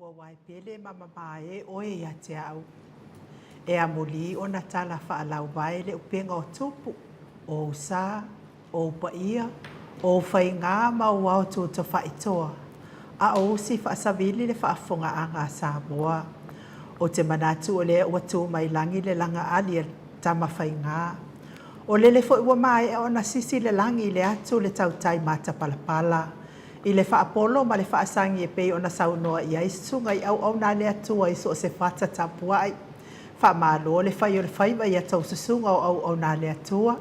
Ua wae pele ma mamae oe ia te au. E amuli ona tala faalauvae le upega o tupu, o ou sa, o ou paia, o ou faigā ma ou ao tutafaitoa, a o usi faasavili le faafofogaaga a Samoa. Ou te manatu o lea ua tu mai lagi le lagaali a le tama faigā. O lele foi ua maea ona sisi le lagi i le atu le tautai matapalapala. I le faapolo ma le faasagi e pei ona saunoa i ai susuga i auauna a le Atua i so o se fata tapuai. Faamalo le fai o le faiva i a tou susuga o auauna a le Atua.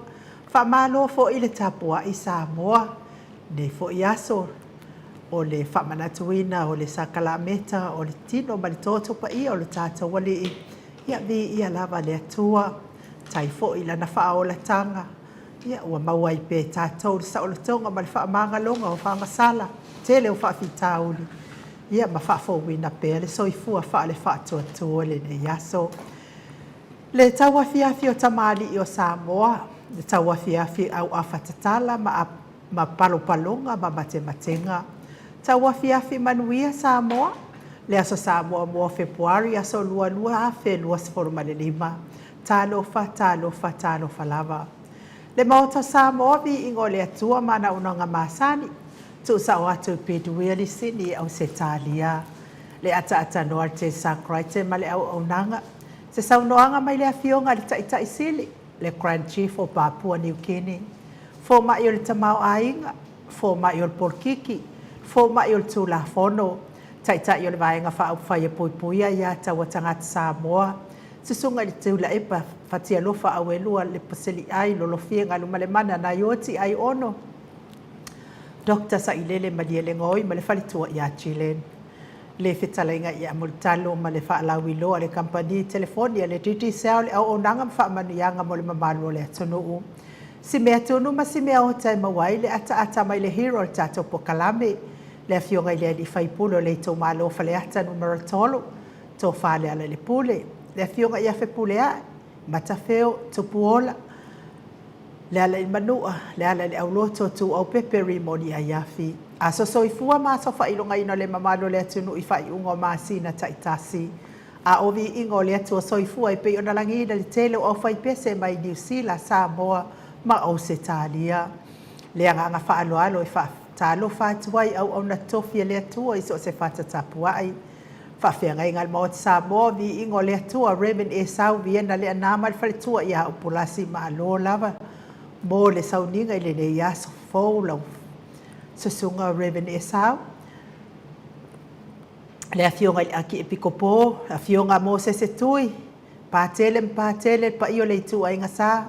Faamalo foi le tapuai Samoa. I lenei foi aso o le faamanatuina o le sakalameta o le tino ma le toto paia o lo tatou Alii, ia viia lava le Atua. Tai foi i Lana faaolataga. Ia, ua maua ai pea e tatou le saolotoga ma le faamagaloga o fagasala, tele o faafitauli, ia ma faafouina pea le soifua faale-faatuatua i lenei aso. Le tauafiafi o tamalii o Samoa, le tauafiafi auafa tatala ma, ma palopaloga ma matematega. Tauafiafi manuia Samoa, le aso Samoa mua o Fepuari aso 2 2025. Talofa, talofa, talofa lava. Le Maota o Samoa, viiga o le Atua ma ana auaunaga masani, tuusao atu i Peduia Lisini i Ausetalia. Le ataatatanoa a le Tesakraite ma le auaunaga, se saunoaga mai le Afioga i le Taitai Sili, le Grand Chief o Papua Niu Kini, Fomai o le Tamaoaiga, Fomai o le Polokiki, Fomai o le Tulafono, Taitai o le Vaega Faaupufai e Puipuia Aia Tatau a Tagata Samoa, Susuga i le Tuilaepa Fatialofa Auelua Leposeliai Lolofie Galumalemana Naioti Aiono Doctor Sailele Malielegaoi ma le faletua ia Jillian. Le fetalaiga ia Mulitalo ma le faalauiloa a le kamupani telefoni a le Digicel le auaunaga ma faamanuiaga mo le mamalu o le atunuu. Si mea tunu ma si mea ota e maua ai le ataata mai le hero o le tatou pokalame, le Afioga i le Alii Faipule o le Itumalo Faleata Numera 3, Tofa Lealailepule, le Afioga ia Fepuleai, Matafeo, Tupuola, Lealaimanua, Lealaileauloto, Tuuaupepe, Rimoni Aiafi. Aso soifua ma aso faailogaina o le mamalu o le atunuu i faaiuga o masina taitasi. A o viiga o le Atua soifua e pei ona lagiina le tele o aufaipese mai Niu Sila, Samoa ma Ausetalia. Le agaga faaaloalo e faatalofa atu ai auauna tofi a le Atua i so o se fata tapuai. Faafeagaiga a le Maota Samoa, Viiga o le Atua, Rev. Esau Viena Leaana ma le faletua ia Upulasi Malo lava mo le sauniga i lenei aso fou lau susuga Rev. Esau, le afioga i le Akiepikopo, afioga Mosese Tui, Patele ma Patele, le paia o le ituaiga sa,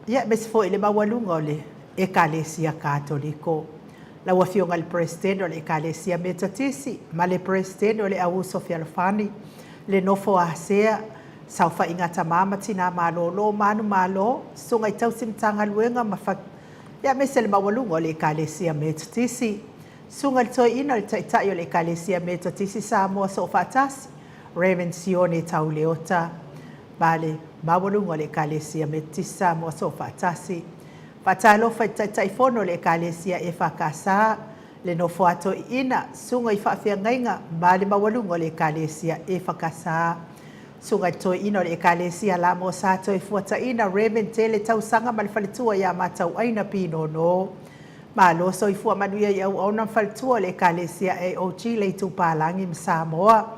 Ia, aemaise foi le maualuga o le Ekalesia Katoliko. Lau Afioga i le Peresetene o le Ekalesia Metotisi ma le Peresetene o le Auuso Fealofani, le Nofo a Sea, Saofaiga a Tama ma Tina Malolo, Manumalo, Susuga i Tausi Matagaluega ma fa... Ia, aemaise le maualuga o le Ekalesia Metotisi. Susuga i le Toeaina o le Taitai o le Ekalesia Metotisi Samoa Soofaatasi, Rev. Sione Tauleota, ma le maualuga o le Ekalesia Metotisi Samoa Soofaatasi. Faatalofa i le Taitaifono o le Ekalesia EFKS, le nofo a toeaiina, susuga i faafeagaiga ma le maualuga o le Ekalesia EFKS. Susuga i le Toeaina o le Ekalesia Lamo Sa Toefuataina, Rev. Tele Tausaga ma le faletua ia Matauaina Pinono. Malo soifua manuia i auauna ma faletua o le Ekalesia AOG le Itupalagi ma Samoa.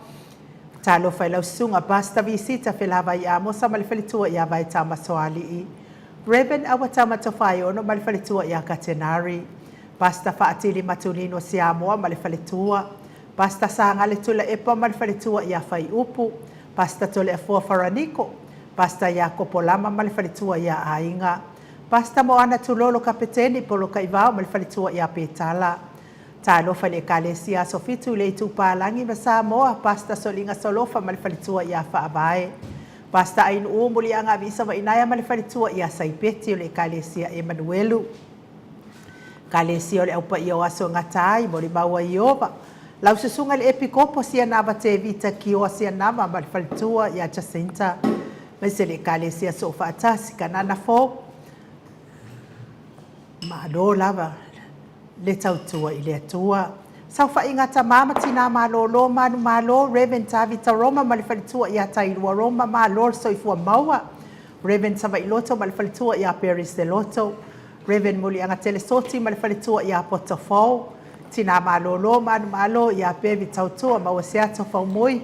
Talofa i lau susuga Pastor Visita Felavai Amosa ma le faletua ia Vaetama Soalii. Rev. Awatama Tofaeono ma le faletua ia Katenari. Pastor Faatili Matulino Siamoa ma le faletua. Pastor Sagale Tulaepa ma le faletua ia Faiupu. Pastor Toleafoa Faraniko. Pastor Iakopo Lama ma le faletua ia Aiga. Pastor Moana Tulolo Kapeteni Polokaivao ma le faletua ia Petala. Talofa i le Ekalesia Aso Fitu i le Itupalagi ma Samoa, Pastor Soliga Solofa ma le faletua ia Faavae. Pastor Ainuu Muliaga Aviisavainaea ma le faletua ia Saipeti o le Ekalesia Emanuelu. Ekalesia o le Au Paia o Aso e Gata ai, molimau a Ieova. Lau Susuga i le Epikopo Sianava Tevita Kioa Sianava ma le faletua ia Jacinta. Aemaise le Ekalesia Soofaatasi, Kanana Fou. Malo lava le tautua i le Atua. Saofaiga a tama ma tina malolo manumalo, Rev. Tavita Roma ma le faletua ia Tailua Roma, malo le soifua maua. Rev. Savailoto ma le faletua ia Peris Leloto, Rev. Muliagatele Soti ma le faletua ia Poto Fou, Tina malolo manumalo ia Bevi Tautua Mauaseato Faumui,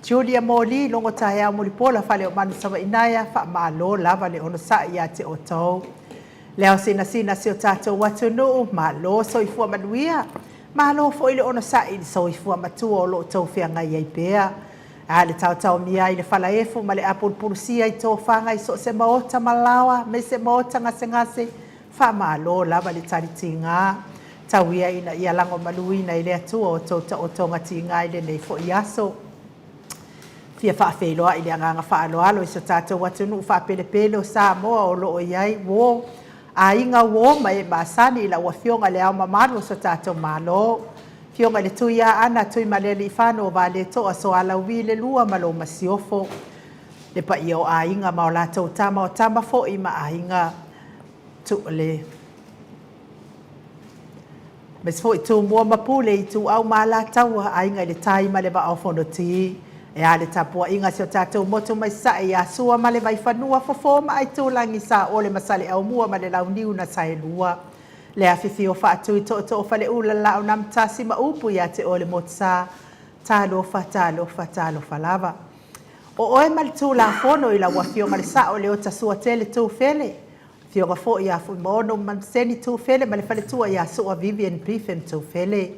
Julia Moli, Logo Taeao Mulipola Faleomanu Savainaea, faamalo lava le onosai ia te outou. Le ao sinasina si o tatou atunuu, malo soifua manuia. Malo foi le onosai i le soifua matua o lo o outou feagai ai pea. A le taotaomia ai le falaefu ma le apulupulusia i tofaga i so o se maota ma laoa me se maota gasegase, faamalo lava le talitiga. Tau ia ina ia lagomaluina e le Atua outou taotoga tiga i lenei foi aso. Fia faafeiloai i le agaga faaaloalo i so tatou atunuu faapelepele o Samoa o lo o i ai uo, aiga uo ma ee masani i lau Afioga i Le Ao Mamalu o so tatou Malo, Afioga i le Tuiaana Tuimalealiifano o Valetoa Soalauvi le Lua ma lou Masiofo, le paia o aiga ma o latou tama, o tama foi ma aiga, le Aemaise foi Tumua ma Pule, Ituau ma Alataua, Aiga i le Tai ma le Vaa o Fonoti. E a le tapuaiga a si o tatou motu mai Sasae ia Sua ma le Vaifanua, Fofo ma Aitulagi, Saole ma Saleaaumua ma le Launiu na Saelua. Le afifio o Faatui, Tootoo o Faleula, Laau na Amotasi ma upu ia te oe le Motusa. Talofa, talofa, talofa lava. O oe ma le Tulafono i lau Afioga i le Sao Leota Suatele Tufele, Afioga foi ia Fuimaono Mamaseni Tufele ma le faletua ia Sua Vivian Biffen Tufele.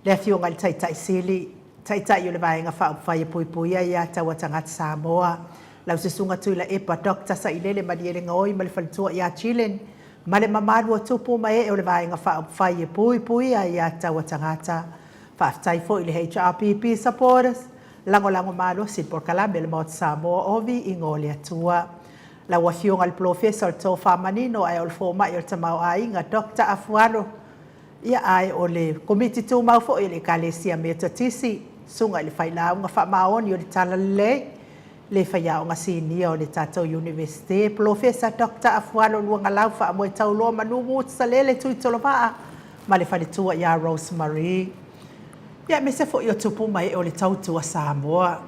Le Afioga i le Taitai Sili, Taitai o le Vaega Faaupufai e Puipuia Aia Tatau a Tagata Samoa, lau Susuga Tuilaepa Doctor Sailele Malielegaoi ma le faletua ia Jillian ma le mamalu o tupu ma ee o le Vaega Faaupufai e Puipuia Aia Tatau a Tagata. Faafetai foi i le HRPP Supporters, lagolago malosi i le polokalame a le Maota Samoa o Viiga o le Atua. Lau Afioga i le Polofesa o le Tofa Manino ae o le Fomai o le Tamaoaiga Doctor Afualo, ia ae o le Komiti Tumau foi o le Ekalesia Metotisi, Susuga i le Failauga Faamaoni o le Talalelei, le Faiaoga Sinia o le tatou Iunivesite, Polofesa Doctor Afualo Luagalau Faamoetauloa Manumu Salele Tuitolovaa ma le faletua ia Rose Marie. Ia aemaise foi o tupu ma ee o le tautua Samoa.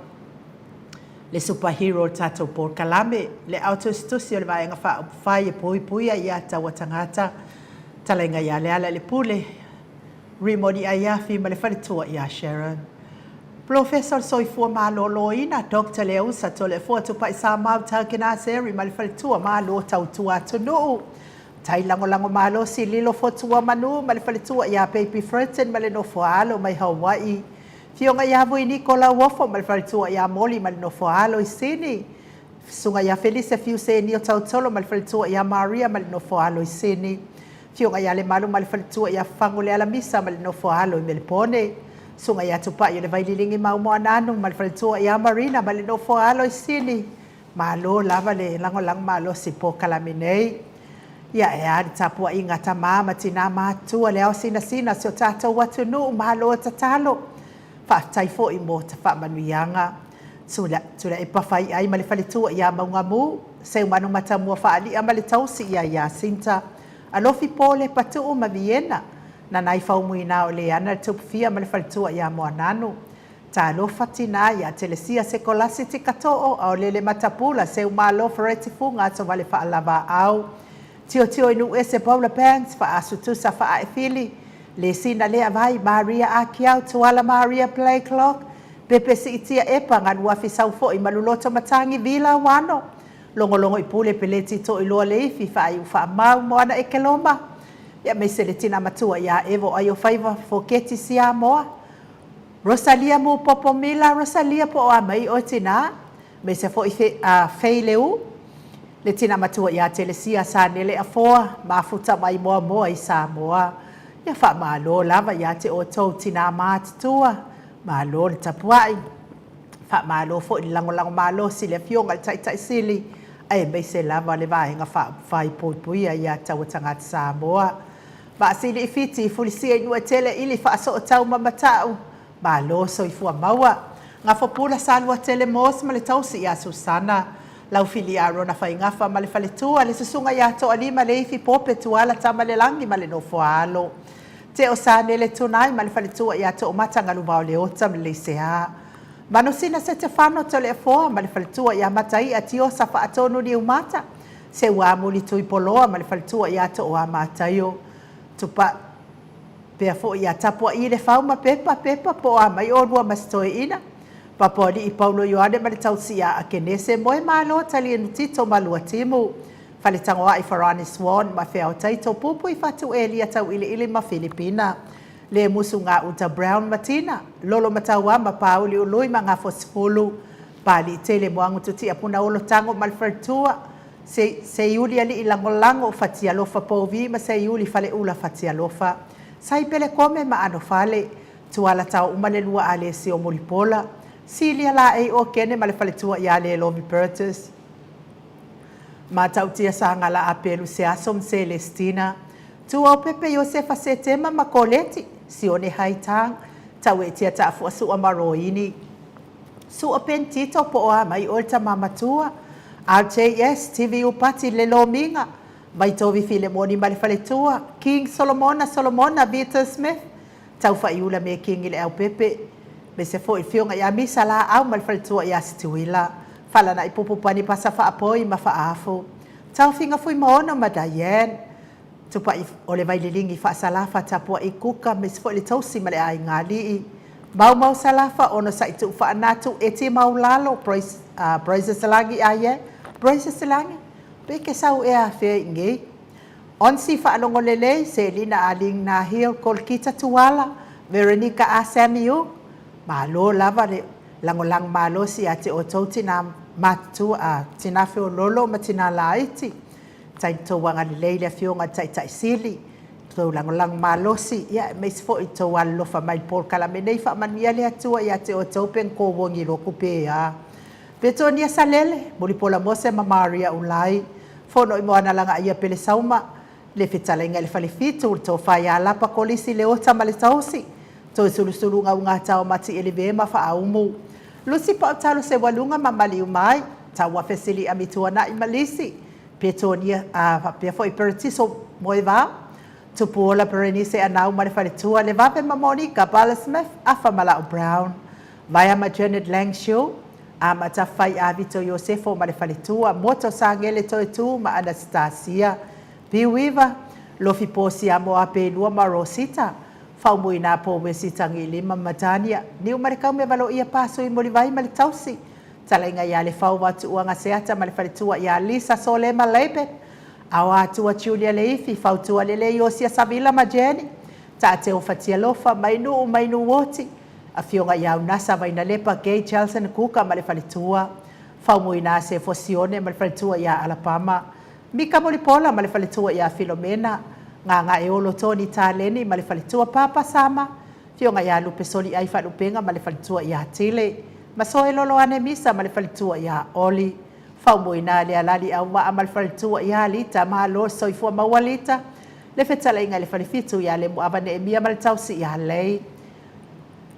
Le super hero o le tatou polokalame, le ao tusitusi o le Vaega Faaupufai e puipuia ia taua tagata, talaiga ia Lealailepule, Rimoni Aiafi ma le faletua ia Sharon. Polofesa o le Soifua Maloloina, Doctor Leausa Toleafoa Tupai Samau Taukenaseri ma le faletua Malo Tautua Atunuu. Tai lagolago malosi Lilo Fotua Manu ma le faletua ia Baby Furton ma le nofo a alo mai Hawaii. Afioga ia Vuiniko Lauofo ma le faletua ia Moli ma le nofo a alo i Sini. Susuga ia Felise Fiusenio Tautolo ma le faletua ia Maria ma le nofo a alo i Sini. Afioga ia Lemalu ma le faletua ia Fagu Lealamisa ma le nofo a alo i Melepone. Susuga ia Tupai o le Vaililigi Maumoananu ma le faletua ia Marina ma le nofo a alo i Sini. Malo lava le lagolago malosi i polokalame nei. Ia, e a le tapuaiga a tama ma tinā matutua, le ao sinasina o si o tatou atunuu, malo tatalo. Faafetai foi mo ta faamanuiaga. Tuilaepa Faiai ma le faletua ia Maugamu, Seumanu Matamua Faali'a ma le tausi ia Iasinta, Alofi Pole, Patu'u ma Viena, Nanai Faumuina o Leana le Tupufia ma le faletua ia Moananu, Talofa tinā ia Telesia Sekolasi Tikato'o Aolele Matapula Seumalo Fereti Fuga Atovale Faalavaau Tiotio i Nuuese Paula Banks Faasutusa Faaefili Lesina Lea Vai Maria Akiau Tuala Maria Blakelock Pepe Siitia Epa Galuafi Saufo'i Maluloto Matagi Vila Wano Logologo i Pule Peleti Toiloa Leifi Faaiu Faamau Moana Ekeloma Aemaise le tina matua ia Evo Aiofaiva Foketi Siamoa Rosalia Mupopo Mila, Rosalia po o a mai oe tinā, aemaise foi a Fei Leu, le tina matua ia Telesia Sanele Afoa, mafuta mai Moamoa i Samoa. Ia faamalo lava ia te outou tinā matutua, malo le tapuai. Faamalo foi le lagolago malosi i le Afioga i le Taitai Sili, aemaise lava le Vaega Faaupufai Puipuia ia Taua Tagata Samoa. Vaasili i Fiti, Fulisia i Nuuetele ili Faasootau ma Matau, Malo soifua maua. Gafopula Saluatele Morse ma le tausi ia Susana, Laufili Arona Faigafa ma le faletua, le susuga ia Toalima Leifi Pope Tuala Tamalelagi ma le nofo a alo. Teo Sanele Tunai ma le faletua ia Toomata Galuvao Leota ma le Leisea. Manusina Setefano Toleafoa ma le faletua ia Mataia Tiosa Faatonu Niumata. Seuamuli Tuipoloa ma le faletua ia Tooa Mataio. Tupa pea foi ia tapua'i Lefau ma Pepa Pepa po o a mai oulua ma si toeaina. Papoalii Paulo Ioane ma le tausi ia Akenese Moemalo Talienu Tito ma Luatimu. Faletagoai Farani Swan ma Feaotaito Pupui Fatu Elia Tauiliili ma Filipina. Le Musu Gauta Brown ma Tina. Lolo Matauama ma Pauli Ului ma Gafosifulu. Paliitele Moagu Tutia Punaolo Tago ma le faletua. Seiuli Alii Lagolago Fatialofa Pouvi ma Seiuli Faleula Fatialofa. Saipele Kome ma Anofale. Tuala tao uma le lua Alesio Mulipola. Silia Laei o Kene ma le faletua ia Lelovi Bertus. Matautia Sagala Apelu Seaso ma Celestina. Tuaupepe Iosefa Setema ma Koleti. Sione Haitang. Tauetia Taafuasua ma Roini. Sua Pentito po o a mai oe le tama matua. RJS TV Upati le Lomiga. Vaitovi Filemoni ma le faletua. King Solomona Solomona Vita Smith. Taufaiula Mekingi le Aupepe. Aemaise foi le Afioga ia Misa Laau ma le faletua ia Situila. Falanai Pupu Pani Pasa Faapoi ma Faaafu. Taofiga Fuimaono ma Diane. Tupai o le Vaililigi Faasalafa Tapuai Kuka aemaise foi le tausi ma le aiga alii. Maumau Salafa Onosai Tuufaanatu Eti Maulalo Braise Salagi Aye Braise Salagi pe ke sau ea afea i inei. Onsi Faalogo Lelei Selina Aling Nahil Kolkita Tuala Veronica A Samiu Malo lava le lagolago malosi ia te outou tina matutua a tina feololo ma tina laiti. Tai tou agalelei le Afioga i le Taitai Sili, tou lagolago malosi, ia aemaise foi tou alolofa mai i le polokalame nei. Faamanuia le Atua ia te outou pe na kowogi loku pe a. Petonia Salele, Mulipola Mose ma Maria Ulai, Fono i Moana Lagaia Pele Sauma, le fetalaiga i le Falefitu, le Tofa ia Lapa Kolisi Leota ma le Taosi, Toesulusulu Gaugata o Mati Elive ma Faaumu, Lusi Pautalo Seualuga ma Maliumai, Tauafe Siliami Tuanai ma Lisi, Petonia, a faapea foi Peretiso Moevao, Tupuola Berenice Anau ma le Faletua, Levave ma Monica Bala Smith, Afa Malao Brown, Vaea ma Janet Langshill, Amata Fai Avito Iosefo ma le Faletua, Moto Sagele Toetu ma Anastasia Piuiva, Lofi Posia Moapelua ma Rosita, Faumuina Powesi Tagilima ma Tania, Niumalekaume Valoia Pasui Mulivai ma le Tausi, Talaiga ia Lefau Vatuuaga Seata ma le Faletua ia Lisa Solema Laban, Aoatua Julia Leifi, Fautua Lelei Iosia Savila ma Jenny, Taateo Fatialofa, Mainuu Mainuoti, Afioga ia Unasa Vainalepa Gay Chelson Kuka ma le Faletua, Faumuina Sefo Sione ma le Faletua ia Alapama, Mika Mulipola ma le Faletua ia Filomena, Gagaeolo Tony Taleni ma le Faletua Papa Sama, Afioga ia Lupe Soliai Faalupega ma le Faletua ia Tile, Masoe Loloane Misa ma le Faletua ia Oli, Faumuina Lealali Auvaa ma le Faletua ia Lita, Malo le soifua maua Lita, le Fetalaiga i le Falefitu ia Lemuava Neemia ma le Tausi ia Lei,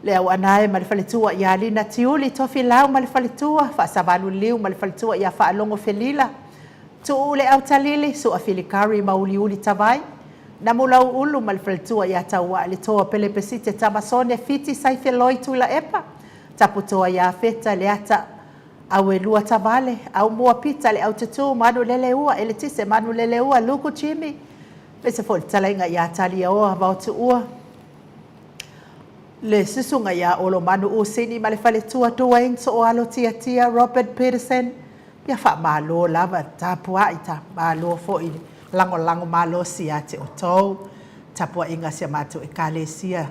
Le Auanae ma le Faletua ia Lina Tiuli, Tofilau ma le Faletua, Faasavalu Liu ma le Faletua ia Faalogo Felila, Tuu le Autalili, Sua Filikari ma Uliuli Tavai, Namulau Ulu ma le Faletua ia Tauaa le Toa Pelepesite Tamasone Fiti Saifeloi Tuilaepa, Taputoa ia Feta Leata Auelua Tavale, Aumua Pita le Aututu Manuleleua Eletise Manuleleua Luku Jimmy, aemaise foi le fetalaiga ia Taliaoa Vaotuua, Le susuga ia Olomanu Usini ma le faletua Duane Sooalo Tiatia Robert Peterson, ia faamalo lava tapuai ta malo foi le lagolago malosi ia te outou tapuaiga si a matou Ekalesia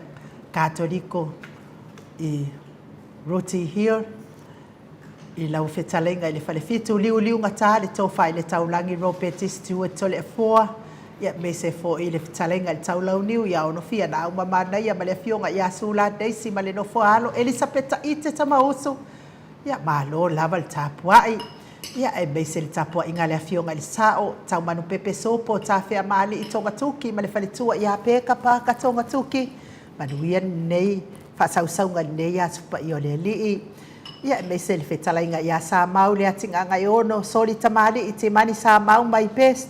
Katoliko i Rooty Hill. I lau fetalaiga i le Falefitu, liuliugata le tofa i le taulagi Ropeti Stewart Toleafoa, ia aemaise foi le fetalaiga i le Taulauniu ia Onofia Nauma Manaia ma le Afioga ia Sula Daisy ma le Nofoaalo Elisapeta Ite Tamausu, ia malo lava le tapuai. Ia aemaise le tapuaiga a le Afioga i le Sao, Taumanupepe Sopo Tafeamaalii Togatuki ma le Faletua ia Peka Paka Togatuki, Manuia lenei faasausauga i lenei aso paia o le Alii. Ia aemaise le fetalaiga ia Samau Leatigagaeono, Soli Tamalii, Timani Samau my best,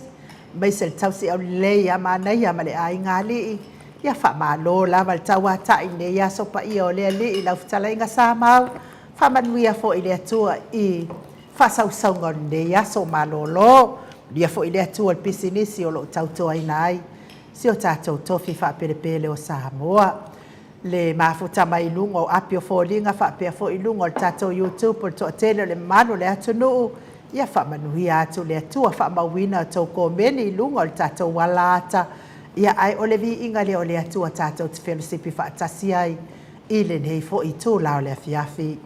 aemaise le tausi aulelei ia Manaia ma le aiga alii. Ia faamalo lava le tauatai i lenei aso paia o le Alii i lau fetalaiga Samau. Faamanuia foi le Atua i faasausauga o lenei aso malolo. Manuia foi le Atua i le pisinisi o lo o tautuaina ai si o tatou tofi faapelepele o Samoa. Le mafuta mai i luga o api o foliga faapea foi i luga o le tatou YouTube o le toatele o le mamalu o le atunuu, ia faamanuia atu le Atua, faamauina a outou komeni i luga o le tatou ala ata, ia ae o le viiga lea o le Atua tatou te felosipi faatasi ai i lenei foi itula o le afiafi.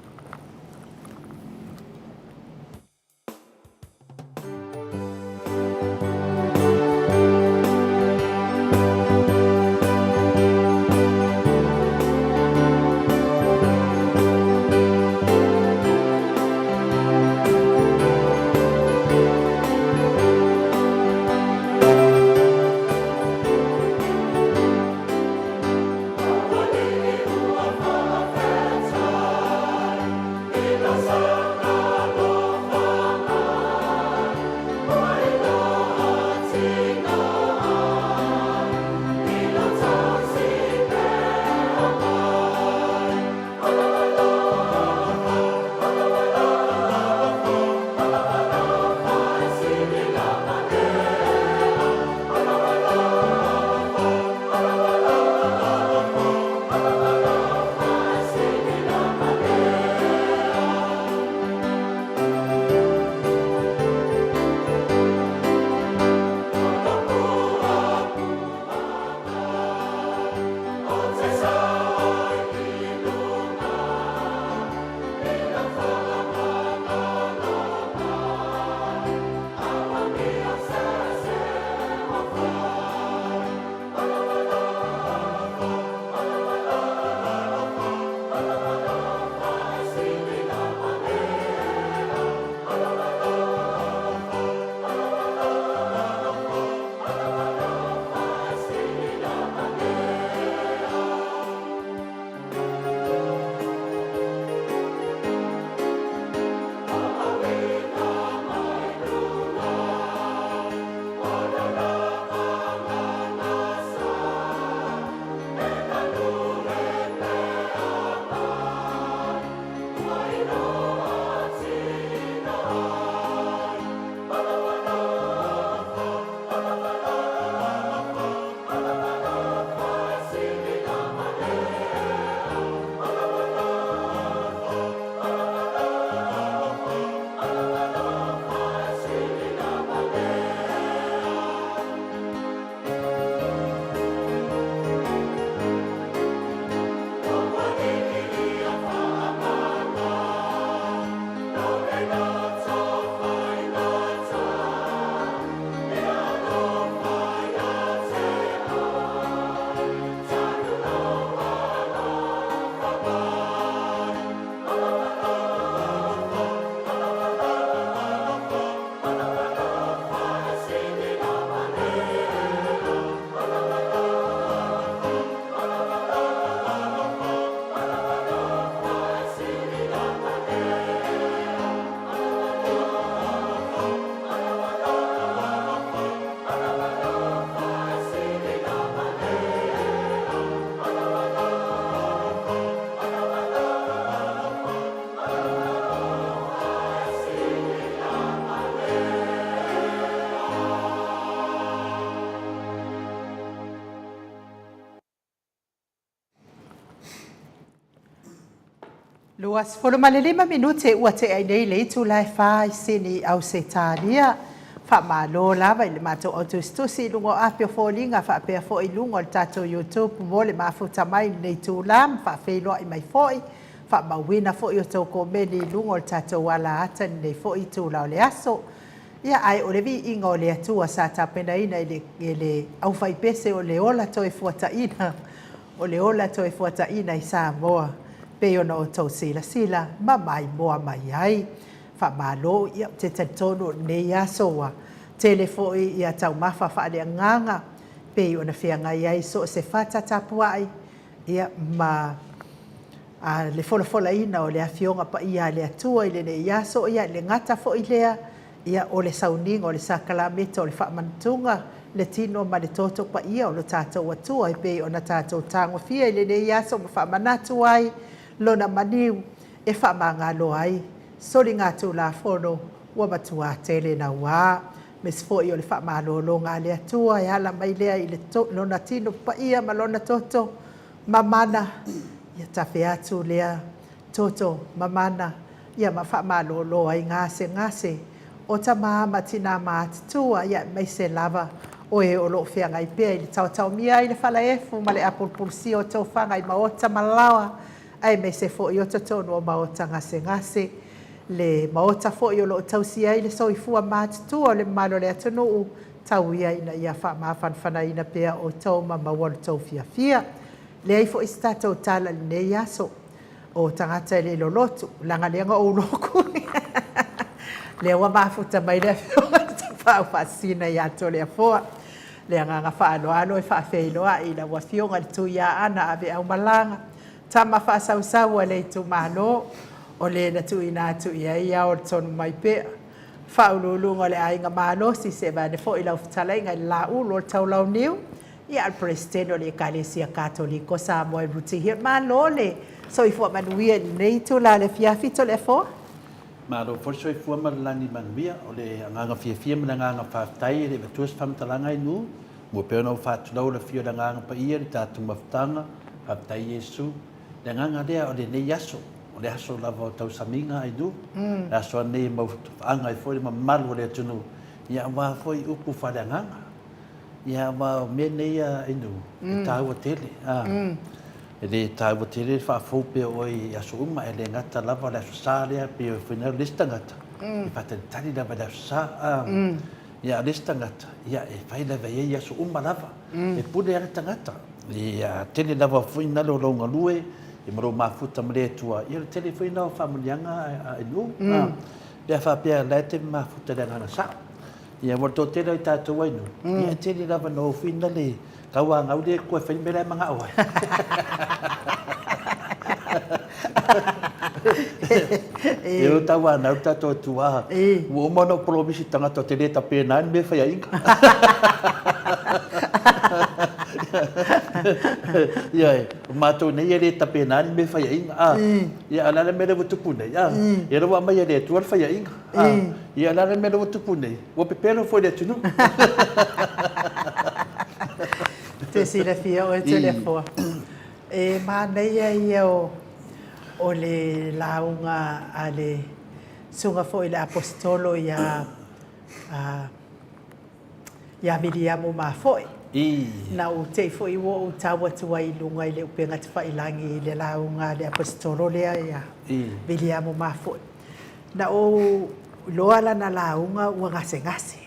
25 minute ua tea ai nei le itula e 4 i Sini i Ausetalia. Faamalo lava i le matou autusitusi i luga o api o foliga faapea foi i luga o le tatou YouTube mo le mafuta mai i lenei itula ma faafeiloai mai foi. Faamauina foi o tou komeni i luga o le tatou ala ata i lenei foi itula o le aso. Ia, ae o le viiga o le Atua sa tapenaina e le aufaipese o le ola toefuataina, o le ola toefuataina i Samoa, pei ona outou silasila ma maimoa mai ai. Faamalo, ia, ou te talitonu o lenei aso ua tele foi ia taumafa faaleagaga pei ona feagai ai so o se fata tapuai, ia, ma le folafolaina o le Afioga Paia a le Atua i lenei aso, ia, e le gata foi lea, ia, o le sauniga o le sakalameta o le faamanatuga le tino ma le toto paia o lo tatou Atua e pei ona tatou tagofia i lenei aso ma faamanatu ai Lona maliu e faamagalo ai soligatulafono ua matuā tele naua. Aemaise foi o le faamalologa a le Atua e ala mai lea i Lona tino paia ma Lona toto mamana, ia tafe atu lea toto mamana ia ma faamalolo ai gasegase o tama ma tina matutua, ia aemaise lava o e o lo o feagai pea i le taotaomia ai le falaefu ma le apulupulusia o tofaga i maota ma laoa, aemaise foi o totonu o maota gasegase, le maota foi o lo o tausia ai le soifua matutua o le mamalu o le atunuu, tau ia ina ia faamafanafanaina pea outou ma maua lo outou fiafia. Leai foi se tatou tala i lenei aso. O tagata e le lolotu, leaga lea na ou lotu. Lea ua mafuta mai le afioga i le Tapaau Faasisina ia Toleafoa. Le agaga faaaloalo e faafeiloai i lau afioga i le Tuiaana Aveaumalaga, tama faasausau a le itumalo, o le na tuuina atu i ai ao o le tonu mai pea. Faauluuluga o le Aiga Malosi, se vaeane foi lau fetalaiga i le Laulu o le Taulauniu, Ia, a o le Peresetene o le Ekalesia Katoliko Samoa i Rooty Hill. Malo le soifua manuia i lenei itula o le afiafi, Toleafoa. Malo foi le soifua ma le lagi manuia. O le agaga fiafia ma le agaga faafetai e le avatua se faamatalaga i nuu, ua pei ona ou faatulou le afio o le Agaga Paia i le tatou mafutaga, faafetai Iesu. Le agaga lea o lenei aso, o le aso lava o tausamiga i nuu, le aso anei e maufaaga ai foi le mamalu o le atunuu, ia aua foi upu faaleagaga. Ia, aua o mea nei a Inu, e taua tele. E le taua tele le faafou pea o oe i aso uma, e le gata lava le Aso Sa lea, pei o foi le isi tagata, e faatalitali lava i le Aso Sa. Ia, a o le isi tagata, ia, e fai lava i ai i aso uma lava. E pule lava le tagata. Ia, tele lava foi na o lou galue, ia ma lou mafuta ma le Atua, ia o le tele foi na o faamanuiaga a Inu. Pe a faapea o la e te mafuta i le agaga sao. Ia, ua toatele ai tatou ai nuu, ia e tele lava ina ofi na le tauanau le koe fai le mea la e manao ai. E o tauanau le tatou atua, ua uma ona ou polomisi i tagata ou te le tapena ai ni mea e faiaina. Ioe, o matou nei e le tapena ai ni mea e faiaina, a, ia a o le a le mea lea ua tupu nei, a, ia lea ua aumai e le Atua le faiaina. Ia, o le a le mea lea ua tupu nei? Ua pepelo foi le atunuu. Te silafia oe Toleafoa. E manaia ia o le lauga a le susuga foi i le Aposetolo ia ia Viliamu Mafoe. Na ou te i foi ua ou tau atu ai i luga i le upega tafailangi i le lauga a le Aposetolo lea ia Viliamu Mafoe. Na ou iloa lana lauga ua gasegase.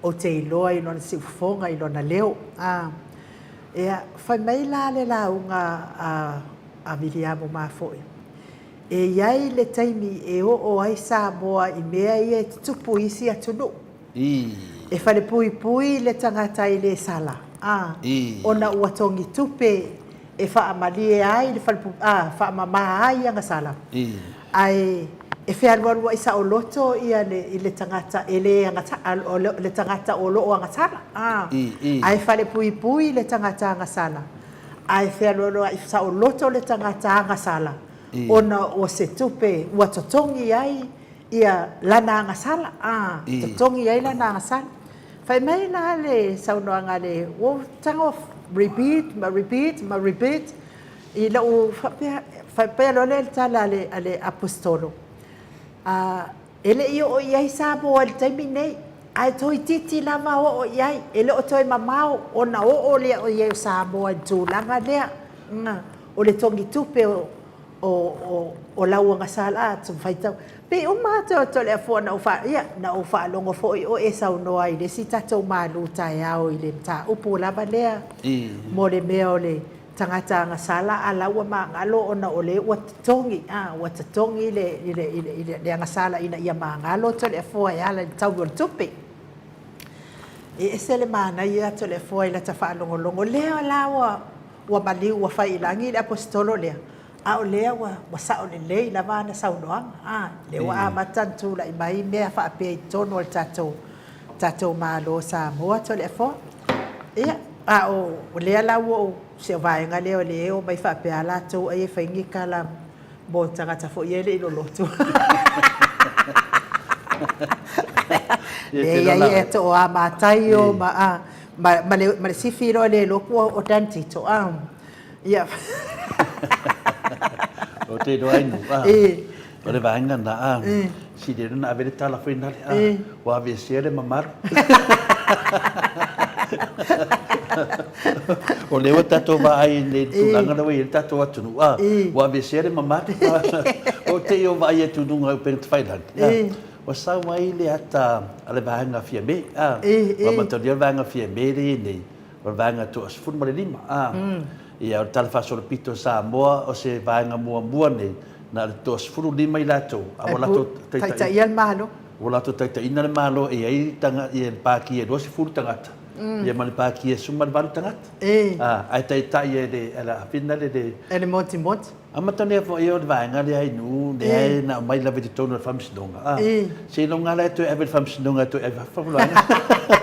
Ou te iloa i lona siufofoga, i lona leo. A, ia, fai mai la le lauga a Viliamu Mafoe, e i ai le taimi e oo ai Samoa i mea ia e tutupu i isi atunuu. E falepuipui le tagata e le sala, a, ona ua togi tupe e faamalie ai le falepuipui, a, faamama ai ana sala. Ae e fealualuai saoloto ia le, i le tagata e le agata, o le tagata o lo o agasala, a, ae falepuipui le tagata agasala, ae fealualuai saoloto le tagata agasala, ona o se tupe ua totogi ai ia lana agasala, a, totogi ai lana agasala. Fai mai la le saunoaga a le, ua ou tago repeat ma repeat ma repeat i lou faapea, faapea loa lea le tala a le, a le Aposetolo, a, e le i oo i ai Samoa i le taimi nei, ae toeitiiti lava oo i ai, e le o toe mamao ona oo lea i ai o Samoa i le tulaga lea, o le togitupe o, o, o lau agasala a faitau. Pei uma atu Toleafoa na ou fa, ia, na ou faalogo foi o e saunoa i le isi tatou malu taeao i le mataupu lava lea mo le mea o le tagata agasala a la ua magalo ona o lea ua totogi, a, ua totogi le, i le, i le, i le, le agasala ina ia magalo Toleafoa e ala i le taui o le tupe. E ese le manaia Toleafoa i lata faalogologo lea la ua Ua maliu ua fai i lagi le Aposetolo lea, a o lea ua, ua sao lelei lava ana saunoaga. A, lea ua amata ona tulai mai mea faapea i totonu o le tatou, tatou Malo o Samoa, Toleafoa. Ia, a o lea la ua ou, si au vaega lea o lea e omai faapea latou ai e fai ni tala mo tagata foi ia e le i lolotu. Lea e i ai e Tooa Mataio ma, a, ma, ma, le, ma le sifi loa le lotu o Dan Tito, a. Ia. O te iloa ai nu, a. O le vaega na, a. Sili ai ona ave le tala foi nale, a. Ua aveesea le mamalu. O lea ua tatou vaai i le tulaga lea ua i ai le tatou atunuu, a. Ua aveesea le mamalu. Ou te i o vaai atu i luga o upega tafailagi, a. Ua sau ai le ata a le vaega Fiame, a. Ua amatalia le vaega Fiame lea e i ai nei. O le vaega toa 15, a. Ia, o le Tala Faasolopito o Samoa, o se vaega muamua nei, na o le toa 15 i latou, a ua latou taitaia le Malo. Ua latou taitaiina le Malo e i ai taga, ia le Pāti e 20 tagata, ia ma le Pāti e 18 tagata. A, ae taitai e le, e le, a fina le, le. E le Monty Monty. Amatalia foi o le vaega lea i Nuu, lea e na aumai lava i totonu o le Faamasinoga. A, seiloga la e toe ave i le Faamasinoga e toe ave i fafo le vaega,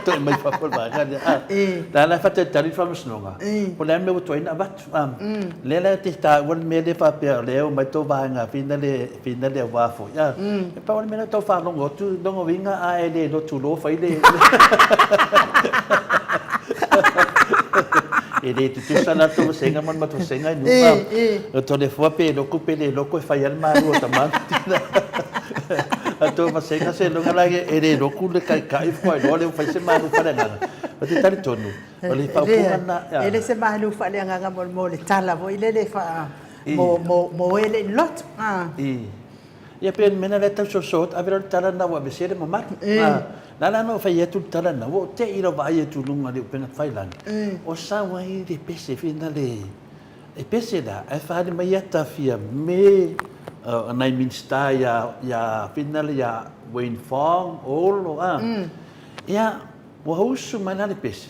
toe aumai i fafo le vaega lea. A, la la e faatalitali le Faamasinoga, po o le a le mea ua tuai ona avatu. A, lea la e te taua le mea lea faapea o lea e omai tou vaega fina le, fina le aua foi. A, e pau lava le mea lea e tau faalogo atu, lona uiga a e le lotu loa fai le, E le tutusa la tou vasega ma le matou vasega i Nuu. O Toleafoa pe loku pe le loku e fai lava le malu o tama ma tina. A tou vasega seiloga la e le loku le taitai faatoa iloa lea ua fai se malu faaleagaga. Ou te talitonu, o le faaupuga lena. E le se malu faaleagaga mo le tala foi lele faa mo e le i lotu. Ia pei o le mea lena lea e tau soso atu, ave loa le tala lena ua aveesea le mamalu. O le a la ona ou fai atu le tala lena, ua ou te i lau vaai atu i luga i le upega tafailagi, o sau ai le pese foi lena le, e pese la, ae faaali mai ata Fiame, o nai Minisita ia, ia, foi lena ia Wayne Fong, Olo, a. Ia, ua usu mai la le pese,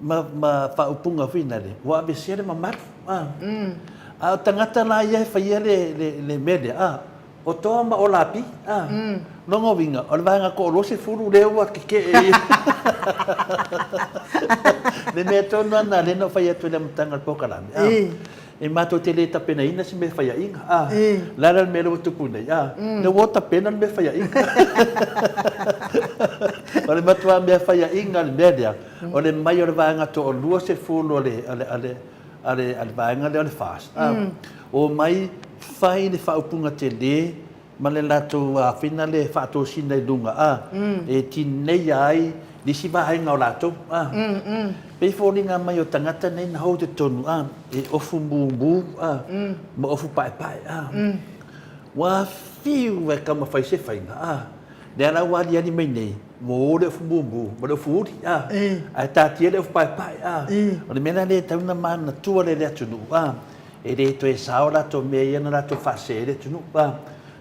ma, ma faaupuga foi lale, ua aveesea le mamalu. A, a o tagata la ia e faia le, le, le mea lea, a, o Toa ma Olapi, a, lona uiga, o le vaega toa-20 lea ua tetee i le mea tonu lava lena lea na ou fai atu i le amataga o le polokalame, a, e matou te le tapenaina se mea faiaina, a, o le a la le mea lea ua tupu nei, a, lea ua tapena le mea faiaina. O le matua mea faiaina le mea lea, O le mai o le vaega toalua sefulu o le, a le, a le, a le vaega lea o le FAST, a, omai fai le faaupuga tele ma le latou afina le faatosina i luga, a, e tineia ai le isi vaega o latou, a. Pei foliga mai o tagata nei na hou i totonu, a, e ofu mumu, a, ma ofu paepae, a. Ua fiu e taumafai se faiga, a. Lea la ua aliali mai nei, ua o le ofu mumu ma le ofu uli, a, ae taatia le ofu paepae, a. O le mea la lea e tatau ona manatua le atunuu, a, e le toe sao latou mea ia na latou faasee ai le atunuu, a.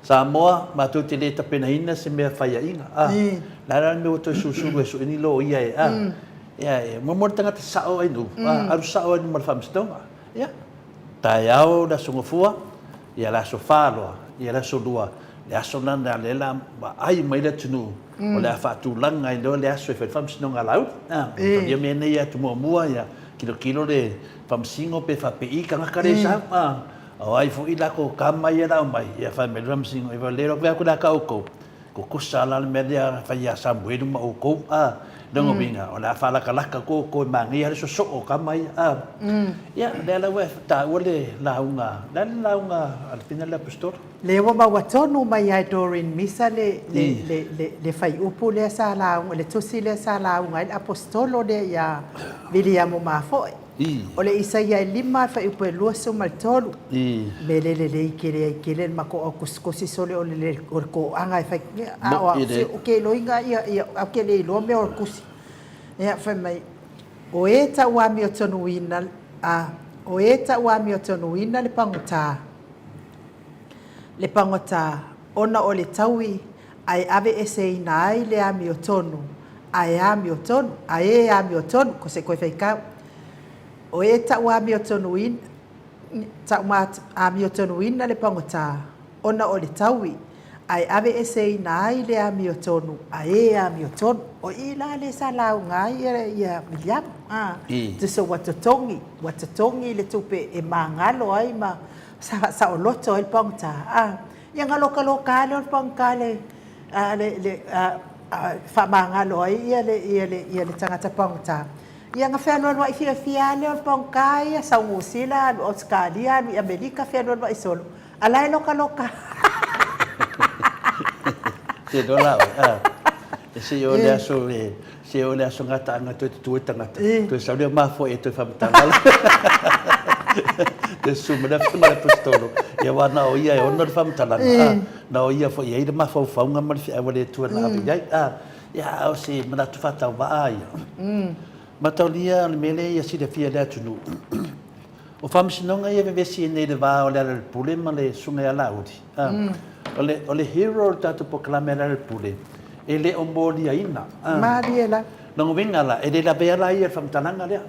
Samoa, matou te le tapenaina se mea faiaina, a. O le a la le mea ua toe susulu e sue ni loia e, a. Ia, e muamua le tagata sao ai nuu, a, alu sao ai i luma o le faamasinoga. Ia, taeao le Aso Gafua, ia le Aso Faloa, ia le Aso Lua, le aso lena lea la vaai mai le atunuu, o le a faatulaga ai loa le aso e fai le faamasinoga a Laauli. A, ia mea nei atu muamua, ia tilotilo le faamasino pe faapei tagata lea e sau. A, o ai foi latou tama ia la aumai, ia fai mai le faamasino, e le iloa atu la ka outou, tutusa la le mea lea fai ia Samuelu ma outou, a, lona uiga, o le a faalatalata atu outou e manaia le sosoo o tama ia, a. Ia, lea la ua e taua le lauga, le a le lauga a le fina le Aposetolo? Lea ua maua tonu mai ia e Doreen Misa le, le, le, le, le faiupu lea sa lauga, le tusi lea sa lauga ai le Aposetolo lea ia Viliamo Mafoe. O le Isaia e 5 fuaiupu e 23. Mea le lelei tele ai tele le matou au kusikusi sole o le o le toaga e fai a o au se o ke iloiga ia ia au ke le iloa mea o le kusi. Ia fai mai o e tau amiotonuina a o e tau amiotonuina le pagota le pagota ona o le taui ae aveeseina ai le amiotonu, ae amiotonu, ae amiotonu, ko se koe faitau. O e tau amiotonuina, tau amiotonuina le pagota, ona o le taui, Ae aveeseina ai le amiotonu a e amiotonu. O i la lea sa lauga ai ia Viliamu, a, tusa ua totogi, ua totogi le tupe e magalo ai ma faasaoloto ai le pogata, a. Ia ona lokaloka lava lea o le pogata i le, le, faamagalo ai le tagata pogata. Ia ona fealualuai fiafia lava lea o le pogata ia, sau Niu Sila, alu i Ausetalia, alu i Amerika, fealualuai solo, A la e lokaloka. Te iloa la oe, a. E se i oo i le aso e, se i oo i le aso gataaga toe tutu ai tagata, toe sau lea mafoe e toe faamatala la. Toe susu mai le Afioga i le Aposetolo, ia aua na o ia e ono le faamatalaga, a, na o ia foi e i ai le mafaufauga ma le feau a le Atua na ave i ai, a. Ia, a o se manatu faatauvaa ia. Mataulia o le mea lea ia silafia e le atunuu, O faamasinoga ia e vevesi ai nei i le va o Lealailepule ma le Susuga ia Laauli, o le, o le hero o le tatou polokalame a Lealailepule, e le o moliaina. Malie la. Lona uiga la, e le lavea la ia i le faamatalaga lea,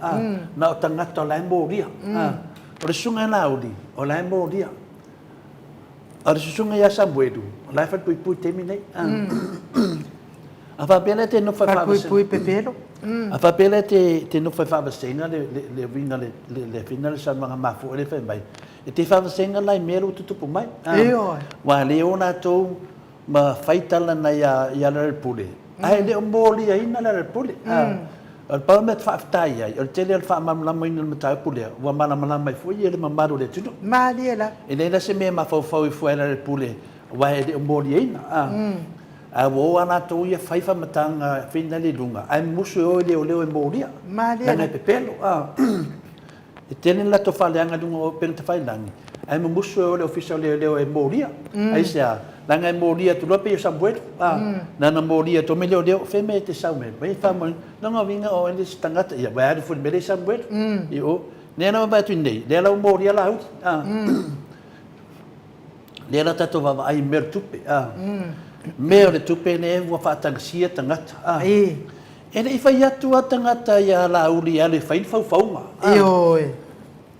na o tagata o la e molia. O le Susuga ia Laauli, o la e molia. A o le Susuga ia Samuelu, o la e falepuipui i le taimi nei. A faapea la e te nofo e faavasega. Falepuipui pepelo. A faapea la e te nofo e faavasega le uiga le le le saunoaga mafuaa lea e fai mai, e te faavasega la i mea ua tutupu mai. Ioe. Aua le o latou ma fai tala nai a i Lealailepule, ae le o moliaina Lealailepule. O le pau o le mea e faafetai ai, o le tele o le faamalamalamaina o le mataupu lea, ua malamalama ai foi le mamalu o le atunuu. Malie la. E leai la se mea e mafaufau ai fua e Lealailepule, aua e le o moliaina. Ae ua o lava latou ia fai faamatalaga finali i luga, ae musu e o i leoleo e molia. Malie. Leaga e pepelo. E tele ni latou faaleaga i luga o upega tafailagi, ae mumusu e o i le ofisa o leoleo e molia. Aisea? Leaga e molia atu loa pei o Samuelu. Na ona molia atu mai leoleo, o fea mea e te sau mai ai? Faa lona uiga o oe le isi tagata, ia ua alu foi i le mea lea i Samuelu. I o. Lea la ua vaai atu nei, lea la ua molia Laauli. Lea la tatou vaavaai i mea o le tupe, a. Mea o le tupe lea ua faatagisia tagata, a. E le i fai atu a tagata ia Laauli e alu e fai ni faufauga, a. Ioe.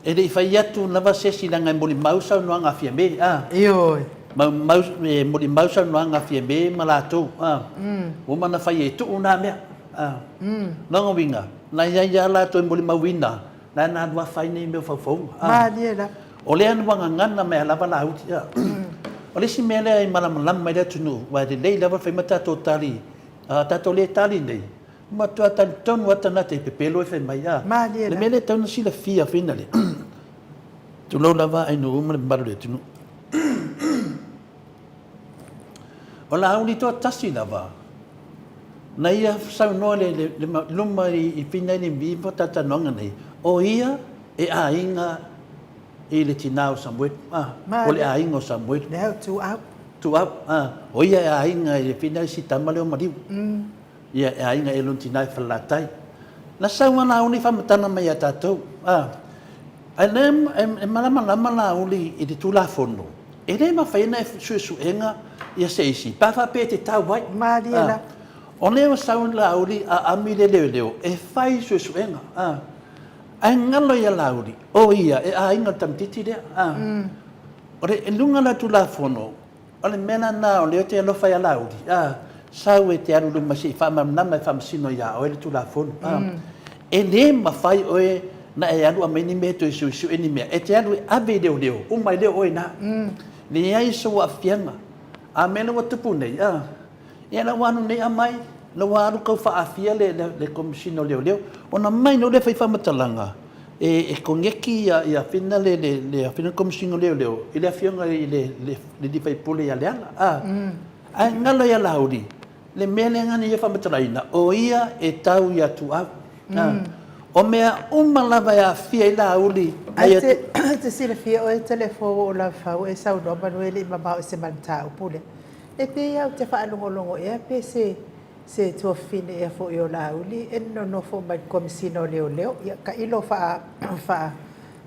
E le i fai atu lava se isi leaga e molimau saunoaga a Fiame, a. Ioe. Maumau, e molimau saunoaga a Fiame ma latou, a. Ua uma ona fai e tuu na mea, a. Lona uiga, na i ai lava latou e molimauina La na alu afa ai nei mea o faufauga. Malie la. O lea na ua gagana mai lava Laauli. O le isi mea lea e malamalama ai le atunuu, aua e lelei lava le fai ma tatou tali, a tatou le tali nei, matua talitonu lava tagata i pepelo e fai mai, a. Malie la. Le mea lea e tatau ona silafia finale, tulou lava ainuu ma le mamalu o le atunuu. O Laauli toatasi lava na ia saunoa i le luma i Fina i ma talatalanoaga nei, o ia e aiga i le tina o Samuelu, o le aiga o Samuelu. Lea o Tuau. Tuau, o ia e aiga i le Fina i si tama lea o Maliu. Ia e aiga i lona tina i Falelatai. Na sau a Laauli faamatala mai ia tatou, ae lea e malamalama Laauli i le Tulafono, E le mafai ona e suesuega ia se isi pe a faapea e te tau ai. Malie la. O lea ua sau Laauli a ami le leoleo e fai suesuega. Ae galo ia Laauli, o ia e aiga le tamaitiiti lea. O le luga o le Tulafono, o le mea lena o lea ou te alofa ia Laauli, sau e te alu i luma se i faamalamalama e faamasino ia oe le Tulafono. E le mafai oe na e alu aumai ni mea e toe suesue ni mea. E te alu e ave i leoleo, uma ai lea o oe na. Leai sou aafiaga. A mea la ua tupu nei, a, ia la ua alu nei aumai, la ua alu tau faaafia le, le, le Komesina o Leoleo. Ona mai loa lea fai faamatalaga, e, e koneki ia, ia Fina le, le, le Afioga Komesina o Leoleo i le Afioga i le, le, le alii faipule ia Leala. A, ae galo ia Laauli, Le mea lea na ia faamatalaina, o ia e tau ia Tuau. O mea uma lava e aafia ai Laauli ma ia. Ae te silafia oe Telefo o Lavafau e saunoa manu e le i mamao ese ma le mataupu lea. E pei lava ou te faalogologo ea pe se se tuafafine ea foi o Laauli e nonofo mai i le Komesina o Leoleo. Ia tailo faa faa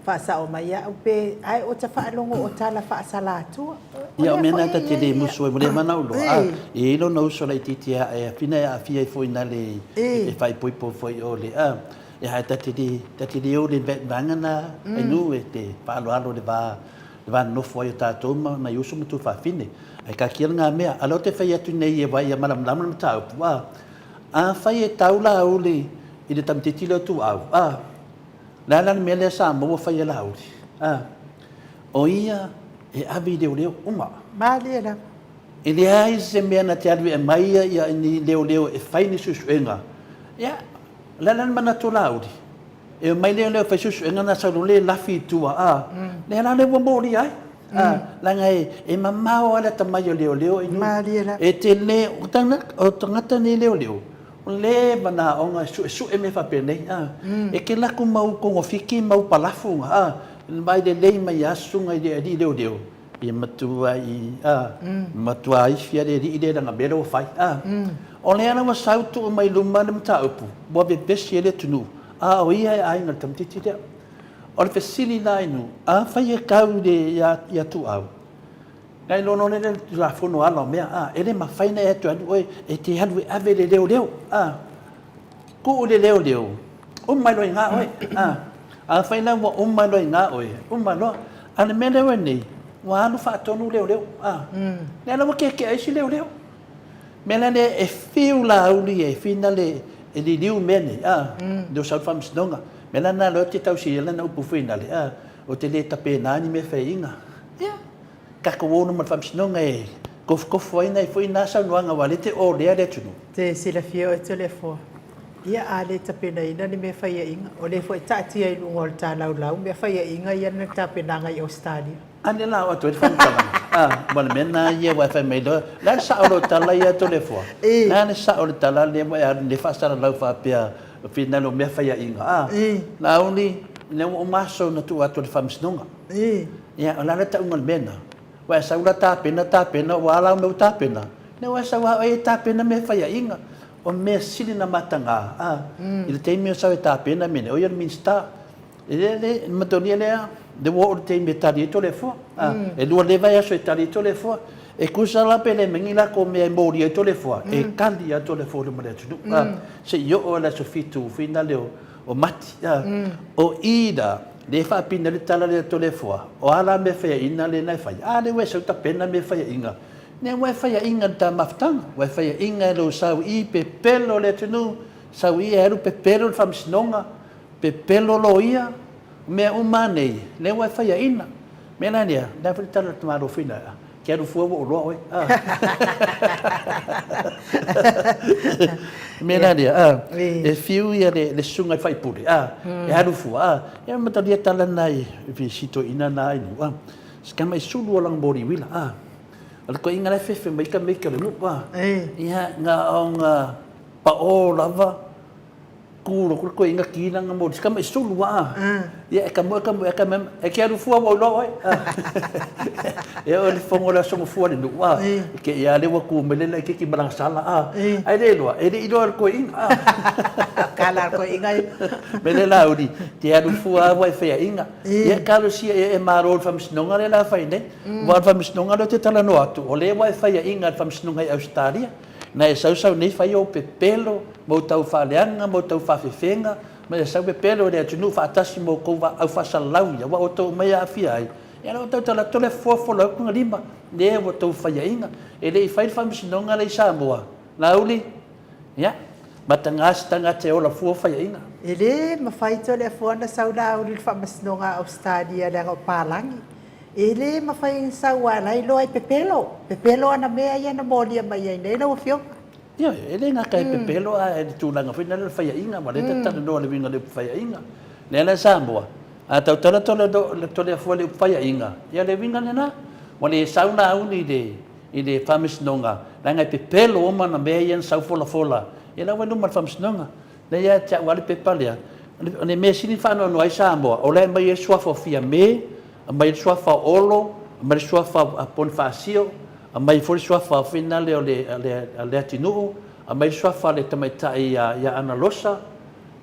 Faasao mai au pe ae o ta faalogo o tala faasalatua. Ia o mea na ta te le musu ai ua leva ona ou iloa a e i ai lona uso laitiiti e ae afina e aafia ai foi na le e faaipoipo foi o le a e ae ta te le ta te le o le vaega na ai nu e te faaaloalo le va. Le va nonofo ai o tatou ma nai uso ma tuafafine. Ae taatia lena mea. A o lea ou te fai atu nei e vaai ia malamalama le mataupu, a, afai e tau Laauli i le tamaitiiti lea o Tuuau, a, o le a la le mea lea sa maua fai e Laauli? A, o ia e ave i leoleo uma. Malie lava. E leai se mea na te alu e aumai ia ni leoleo e fai ni suesuega. Ia, o le a la le manatu o Laauli? E omai leoleo e fai suesuega na sau loa le lafi i tua, a, lea la lea ua molia ai. A, leaga e mamao lava le atamai o leoleo i nuu. Malie lava. E tele, o tagata nei leoleo, ua leva ona aoga e suesue mea faapenei, a. E te alu atu ma ou togafiti ma ou palafu, a, vaai lelei mai lava susuga i le alii leoleo, Ia matua i, a, matua ifi a le alii lea i lana mea lea ua fai, a. O lea la ua sau tuu mai luma le mataupu, ua vevesi ai le atunuu, a o ia e aiga i le tamaitiiti lea. O le fesili la i nuu, afai e tau i le, ia, ia Tuuau, na iloa loa lea le Tulafono ala o mea, a, e le mafai ona e toe alu oe e te alu e ave i le leoleo, a. Tuu i le leoleo, uma ai loa i ina oe. A, afai la ua uma ai loa i ina oe, uma loa. A o le mea lea ua i ai nei, ua alu faatonu leoleo. A, lea la ua tietie ai isi leoleo. O le mea la lea, e fiu Laauli e finale e liliu mea nei, a, lea ua sau le faamasinoga. O le mea la lena o lea ou te tausia ai lana upu finale, a, ou te le tapena ni mea e faiaina. Ia. Tatou o luma i le faamasinoga e tofutofo ai nai foi na saunoaga aua o lea e te olea le atunuu. Te silafia oe Toleafoa, ia a le tapenaina ni mea faiaina, o lea foi e taatia i luga o le talaulau mea faiaina ia na tapenaga i Ausetalia. A lea la o atu ai le faamatalaga, a, ma le mea lena ia aua e fai mai loa, o le a le sao o lau tala ia Toleafoa? O le a le sao o le tala lea ua e alu nei faasalalau faapea finagalo o mea faiaina, a? Laauli, lea ua uma aso na tuu atu e le faamasinoga. Ia, o le a le tauga o le mea lena? Ua e sau la tapena, tapena, ua a la mea ua tapena? Lea ua e sau lava oe e tapena mea e faiaina. O mea sili ona mataga, a, i le taimi o sau e tapena mea nei, o ia le Minisita. E le, le, manatua lea, lea ua oo i le taimi e tali ai Toleafoa. A, e lua leva aso e tali ai Toleafoa. E tusa la pe le aumai ni latou mea e molia ai Toleafoa, e tali lava Toleafoa i luma o le atunuu, a, se i oo i le aso 7 finale o Mati. A, o i la, lea e faapina ai le tala lea a Toleafoa, o a la mea faiaina lea na e fai? A lea ua e sau tapena mea faiaina. Lea ua e faiaina i le ta mafutaga, ua e faiaina i lou sau i pepelo le atunuu, sau i e alu pepelo le faamasinoga, pepelo loia, o mea uma a nei, lea ua e faiaina. O le mea la lea, o le a foi le tala a le tamaloa Fina, Ke alu fua ua ou loa oe. O le mea la lea, e fiu ia le susuga i le faipule, e alu fua, ia ma talia tala na i si toeaina na i nuu, si tama i sulu o lana moli uila, o le toeaina la e fefe mai ka meika o le nuu, ia na ona pao lava, Tu loku le toeaina ki lana moli si tama i sulu a. Ia e ka moe ka moe ka moe e ke alu fua ua iloa oe. E oo i le fono o le aso gafua i le nuu a. Ke ia lea ua tu mai le laitiiti ma lana sala a. Ae le iloa, e le i iloa e le toeaina a. Kala le toeaina ia. Mea lea Laauli, te alu fua lava ua e faiaina. Ia talosia ia e malo i le faamasinoga lea o le a fai nei. Aua o le faamasinoga lea ou te talanoa atu, o lea ua e faiaina i le faamasinoga i Ausetalia. Na e sausau nei fai ou pepelo ma ou tau faaleaga ma ou tau faafefega, ma e sau pepelo i le atunuu faatasi ma outou au faasalalau ia ua outou omai e aafia ai, ia la outou tala atu le foafola atu na lima, lea ua outou faiaina. E le i fai le faamasinoga lea i Samoa, Laauli, ia, mataga se tagata e ola fua faiaina. E le mafai Toleafoa ona sau Laauli i le faamasinoga a Ausetalia leaga o palagi. E le mafai ona sau aua o la e iloa e pepelo, pepelo ana mea ia na molia mai ai nei lau Afioga. Ioe, e le gata e pepelo ae le tulaga foi lea o le faiaina, aua o lea ta te talanoa i le uiga o le upu faiaina. Lea la i Samoa, a tautala Toleafoa i le upu faiaina, ia o le uiga lena, ua le sau Laauli i le i le Faamasinoga, leaga e pepelo uma ana mea ia na sau folafola, ia la ua i luma o le Faamasinoga. Lea ia te au lava le pepa lea, o le mea sili ona faanoanoa ai Samoa, o la e aumai ai le suafa o Fiame, aumai ai le suafa o Olo, aumai le suafa o Ponifasio, aumai foi le suafa foi lea o Leatinuu, aumai le suafa o le tamaitai ia Ana Losa.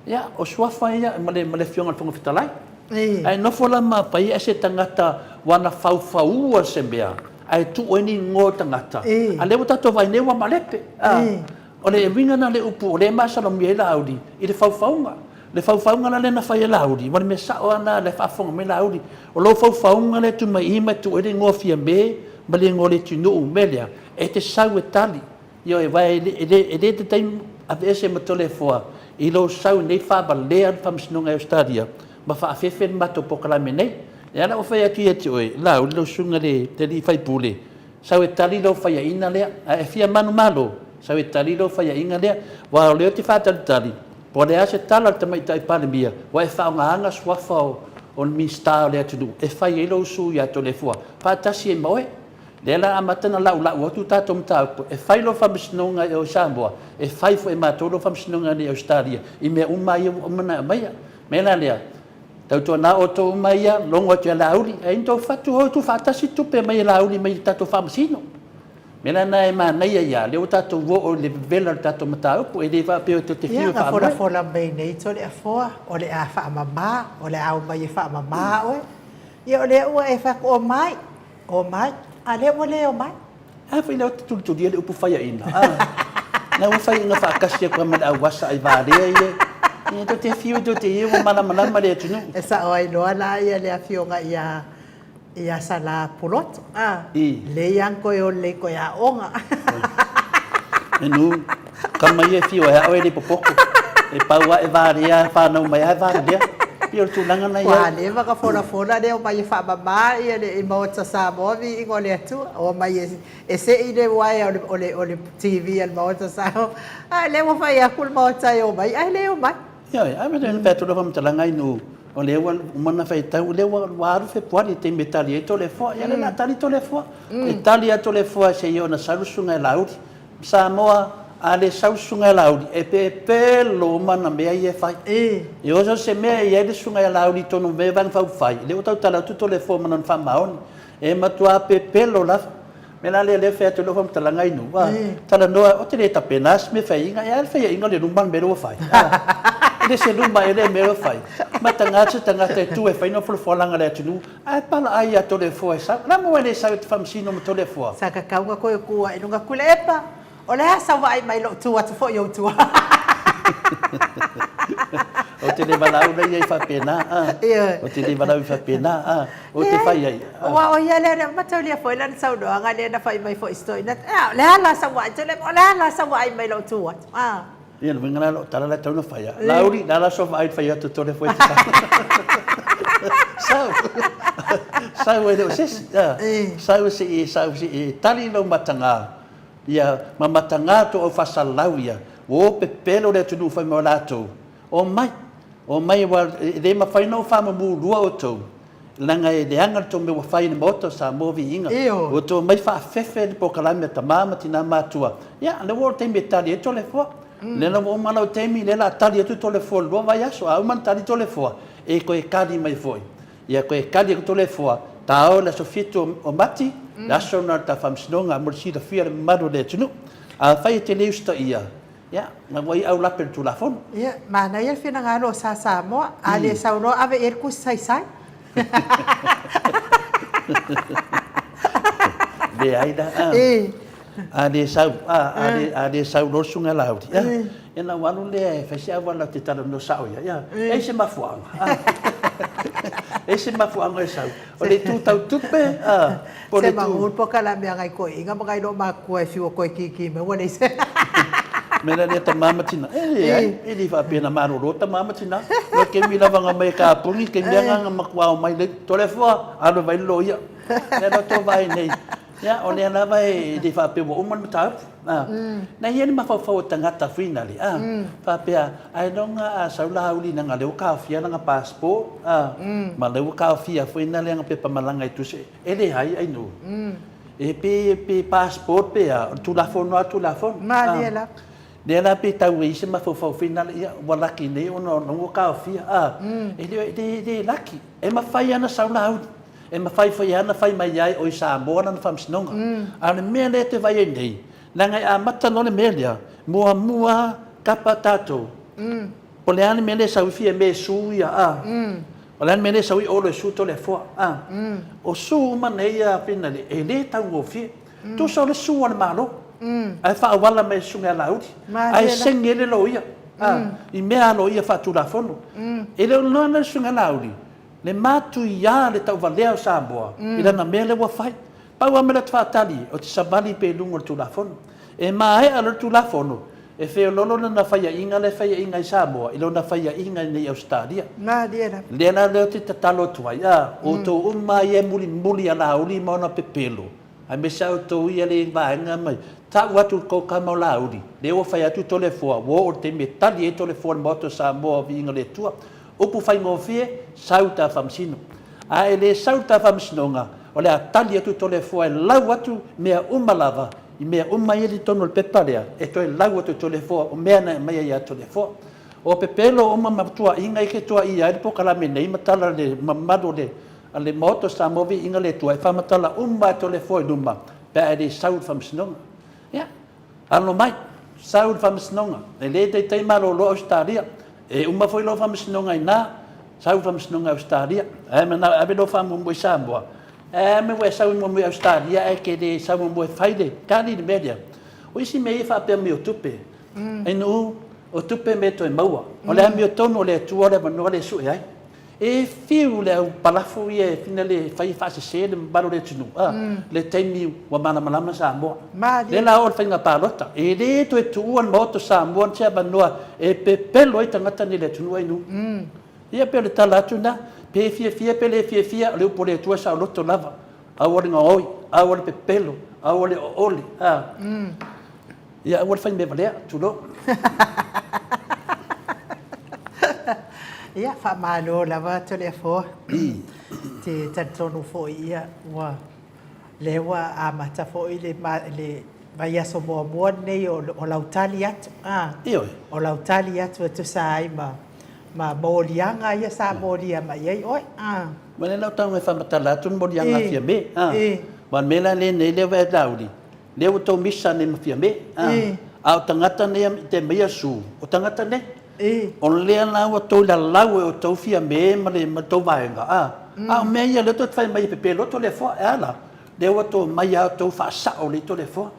Ia, o suafa ia ma le Afioga i le Fofoga Fetalai. Ae nofo la ma fai ai se tagata ua na faufaua se mea ae tuu ai ni igoa o tagata, a lea ua tatou vaai nei ua malepe. O le uiga lena o le upu o lea e masalomia ai Laauli i le faufauga. Le faufauga la lea na fai e Laauli, ua o le mea sao lava lena, o la e faafofoga mai Laauli. O lou faufauga lea e tu mai i i ma e tuu ai le igoa o Fiame ma le igoa o Leatinuu, o le mea lea, e te sau e tali. Ioe, aua e le tatai ona aveese ma Toleafoa i lou sau i inei faavalea le Faamasinoga i Ausetalia ma faafefe le matou polokalame nei. O lea la ua fai atu ia te oe, Laauli lau Susuga i le sui usufono, sau e tali lau faiaina lea. A e fia manumalo, sau e tali lau faiaina lea. Aua o lea ou te faatalitali, po o le a se tala a le Tamaitai Palemia, ua e faaaogaina suafa o le Minisita o Leatinuu e fai ai lou usu ia Toleafoa faatasi ai ma oe. Lea la amata ona laulau atu tatou mataupu, e fai lou faamasinoga i o i Samoa, e fai foi e matou lou faamasinoga i Ausetalia i mea uma lava ia ua uma ona e aumaia. O le mea la lea, tautuana outou uma ia, logo atu ia Laauli, ae i ai ni tou fatu, o e tuufaatasi tupe mai e Laauli mai le tatou faamasino. O le mea la lena e manaia ia, lea ua tatou oo i le vevela o le tatou mataupu, e le faapea tou te fiu e faamoe. Ia, na folafola mai nei Toleafoa, o le a faamama, o le a omai e faamama oe. Ia o lea ua e fai atu, omai. Omai, a lea ua le omai. A foi lea ou te tulitulia le upu faiaina, a? Na ua faiaina faatasi atu lava ma le auasa aivalea ia. Ia tou te fiu tou te ia ua malamalama le atunuu. E sao ai loa la ia le afioga ia ia Sala Puloto, a? I. Lei lava na toe o lelei toe aoga. Enu, tama ia e fiu e ao e le popoto. E pau lava e valea, fanau mai lava e valea. Pei o le tulaga na i ai. Ua leva ona folafola lea omai e faamama ia le Maota Samoa viiga o le Atua. Omai e sei le uaea o le o le TV a le Maota Samoa. A lea ua fai atu le Maota e omai ae le omai. Ioe, ae na fai atu lau faamatalaga i nuu, o lea ua uma ona faitau, o lea ua alu Fepuari i le taimi e tali ai Toleafoa. Ia o lea o le a tali Toleafoa. E tali lava Toleafoa seia oo ina sau le susuga ia Laauli. Samoa, a le sau le susuga ia Laauli, e pepelo uma ana mea ia e fai. E oso se mea e i ai le susuga ia Laauli i totonu o mea ia Vaega Faaupufai, lea ua tautala atu Toleafoa ma lona faamaoni. E matua pepelo lava. O le mea la lea o lea e fai atu ai lau faamatalaga i nuu, a talanoa, ou te le tapena se mea e faiaina, e a le faiaina o le luma le mea lea ua fai? A, e le se luma ea le mea lea ua fai? Mataga se tagata e tu e fai lana folafolaga i le atunuu, ae palaai ia Toleafoa e sau. O le a le mea ua e le sau e te faamasino ma Toleafoa? Sa tatau ona toe tu ai i luga Tuilaepa. O le a sau vaai mai lou tu atu foi i ou tua. Ou te le valaau la ia i faapena, a. Ou te le valaau i faapena, a. Ou te fai ai. Aua o ia lea, na mataulia foi lana saunoaga lea na fai mai foi i si toeaina, o le a la sau vaai, o le a la sau vaai mai lou tu atu, a. Ia, le uiga la o lau tala la e tatau ona fai, Laauli, le a la sou vaai i le fai atu o Toleafoa e te sau. Sau. Sau e le o se isi, a. Sau se i, sau se i tali lou mataga Ia ma mataga tou au faasalalau ia, ua o pepelo le atunuu fai mai o latou, Omai, omai, aua e le mafai ona ou faamumu lua outou, leaga e leaga le tou mea ua fai i le Maota o Samoa Viiga. Ua outou omai faafefe le polokalame a tama ma tina matutua. Ia, lea ua oo le taimi e tali ai Toleafoa. Lea la ua uma lau taimi, lea o le a tali atu Toleafoa i le lua vaiaso. A uma ona tali Toleafoa, e toe tali mai foi. Ia toe tali atu Toleafoa, taoa i le aso 7 o Mati, le aso lena o le ta faamasinoga mo le silafia e le mamalu o le atunuu. Afai e te le usitaia, ia, na ua iau lape i le Tulafono. Ia, manaia le finagalo o Sa Samoa, a le sau loa ave i ai le tusi saisai. Leai la, a. A le sau, a, a le, a le sau loa le Susuga ia Laauli, ia, ia ona ou alu lea e fai se auala ou te talanoa sao i ai, ia, e i ai se mafuaaga, a, e i ai se mafuaaga e sau, o le itu tau tupe, a, po o le itu... Se magu le polokalame a nai toeaiina ma nai loomatutua e fiu e toe kiki mai ua leai se... Mea la lea tama ma tina, e leai, e le faapea na malolo tama ma tina, o le taimi lava na omai e kapuni, le taimi lava na matua omai lea, Toleafoa, alu e vaai le loia, lea la tou vaai nei, Ia, o lea lava e le faapea ua uma le mataupu. A, na i ai le mafaufau o tagata finale, a, faapea, ailoga a sau Laauli leaga o lea ua taofia lana passport, a, ma o lea ua taofia foi na lea pepa malaga i tusi, e leai ainu. E pe, pe passport pe a, o le Tulafono lava o le Tulafono. Malie lava. Lea la pe tau ai se mafaufau finale, ia, ua laki nei ona o lea ua taofia, a, e le, e le laki. E mafai lava ona sau Laauli. E mafai foi lava ona fai mai ai o i Samoa lana faamasinoga. A o le mea lea e te vaai ai nei, leaga e amata loa le mea lea, muamua tapa tatou, po o le a le mea lea e sau ai Fiame e sue ia, a? O le a le mea lea e sau ai Olo e sue Toleafoa, a? O sue uma nei a Finali, e le taugofie. Tusa o le sue a le Malo, ae faaauala mai e le Susuga ia Laauli, ae saini ai le loia. I mea aloaia faatulafono. E le o iloa la le Susuga Laauli, le matuia le tauvalea o Samoa i lana mea lea ua fai. Pau lava mea lea ou te faatali, ou te savali pea i luga o le Tulafono. E maea loa le Tulafono, e feoloolo lana faiaina lea e faiaina ai Samoa i lona faiaina i inei i Ausetalia. Malie lava. Lea la lea ou te tatalo atu ai, a, outou uma lava ia e mulimuli ia Laauli ma ona pepelo, aemaise lava outou ia le vaega mai, tau atu i le tou tama o Laauli, lea ua fai atu Toleafoa, ua oo i le taimi e tali ai Toleafoa i le Maota o Samoa, viiga i le Atua. Upu faigofie, sau i ta faamasino. A e le sau i ta faamasinoga, o le a tali atu Toleafoa e lau atu mea uma lava, i mea uma ia i totonu o le pepa lea, e toe lau atu e Toleafoa, o mea na e aumaia ia Toleafoa. O pepelo uma ma tuuaiga ia e tuuaia ai le polokalame nei ma tala le mamalu o le Maota o Samoa Viiga le Atua, e faamatala uma lava e Toleafoa i luma pe a e le sau i le faamasinoga. Ia, Alo mai, sau i le faamasinoga. E le taitai malolo Ausetalia. E uma foi lou faamasinoga i ina, sau i le faamasinoga i Ausetalia. Ae manao e ave lou faamuamua i Samoa. Ae a mea ua e sau muamua i Ausetalia ae e te le sau muamua e fai le tali i le mea lea? O isi mea ia faapea mai o tupe. Ainu, o tupe mea e toe maua. O le amiotonu o le Atua le avanoa lea e sue ai. E fiu le au palafu ia e fina le fai e faasese le mamalu o le atunuu a le taimi ua malamalama Samoa. Lea la oo le faiga palota e le toe tuua le maota o Samoa se avanoa e pepelo ai tagata nei le atunuu ainu. Ia pei o le tala atu lena, pe fiafia pe le fiafia o le upu a le Atua e saoloto lava. Aua le gaoi, aua le pepelo, aua le oole a. Ia aua le fai mea valea, tulou. Ia, faamalo lava Toleafoa. Te talitonu foi ia ua lea ua amata foi le le vaiaso muamua lenei o, o lau tali atu. Ah, Ioe. O lau tali atu e tusa ai ma ma moliaga ia sa molia mai ai oe. Ah. Ma le lau tago e faamatala atu le moliaga a Fiame. Ah. Ma le mea la lenei lea ua e Laauli, Lea ua tou misa nei ma Fiame, a o tagata nei te aumaia su, o tagata nei. O lea la ua tou lalau e outou Fiame ma le ma tou vaega, a o mea ia lea tou te fai mai e pepeloto Toleafoa, e a la? Lea ua tou omai lava outou faasao lelei Toleafoa,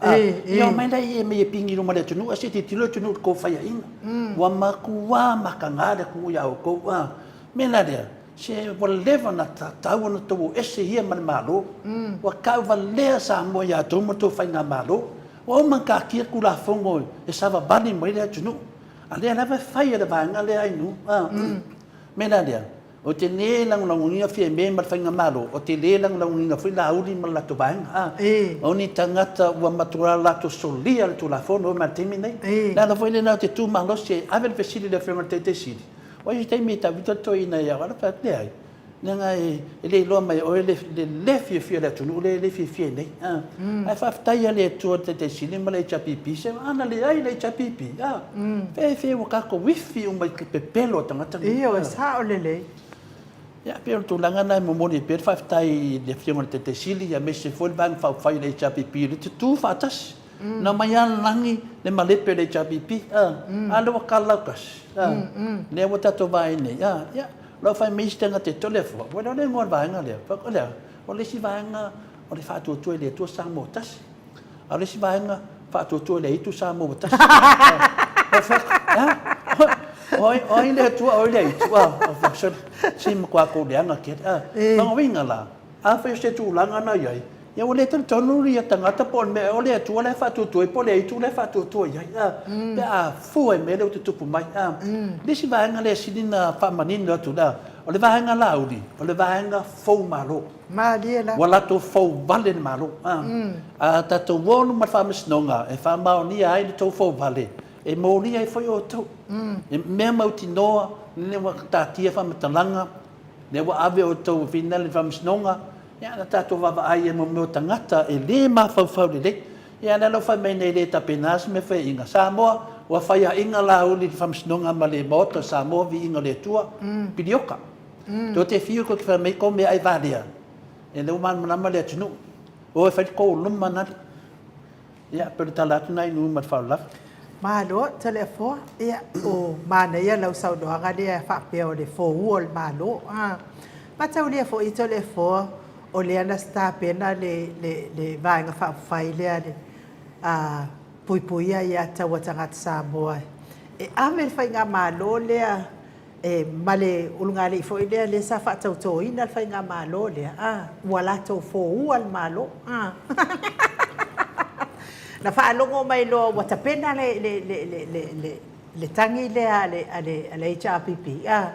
ia omai laia e mei e pigi i luma o le atunuu ae se i tilotilo le atunuu i le tou faiaina. Ua matua mataga le atunuu ia outou, o le mea la lea, Se ua leva ona tatau ona outou o ese ia ma le Malo. Ua tauvalea Samoa ia outou ma le tou Faigamalo. Ua uma ona taatia Tulafono e savavali mai le atunuu. A lea lava e fai e le vaega lea Ainuu. O le mea la lea, ou te le lagolagoina Fiame ma le Faigamalo, ou te le lagolagoina foi Laauli ma le latou vaega. O ni tagata ua matua latou solia le Tulafono ma le taimi lenei. O le ala foi lena ou te tu malosi e ave le fesili i le Afioga i le Taitai Sili, O isi taimi e tau ita le toeaina ia au, fai atu, leai, leaga e le iloa mai e oe le le fiafia o le atunuu lea e le fiafia ai nei. Ae faafetai lava i le Atua i le Taitai Sili ma le HRPP, se ana leai le HRPP, feefea ua tatou ifi uma i le pepelo a tagata nei. Ioe, sao lelei. Ia, pei o le tulaga lena e momoli ai pea le faafetai i le Afioga i le Taitai Sili aemaise foi le Vaega Faaupufai o le HRPP o lea e tutu faatasi. Na omai lava le lagi le malepe o le HRPP, a lea ua tala lautasi, lea ua tatou vaai nei, ia, lau fai mai isi tagata e Toleafoa, ua iloa le igoa o le vaega lea. Fai atu, o le a? O le isi vaega o le Faatuatua i le Atua Samoa Tasi. A o le isi vaega, Faatuatua i le Aitu Samoa Tasi. Ou fai atu, e a? O ai, o ai le Atua, o ai le Aitu? Ou fai atu, se matua tou leaga tele. Lona uiga la, afai o se tulaga na i ai, Ia ua le talitonu ia tagata po o le mea o le Atua la e faatuatua ai po o le aitu la e faatuatua i ai, a, pe a fua i mea lea ua tutupu mai. A, le isi vaega lea e sili ona faamanino atu la, o le vaega Laauli, o le vaega fou malo. Malie lava. Ua latou fou vale le Malo. A, a tatou o luma i le Faamasinoga e faamaonia ai le tou fou vale, e molia ai foi outou. E mea mautinoa, lea ua taatia faamatalaga, lea ua ave outou e finale i le Faamasinoga, Ia, na tatou vaavaai i mea o tagata e le mafaufau lelei. Ia, lea la ua fai mai nei e le tapena se mea faiaina. Samoa, ua faiaina Laauli i le Faamasinoga ma le Maota o Samoa, Viiga o le Atua, Pilioka. Tou te fiu tou te fai mai tou meaai valea, ia lea ua malamalama le atunuu. O e fai le tou luma na. Ia, pei o le tala atu lena i nuu ma le faaaloalo lava. Malo, Toleafoa. Ia, ua manaia lau saunoaga lea faapea o le foua o le Malo. Mataulia foi Toleafoa, o lea na tapena le, le, le Vaega Faaupufai lea le a puipuia ia taua tagata Samoa E ave le faigamalo lea e ma le ulugalii foi lea lea sa faatautoina le faigamalo lea, a, ua latou foua le Malo. A. Na faalogo mai loa ua tapena le le le le le le le tagi lea a le a le a le HRPP, a,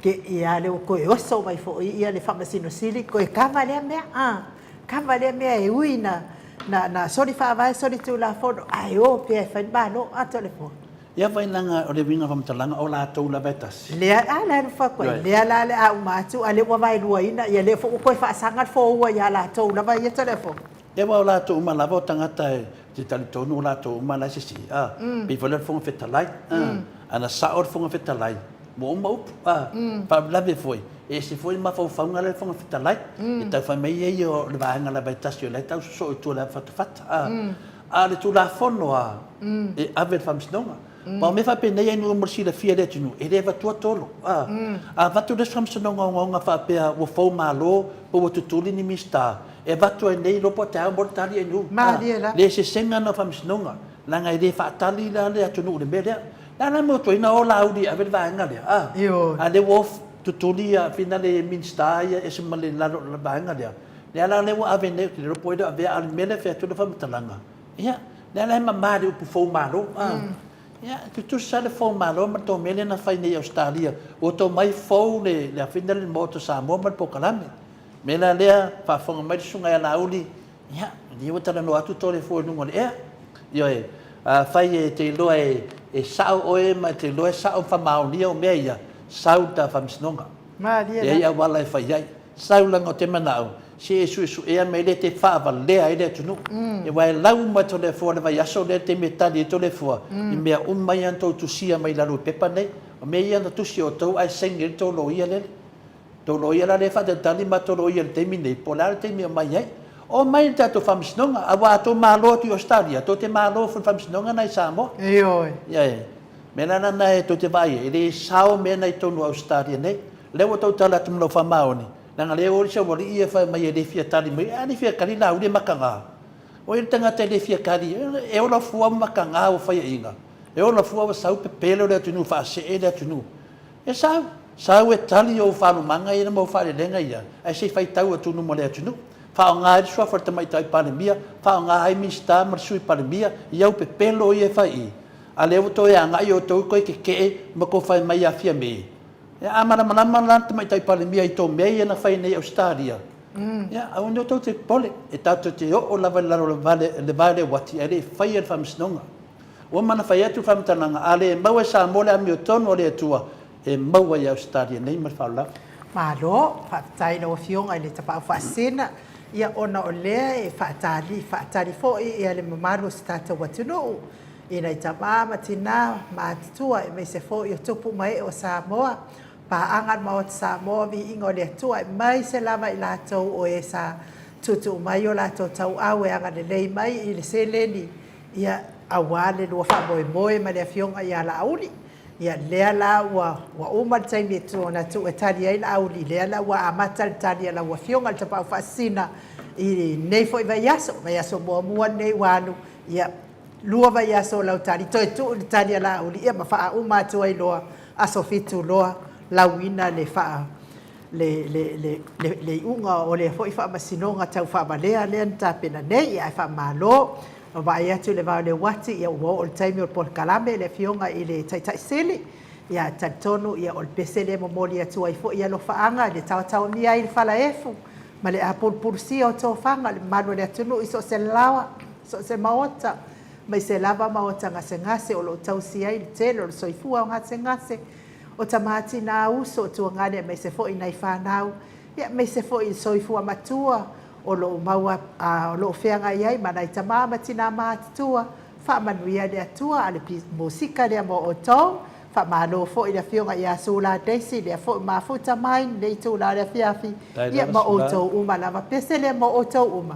te i lava lea ua toe oso mai foi ia le Faamasino Sili toe kava lea mea, a, kava lea mea e ui ina na na soli faavae soli tulafono ae o pea e fai le Malo. A Toleafoa. Ia vai leaga o le uiga o faamatalaga o latou lava e tasi. Lea a lea na fai atu ai, lea la le a uma atu a lea ua vaeluaina, ia lea foi ua toe faasaga le foua ia latou lava ia Toleafoa. Ia aua o latou uma lava o tagata e te talitonu o latou uma la e sese, a, pei foi lea o le Fofoga Fetalai, a, ana sao le Fofoga Fetalai, ua uma upu, a, faalavelave foi, e ese foi le mafaufauga lea o le Fofoga Fetalai, e tau fai mai ia ia o le vaega lava e tasi o la e tau sosoo i tua i le avafatafata, a, a o le Tulafono lava, e ave i le Faamasinoga. Aua o mea faapenei e nuu mo le silafia e le atunuu, e le avatua tolo. A avatu le isi faamasinoga ogaoga faapea ua fou malo po ua tutuli ni Minisita, e avatu ai nei iloa po o taeao mo le tali e nuu. Le eseesega lena o faamasinoga, leaga e le faatali la le atunuu i le mea lea. O le a la le mea ua tuai ona o Laauli e ave le vaega lea? A lea ua o tutuli le Minisita ia ese ma le lalo o le vaega lea. Lea la lea ua ave nei, ou te le iloa po o ai lea o avea, a o le mea lea e fai atu lau faamatalaga, Ia, lea la e mama le upu foumalo, a. Ia, e tutusa le foumalo ma le tou mea lea na fai nei i Ausetalia, ua outou omai fou le le afina le Maota o Samoa ma le polokalame. O le mea la lea, faafofoga mai le Susuga ia Laauli, ia, o lea ua talanoa atu Toleafoa i luga o le ea. Ioe, afai e te iloa e sao oe ma e te iloa e sao ma faamaonia au mea ia, sau i le ta Faamasinoga. Malie la. Leai auala e fai ai. Sau leaga ou te manao, se e suesuea mea lea e te faavalea ai le atunuu. Aua e lau uma e Toleafoa i le vaiaso lea le taimi e tali ai Toleafoa i mea uma ia na tou tusia mai lalo i pepa nei. O mea ia na tusi e outou ae saini ai le tou loia lele. Tou loia la lea e faatalitali matou loia i le taimi nei po o le a le taimi e aumai ai. Omai i le tatou faamasinoga, aua a outou malo atu i Ausetalia, tou te malo foi i le faamasinoga lena i Samoa. Ioe. Ioe. O le mea la lena e tou te vaai ai, e le sao mea na i totonu o Ausetalia nei. Lea ua tau tala atu ma lau faamaoni, leaga lea ua isi aualii ia fai mai e le fia tali mai, a le fia tali Laauli e mataga. O ai le tagata e le fia tali, e ola fua ma mataga ua faiaina, e ola fua ua sau pepelo le atunuu faasee le atunuu. E sau, sau e tali ou faalumaga ia ma ou faalelega ia, ae se i faitau atu i luma o le atunuu. Faaaoga ai le suafa o le Tamaitai Palemia, faaaoga ai Minisita ma le Sui Palemia i au pepelo ia e fai i, a lea ua toe agai outou toe tetee ma tou fai mai ia Fiame. Ia, a malamalama la le Tamaitai Palemia i tou mea ia na fai nei i Ausetalia, ia, aua ne i outou te popole, e tatou te oo lava i lalo o le va o le uati ae le i faia le faamasinoga. Ua uma ona fai atu le faamatalaga, a le maua e Samoa le amiotonu a le Atua, e maua i Ausetalia nei ma le faaaloalo. Malo, faafetai i lau Afioga i le Tapaau Faasisina, ia ona o lea e faatali, faatali foi ia le mamalu o si tatou atunuu i nai tama ma tina matutua aemaise foi o tupu ma ee o Samoa, paaga a le Maota Samoa, viiga o le Atua, aemaise lava i latou o e sa tuutuu mai o latou tauau e agalelei mai i le seleni, ia, aua le lua faamoemoe ma le Afioga ia Laauli. Ia, lea la ua, ua uma le taimi e ona tuu e tali ai Laauli, lea la ua amata le tali a lau Afioga i le Tapaau Faasisina i lenei foi vaiaso, vaiaso muamua lenei ua alu, ia, 2 vaiaso o lau tali, toe tuu le tali a Laauli, ia ma faauma atu ai loa, aso 7 loa, lauina le faa, le, le, le, le, le iuga o lea foi faamasinoga tau faavalea lea na tapena nei. Ia, ae faamalo, ua vaai atu i le va o le uati, ia ua oo i le taimi o le polokalame le Afioga i le Taitai Sili. Ia, e talitonu, ia, o le pese lea e momoli atu ai foi alofaaga i le taotaomia ai i le falaefu ma le apulupulusia o tofaga i le mamalu o le atunuu i so o se laoa, so o se maota, aemaise lava maota gasegase o lo o tausi ai le tele o le soifua o gasegase, o tama tina, uso, tuagane aemaise foi nai fanau, ia aemaise foi le soifua matua o lo o maua, o lo o feagai ai ma nai tama ma tina matutua. Faamanuia le Atua a le musika lea mo outou. Faamalo foi i le Afioga ia Sula Daisy, lea foi ua mafuta mai i lenei itula o le afiafi, ia ma outou uma lava. Pese lea mo outou uma.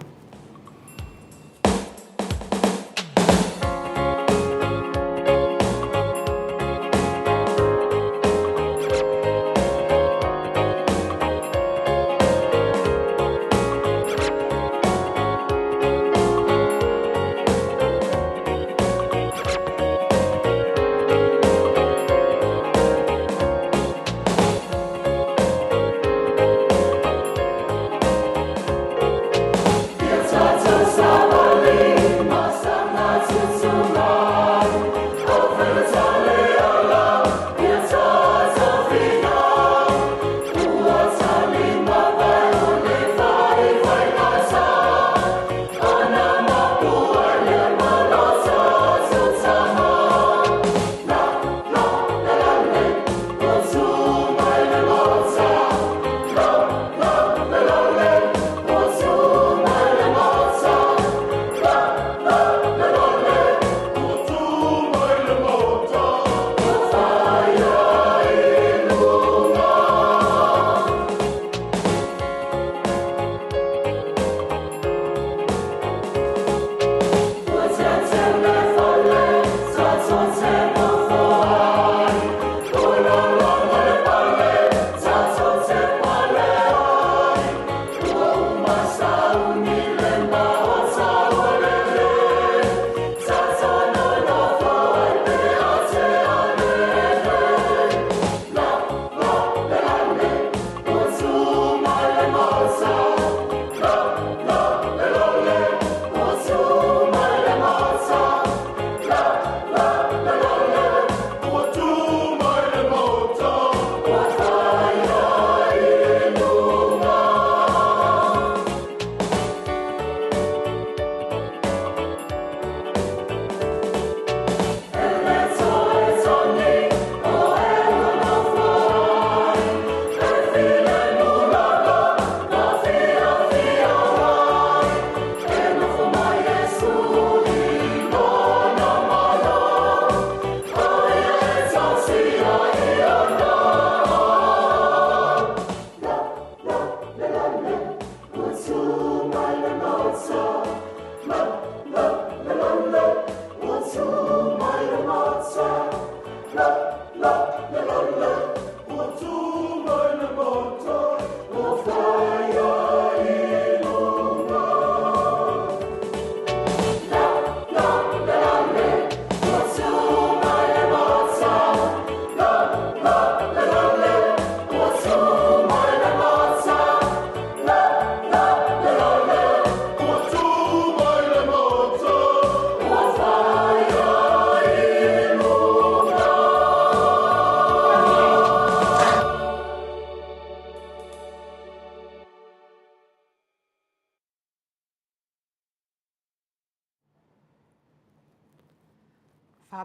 Fa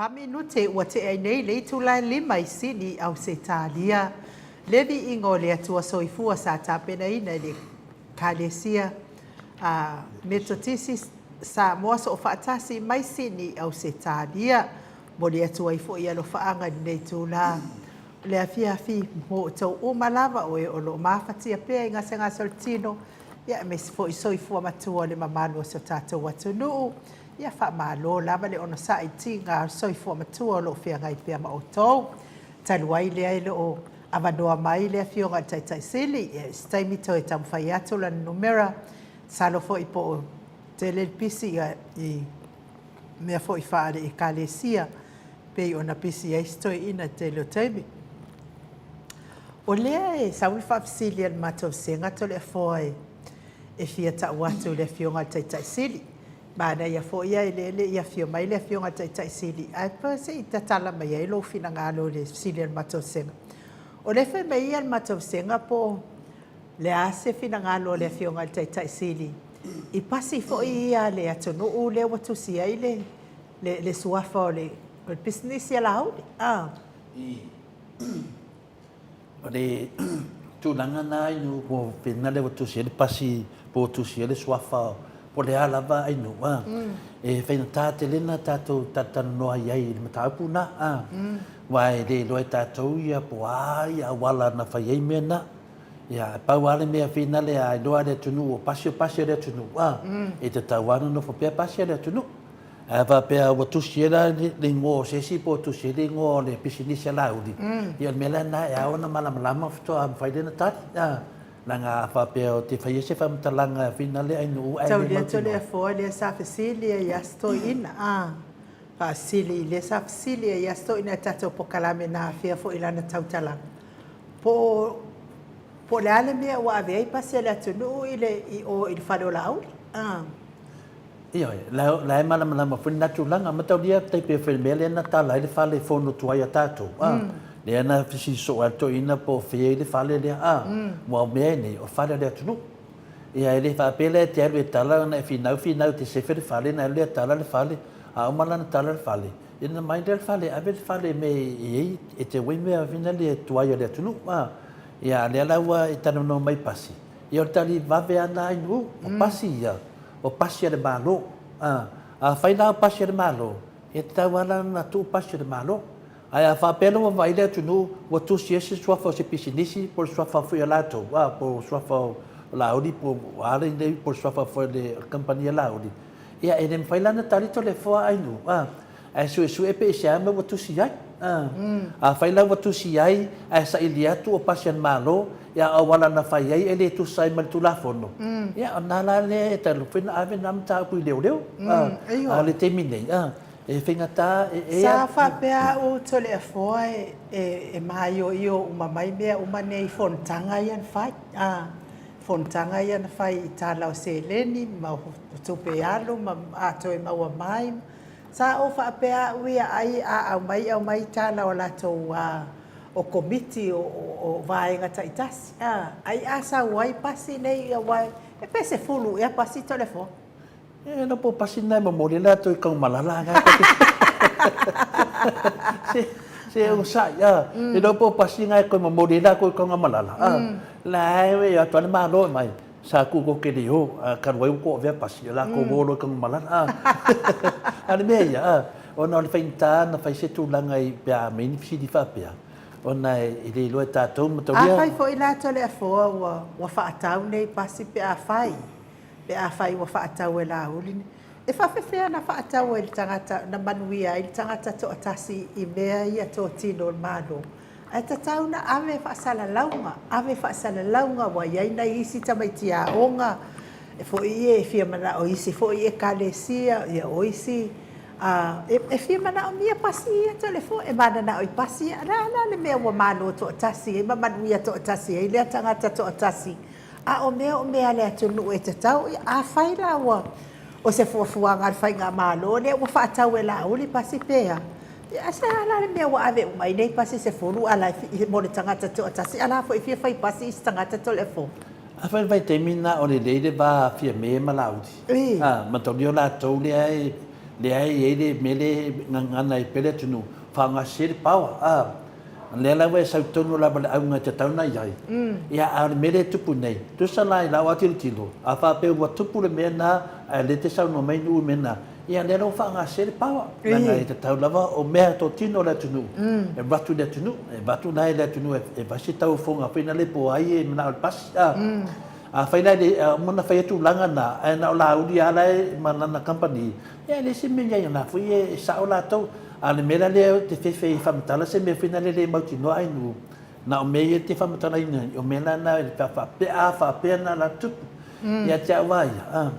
minute ua tea ai nei le itula e lima i Sini i Ausetalia. Le viiga o le Atua Soifua sa tapenaina e le Ekalesia a Metotisi Samoa Soofaatasi mai Sini i Ausetalia. Momoli atu ai foi alofaaga i lenei itula o le afiafi mo outou uma lava o e o lo o mafatia pea i gasegase o le tino, ia aemaise foi soifua matua o le mamalu o si o tatou atunuu. Ia faamalo lava le onosai i tiga o le soifua matua o lo o feagai pea ma outou. Talu ai lea e le o avanoa mai le Afioga i le Taitai Sili, ia i se taimi toe taumafai atu lana numera, masalo foi po o tele le pisi i mea foi faale-Ekalesia pei ona pisi ai si toeaina i le tele o taimi. O lea e sau le faafesili a le matou vasega Toleafoa e fia tau atu i le Afioga i le Taitai Sili. Manaia foi ae lea e le i afio mai le Afioga i le Taitai Sili, ae pe se i tatala mai ai lou finagalo i le fesili a le matou vasega. O lea e fai mai ia le matou vasega po o le a se finagalo o le Afioga i le Taitai Sili i pasi foi ia a le atunuu lea ua tusi ai le le suafa o le pisinisi a Laauli. Ah. O le tulaga na ainu po pena lea ua tusi ai le pasi po ua tusi ai le suafa po o le a lava ainu a. E faigata tele na tatou talatalanoa i ai i le mataupu na a. Aua e le iloa e tatou ia po o a ia auala na fai ai mea na. Ia e pau lava le mea finale a iloa e le atunuu o pasi o pasi a le atunuu a. E tatau lava ona nofo pea pasi a le atunuu. Ae a faapea ua tusi ai la le igoa o se isi po ua tusi ai le igoa o le pisinisi a Laauli, ia o le mea la lena e ao ona malamalama faatoa mafai lea ona tali. A, leaga a faapea ou te faia se faamatalaga finale ainuu ae le mautinoa. Taulia Toleafoa lea sa fesili ai ia si toeaina, a, faasili lea sa fesili ai ia si toeaina i le tatou polokalame na afea foi i lana tautalaga, po o po o le a le mea ua ave ai pasi a le atunuu i le i o i le fale o Laauli. A. Ioe, la e malamalama foi lena tulaga. Mataulia tai pei foi le mea lea na tala ai le fale fono tuai a tatou, a, lea na fesili soo ai le toeaina po o fea i le fale lea, a, aua o mea nei, o fale o le atunuu. Ia, e le faapea la e te alu e tala ona e finau finau e te sefe le fale ona alu lea tala le fale, a uma la ona tala le fale, ia ona mai lea le fale, ave le fale i mea e i ai, e te o ai mea foi lea tuai a le atunuu, a. Ia, a o lea la ua e talanoa mai i pasi, ia o le tali vave lava lena Ainuu, o pasi ia, o pasi a le Malo. A, afai la o pasi a le Malo, e tatau lava la ona tuu pasi a le Malo. Ae a faapea la ua vaai le atunuu ua tusi ai se suafa o se pisinisi po o le suafa foi o latou, a, po o suafa o Laauli po o a le, po o le suafa foi o le kamupani a Laauli, ia e le mafai la ona tali Toleafoa Ainuu, a. Ae suesue pe i se a mea ua tusi ai. Afai la ua tusi ai ae saili atu o pasi a le Malo, ia o auala na fai ai e le tusa ai ma le Tulafono, ia ona la lea e talu foi ona ave lena mataupu i leoleo. A o le taimi nei, e faigata e. Sa faapea au Toleafoa e maioio uma mai mea uma nei i fonotaga ia na fai, fonotaga ia na fai i tala o seleni ma tupe alu ma toe maua mai. Sa ou faapea au ia ai a aumai aumai tala o latou a o komiti o vaega taitasi a ai a sau ai pasi nei aua e pe sefulu ea pasi Toleafoa. E iloa po o pasi na e momoli ai latou i Tanumalala se se onosai a e iloa po o pasi na e toe momoli ai latou i Tanumalala a la e o atu a le Malo e aumai Sa tuu koke le o, a talu ai ua tou avea pasi, o latou o loa i Tanumalala, a. A o le mea ia, a, ona o le faigata ona fai se tulaga i, pe a aumai ni fesili faapea, ona e le iloa e tatou mataulia. Afai foi la Toleafoa ua, ua faatau nei pasi pe afai, pe afai ua faatau e Laauli, e faafefea ona faatau e le tagata, na manuia ai le tagata toatasi i mea ia totino o le Malo? Ae tatau ona ave faasalalauga, ave faasalalauga ua i ai nai isi tamaiti aoga foi ia e fia manao i isi foi ekalesia, ia o isi e fia manaomia pasi ia Toleafoa, e mananao i pasi ia. O le a la le mea ua malo toatasi ai ma manuia toatasi ai lea tagata toatasi? A o mea o mea a le atunuu e tatau, ia afai la ua o se fuafuaga a le faigamalo lea ua faatau e Laauli pasi pe a, Ia se a la le mea ua ave uma ai nei pasi sefulu a la e mo le tagata toatasi, a la foi e fia fai pasi isi tagata Toleafoa. Afai le vaitaimi lena o lelei le va a Fiame ma Laauli, a, mataulia o latou lea e Lea e i ai le mea lea e gagana ai pea le atunuu, faaaogasese le power, a. O lea la ua e sau tonu lava i le auga e tatau ona i ai. Ia, a o le mea lea e tupu nei, tusa la i lau lava tilotilo, a faapea ua tupu le mea lena ae o lea e te saunoa mai Nuu i le mea lena, ia o lea la ua faaaogasese le power. Leaga e tatau lava o mea totino a le atunuu e avatu i le atunuu, e avatu la i le atunuu e fai se tauofoga foi lea po o ai e manao i le pasi. A. Afai la e le uma ona faia tulaga na, ae na o Laauli lava la e ma lana kamupani, ia e leai se mea i ai, o la foi e sao latou. A o le mea la lea ou te fefe ai e faamatala se mea foi lea e le mautinoa ai nuu, na o mea ia e te faamatalaina ai, o mea la na pe a faapea na la tupu. Ia te au lava ia, a,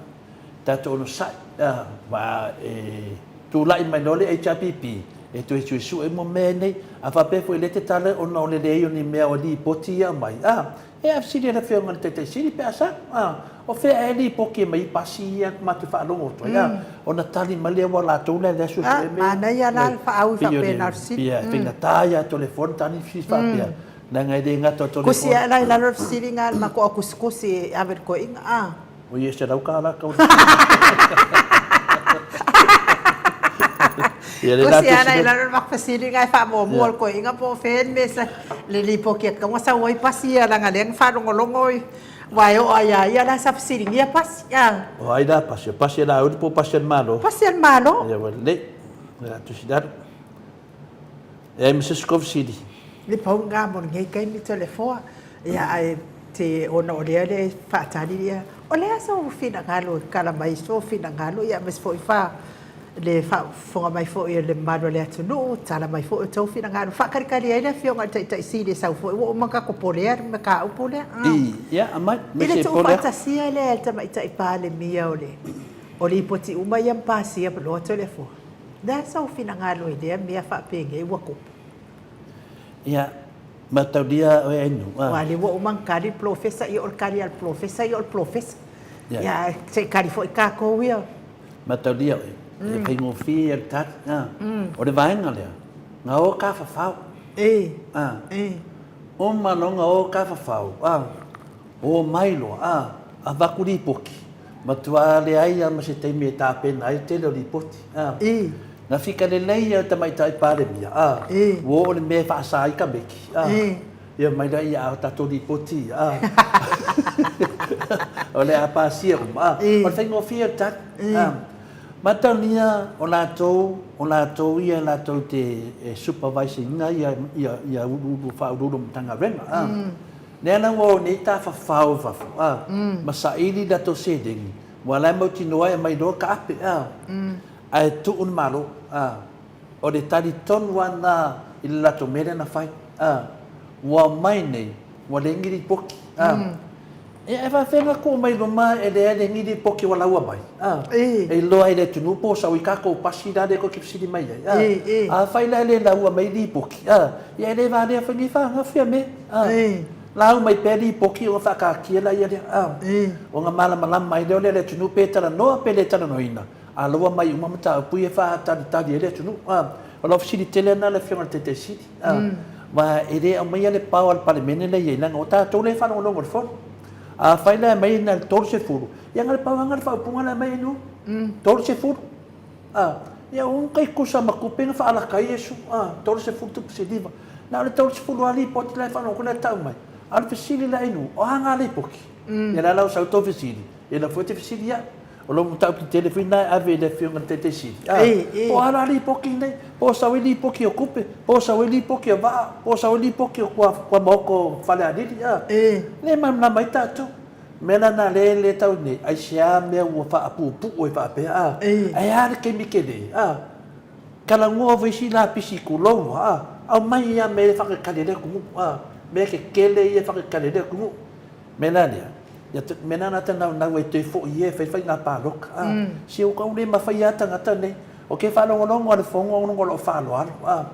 tatou onosai, a, aua e tulai mai loa le HRPP, e toe suesue uma mea nei. A faapea foi o lea e te tala ona o le leai o ni mea o lipoti ia e aumai, a, E a fesili a le Afioga i le Taitai Sili pe a sa, a, o fea ea lipoti e aumai ai pasi ia matou te faalogo atu ai, a, ona tali mai lea aua o latou la lea suesue mea. Manaia la le faaui faapena o le fesili. Pei e faigata ia Toleafoa ona tali fesili faapea, leaga e le gata o Toleafoa. Kusi ae la i lalo le fesili na le matou au kusikusi e ave i le toeaina, a. Oi e $100 kau. Kusi ana i lalo le matou fesili na e faamuamua le toeaina po o fea le mea sa le lipoti e tatau ona sau ai pasi ia leaga lea na faalogologo aua e oo lava ia ia la sa fesiligia pasi a. O ai la pasi? O pasi a Laauli po o pasi a le Malo? Pasi a le Malo. Ia ua lelei. O le a tusi i lalo. E ai ma se isi kou fesili? Le pau lena mo lenei taimi Toleafoa. Ia ae te ona o lea le faatali ia, o le a sou finagalo e tala mai sou finagalo ia aemaise foi fa le faafofoga mai foi a le mamalu o le atunuu, tala mai foi outou finagalo, faatalitali ai le afioga i le Taitai Sili e sau foi ua uma ona tatou polea le mataupu lea. I, ia aumai, I le tuufaatasia lea e le Tamaitai Palemia o le o lipoti uma ia ma pasia loa Toleafoa, o le a sou finagalo i lea mea faapenei ua tupu? Ia, mataulia oe ai nu. Aua lea ua uma ona tali le polofesa, ia o le tali a le polofesa ia o le polofesa. Ia, se i tali foi tatou ia. Mataulia oe, e faigofie ia le tali. O le vaega lea, na o tafafao. Uma loa ona o tafafao, o mai loa, avatu lipoti. Matua leai lava ma se taimi e tapena ai le tele o lipoti. Na fika lelei le Tamaitai Palemia, ua oo i le mea e faasa ai Kameki. Ia mai lea, ia a o tatou lipoti ia, o le a pasia uma. O le faigofie o le tali. Mataulia o latou, o latou ia latou te supervise ina ia Ofisa Sili o Matagaluega. Lea la ua o nei tafafao i fafo, a, ma saili i latou seleni, ua la e mautinoa e aumai loa taape, a, ae tuu le Malo, a. O le tali tonu lava lena i le latou mea lea na fai, a. Ua aumai nei, ua leai ni lipoti, a. Ia e faapefea ona tuu mai luma e leai ni lipoti ua laua mai, a. E iloa ai e le atunuu po o sau i tatou pasi la lea tou te fesili mai ai, a. Afai la e le laua mai lipoti, a, ia e le valea foi nei faga Fiame, a. Lau mai pea lipoti ona faataatia laia lea, a. Ona malamalama ai lea o le atunuu pe talanoa pe le talanoaina, a laua mai uma mataupu ia e faatalitali ai le atunuu, a. O lau fesili tele lena le Afioga i le Taitai Sili, a. Aua e le aumaia le power a le Palemene lea e i ai, leaga o tatou lea e faalogologo i le Fono. Afai la e aumai na o le 30, ia na o le pau lava lena o le faaupuga la e aumai ai i o, 30. A, ia ua tai tusa ma tupe na faalata ai Iesu, a, 30.5. Na o le 30 lava lipoti la e faalogo atu la e tau mai. A o le fesili la inu, o a ngā lipoti? Ia la la ua sau tou fesili, ia la foi e te fesili au. O lou mataupu tele foi lena e ave i le Afioga i le Taitai Sili, a, po o a la lipoti nei? Po o sau ai lipoti o tupe, po o sau ai lipoti o vaa, po o sau ai lipoti o tuamaota o Falealili, a. Le malamalama ai tatou. O mea la na lea e le tau nei, aisea mea ua faapuupuu ai faapea, a? Ae a le taimi tele, a? Talanoa foi isi lapisi tulou, a? Aumai ia mea e faatalitali ai le atunuu, a? Mea tetele ia e faatalitali ai le atunuu. O mea la lea, ia mea la na ta naunau ai toe foi ia e fai faiga palota, a? Se ua tau le mafai lava tagata nei. Ou te faalogologo lava i le fono ona o lou faaaloalo, a?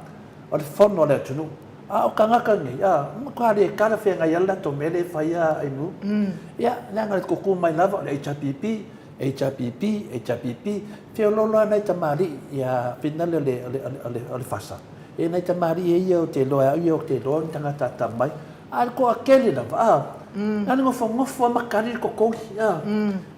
O le fono a le atunuu. A o tagata nei, a, ua matua le talafeagai lava le latou mea lea e fai a Ainu. Ia, leaga le tutu mai lava o le HRPP, HRPP, HRPP, feoloolo lava nai tamalii ia finale o le, o le, o le, o le fasa. E nai tamalii e ia ou te iloa e au ia ou te iloa ni tagata atamai. A o le toatele lava, a, Na o le nofonofo lava ma kali le totogi, a.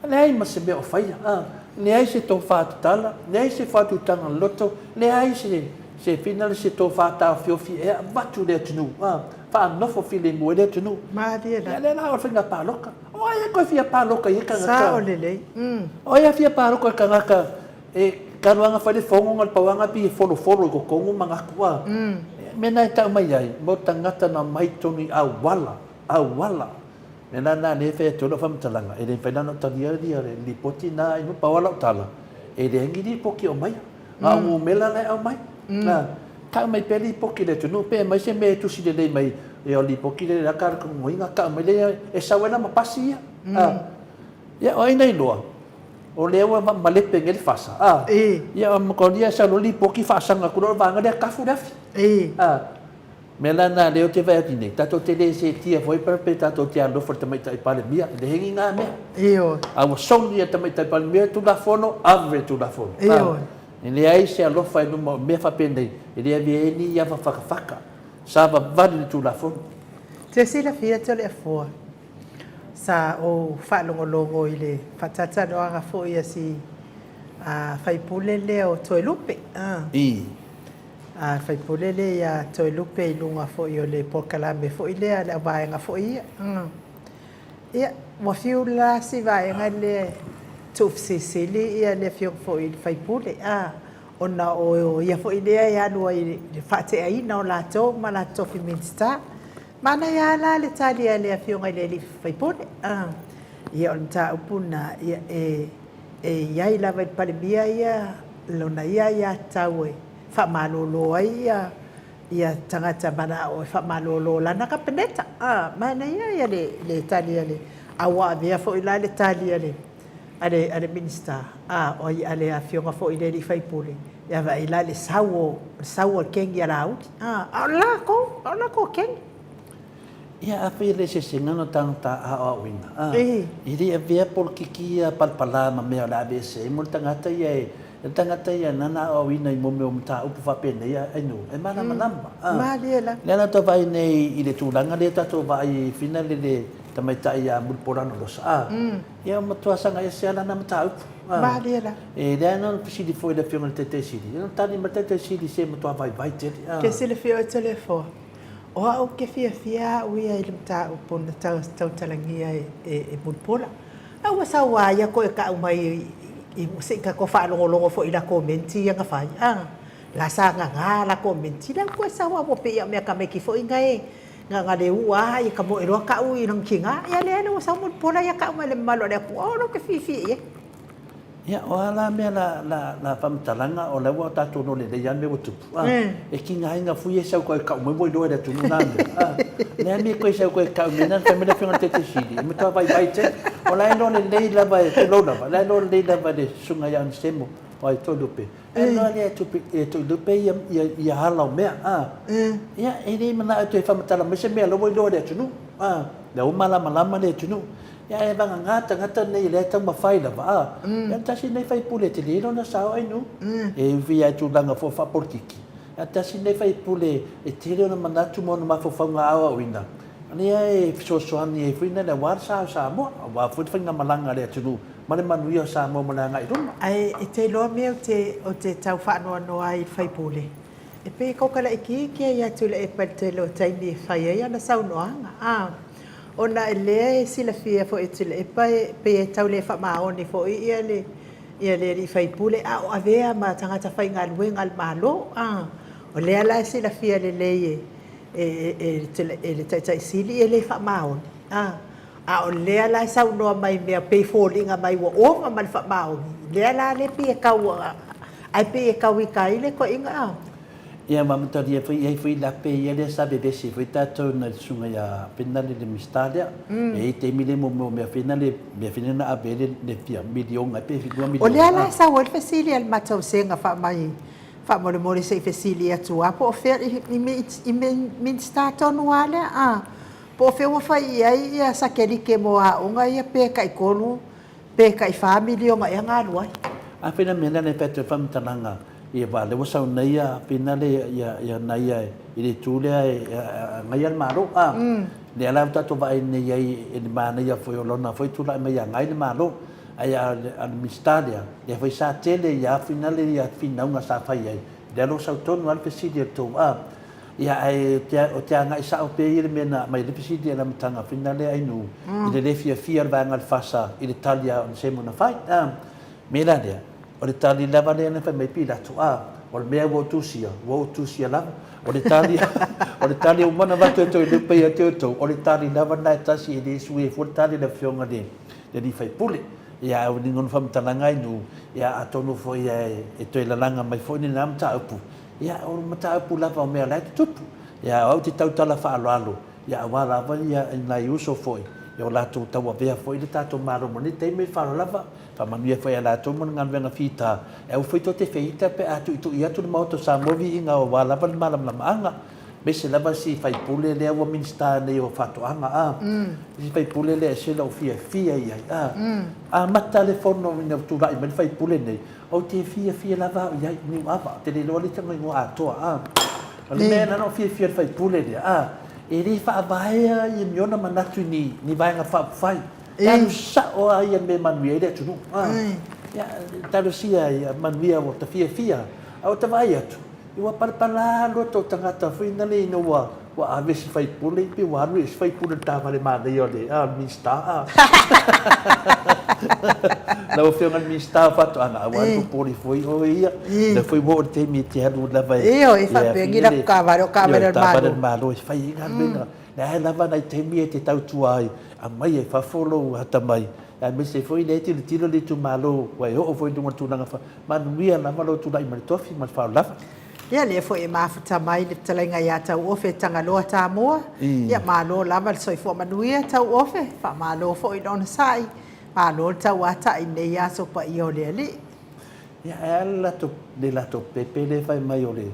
Leai ma se mea o faia, a. Leai se tofa tatala, leai se faatutaga loto, leai se se fina le se tofa taofiofi e avatu i le atunuu, a. Faanofo filemu ai le atunuu. Malie la. Ia lea la o le faiga palota. O ai e toe fia palota i ia tagata? Sao lelei. O ai a fia palota i tagata e talu lava ona fai le fono na o le pau lava na pei e folofolo i totonu manatu a. Mea na e tau mai ai, mo tagata na omai totonu i auala, auala. Mea la na lea e fai atu ai lau faamatalaga, e le mafai la ona ou talia le lipoti na, pau lava lau tala, e leai ni lipoti e aumaia. Na o numera la e aumai. Na, tau mai pea lipoti i le atunuu pe aumai se mea e tusi lelei mai, ia o le lipoti lea i la talitonuina, tau mai lea e sau ai la ma pasi ia. A, ia o ai na iloa, o lea ua malepe nei le fasa, a, ia o matua sau loa lipoti faasaga atu loa le vaega lea tafu le afi. A, mea la lena lea ou te vaai atu nei, tatou te le seetia foi pe tatou te alofa i le Tamaitai Palemia, e leai ni na mea. Ioe. A ua sogi e le Tamaitai Palemia le Tulafono, ave le Tulafono. Ioe. E leai se alofa i luma o mea faapenei, e le avea ai ni ava fatafata. Savavali le Tulafono. Te silafia Toleafoa, sa ou faalogologo i le faatalatalanoaga foi a si faipule lea o Toelupe. I. A sui usufono lea ia Toelupe i luga foi o le polokalame foi lea a le auvaega foi ia. Ia, ua fiu la si vaega lea e tuufesilisili le afioga foi i le sui usufono, a, ona o ia foi lea e alu ai i le faateaina o latou ma latou tofi Minisita. Manaia lava la le tali a le afioga i le sui usufono. Ia, o le mataupu lena, ia, e i ai lava i le Palemia ia lona ia aiatatau e faamalolo ai ia tagata manao e faamalolo lana Kapeneta. Manaia ia le tali a le, a ua avea foi la le tali a le a le Minisita, oi a le afioga foi i le sui usufono, ia vaai la i le sau o le sau o le kegi a Laauli. A o le latou, a o le latou kegi. Ia, afai e le eseesega ona tagata aoaoina, a, e le avea polokiki ia palapala ma mea o le a aveese ai mo le tagata ia e, le tagata ia nana aoaoina i mo mea o mataupu faapenei a nuu, e malamalama. A, Malie la. Lea la tou vaai nei i le tulaga lea tatou vaai fina le le tamaitai ia Mulipola Anarosa, a, ia ua matua saga ese lava lana mataupu. A, Malie la. E leai na ona fesili foi i le Afioga i le Taitai Sili, ia na tali mai le Taitai Sili se matua vaivai tele, a. Ke silafia oe Toleafoa, O au ou te fiafia au ia i le mataupu na tautalagia e Mulipola. A ua sau a ia toe tau mai se i tatou faalogologo foi i la komenti ia na fai. A, la sa gaga la komenti, la ua toe sau a ua pei a o mea tamaiti foi na e na le ua a ia tamoe loa tau i lona tina. Ia lea la ua sau Mulipola ia tau mai i le mamalu o le atunuu, o la ou te fiafia i ai. Ia, o a la mea la, la, la faamatalaga, o la ua tatou iloa lelei lava mea ua tupu, a. E tigaina fui e sau toe tau mai ua iloa e le atunuu na mea, a. Le a mea toe sau toe tau mai na fai mai le Afioga i le Taitai Sili, e matua vaivai tele. O la e iloa lelei lava e, tulou lava, o la e iloa lelei lava e le Susuga ia Anisemo, o ai Toelupe, la e iloa lelei e Toelupe ia, ia, ia ala o mea, a. Ia, e le manao e toe faamatala mai se mea o la ua iloa e le atunuu, a. La ua malamalama le atunuu. Ia ae vagana tagata nei lea e taumafai lava, a, ia tasi lenei faipule e tele lona sao Ainuu, e ui lava i tulaga foi faapolitiki, ae tasi lenei faipule e tele ona manatu ma ona mafaufauga aoaoina, lea e fesoasoani ai foi nai aua le sa o Samoa, aua foi le faigamalaga a le atunuu ma le manuia o Samoa mo le agai i luma. Ae e te iloa mea ou te tau faanoanoa ai i le faipule, e pei e kauka laitiiti ai ia Tuilaepa i le tele o taimi e fai ai ana saunoaga, a. Ona e lea e silafia foi e Tuilaepa e pei e tau le faamaoni foi ia le ia le alii faipule a o avea ma tagata faigaluega a le Malo. A o lea la e silafia lelei e e e le Taitai Sili e le faamaoni. A a o lea la e saunoa mai i mea pei e foliga mai ua ova ma le faamaoni, lea la lea pei e tau ae pei e tau ita ai le toeaina. A. Ia ma matalia foi i ai foi lape ia lea sa vevesi ai foi tatou nai le susuga ia Fena le le Minisita lea. E i ai taimi lea mo mea fena le mea fena na ave ai le fia miliona pe lua miliona. O lea la e sau ai le fesili a le Matausega faamai faamolemole se i fesili atu a po o fea i Minisita tonu a lea a po o fea ua fai i ai ia satelite mo aoga ia pe tai tolu pe tai fa miliona ea na alu ai. Afai la mea lea na fai atu ai le faamatalaga Ia aua o lea ua sau nei ia Finale ia ia nai ia i le itu lea e agaia le Malo a. Lea la ua tatou vaai nei ai i le manaia foi o lona foi tulai mai e agai le Malo. Ae a o le Minisita lea, lea foi sa tele ia finale ia finauga sa fai ai, lea o lo o sau tonu lava le fesili a le tou a. Ia ae ou te agai sao pea ia i le mea na aumai ai le fesili a le amataga finale Ainuu i le le fiafia o le vaega a le FASA i le tali a Onesemo na fai. A mea la lea, o le tali lava lea na fai mai Pilato, a, o le mea ua ou tusia, ua ou tusia lava. O le tali, o le tali ua uma ona avatu e Toelupe ia te outou, o le tali lava lena e tasi e le suia fua le tali a le Afioga i le alii faipule. Ia, ae uiga o le faamatalaga Ainuu, ia atonu foi e toe lalaga mai foi lena mataupu, Ia, o mataupu lava o mea la e tutupu. Ia, o au te tautala faaaloalo, ia, aua lava ia nai uso foi, ia o latou tauavea foi le tatou Malo mo lenei taimi, faaaloalo lava, faamanuia foi ia latou mo le galuega fita. E aua foi tou te feita pe a tuitui atu le Maota o Samoa viiga aua lava le malamalamaaga. Aemaise lava si faipule lea ua Minisita nei o Faatoaga, a. Si faipule lea e ese lou fiafia i ai, a. Amata le fono ina ua tulai mai le faipule lenei, Ou te fiafia lava au i ai, Niuava, ou te le iloa le tama igoa atoa, a. O le mea na ona ou fiafia i le faipule lea, a, e le faavaea ia ni ona manatu i ni, ni vaega faaupufai. E alu sao lava ia i le mea e manuia ai le atunuu, a. Ia, talosia ia manuia ua ta fiafia, a ua ta vaai atu, Ua palapala loto tagata foi nale ina ua ua ave si faipule pe ua alu i si faipule le taavale manaia o le a Minista a. Lau Afioga i le Minista o Faatoaga aua le popole foi oe ia. Lea foi ua oo i le taimi e te alu lava e Ioe, e faapea ni latou taavale o taavale a le Malo. Taavale a le Malo e fai ai galuega. Lea lava nai taimi e te tautua ai, aumai ai fafo lou atamai, aemaise foi lea e tilotilo le itumalo ua e oo foi i luga o le tulaga Manuia lava lou tulai mai le tofi ma le faaolava. Ia lea foi e mafuta mai le fetalaiga ia Tauofe Tagaloa Tamua. Ia malo lava le soifua manuia Tauofe, faamalo foi le onosai, malo le tauatai i lenei aso paia o le Alii. Ia ae a le latou le latou pepe lea e fai mai o le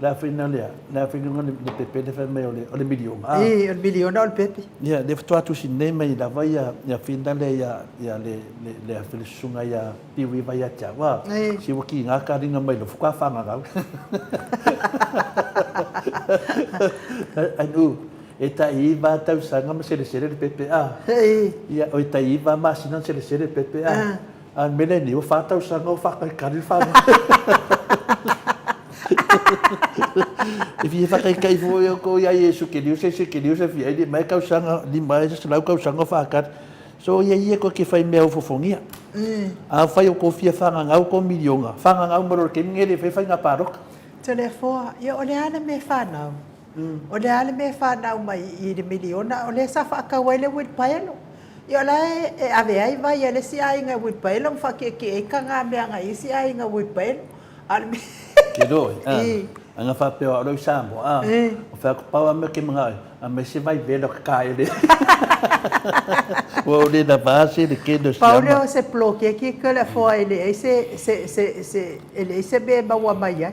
le a foi na lea le a foi na le pepe lea fai mai o le o le miliona a. Ii o le miliona o le pepe. Ia lea faatoa tusi nei mai lava ia ia fina lea ia ia le le le a foi le susuga ia Piwi mai ia te au, a, si ua kiga kaliga mai lou faatoa fagagau. Anu, e tai iva tausaga ma selesele le pepe, a. Ia, oi tai iva masina ma selesele le pepe, a. A o le mea lenei, ua fa tausaga o faakalikali le fanau. E fia faakaikai foi outou ia Iesu Keriso, Iesu Keriso e fia ai lima e tausaga, lima e selau tausaga o faakali. So ia ia koe ke whai mea o fofongia. A whai o ko fia whangangau ko milionga, whangangau ma rore kemi ngere whai whai ngā pāroka. Toleafoa, ia o le a le mea whanau? O le a le mea whanau mai i le miliona, o lea sa whaakau ai le wheelbarrow. Ia o la e e ave ai vai a le isi aiga i wheelbarrow ma whaakiekie ai ka ngā mea nga isi aiga wheelbarrow. A o le mea. Ke roi, a. Anga whapea o au i Samoa, a. O whea ko pau a mea ke mga ai. A me se vai vela ka kaele. Ua ole na va se le kendo si ama. Pau lea o se poloketi ke le afoa e leai se, se, se, se, e leai se mea e maua mai ai.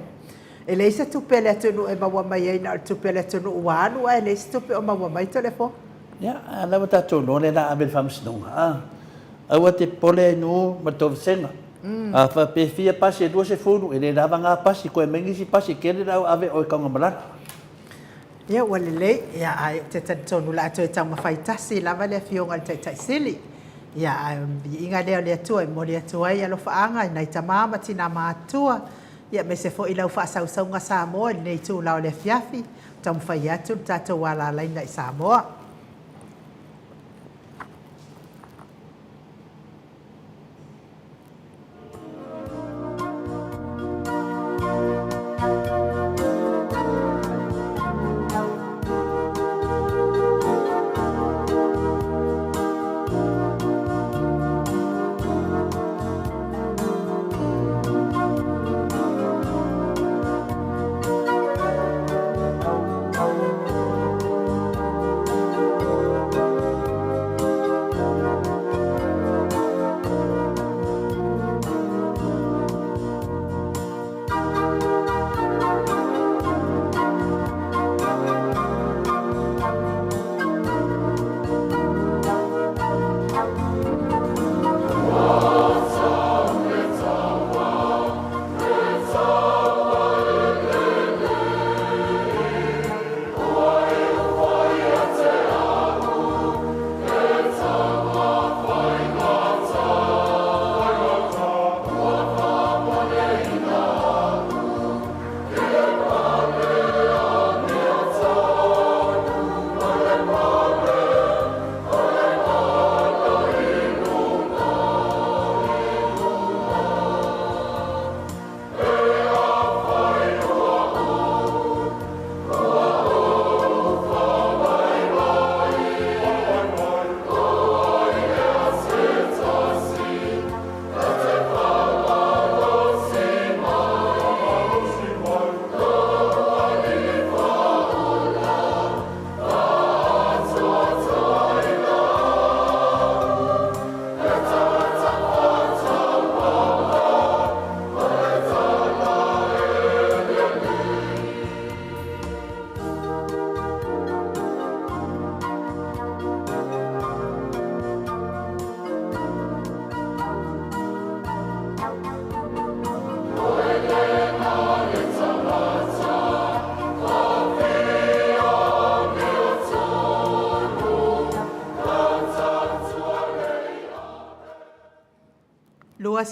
E leai se tupe a le atunuu e maua mai ai, na o le tupe a le atunuu ua alu ae leai se tupe o maua mai Toleafoa. Ia, a la ua tatou iloa lea o le a ave i le faamasinoga, a. Aua te popole ai nuu ma le tou vasega. A faapea e fia pasi e 20, e le lava ngā pasi, koe aumai nisi pasi, kele la ua ave oe i Taungamalala. Ia ua lelei, ia ae ou te talitonu o le a toe taumafai tasi lava le Afioga i le Taitai Sili. Ia ae o le viiga lea o le Atua e momoli atu ai alofaaga i nai tama ma tina matutua, ia aemaise foi lau faasausauga Samoa i lenei itula o le afiafi, o taumafai atu le tatou alalaina i Samoa.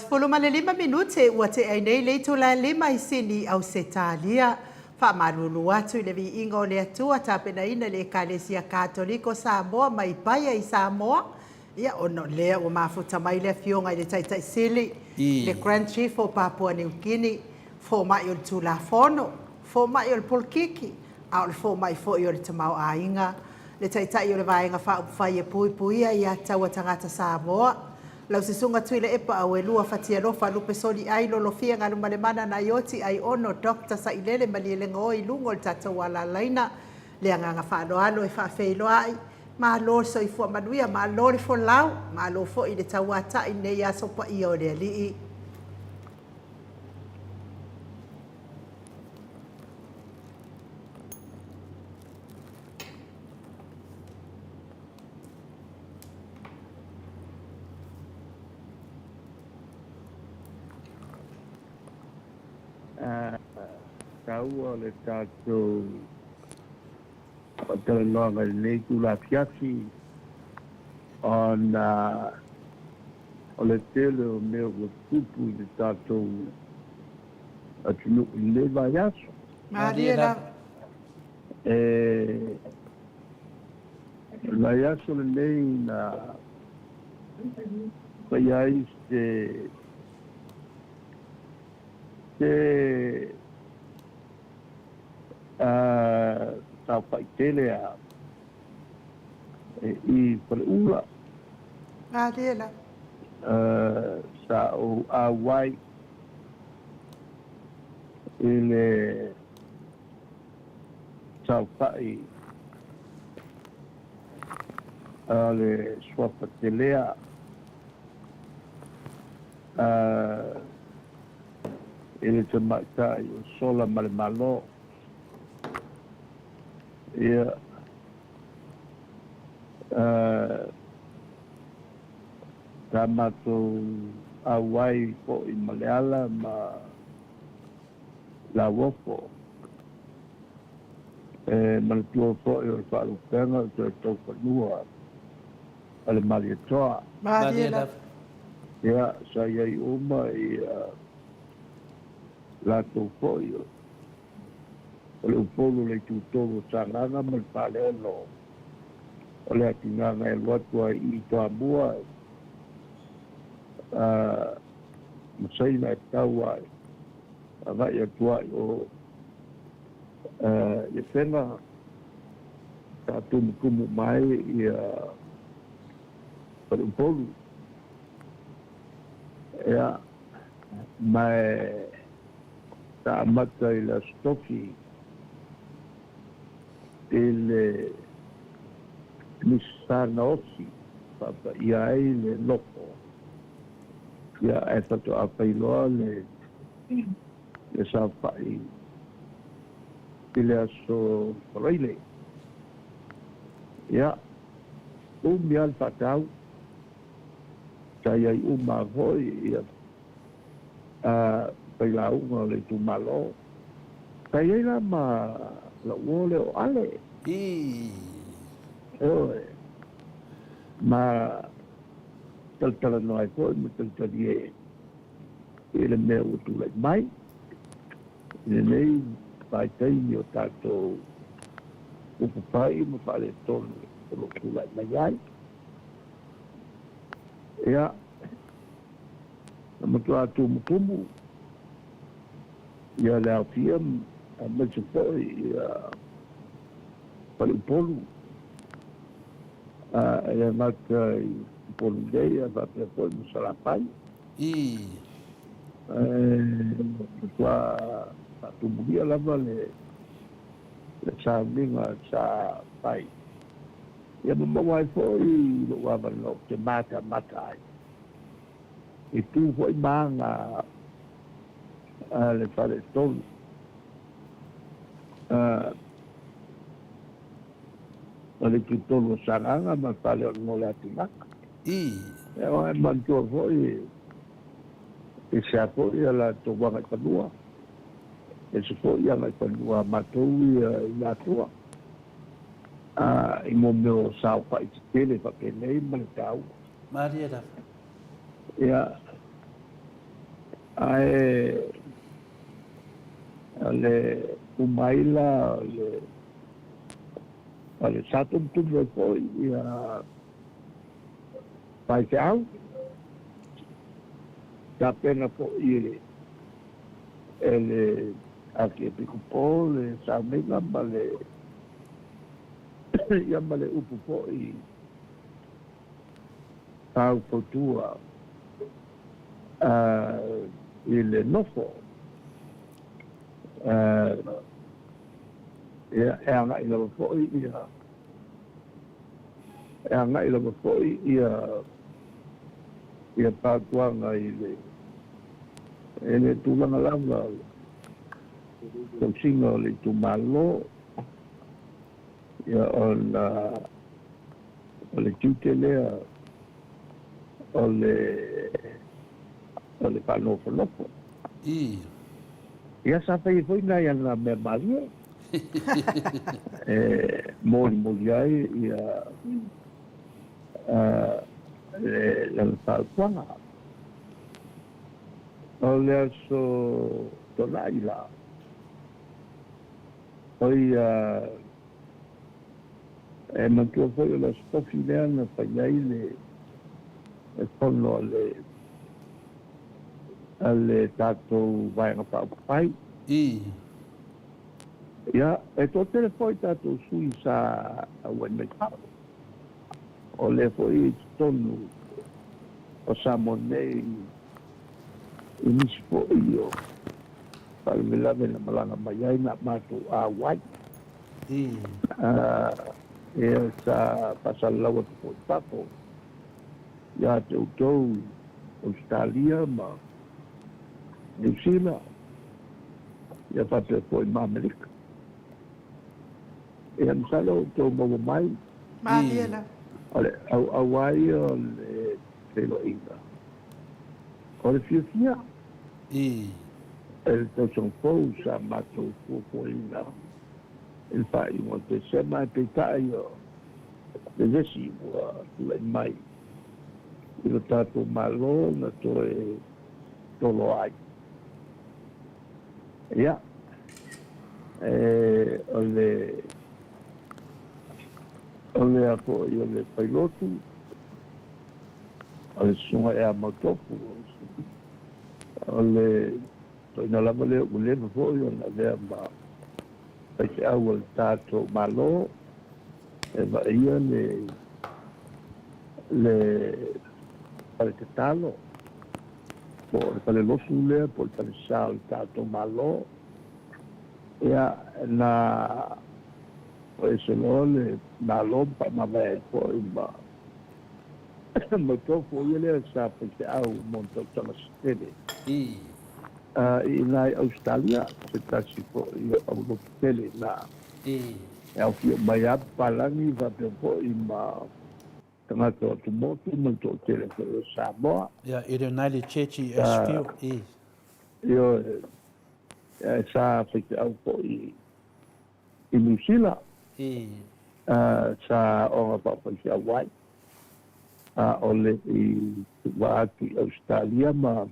25 minute ua tea ai nei le itula e 5 i Sini, Ausetalia. Faamalulu atu i le viiga o le Atua tapenaina e le Ekalesia Katoliko Samoa mai Paia i Samoa. Ia, ona o lea ua mafuta mai le Afioga i le Taitai Sili, le Grand Chief o Papua Niu Kini, fomai o le Tulafono, fomai o le polokiki, a o le fomai foi o le tamaoaiga, le Taitai o le Vaega Faaupufai e Puipuia Aia Tatau a Tagata Samoa, lau Susuga Tuilaepa Auelua Fatialofa Lupesoli Ai Lolofia Galumalemana Naioti Aiono Doctor Sailele Malielegaoi i luga o le tatou alalaina. Le agaga faaaloalo e faafeiloai, malo le soifua manuia, malo le folau, malo foi le tauatai i lenei aso paia o le Alii. Taua o le tatou faatalanoaga i lenei itula afiafi ona o le tele o mea ua tutupu i le tatou atunuu i lenei vaiaso. Malie lava. E o le vaiaso lenei na faia ai se se saofai tele a i Faleula. Malie lava. Sa ou auai i le saofai a le Suafa Telea i le tamaitai o Sola ma le Malo. Ia, sa matou auai foi ma Leala ma Lauofo. E manatua foi o le faalupega o toe taufanua a le Malietoa. Malie lava. Ia, sa i ai uma ia latou foi o le Upolu o le Itutolu o Sagaga ma le Faleono o le Atigaga e alu atu ai i Toamua ma Saina e tau ai agai atu ai o Afega sa tumutumu mai ia Faleupolu. Ia, ma sa amata i le Aso Tofi i le Misa Gaosi faapaia ai le nofo. Ia, ae faatoa failoa le saofai i le aso Faraile. Ia, umi lava le faatau, sa i ai uma foi ia failauga o le itumalo. Sa i ai la ma lou uo lea o Ale. Ioe. Ma talatalanoa ai foi ma talitalie i le mea ua tulai mai i lenei vaitaimi o tatou upu fai ma faaletonu o lo o tulai mai ai. Ia, na matua tumutumu ia le aofia aemaise foi ia Faleupolu, e le gata i Upolu nei ae faapea foi ma Salafai. Ae matua faatumulia lava le sauniga sa fai. Ia ma maua ai foi lou avanoa ou te matamata ai i tu foi ma aga a le faletolu o le itutolu o Sagaga ma le Faleono o le Atigaga. Ia e manatua foi e se a foi ia latou agaifanua, e se foi agaifanua a matou ia i Atua i mo mea o saofai tetele faapenei ma le taua. Malie lava. Ia, Ae o le uma ai la o le sa tumutumu ai fo'i ia faifeau tapena fo'i e le Akiepikopo le sauniga ma le ia ma le upu fo'i faufautua i le nofo ia e aga'i lava fo'i ia e aga'i lava fo'i ia ia fautuaga i le e le tulaga lava o le tausiga o le itumalo ia ona o le tiute lea o le o le faanofonofo. Ia sa fai foi nai ana mea malie e molimoli ai ia le lana fautuaga. O le aso Tona'i la o ia e manatua foi o le aso Tofi lea na fai ai le e fono a le tatou Vaega Faaupufai. Ia e toatele fo'i tatou sui sa auai mai fao o lea fo'i i totonu o Samoa nei i nisi fo'i o faalavelave na malaga mai ai na matou auai. Ia sa faasalalau atu fo'i fafo ia te outou Ausetalia ma Niusila ia faapea fo'i ma Amerika. Ia masalo outou maua mai. Malie lava. O le auau ia o le feiloaiga o le fiafia e le tausaga fou sa matou fuafuaina i le faaiuga o Tesema ae peitai o le vesi ua tula'i mai i lo tatou Malo na toe tolo ai. Ia e o le o le a fo'i o le failotu o le susuga ea Mautofu o le toeaina lava lea ua leva fo'i ona avea ma faifeau a le tatou Malo e vaaia le le fale tatalo po o le fale lotu lea po o le falesā o le tatou Malo. Ia na o ese loa le Malo ma faamavae ai fo'i ma Mautofu o ia lea sa faifeau mo ni tausaga se tele i ina i Ausetalia se tasi fo'i o aulotu tele na e aofia mai lava papalagi faapea fo'i ma tagata o atumotu ma le toatele fo'i o Samoa. Ia, i le United Church i Ashfield. Ioe, sa faifeau fo'i i Niusila. Sa oga faafaifeau ai a o le'i tuuvaa atu i Ausetalia ma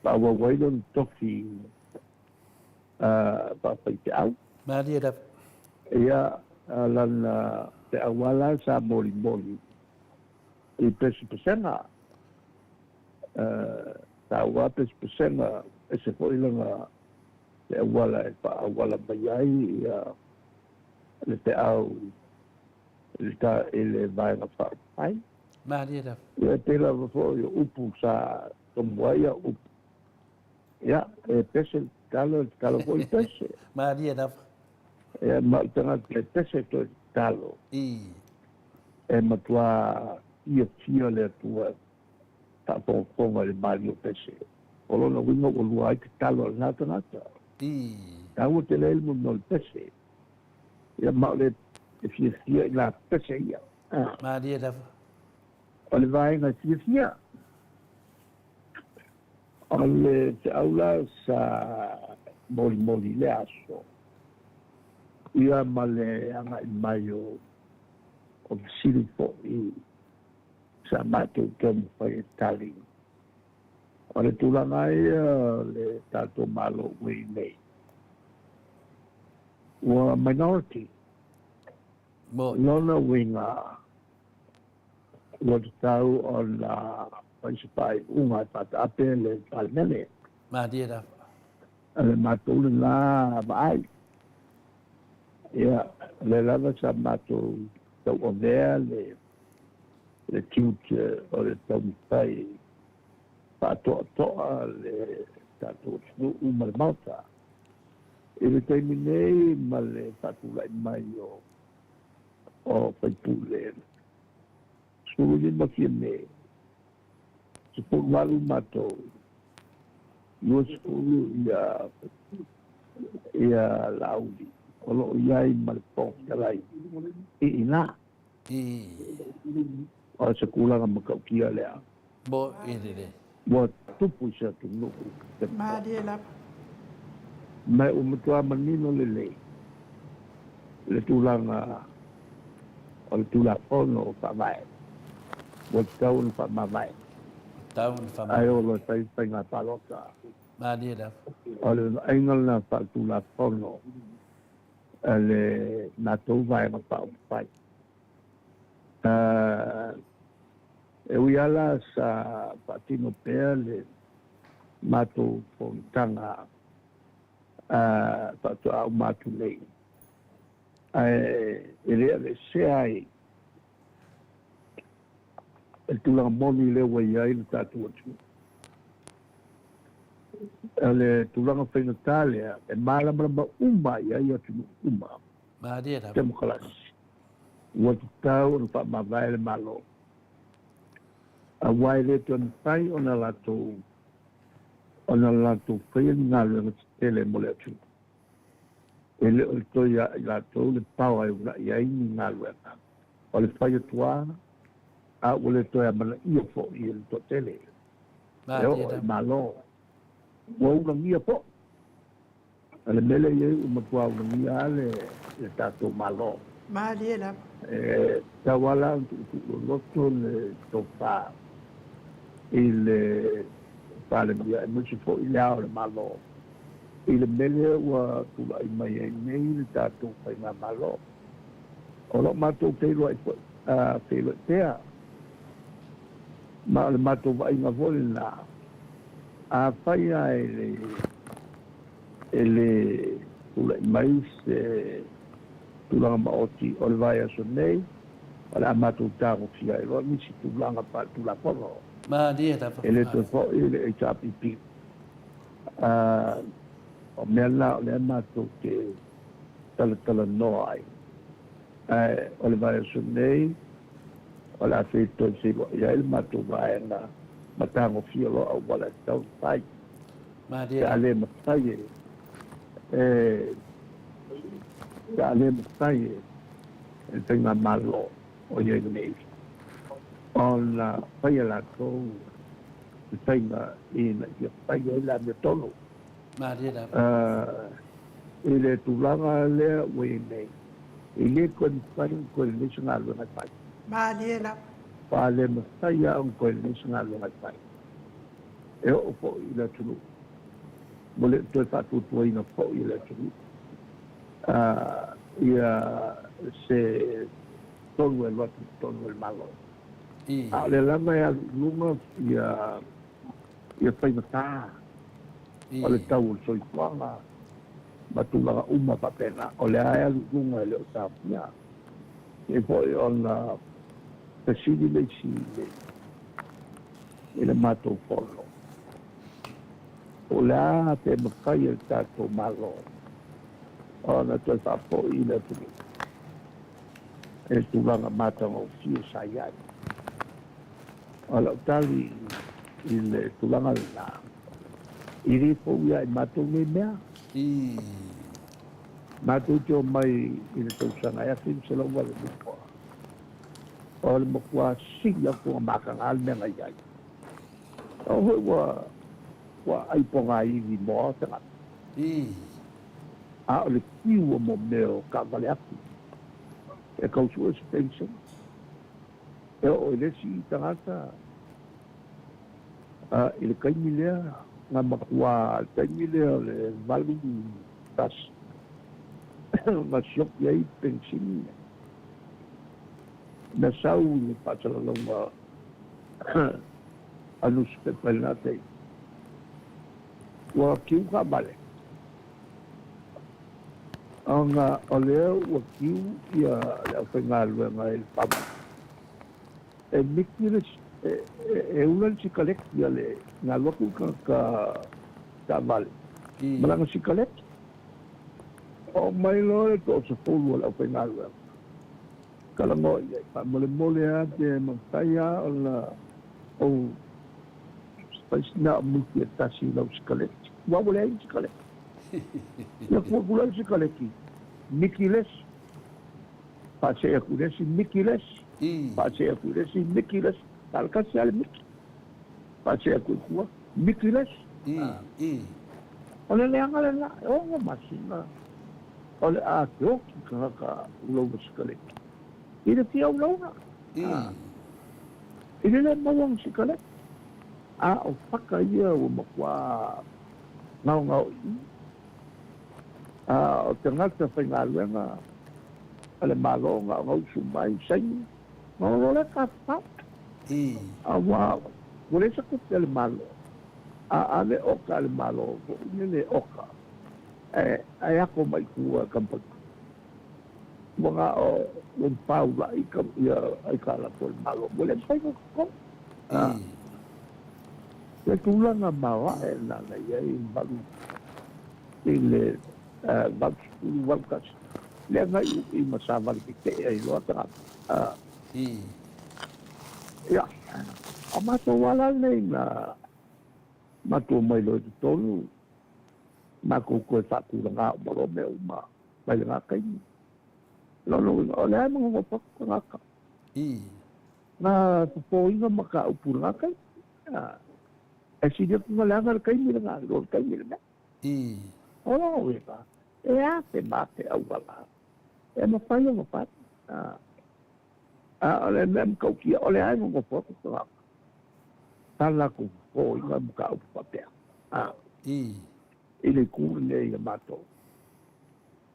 faaauau ai lona tofi faafaifeau. Malie lava. Ia lana feau lava sa molimoli i pesepesega taua pesepesega ese fo'i lana le auala e faaauala mai ai ia le feau i le Vaega Faaupufai. Malie lava. Ia e pei lava fo'i o upu sa tomua ai upu. Ia e pese le tatalo, e tatalo fo'i le pese. Malie lava. Ia ma o le tagata e pese toe tatalo. E matuā fiafia le Atua faafogafoga i le maliu o pese. O lona uiga ua lua ai tatalo a lena tagata. Taua tele ai le mea o le pese. Ia ma o le e fiafia i la pese ia. Malie lava. O le vaega e fiafia. O le feau la sa molimoli i le aso. Ia ma le aga'i mai o o fesili fo'i sa matou taumafai e tali. O le tulaga ia o le tatou Malo ua i nei, ua minority. Lona uiga, ua tatau ona fai se faaiuga e faataape le Palemene. Malie lava. O le matou lena vaai. Ia, o lea lava sa matou tauavea le le tiute o le taumafai faatoatoa le tatou atunuu ma le Maota. I le taimi nei ma le faatulai mai o o faipule 15 Fiame, 18 matou, 20 ia ia Laauli o lo o i ai ma le Fofoga Fetalai i ina. O se tulaga matautia lea. Mo i lelei. Ua tupu i se atunuu te Malie lava. Ma ua matua manino lelei le tulaga o le Tulafono Faavae ua tatau ona faamavae. Tatau ona faamavae. Ae oo loa e fai faiga palota. Malie lava. O le vaaiga lena faaletulafono a le matou Vaega Faaupufai. E ui lava la sa faatino pea le matou fonotaga faatoa uma atu nei, ae e le aveesea ai le tulaga moni lea ua i ai le tatou atunuu. O le tulaga faigata lea e malamalama uma i ai atunuu uma. Malie lava. Temokarasi. Ua tatau ona faamavae le Malo, aua e le toe mafai ona latou ona latou faia ni galuega tetele mo le atunuu. E le o le toe ia i latou le paoa e uunai ai ni galuega, o le fai atu lava, a ua le toe amanaia foi e le toatele. E oo i Malo, ua ulagia foi. O le mea lea e i ai ua matua ulagia lava le tatou Malo. Malie lava. E tatau lava la ona tuutuuloloto le tofa i le Palemia aemaise foi le Ao o le Malo i le mea lea ua tulai mai ai nei le tatou Faigamalo. O lo o matou feiloai foi, feiloai pea, ma o le matou vaaiga foi lena, afai lava e le e le tulai mai se tulaga maoti o le vaiaso nei, o le a matou tagofia ai loa nisi tulaga faaletulafono. Malie lava. E le toe foi le HRPP. O mea la o lea matou te talatalanoa ai. Ae o le vaiaso nei, o le a toe feiloai ai le matou vaega ma tagofia loa auala e tatau ona fai. Malie Pe a lava. le mafai e, e, pe a le mafai e le Faigamalo o i ai nei ona faia latou le faiga ina ia fai ai le amiotonu. Malie lava. I le tulaga lea ua i ai nei, e le toe mafai ona toe lelei se galuega e fai. Malie lava. Fa le mafai lava ona toe lelei se galuega e fai. E oo foi i le atunuu, ua le toe faatuatuaina foi e le atunuu ia se tonu e alu atu i totonu o le Malo. A o lea lava e alu i luga ia faigata o le tau o le soifuaga ma tulaga uma faapena, o lea e alu i luga e le o taofia. E pei foi ona fesili le isi i le matou fono, po o le a pe mafai e le tatou Malo ona toe faafoi i le atunuu i le tulaga matagofie sa i ai. O lau tali i le tulaga lena, e le fou ia i matou nei mea. Matou te omai i le tausaga e 1982, o le matua sili atu ona mataga le mea na i ai. O foi ua ua ai pogaiwi moa tagata. A o le tiu o mo mea o taavale atu e tau sue se pension e oo i le isi tagata. I le taimi lea, na matua, le taimi lea o le 81, na sioki ai penisini. Na sau i le faasalalauga a nusipepa i lena taimi, ua kiu taavale, ona o lea ua kiu ia le aufaigaluega i le pama. E miki le, e ula le sikaleki a le, na alu atu le tagata taavale ma lana sikaleki. Oo mai loa le toasefulu o le aufaigaluega, talanoa i ai, faamolemole lava pe mafai lava ona ou fai sina au miki e tasi i lau sikaleki, aua ua leai ni sikaleki. Ia tuu atu loa le sikaleki, miki le isi, faasee atu i le isi, miki le isi, faasee atu i le isi, miki le isi, na o le tasi lava le miki, faasee atu i tua, miki le isi. O le leaga lena, e 6 masina o le a feoti tagata ulaula sikaleki i le fia ulaula, i le le maua o sikaleki. A o paka ia ua matua gaogaoiina. A o tagata faigaluega a le Malo na ona usu mai saini ona o loa lea tafafao. Aua ua leai se tupe a le Malo, a ave oka a le Malo foi lele oka ae ako mai tua e kamupani. Ua na o ua paula'i ia aitalafu a le Malo, ua le mafai ona totogi. Le tulaga maoae lena na i ai valu i le 80 81, lea na iu i ma savali tetee ai loa tagata. Ia, o matou ala nei na matou omai loa i totonu, matou toe faatulaga uma loa mea uma mai lena taimi. Lona uiga, o lea e magogopo atu tagata. Na fofoina mataupu i lena taimi. E sili atu ona leaga le taimi lena i lo le taimi lenei. O lona uiga, e afe ma afe auala e mafai ona fai. A o le mea matautia, o lea e nonofo atu tagata, sa latou fofoina mataupu faapea i le itu lenei a matou.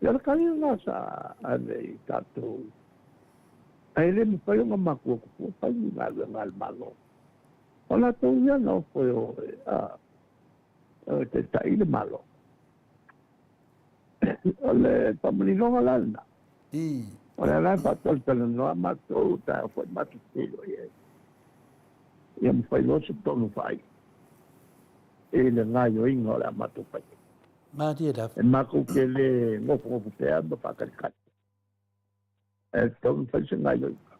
Ia o le tali lena sa ave i tatou, ae le mafai ona matou atu fua fai ni galuega a le Malo. O latou ia na ofo e o e taitai le Malo. O le faamaninoga la lena. O lea la e faatalatalanoa matou taeao foi matou te feiloai ai. Ia mafai loa se tonu faaiu i le gaoioiga o le a matou faia. Malie lava. E matou te le nofonofo pea ma faatalikali. E tatau ona fai se gaoioiga.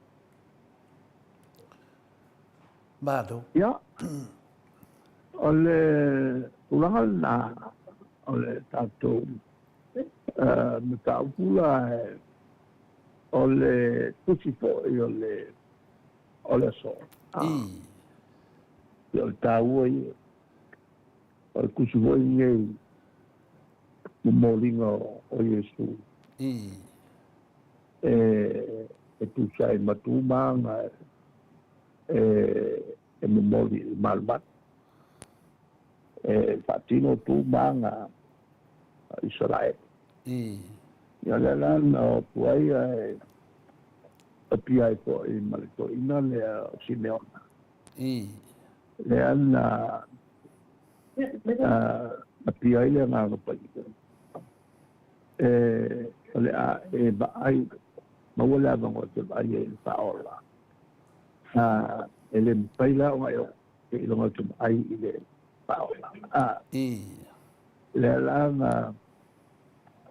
Malo. Ia, o le tulaga lena o le tatou mataupu la, o le tusi foi o le o le aso. Ia, o le taua ia. O le tusi foi lenei momoliga o Iesu e tusa ai ma tu ma aga e momoli i le malumalu. E faatino tu ma aga a Isaraelu. Ia lea la na o atu ai ae apia ai foi ma le toeaina lea o Simeona. Lea na apia ai le Agaga Paia, e o le a e vaai, maua le avanoa e te vaai ai i le Faaola. E le mafai la ona e oo seiloga e te vaai i le Faaola. Lea la na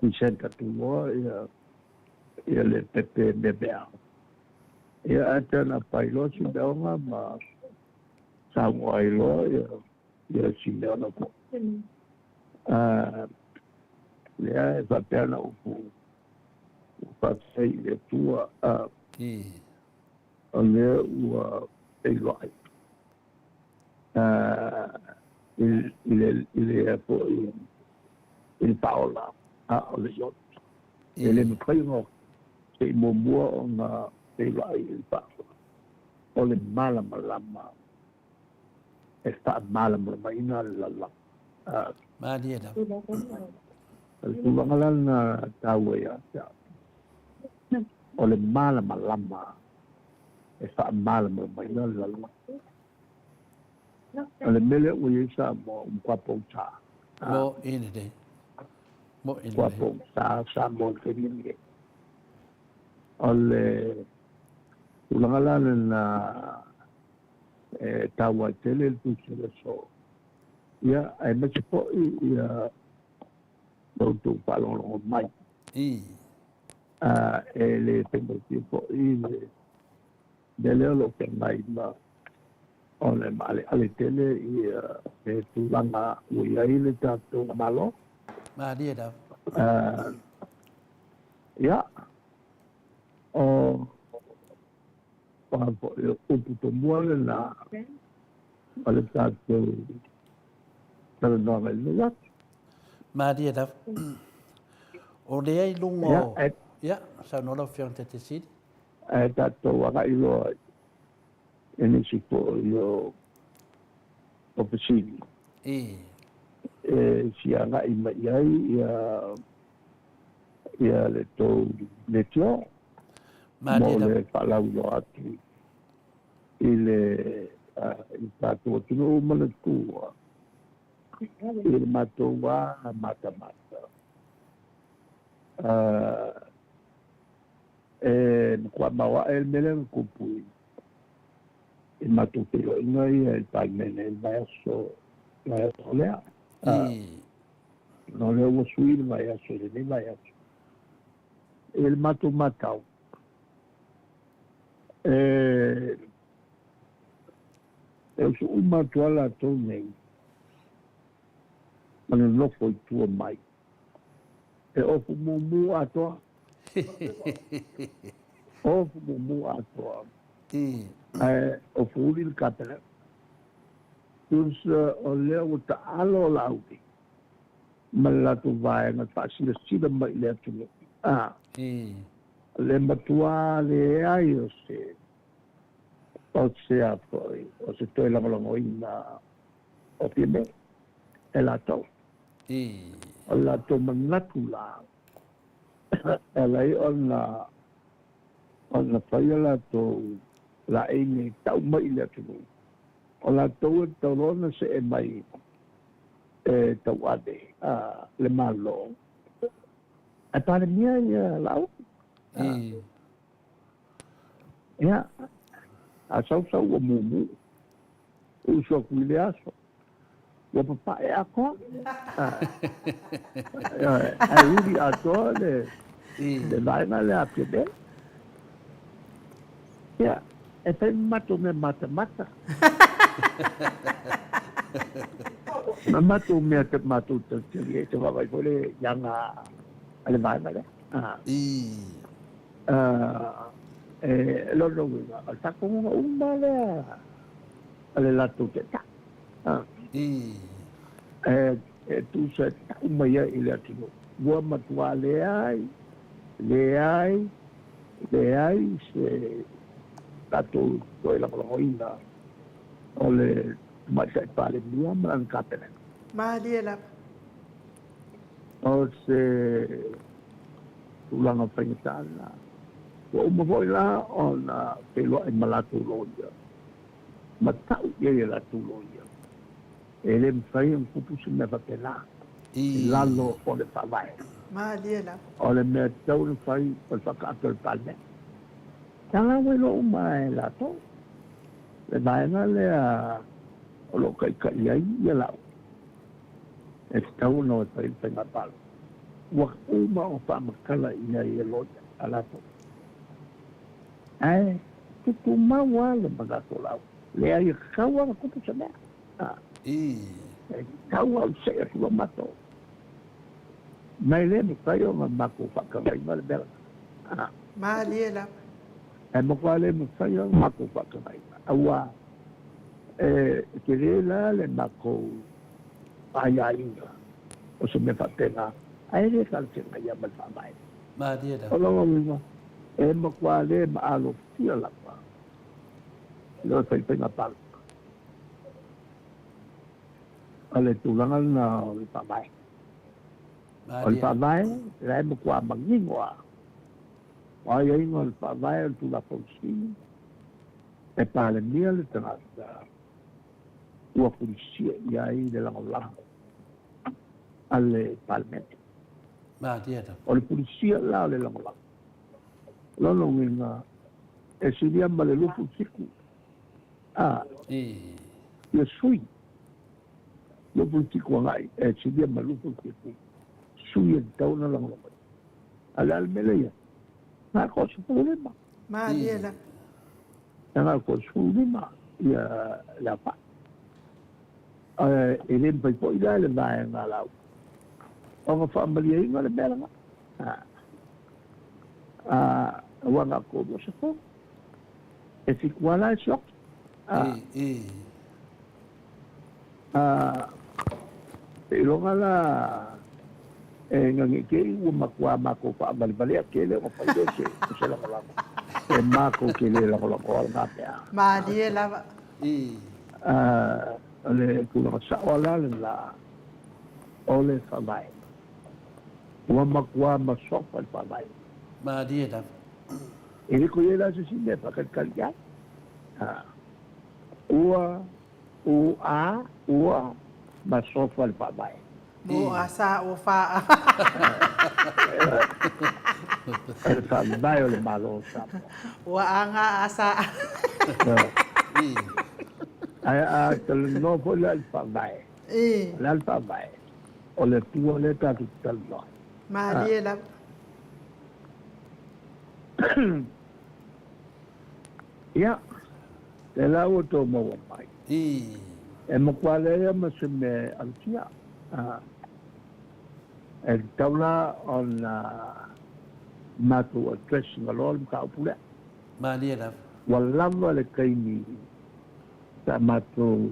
present atu loa ia le pepe meamea. Ia ae pei ona pai loa Simeona ma saunoa ai loa ia Simeona foi. Lea e faapea ona upu ua faafetai i le Atua, o lea ua feiloai i le foi i le Faaola, a o le Ioane. E le mafai ona se i muamua ona feiloai i le Faaola, o le malamalama. E faamalamalamaina le lalolagi. Malie lava. O le tulaga la lena taua ia te au, o le malamalama e faamalamalamaina le lalolagi. O le mea lea ua i ai Samoa, ua matua pogisa. Mo'i lelei. Mo'i Matua lelei. pogisa Samoa i le taimi lenei. O le tulaga la lena e taua ai tele le tusi o le aso, ia, aemaise foi ia lo outou faalogologo mai. E le faigofie foi le mea lea o lo o feagai ma ona e maaleale tele ia le tulaga ua i ai le tatou Malo. Malie lava. Ia, o foi upu tomua lena o le tatou talanoaga i lenei aso. Malie lava. O lea i luga o... Ia, saunoa lau Afioga i le Taitai Sili. Ae tatou agai loa i nisi foi o fesili e fia agai mai i ai ia le tou leitio mo le faalauiloa atu i le tatou atunuu ma le tua i le matou lava matamata. E matua maoae le mea lea na tupu i matou feiloaiga ia i le Palemene i le vaiaso lea. Ona o lea ua sui le vaiaso i lenei vaiaso. I le matou matau, e usu uma atu lava latou nei ma nonofo i tua mai, e ofu mumu atoa. Ofu mumu atoa. Ae ofu uli le Kapeneta. Tusa o lea ua taalo Laauli ma le latou vaega faasilasila mai i le atunuu. Le matua leai o se o se a foi o se toe lagolagoina o Fiamē e latou. O le latou manatu la e ala ai ona ona fai a latou laei nei tau mai i le atunuu, o latou e tatau loa ona see mai e tauave le Malo, ae Palemia ia Laauli. Ia, a sau sau ua mumu, usu atu i le aso, ua papae atoa. Ae uli atoa le vaega lea a Fiamē. Ia, e fai ma matou mea matamata. Ma matou mea matou talitali ai, te vaavaai foi le aga a le vaega lea. E lona uiga, o le faatonuga uma lea a le latou taitai. E tusa e tau mai ai i le atunuu, ua matua leai, leai, leai se tatou toe lagolagoina o le Tamaitai Palemia ma lana Kapeneta. Malie lava. O se tulaga faigata lena. Ua uma foi la ona feiloai ma latou loia, ma tau i ai e latou loia, e le mafai ona tupu se mea faapena i lalo o le Faavae. Malie lava. O le mea e tatau ona fai o le faataape o le Palemene. Tala ua iloa uma e latou le vaega lea o lo o taitai ai ia lau e tatau ona o e fai le faiga palota. Ua uma ona faamatala i ai e loia a latou. Ae tutumau lava le manatu o lau. Leai, e tatau lava ona tupu se mea. E tatau lava ona see atu loa matou. Ma e le mafai ona matou faatagaina le mea lena. Malie lava. E matua le mafai ona matou faatagaina, aua e tele la le matou aiaiga o se mea faapena, ae le talafeagai lava ma le Faavae. Malie lava. O lona uiga, e matua le maalofia lava le faiga palota. O le tulaga lena o le Faavae. O le Faavae, la e matua manino lava. O aiaiga o le Faavae o le Tulafono Sili, e Palemia le tagata ua fulisia i ai le lagolago a le Palemene. O le fulisia la o le lagolago, o lona uiga, e silia ma le 27 a ia sui 27 agai e silia ma le 27 sui e tatau ona lagolago. A o le a le mea lea i ai? Na o le 15. Malie lava. Na o le 15 ia le aofai. Ae e le mafai foi la e le vaega a lau ona faamalieina le mea lena. A aua na o le 20. E fitu lava la e sioki. Seiloga la e nani te i ua matua matou faavalevalea tele ona fai lea o se lagolago. E matou te le lagolagoa lena mea. Malie lava. O le tulaga sao lava la lena o le Faavae. Ua matua masofa le Faavae. Malie lava. E le toe i ai la se isi mea e faatalitali i ai. Ua U A ua masofa le Faavae. Mo a sa o fa a. O le Faavae o le Malo o Samoa. Ua a nga a sa a. Ae a talanoa foi la i le Faavae, o le a le Faavae? O le Atua lea tatou te talanoa ai. Malie lava. Ia, lea la ua outou maua mai. E matua leai lava ma se mea e alutia. E tatau la ona matou address ina loa le mataupu lea. Malie lava. Ua lava le taimi sa matou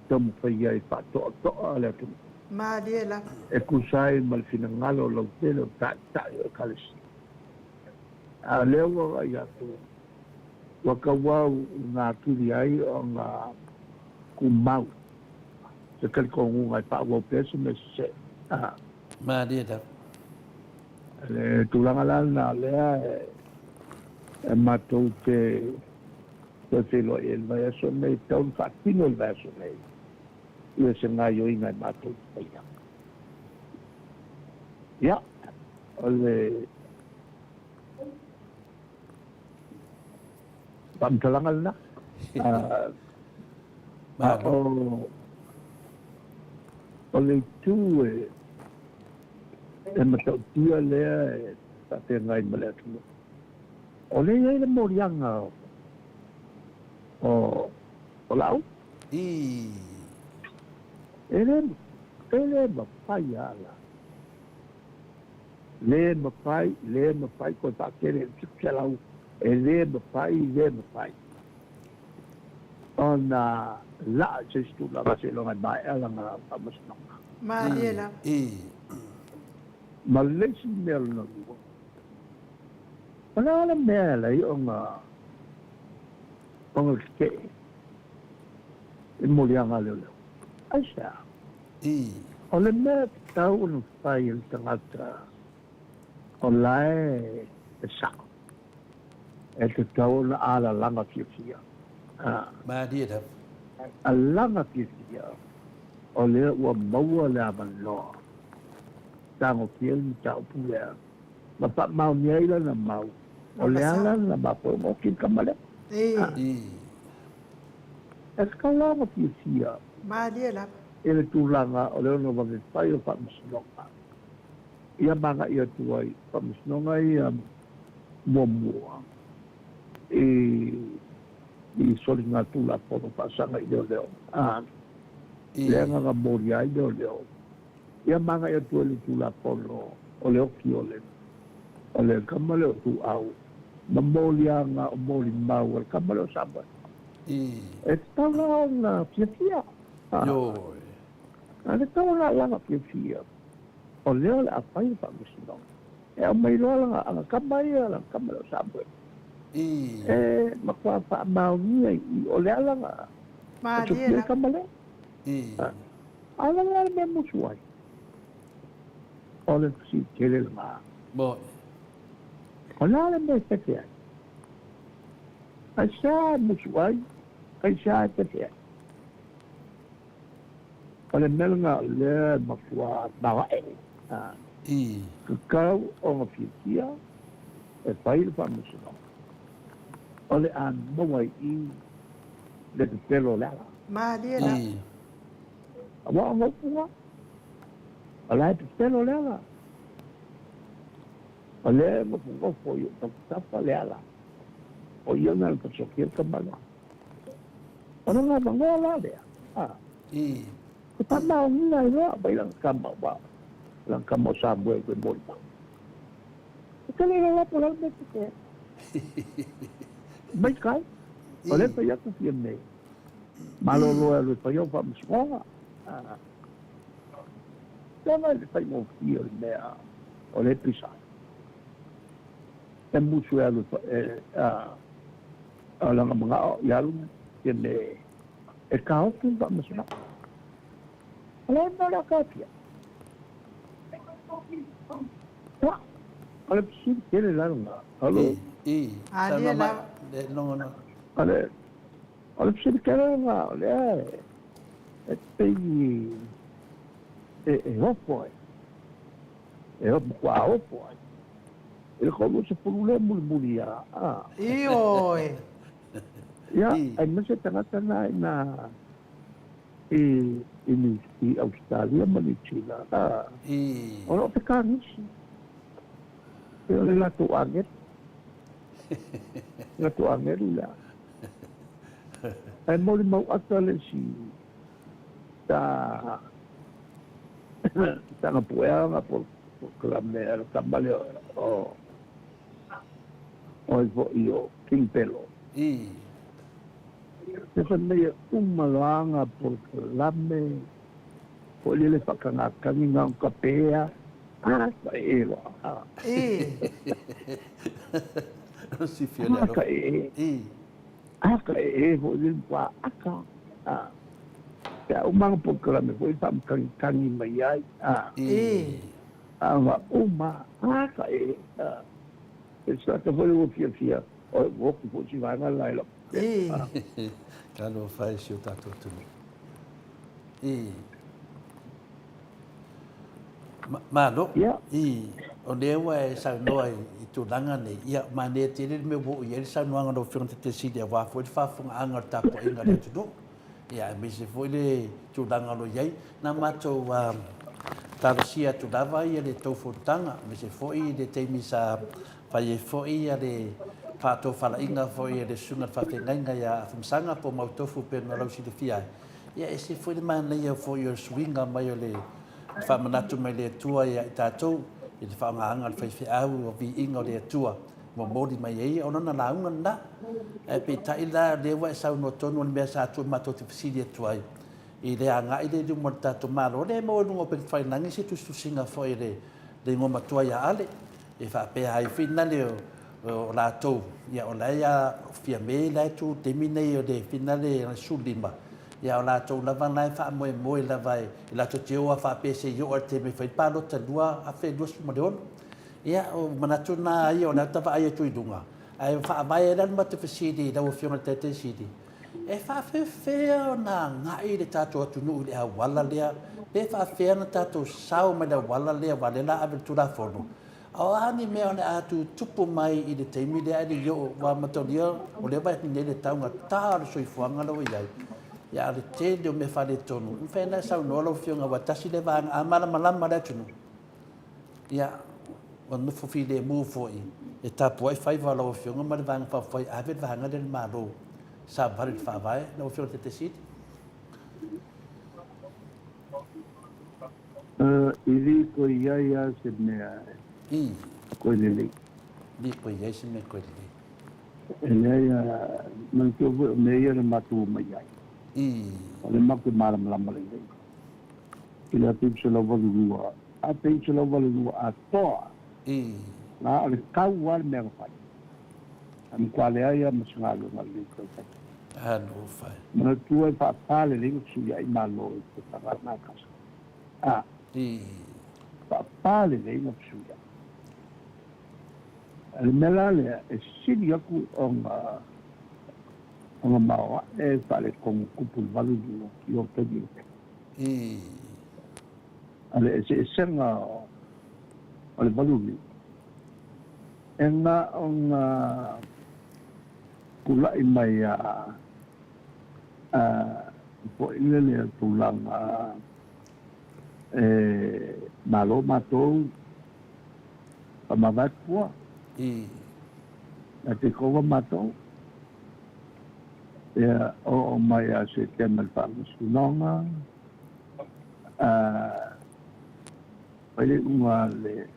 taumafai ai e faatoatoa le atunuu. Malie lava. E tusa ai ma le finagalo lautele o taitai o Ekalesia. A o lea ua vaai atu, ua tauau ina atili ai ona tumau se talitonuga e faaauau pea se mea sese. Malie lava. Le tulaga la lena lea e matou te toe feiloai ai i le vaiaso lenei, e tatau ona faatino i le vaiaso lenei ia se gaoioiga e matou te faia. Ia, o le faamatalaga lena. A o le itu e matautia lea e faafeagai ma le atunuu, o lea e i ai le moliaga o Laauli. E le mafai lava la. Le mafai, le mafai toe faatele i le 700, e le mafai, le mafai ona laa i se isi tulaga seiloga e maea lana faamasinoga. Malie lava. Ma le isi mea lona lua, o le a le mea e ala ai ona ona tetee i moliaga a leoleo? Aisea? O le mea e tatau ona fai e le tagata o la e sao, e tatau ona alalaga fiafia. Malie lava. Alaga fiafia o lea ua maua le avanoa tagofia le mataupu lea ma faamaonia ai lana mau, o le ala lena mafua ai ona oki le tama lea. E tatau la ona fiafia. Malie lava. I le tulaga o le ono vave fai o faamasinoga ia ma agai atu ai faamasinoga ia muamua i i soligatulafono faasaga i leoleo a le agaga molia ai leoleo ia ma agai atu ai le tulafono o le oki o le o le kama lea o Tuuau ma moliaga o molimau a le kama lea o Samoa. E tatau la ona fiafia. Ioe. A le tatau ona alaga fiafia, o lea o le a fai le faamasinoga. E aumai loa lana agakama ia, lana kama lea o Samoa. E matua faamaonia i i, o le a lana Malie le kama lea. A o le a le mea musu ai? O le fesili tele lena. O le a le mea e fefe ai? Aisea e musu ai? Aisea e fefe ai? O le mea lena o lea e matua magae. Tatau ona fiafia e fai le faamasinoga. O le a maua i i le pepelo o le ala. Malie la. Aua o upu o la e pepelo le ala. O lea e nofonofo i ou tafatafa le ala. O ia na le pasokia le tama lea. O lona avanoa la lea. E faamaoniga ai loa mai lana tama ua lana tama o Samuel koe molimau. E tele le lapo la le mea te mai kai. O lea fai atu fia me. Malolo e alu e fai au faamasinoga. Lea mai le faigofie o le mea o le pisa. E musu e alu e a langa mangao i alu ia me e kaofi le faamasinoga. O le mea o le a kaofia. Ia, o le fesili tele la lena. Alo. Alia la. O le fesili tele lena, o lea e pei e ofo ai. E ofo kua ofo ai. I le 30 lea mulimuli ia. Ioe. Ia, aemaise tagata na ina i Australia ma Niu Sila. O lo o fekagisi. E o le latou agelu. Latou agelu lea. Ae molimau ata le isi sa tagapuea na polokalame a le tama lea o oi foi o King Pelo. Se fai mai e uma loa aga polokalame foi lele faakagakagi na o kapea a ka e loa. Sifia le A ka e. A ka e foi lele pa aka. Pe a uma aga polokalame foi faamakagikagi mai ai. A uma a ka e. E sa ka foi ua fiafia o e ua oki foi si vaega la e lau. Talo fai si o tātou atunuu. Malo. O lea ua e saunoa i tulaga nei, ia, manaia tele le mea ua oo i ai le saunoaga a lau Afioga i le Taitaifono aua foi le faafofogaaga o le tapuaiga a le atunuu. Ia, aemaise foi le tulaga o lo o i ai. Na matou talosia atu lava le tou fonotaga, aemaise foi le taimi sa fai ai foi le faatofalaiga foi a le Susuga i le Faafeagaiga ia Afamasaga po o Mautofu pei ona lausilafia ai. Ia, e ese foi le manaia foi o le suiga mai o le faamanatu mai le Atua ia i tatou i le faaaogaina o le faifeau o viiga o le Atua momoli mai ai o lona lauga lena. Ae peitai la, lea ua e saunoa tonu o le mea sa tuu matou te fesili atu ai i le agai lea i luma o le tatou Malo, lea e maua i luga o upegatafailagi se tusitusiga foi i le igoa matua ia Ale, e faapea ai finale o latou, ia o la e Fiame la e tu taimi nei o le finale o le 15, ia o latou lava la e faamoemoe lava e latou te o a faapea se i oo i le taimi e fai le palota 2026. Ia, o manatu na ia o lea ta vaai atu i luga, ae faavae ai la le matou fesili i lau Afioga i le Taitai Sili, e faafefea ona agai le tatou atunuu i le auala lea, pe faafefea ona tatou sao mai le auala lea, aua o lea o le a ave i le Tulafono. A o a ni mea o le a tutupu mai i le taimi lea ae le i oo, aua mataulia o lea e vaai atu nei le taugata o le soifuaga la ua i ai, a o le tele o mea faaletonu. E mafai ona e saunoa lau Afioga, aua tasi lea vaega, a malamalama le atunuu, ia, ua nofo filemu foi e tapuai faiva o lau Afioga ma le Vaega Faaupufai, ave le vaega lea i le Malo, savavali i le Faavae. Lau Afioga i le Taitaifono. I li koe i ai a se mea koe lelei. Li koe i ai se mea koe lelei. E leai a manatua foi o mea ia na matou omai ai. O le matou malamalama lelei. I le 1982, 1982 atoa. Na o le tau lava le mea na fai. Ae matua leai lava ma se galuega lelei toe fai. Alofa e. Manatua e faapā lelei ma fesuiai Malo i te tausaga e tasi. Faapā lelei ma fesuiai. O le mea la lea e sili aku ona ona maoaʻe faaletonu tupu i le 85 i lo taimi lenei. A le eseesega o le 85 e na ona tulai mai a foi lele tulaga e malo matou faamavae pua. Na take over matou. Ia, oo mai ia Setema i le Faamasinoga, fai le iuga a le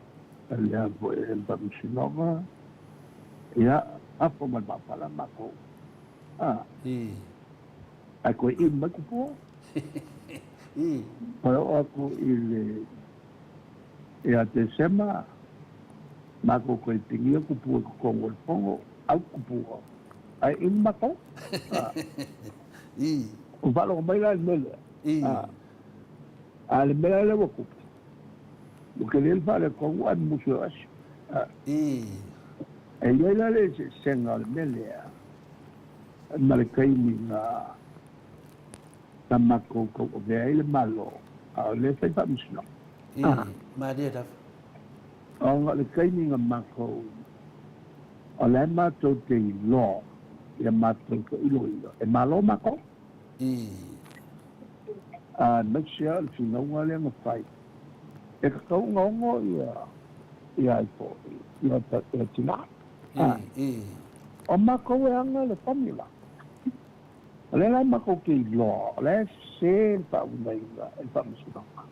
a foi le Faamasinoga, ia, apo mai le vaapala matou. Ae toe inu mai tupua. Toe oo atu i le ia Tesema, matou toe pinia tupua i totonu o le fono, au tupua, ae inu matou. Ua faalogo mai la i le mea lea. A o le mea la lea ua tupu, ua tele le faaletonu ae musu e o ese. E i ai la le eseesega o le mea lea ma le taimi na na matou tauavea ai le Malo, a o lea e fai faamasinoga. Malie lava. Ona o le taimi na matou, o la e matou te iloa ia matou toailoilo, e malo matou. Aemaise lava o le finauga lea na fai, e tatau ona ono ia ia ai foi ia ia tina. O matou e ana le formula. O lea la matou te iloa, o la e sese le faauigaina e le Faamasinoga.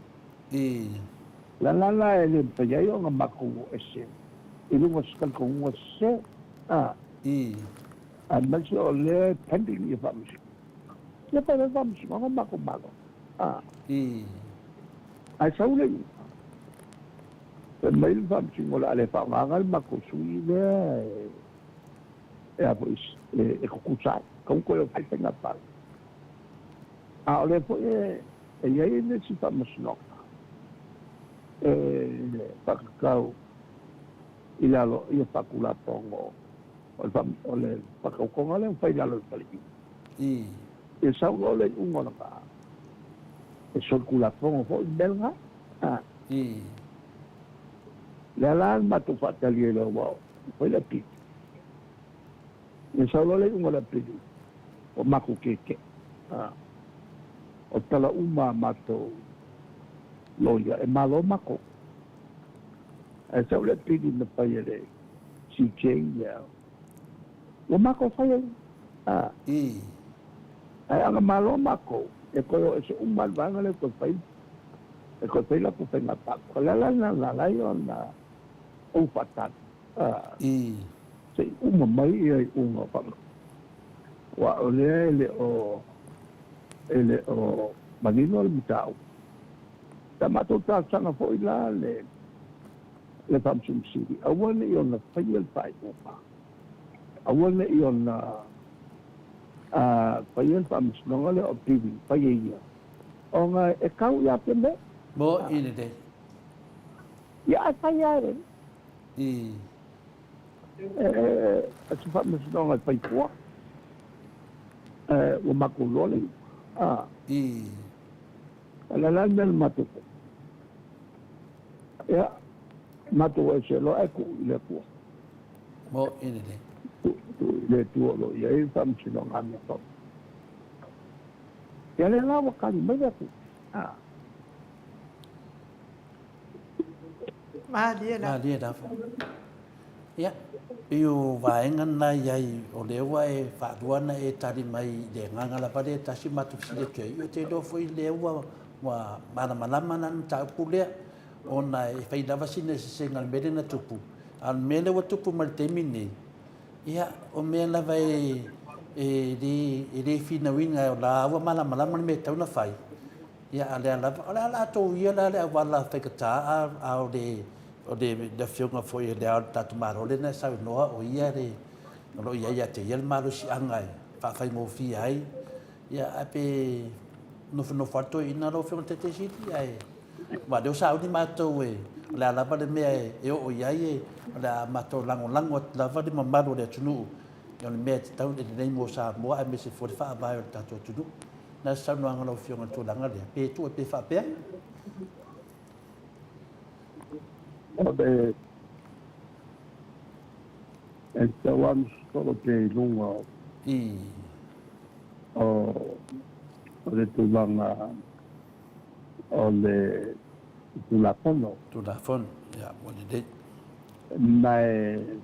O le ala la e le mafai ai ona matou o ese i luga o se talitonuga sese, aemaise o lea e pending ia Faamasinoga. Ia fai le Faamasinoga matou malo. Ae sau le iuga, fai mai le Faamasinoga o le a le faaaogaina le matou sui lea e a foi e tutusa ai, tatau ona toe o fai faiga palota. A o lea foi e i ai le isi faamasinoga e faatatau i le aloaia faatulafono o le faatautoga lea na fai i lalo o le Faleii. Ia sau loa le iuga o lena, e solitulafono foi le mea lena. Lea la na matou faatali ai loa ua fai le apili. Ia sau loa le iuga o le apili, ua matou tietie. O tala uma a matou loia, e malo matou. Ae sau le apili na fai e le CJ lea, ua matou fai ai. Ae ana malo matou, e toe o ese uma le vaega lea e toe fai, e toe fai latou faiga palota. O le ala lena na ala ai ona ou faatali, se i uma mai ia iuga o faamasinoga. Aua o lea e le o, e le o manino le mataupu. Sa matou talosaga foi la le le Faamasino Sili, aua ne i ona faia le faaiuga, aua ne i ona faia le faamasinoga lea o Pili, fai e ia, ona e tau ia te mea. Mo i lelei. Ia ae fai lava e E se faamasinoga e fai fua, ua matou iloa le iuga. O le a la le mea na matou faia? Ia, matou ese loa ae tuu i le Atua. Mo i lelei. Tuu i le Atua o lo o i ai le faamasinoga amiotonu. Ia lea la ua tali mai le Atua. Malie lava. Malie lava. Ia, pei o vaega na i ai, o lea ua e faalua ona e tali mai i le agaga lava lea e tasi matou fesili atu ai, ou te iloa foi lea ua ua malamalama la le mataupu lea, ona e fai lava sina eseesega i le mea lea na tupu, a o le mea lea ua tupu mai le taimi lenei, ia, o mea lava e e le e le finauina, o la ua malamalama le mea e tatau ona fai, Ia, a o lea lava, o le a latou ia la le auala faigata, a o le, o le Afioga foi i Le Ao o le tatou Malo lea na e saunoa, o ia le, o lo o i ai ia te ia le malosiaga faafaigofie ai, ia, ae pe nofonofo lava le toeaina lau Afioga i le Taitaisili, ae aua o lea ua sauni matou e, o le a lava le mea e oo i ai, o le a matou lagolago atu lava le mamalu o le atunuu, o le mea e tatau e lelei mo Samoa aemaise foi le faavae o le tatou atunuu. Na se saunoaga lau Afioga i le tulaga lea, pe tuu pe faapea? O le e tatau lava ona sosolo pea i luga o le tulaga o le Tulafono. Tulafono, ia, ua lelei. Ma e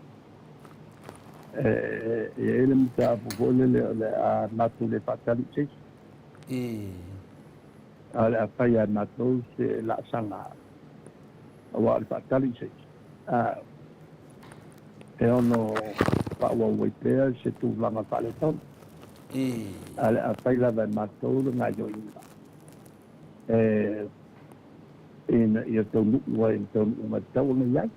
i ai le mataupu foi lele o le a matou le faatali i se isi. A o le a fai lava e matou se laasaga aua o le faatali i se isi, e ono faaauau ai pea se tulaga faaletonu. A o le a fai lava e matou le gaoioiga ina ia taunuu ai i le taunuuga e tatau ona i ai.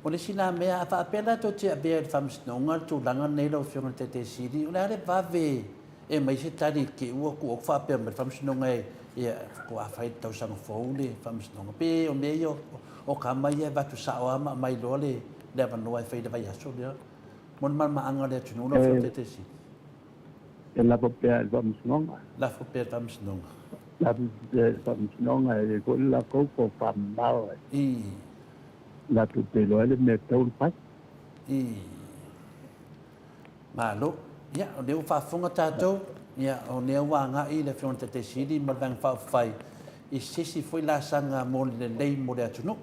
O le isi la mea, a faapea la tou te avea i le Faamasinoga le tulaga lenei lau Afioga i le Taitai Sili, o le a le vave e aumai se tali i te i ua tuu atu faapea mai le Faamasinoga e faatoa fai i le tausaga fou le Faamasinoga? Pe o mea ia o tama ia e avatu sao lava ma aumai loa le avanoa e fai i le vaiaso lea mo le malamalamaaga o le atunuu lau Afioga i le Taitai Sili? E lafo pea i le Faamasinoga. Lafo pea i le Faamasinoga. Lafo pea i le Faamasinoga, e le foi le latou tofamamao e latou te iloa ai le mea e tatau ona fai. Malo. Ia, o lea ua faafofoga tatou, ia, o lea ua agai le Afioga i le Taitai Sili ma le Vaega Faaupufai i se isi foi laasaga mo le lelei mo le atunuu.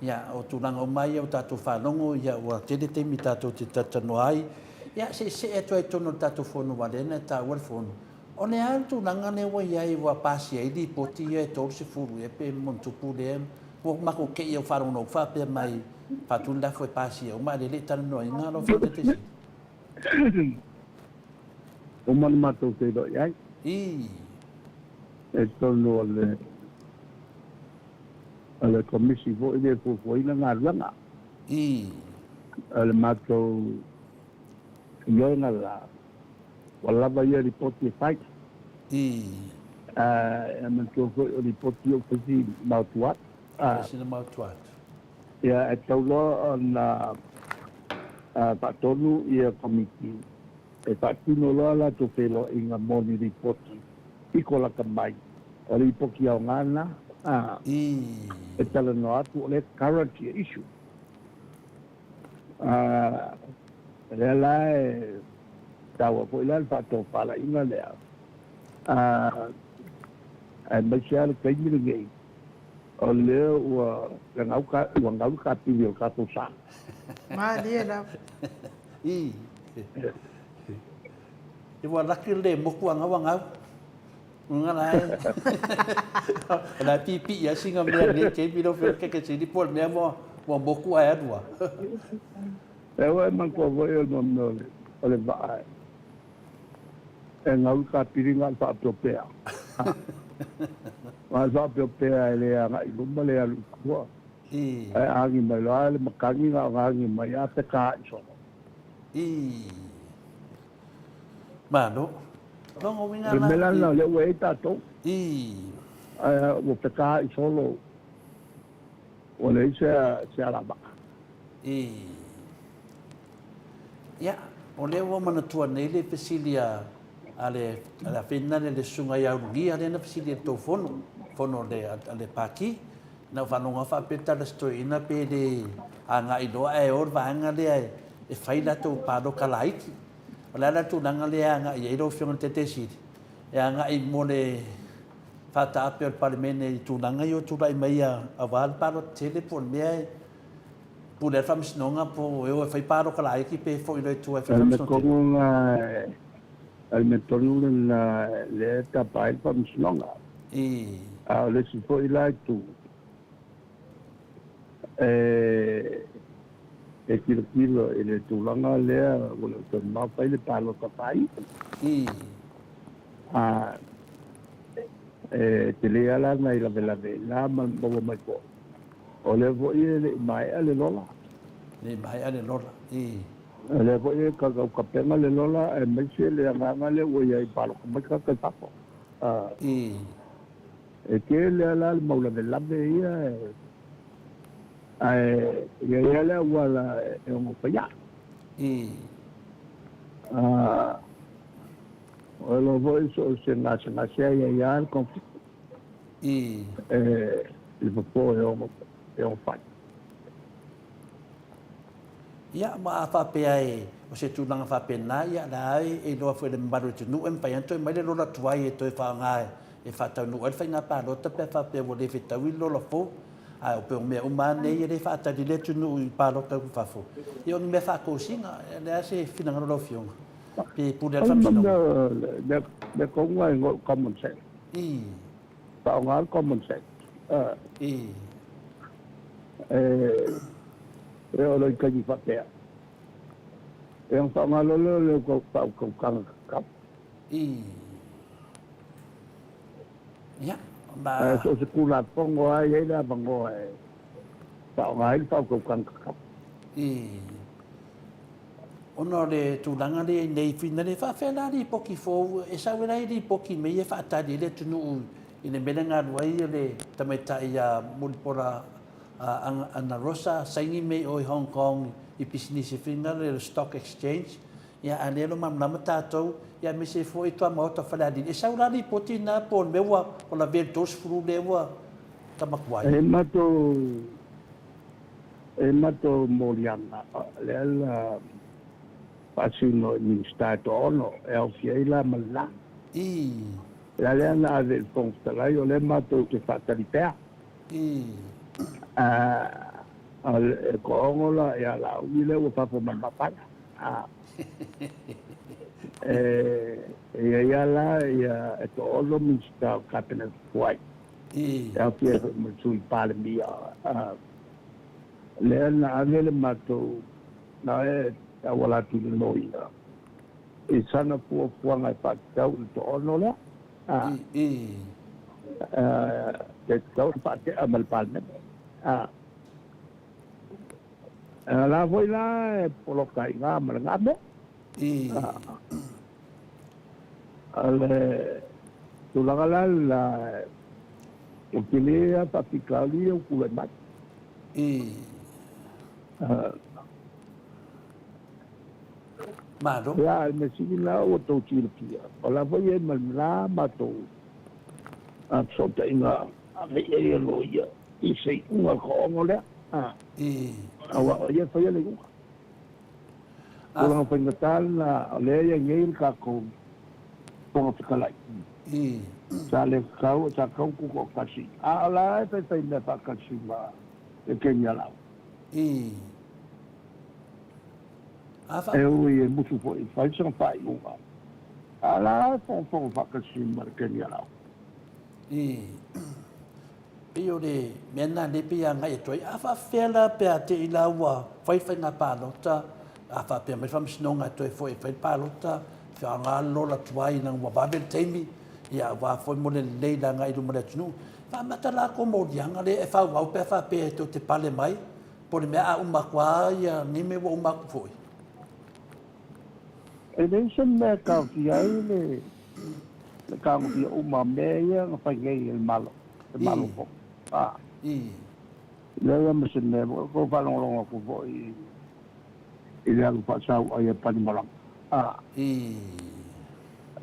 Ia, o tulaga uma ia ua tatou faalogo, ia, ua tele taimi tatou te talatalanoa ai. Ia, se i see atu ai i totonu o le tatou Fono aua o lea na taua le Fono. O le a le tulaga lea ua i ai ua pasia ai Lipoti ia e 30 ea pe manutupu lea ua matou te i au faalogologo faapea mai faatu le lafo e pasia uma ae lea e le i talanoaina lau Afioga i le Taitaifono. Uma ona matou feiloai ai. I totonu o le o le Komisi foi lea e fuafuaina galuega. O le matou ioega la, ua lava ia lipoti e fai. Ae manatua foi o lipoti ia ua fai si maotua atu. Fai sina maotua atu. Ia, e tatau loa ona faatonu ia Komiti e faatino loa latou feiloaiga mo ni lipoti piko lata mai. O le lipoti aoga lena e talanoa atu o lea e current ia issue. O lea la e taua foi la le faatofalaiga lea, aemaise lava le taimi lenei o lea ua gau le kapili o le tatou sa. Malie lava. I. Ua laki le moku a gau a gau. Nga la e. O la e piipii ai sina mea nei taimi lau Afioga i le Taitaisili po o le mea ua moku ae alu a. E ua e manatua foi o le mea o le vaa e gau le kapili na o le faapeopea. Na o le faapeopea e le agai i luma le alu i tua. Ae agi mai loa le matagi na ona agi mai a peka a'i solo. Malo. Logo uiga O le mea la lena o lea ua i ai tatou. Ae ua peka a'i solo ua leai se alavaa. Ia, o lea ua manatua nei le fesili a le afeinale le Susuga ia Ulugia lea na fesili i le tou fono, fono a le Pati. Na ou faalogo lava faapea le tala a si toeaina pe le agai loa ae o le vaega lea e fai latou palota laiti. O le a la le tulaga lea e agai i ai lau Afioga i le Taitaisili? E agai mo le faataape o le Palemene i tulaga ia ua tulai mai aua le palota tele po o le mea e pule ai le Faamasinoga po o e o e fai palota laiti pe foi loa i tua e fai Faamasinoga tele. O le mea tonu lena lea e tapa ai le Faamasinoga. A o le isi foi la itu, e tilotilo i le tulaga lea ua le o toe mamao fai le palota faaiu. A e tele lava la nai lavelave i ina ma maua mai foi, o lea foi e le i maea le lola. Le i maea le lola. O lea foi e kaukapega le lola aemaise le agaga lea ua i ai paloka mai tagata i fafo. E tele lava la le mau lavelave ia ae i ai lava le auala e ono faia. O lo foi so o se gasegase ai ai lava le conflict i le popo e ono fai. Ia, ma a faapea e, o se tulaga faapena, ia, la e iloa foi e le mamalu o le atunuu e mafai lava ona toe mai le lola tuai e toe faaaoga e faataunuu ai le faiga palota pe a faapea ua le fetaui le lola fou. Ae pei o mea uma lava nei e le faatali le atunuu i palota i fafo, ia o ni mea faatosina. O le a se finagalo o lau Afioga? Pe pule lava le Faamasinoga? O le mea tonu lava e igoa o le common sense. Faaaoga le common sense. E oo loa i taimi faapea, ia ona faaaoga loa lea o le faautautaga tatau. Ae so o se Tulafono lava e i ai le avanoa e faaaoga ai le faautautaga tatau. Ona o le tulaga lea i nei finale, e faafefea la lipoti fou, e sau ai la i lipoti mea ia e faatali ai le atunuu i le mea lea na alu ai le tamaitai ia Mulipola Ana Rosa, saini mea i o i Hong Kong i pisinisi finale le stock exchange, ia a lea e le o malamalama tatou, ia aemaise foi tuamaota o Falealili. E sau la lipoti na po o le mea ua lavea i le 30 lea ua tamatuai? E matou E matou moliaga lea la faasino i Minisita e toaono e aofia ai la ma le la. La lea na ave i le Fofoga Fetalai o lea matou te faatali pea. E toaono la ia Laauli lea ua fafo ma le mapala. E i ai lava la ia e toaono Minisita o le Kapeneta tuai. E aofia ai foi ma le Sui Palemia. Lea na ave le matou na e tauala atu i le loia i sana fuafuaga e faatatau i le toaono lea, e tatau ona faatea ma le Palemene. A la foi la e poloka ai i ina ma lena mea. O le tulaga la le Ua tele lava faafitauli ia ua tulai mai. Malo. Ia, a o le mea sili lena ua outou silafia, o la foi e i ai ma lena matou fesootaiga ave i ai e loia i se iuga o le toaono lea, aua o ia e faia le iuga. Tulaga faigata lena o lea e i ai nei le tatou Fofoga Fetalai. Sa le tatau, sa tatau ona tutoatasi, a o la e faifai mea faatasi ma le Kenya lau. E ui e musu foi e fai sana faaiuga, a o la e fogafoga faatasi ma le Kenya lau. Pei o le mea lena lea pei e agai atu ai, a faapefea la pe a te i la ua fai le faiga palota, a faapea mai le Faamasinoga e toe foi e fai le palota, faaaoga le lola tuai ina ua vave le taimi, ia aua foi mo le lelei i le agai i luma o le atunuu. Faamata la kou moliaga lea e faaauau pe a faapea e tou te pale mai, po o le mea a uma atu lava ia nei mea ua uma atu foi? E leai se mea e taofia ai le tagofia uma o mea ia na fai nei e le Malo, le Malo fou. Leai lava ma se mea, ua ou faalogologo atu foi i le alu faasauai a Panimalama,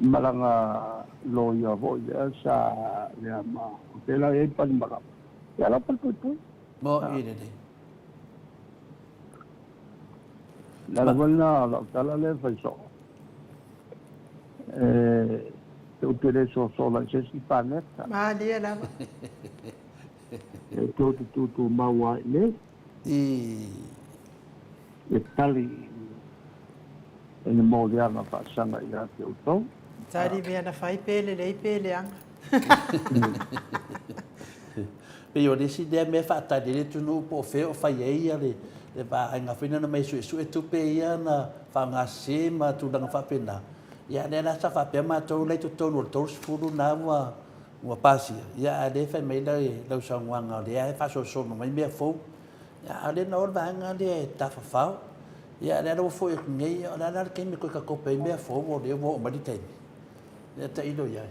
ma lana loia foi lea sa lea ma pela i ai Panimalama. Ia lau falepuipui. Moni lelei. Le ala foi lena o lau tala lea e fai soo. E tou te le sosola i se isi paneta. Malie lava. E tou te tutumau lava i inei. E tali i ni moliaga faasaga ia te outou. Tali mea na fai pe lelei pe leaga. Pei o le isi lea mea e faatali ai le atunuu po o fea o fai ai le vaega foi lea na omai e suesue tupe ia na faaaoga sese ma tulaga faapena. Ia lea la sa faapea matou la i totonu o le 30 na ua pasia, ia a o lea e fai mai lau saunoaga o lea e faasolosolo mai mea fou. Ia a o lea na o le vaega lea e tafafao. Ia, a o lea la ua foi atu nei, ia o le a la le taimi e toe takope ai mea fou o lea ua oo mai le taimi? Ia tailo i ai.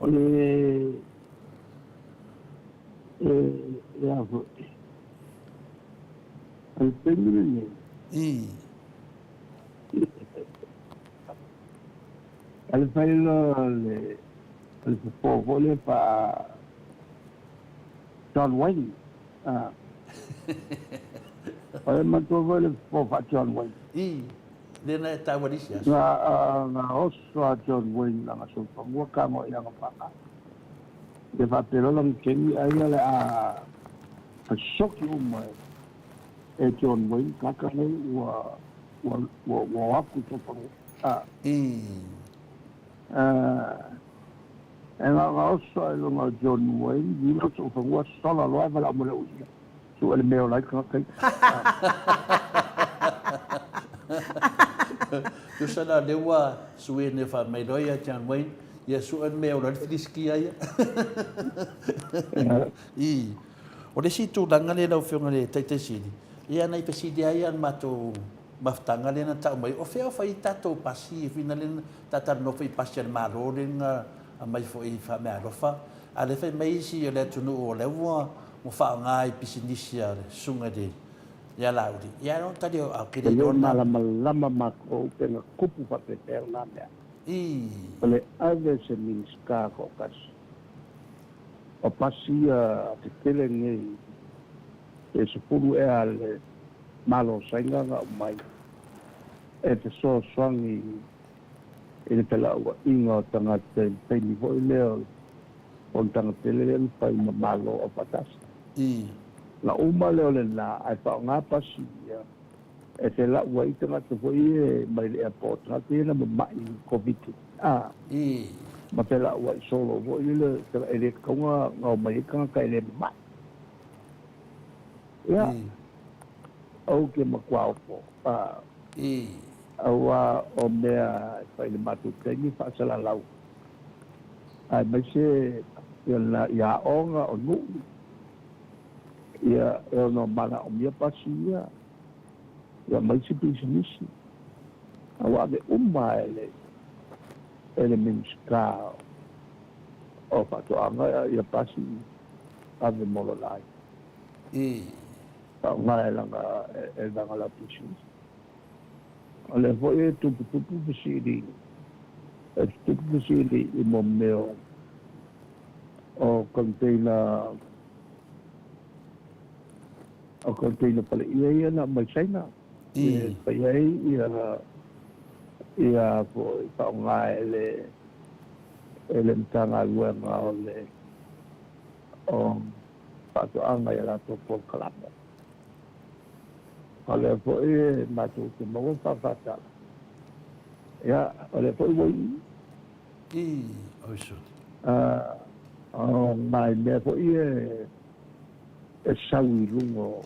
E, e, e a foi. O le taimi lenei. I. A le fai loa le, le fofo foi lea faa John Wayne. Ah. O le matua foi le fofo faa John Wayne. I. Lea na e taua i le isi aso. Na, na oso a John Wayne lana solofanua kago i lana faaga. Ia faapea loa lana keni ai ia le a fesoki uma e John Wayne kaka nei ua ua ua ua o atu i solofanua. Ah. I. Ah. E na ona oso i luga o John Wayne, vila o solofanua sola loa e valaau mai le uia. Sue le mea o lai tagata ia. Tusa la lea ua sue nei faamai loa ia John Wayne, ia sue le mea o lai le Filistia ia. I. O le isi tulaga lea lau Afioga i le Taitaisili, ia na i fesili ai le matou mafutaga lea na tau mai, o fea o fai tatou pasi, fina lea na tatalanoa foi i pasi a le Malo lea na aumai foi faameaalofa, a o lea fai mai isi o le atunuu o lea ua ua faaaoga i pisinisi a le susuga i le ia Laauli. Ia ae tali a o E le malamalama matou pe na tupu faapefea lena mea. I. O le ave se Minisita toatasi o pasi ia tetele nei pe 10 ea a le Malo o Saina na aumai e fesoasoani i le felauaiga o tagata i le taimi foi lea o le fonotaga tele lea na fai ma Malo Aufaatasi. Na uma lea o lena ae faaaoga pasi ia e felau ai tagata foi ia mai le airport, tagata ia na mamai i le Koviti, ma felauai solo foi lele e le tatau ona omai ai tagata e le mamai. Ia, ou te matua ofo, aua o mea e fai i le matou taimi e faasalalau, aemaise ia i aoga o nuu, ia e ono manaomia pasi ia, ia ma isi pisinisi, a ua ave uma e le e le Minisita o Faatoaga ia pasi ave mo lona aiga. Faaaoga e lana e lana lau pisinisi. O lea foi e tuputupu fesili, e tutupu fesili i mo mea o container, o container paleia ia na aumai Saina, e fai ai ia, ia foi faaaoga e le, e le Matagaluega o le, o Faatoaga i a latou polokalame. O lea foi e matou te maua faafatala. Ia, o lea foi ua ii. I, oi sole. O nai mea foi e, e sau i luga o,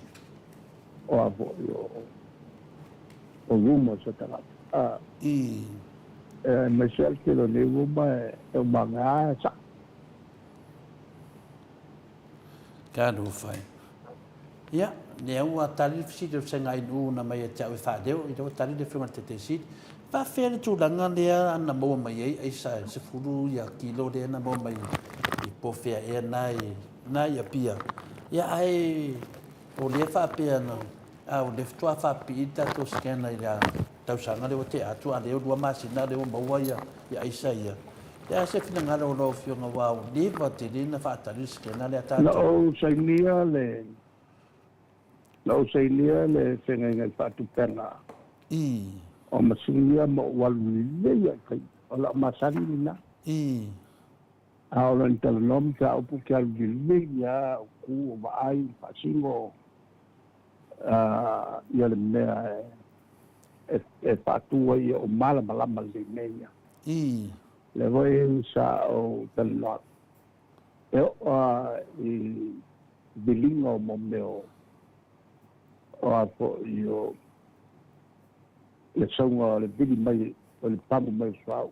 o a foi o, o rumors a tagata. I. Aemaise lava le tele o nei rumor e uma ane lava e sa'o. Talofa e. Ia, lea ua tali le fesili o le Fesagai-nuu na mai ia te au e faaleo, ia lea ua tali le Afioga i le Taitaisili. E faafefea le tulaga lea na maua mai ai aisa e 10 ia kilo lea na maua mai i po o fea ea na i, na i Apia. Ia, ae o lea faapea na, a o lea faatoa faapipii le tatou scanner i le tausaga lea ua tea atu, a o lea ua 2 masina lea ua maua ia, ia aisa ia. Le a se finagalo o lau Afioga aua ua leva tele na faatali le scanner lea tatou. Na ou sainia le Na ou sainia le feagaiga i faatupega I. o masini ia ma ou alu lelei ai kai. O lau masani lena. I. A o lona talanoa mataupu ke alu lelei lava o ku o vaai faasino ia le mea e e faatu ai ia o malamalama lelei mea ia. I. Lea foi sa ou talanoa atu, e oo lava i viliga o mo mea o o a foi o le sauga o le vili mai o le pamu mai o le suauu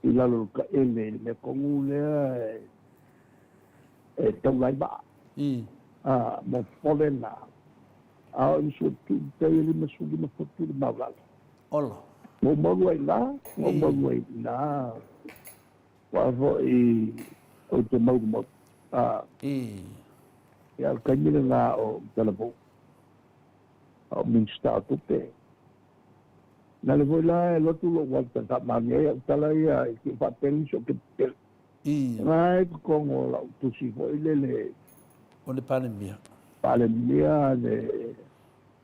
i lalo o le taele i le mea tonu lea e taula ai vaa. I. A, mo popole na. A o i sua tu te e 55 futu le maulalo. Ola. Na ou maua ai i ina, na ou maua ai i ina, aua foi ou te maulumaulu. A. Ia, o le taimi lena o Talavou, a o Minisita o Tupe. Na le foi la e alu atu lou Walter e faamaonia ai au tala ia i te i faapea nisi ou te pepelo. Na e i totonu o lau tusi foi lele. O le Palemia. Palemia le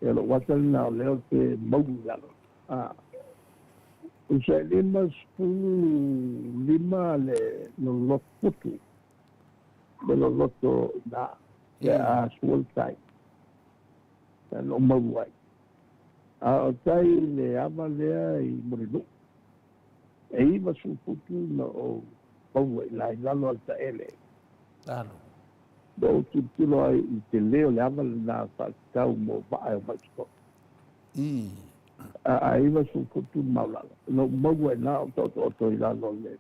ia lou ata lena o lea ou te maulu i lalo. A. Tusa e 55 le loloto putu le loloto i ina pe a sua le tai. Na ou maulu ai. A o tai i le ava lea i Mulinuu, e 90 futu na ou maua i la i lalo o le taele. Lalo. Na ou tilotilo ai i le tele o le ava lena faatatau mo vaa e omai i totonu. A 90 futu le maualalo. Na ou maua i ina o taotooto i lalo o le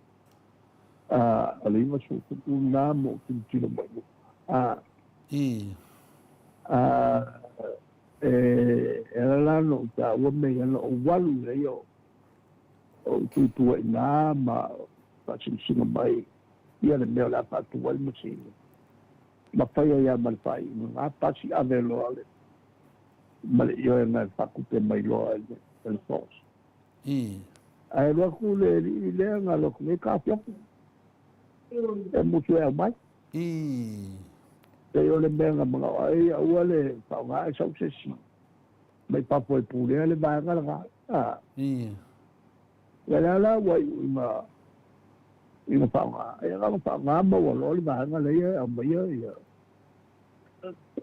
o le 90 futu lena ma ou tilotilo mai i luga. A E ala la ona ou taua mea ia, na ou alu lelei o ou tutu ai i ina ma faasinasina mai ia le mea o le a faatu ai le masini, ma fai ai lava ma le faaiuga. Na pasi ave loa le ma le ioega e faatupe mai loa e le FOS. Ae alu atu le alii lea na alu atu nei taofiofi e musu e aumai. Pei o le mea na manao ai aua le faaaoga e sau se isi mai fafo e pulea le vaega lena. A. Ia lea la ua iu ina ina faaaoga, ia na ona faaaoga maua loa le vaega lea e aumaia ia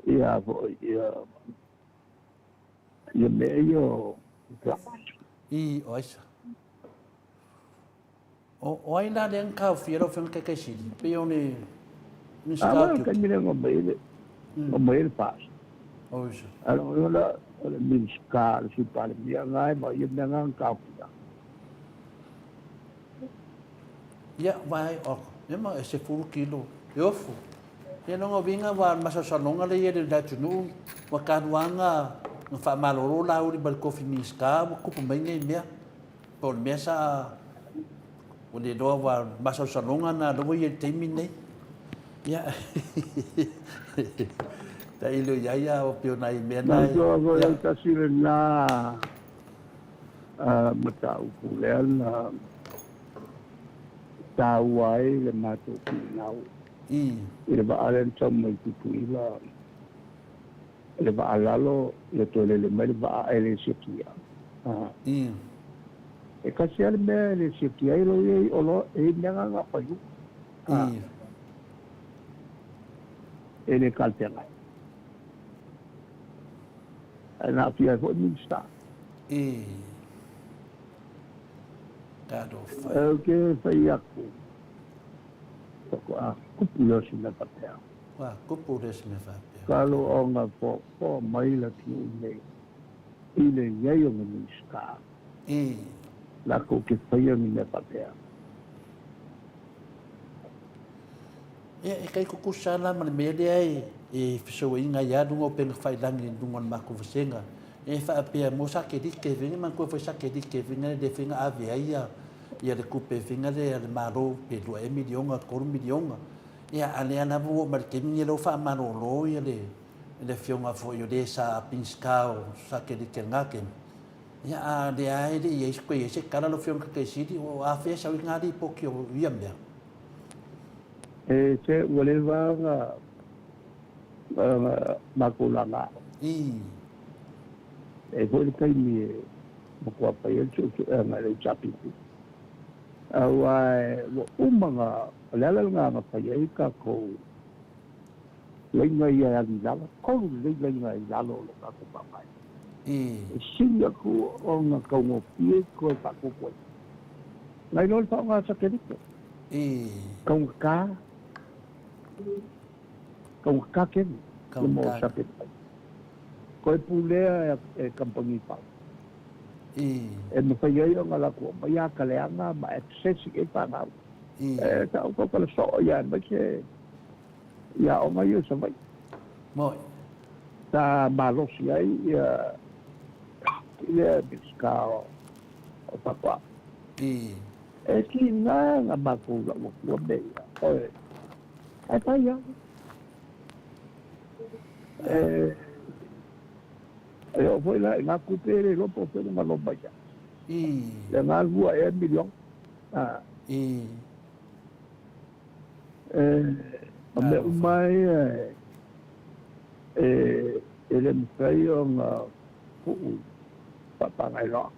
ia foi ia ia mea ia o O aisa. O ai la lea na taofia lau Afioga i le Taitai Sili? Pei o le Minisita o Tiute. A taimi lea na omai ai le omai ai le FAST. Oisa. Ae lona uiga la o le Minisita, le Sui Palemia na e vaaia mea na na taofia. Ia, vai, o, ia ma e 10 kilo e ofu. Ia lona uiga ua masalosaloga lea i le atunuu, ua talu lava na faamalolo Laauli ma le tofi Minisita ua tupu mai nei mea. Po o le mea sa ua le iloa ua masalosaloga na lea ua i ai i le taimi lenei. Ia, tailo i ai a o pei o nai mea na. Manatua foi o le tasi lena mataupu lea na taua ai le matou finau i le vaa lea na sau mai Tutuila, le vaa lalo ia toe lele mai le vaa ae le siakia. E tasi lava le mea e le siakia ai lou ia i oloa e i mea na na fai uma. E le talafeagai. Ae na aafia ai foi Minisita. Talofa. Ou te fai atu, faatoa tupu lea o se mea faapea. Ua tupu lea o se mea faapea. Talu ona foafoa mai le atunuu nei i le i ai o ni Minisita, latou te faia ni mea faapea. Ia, e tai tutusa la ma le mea lea e fesouaiga ai lava luga o upega failagi i luga o le matou vasega. E faapea mo satelite faiga, manatua foi satelite faiga le faiga ave ai ia le tupe faiga lea a le Malo pe 2 ea miliona, 3 miliona. Ia, a lea lava ua oo mai le taimi lenei lea ua faamalolo ia le le afioga foi o le sa Minisita o satelite i lena taimi. Ia, a lea e le i ai toe i ai se tala lau Afioga i le Taitai Sili, o afea e sau ai lena lipoti o ia mea? E se ua leva ona matou laga. E i ai foi le taimi e matua fai ai le suesuega e le HRPP. Aua ua uma ona, o le ala lena na fai ai tatou laina ia e alu i lalo, 3 lelei laina i lalo o lo tatou faavae. E sili atu ona taugofie toe faapuapuaina. Nai lo le faaaoga satelite. Taugata, taugata tele le mo satelite. Toe pulea e kamupani pau. E mafai ai ona latou aumaia ata leaga ma access i ai fanau. E tau tautala soo ia aemaise i aoga ia i Savaii. Moi. Sa malosi ai ia le Minisita o Faatoaga. E tiga na matou lau atua mea ia, ioe, ae fai lava. E oo foi la i na tupe e le iloa po o fea lona loma i ai. Le na lua ea miliona. O mea uma ia e le mafai ona tuu faapagailoa.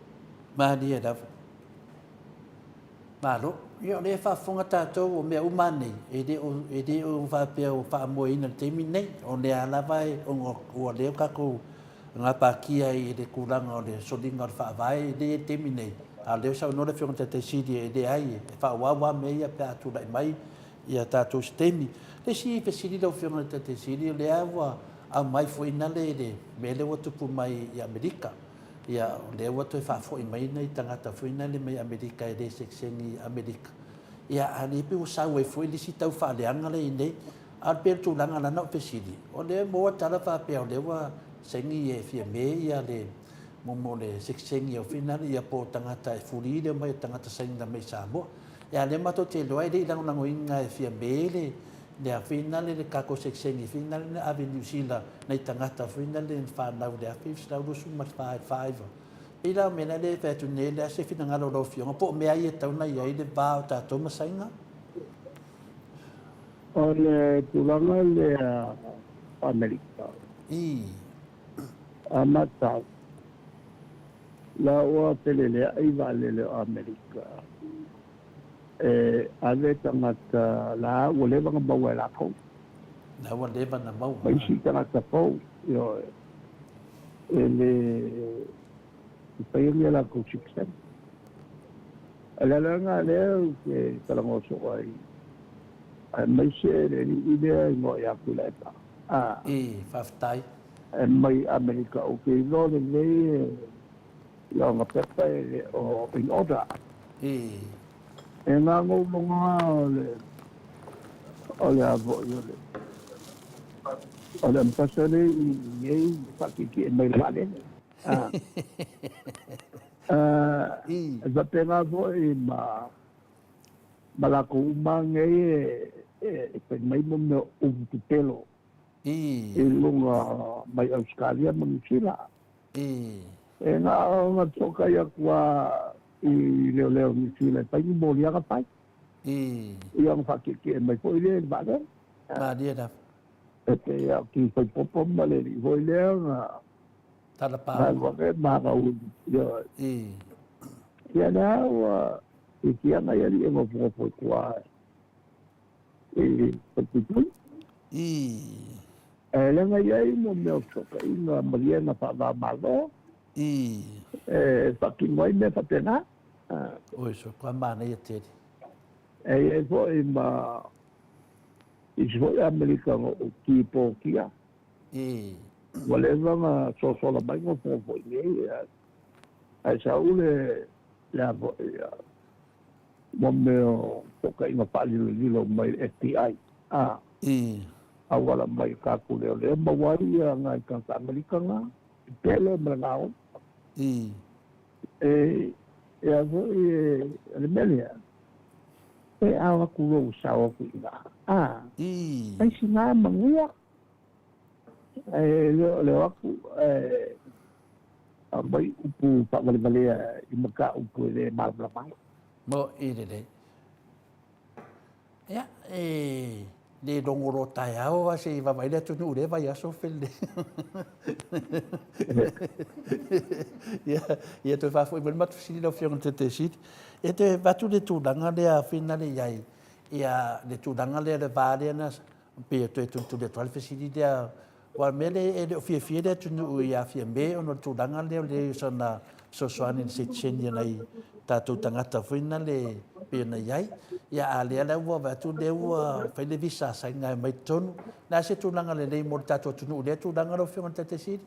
Malie lava. Malo. Ia o lea e faafofoga tatou o mea uma nei, e le o, e le o faapea ua faamoeina i le taimi lenei. O lea lava e, ona ua lea tatou gapatia ai i le tulaga o le soliga o le Faavae e le i le taimi nei, a o lea ua saunoa le Afioga i le Taitai Sili e leai, e faaauau lava mea ia pe a tulai mai ia tatou i se taimi. Le isi fesili lau Afioga i le Taitai Sili, o lea ua aumai foi na le le mea lea ua tupu mai i Amerika, ia o lea ua toe faafoi mai nai tagata foi na le mai Amerika e le sekiseni i Amerika, ia a o lea pei ua sau ai foi le isi tau faaleaga lea i inei. A o le pei o le tulaga lana o fesili, o lea e maua tala faapea o lea ua saini e Fiame ia le mo le sekiseni o finale ia po o tagata e fuli le omai o tagata saina mai Samoa. Ia a lea matou te iloa e le i lagolagoina e Fiame le le finale le tatou sekiseni finale na ave i Niu Sila nai tagata foi na le fanau i le 1924 i le 49. Pei la o mea la lea e fai atu nei, o le a se finagalo o lau Afioga po o mea ai e tatau ona i ai le va o tatou ma Saina? O le tulaga lea o Amerika. A matau, la ua feleleai vaalele o Amerika e ave tagata la ua leva ona maua e latou. La ua leva ona maua. Ma isi tagata fou, ioe, e le i faia ni a latou citizen. O le ala lena lea ou te talanoa soo ai, aemaise le alii lea e igoa ia Tuilaepa. A. Faafetai. E mai Amerika, ou te iloa lelei i ona pepa e le o in order. E gagouloga o le o le a foi o le o le ambassador i nei faatietie mai le vaalele. E faapena foi ma ma latou uma nei e fai mai mo mea o upu pepelo i luga mai Ausetalia ma Niu Sila. E na ona tokai atu lava i leoleo Niu Sila e fai ni moliaga fai. Ia ona faatietie mai foi lea i le vaalele. Malie lava. E pei lava o Tifaipopo ma le alii foi lea na Tala paogo. Ia lea ua fiafia nai alii e nofonofo i tua i Falepuipui. Ae leaga i ai mo mea o fesootaiga maliega faava-o-Malo e faatino ai mea faapena. Oi, so kua manaia tele. E i ai foi ma isi foi Amerika na ou tipokia. Ua leva ona sosola mai nofonofo i inei, ae sau le le a foi mo mea o fesootaiga faalilolilo mai le FBI, a auala mai i tatou leoleo maua ai ia nai tagata Amerika na, pepelo ma le gaoi. E e a foi e o le mea lea, e ao atu lou sao atu i ina, a fai sina manuia. Ae le o le o atu ae aumai upu faavalevalea i mataupu e le malamalama ai. Moʻi lelei. Ia, e le logo loa taeao a se i vaavaai le atunuu i lea vaiaso Fele. Ia, ia toe faafoi mai le matou fesili lau Afioga i le Taitaifono Sili. E toe avatu le tulaga lea finale i ai, ia le tulaga lea le va lea na Pei e toe tulituli atu ai le fesili lea, aua o le mea lea e le o fiafia le atunuu ia Fiame ona o le tulaga lea o le leai o sana fesoasoani i le sitiseni a nai tatou tagata foi na le pei ona i ai. Ia a lea la ua vaai atu lea ua fai le visa a Saina e omai i totonu. O le a se tulaga lelei mo le tatou atunuu i lea tulaga lau Afioga i le Taitai Sili?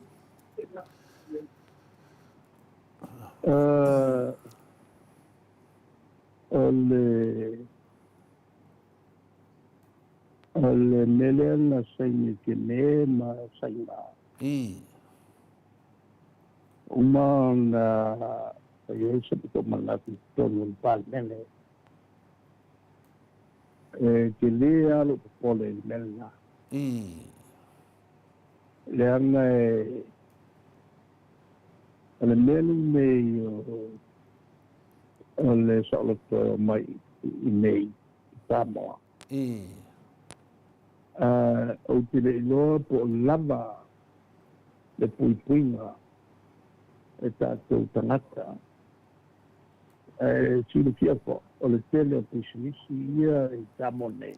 O le O le mea lea na saini e Fiame ma Saina. Uma ona fai ai se pito manatu i totonu o le Palemene, e tele lava lou popole i le mea lena. Leaga e o le mea lenei o le saoloto e omai i nei i Samoa. Ou te le iloa po o lava le puipuiga e tatou tagata. Ae silafia foi, o le tele o pisinisi ia i Samoa nei,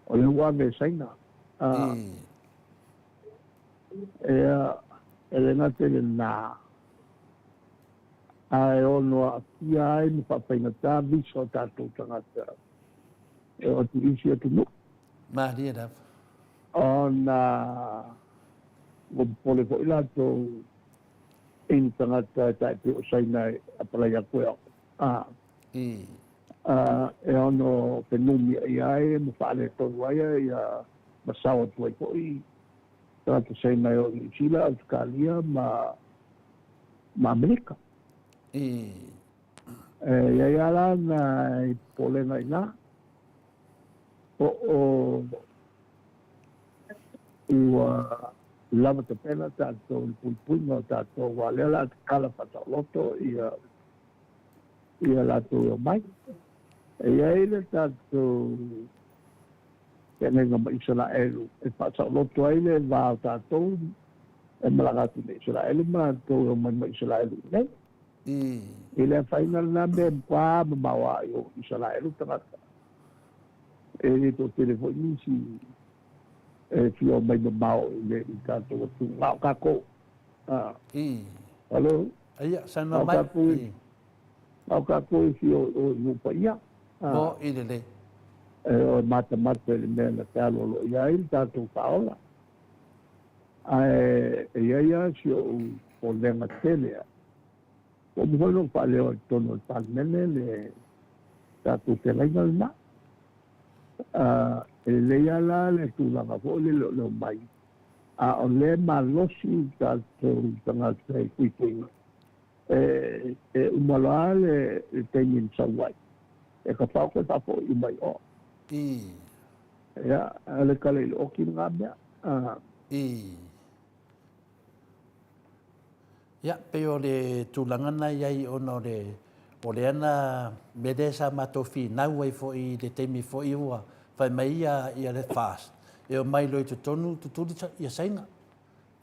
o lea ua ave e Saina. Ia, e le gata i lena, ae ono aafia ai ma faafaigata visa o tatou tagata e oo atu i isi atunuu. Malie lava. Ona ua popole foi latou i ni tagata e tai pei o Saina e apalai atu e oo. E ono fenumiai ai ma faaletonu ai ia ma sao atu ai foi tagata Saina e oo i Niu Sila, Ausetalia ma Amerika. E i ai lava la nai popolega i ina, po o ua lava tapena tatou i le puipuiga o tatou, aua o lea o le a tatala faataoloto ia latou e omai. E i ai le tatou feagaiga ma Isaraelu e faasaoloto ai le va o tatou e malaga atu i Isaraelu ma latou e omai mai Isaraelu i nei. I le afaina lena mea e matua mamao lava i o Isaraelu tagata. E le toatele foi nisi e fia omai mamao i le i tatou atunuu. Na o tatou. Alo? Ia, saunoa mai. Na o tatou e fia o i nuu paia. Mo i lelei. E o e matamata i le mea na fealoaloai i ai le tatou faaola. Ae e i ai lava si ou popolega tele lava. Ua uma foi ona ou faaleo i totonu o le Palemene le tatou feagaiga lena. E lelei lava la le tulaga foi lele o le omai, a o lea e malosi tatou tagata i puipuiga, e uma loa le taimi na sau ai, e tafao toe faafoi uma i o. Ia, a o le tala i le oti lena mea. Ia, pei o le tulaga na i ai ona o le, o lea na mea lea sa matou finau ai foi i le taimi foi ua fai mai ia, ia le FAST, e omai loa i totonu tutuli ia Saina.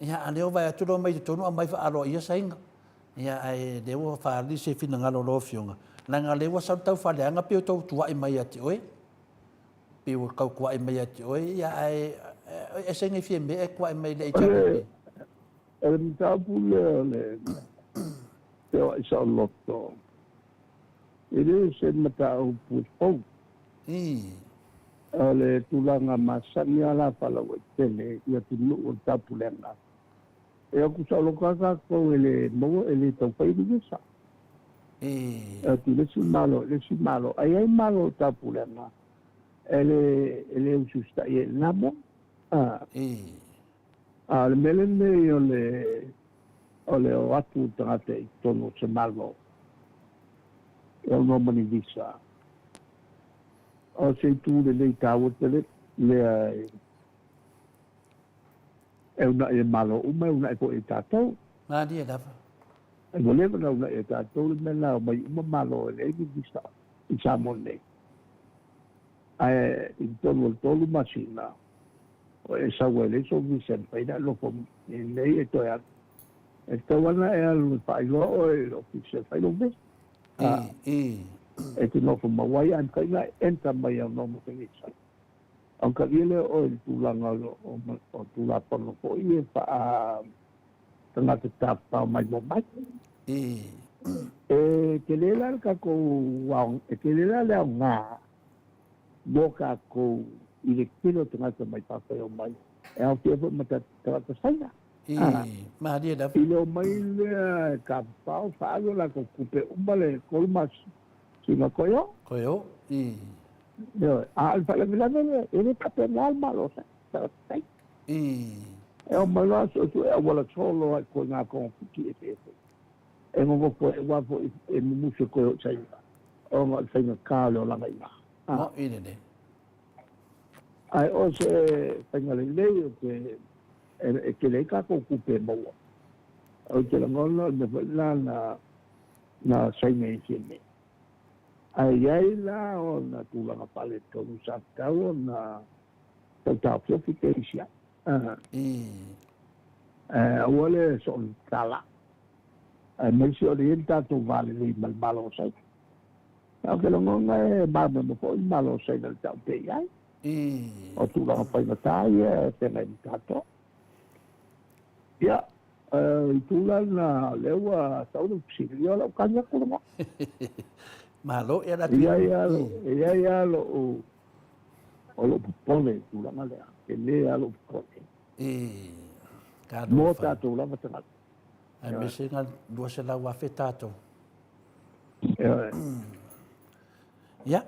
Ia, a o lea ua vaai atu le omai i totonu aumai faaaloaia Saina. Ia, ae lea ua faaali se finagalo o lau Afioga, leaga o lea ua sau le taufaaleaga pei ua tau tuuai mai ia te oe. Pei ua tau tuuai mai ia te oe, ia ae e ese gofie mea e tuuai mai i le HRPP. O le mataupu lea o le feoai saoloto, e le o se mataupu fou. O le tulaga masani lava la faalauaitele i atunuu o le taupulega, e o atu saoloto lava tatou e le maua, e le tau fai ni visa. E atu i le isi Malo i le isi Malo, ae i ai Malo o le taupulega e le usiusitai ai i lena mea. A o le mea lenei o le o le o atu o tagata i totonu o se Malo e ono ma ni visa, o se itu lelei taua tele lea e uunai e Malo uma, e uunai foi e tatou. Malie lava. Ai ua leva ona uunai e tatou le mea lena, omai uma Malo e leai ni visa i Samoa nei. Ae i totonu o le 3 masina, o e sau ai e leai sou visa e mafai ona e nofo i inei e toe alu. E tatau lava ona e alu e faailoa oe i le ofisa e fai lou visa. E te nofo mau ai ae mafai ona e enter mai au ma se visa. Autalia lea oe i le tulaga o Tulafono foi e faa tagata tafafao maimoa mai. E tele la le tatou, e tele la le aoga mo tatou i le tele o tagata mai fafo e omai, e aofia foi ma tagata Saina. Malie lava. I le omai lea e tafafao, faaalu a latou tupe uma le 3 masina toe o. Toe o. Ioe, a o le faalavelave lea, e le faapena le Malo o Saina. E o mai loa suesue auala solo ai koe ngā kongopiki eseese. E nonofo e ua foi e mumusu e koe o i Saina, ona o le faigata o le olaga i ina. Moʻi lelei. Ae o se faiga lelei o te e tele ai tatou tupe e maua. Ou te lagona o le mea foi lena na na saina i Fiamē. Ae i ai la ona tulaga faaletonu sa tatau ona tau taofiofi te isi ai. Ae aua le soona tatala. Aemaise o le i ai le tatou va lelei ma le Malo o Saina. Ae ou te lagona e malamalama foi le Malo o Saina i le tau pea i ai. O tulaga faigata ia e feagai ma tatou. Ia, o le itu la lena, o lea ua sau le fesili, ia o lau tali atu lena. Malo, ia la E i ai lava e i ai lava lou, o lou popole i le tulaga lea, tele lava lou popole. Mo tatou lava tagata. Aemaise na 200,000 tatou. Ia,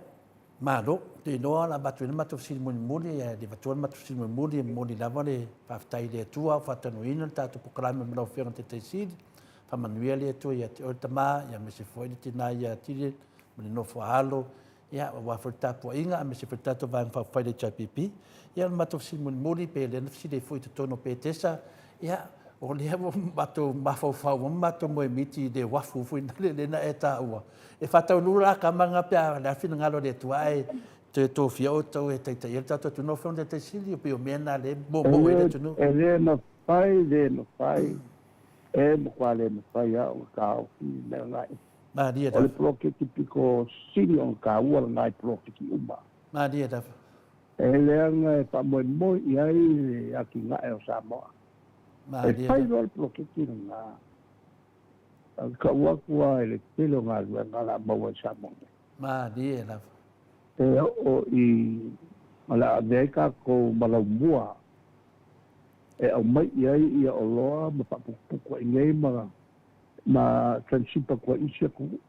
malo. Ou te iloa o le a avatu ai le matou fesili mulimuli, ae le avatua le matou fesili mulimuli, e momoli lava le faafetai i le Atua ua faataunuuina le tatou polokalame ma lau Afioga i le Taitai Sili. Faamanuia le Atua ia te oe le tama, ia aemaise foi le tina ia Tile ma le nofo a alo, ia, aua foi le tapuaiga aemaise foi le tatou Vaega Faaupufai le HRPP. Ia, o le matou fesili mulimuli, pe lea na fesili ai foi i totonu o Petesa, ia, o lea ua matou mafaufau ma matou moemiti i le uafu foi lea na e taua. E faataunuu la kama na pe a le a finagalo o le Atua ae toe tofia outou e taitaia le tatou atunuu. Afioga i le Taitai Sili, pei o mea na lea e moomoo ai le atunuu. E le mafai, le mafai, e matua le mafai lava ona taofi le mea lena. Malie lava. O le poloketi pito sili ona taua lena i poloketi uma. Malie lava. E leaga e faamoemoe i ai le atinae o Samoa. Malie E fai loa le poloketi lena, e tau atu lava i le tele o galuega o le a maua i Samoa nei. Malie lava. E oo i o le a avea ai tatou ma laumua e aumai i ai ia oloa ma faaputuputu ai nei ma ma transipa atu ai isi atunuu.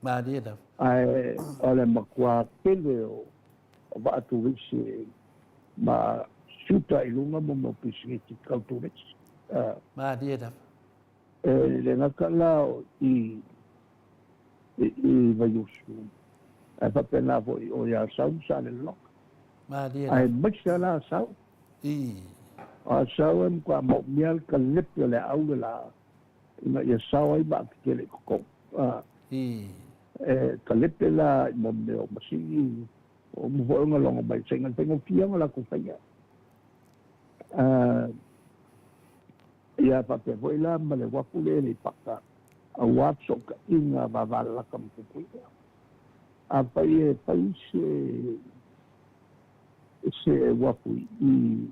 Malie lava. Ae o le matua tele o vaa turisi ma suta i luga mo mea o pisinisi tau turisi. Malie lava. E le gata la o i i Vaiusu, ae faapena foi o i Asau ma Salelologa. Malie lava. Aemaise la Asau. O Asau e matua maomia le kalepe o le aau le la ina ia sao ai vaa tetele i totonu. E kalepe la i mo mea o masini, o uma foi ona logo mai Saina, le faigofie ona latou faia. Ia faapea foi la ma le uafu lea e Aleipata, aua fesootaiga vavalalata ma Tutuila. Afai e fai se se uafu i i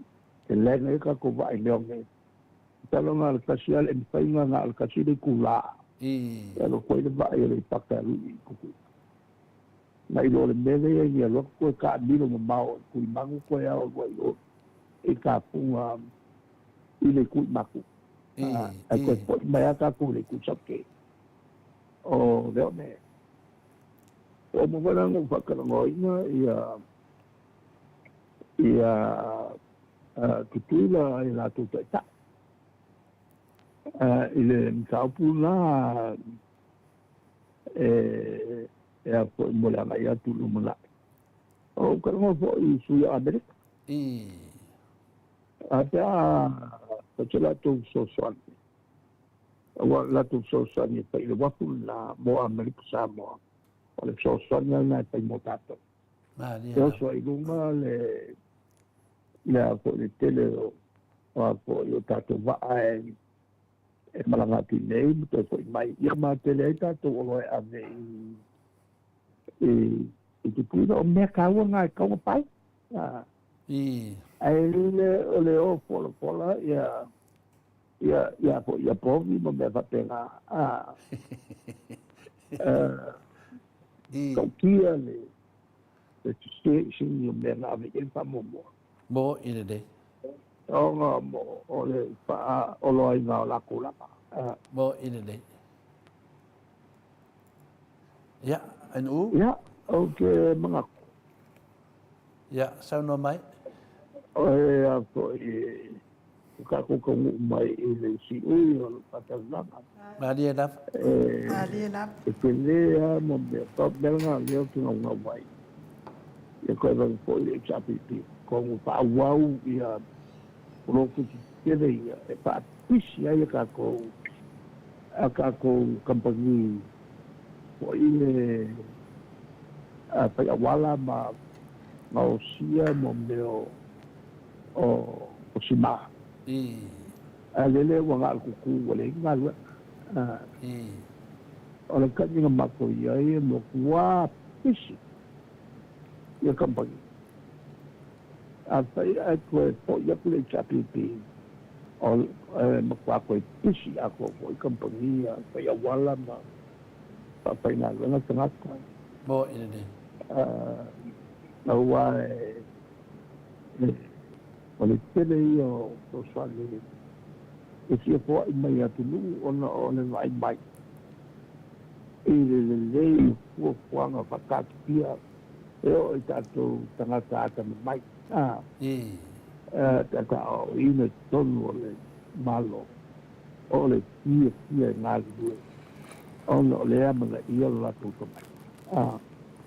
e land ai tatou vaa i Leone, Masalo na o le tasi lava le mafai na na o le tasi le itulā e alu atu ai le vaa i Aleipata e alu i Tutuila. Na i lo le mea lea i ai alu atu toe taamilo mamao i Tuimanu toe ao alu ai i o i Tapunga i le itu i Matu. Ae toe foi mai lava tatou i le itu i Saute o Leone. Ua uma foi la ona ou faatalanoaina ia ia Tutuila i latou taitai i le mataupu lena e a foi mo le agai atu i le lumanai. Ou talanoa foi i sui o Amerika. A pe a fai se latou fesoasoani, aua o le latou fesoasoani e fai i le uafu lena mo Amerika Samoa, o le fesoasoani lava lena e fai mo tatou. Malie E oso ai i luga le le a foi le tele o o a foi o tatou vaa e e malaga atu i nei ma toe foi mai ia ma tele ai tatou oloa e ave i i i Tutuila. O mea taua na e tatau ona fai. Ae le o le o folafola ia ia ia foi ia povi ma mea faapena. Tautia le le sese i sini o mea na ave i ai le faamuamua. Mo i lelei. Ona mo o le faaoloaina o latou lava. Mo i lelei. Ia, NU? Ia, ou te manatu. Ia, saunoa mai. O e a foi e Ua tatou taunuu mai i le siui o le faatalanoaga. Malie lava. Malie lava. E tele lava mo mea, pau le mea lena o lea ou te naunau ai, ia toe vave foi le HRPP, tonu faaauau ia poloketi tetele ia e faapisi ai a tatou a tatou kamupani foi le fai auala ma gaosia mo mea o sima. Ae lele ua na o le tutu ua leai ni galuega. O le taimi na matou i ai e matua pisi ia kamupani. Afai ae toe foi atu le HRPP, e matua toe pisi atoa foi kamupani ia fai auala ma faafaigaluega tagata. Mo'i lelei. Aua e O le tele ia o fesoasoani e fia foai mai i atunuu ona o le vaai mai i le lelei o fuafuaga faataatitia e oo i tatou tagata atamamai pe a taaoaoina i totonu o le Malo o le fiafia e galulue ona o le amanaia o le latou tomai.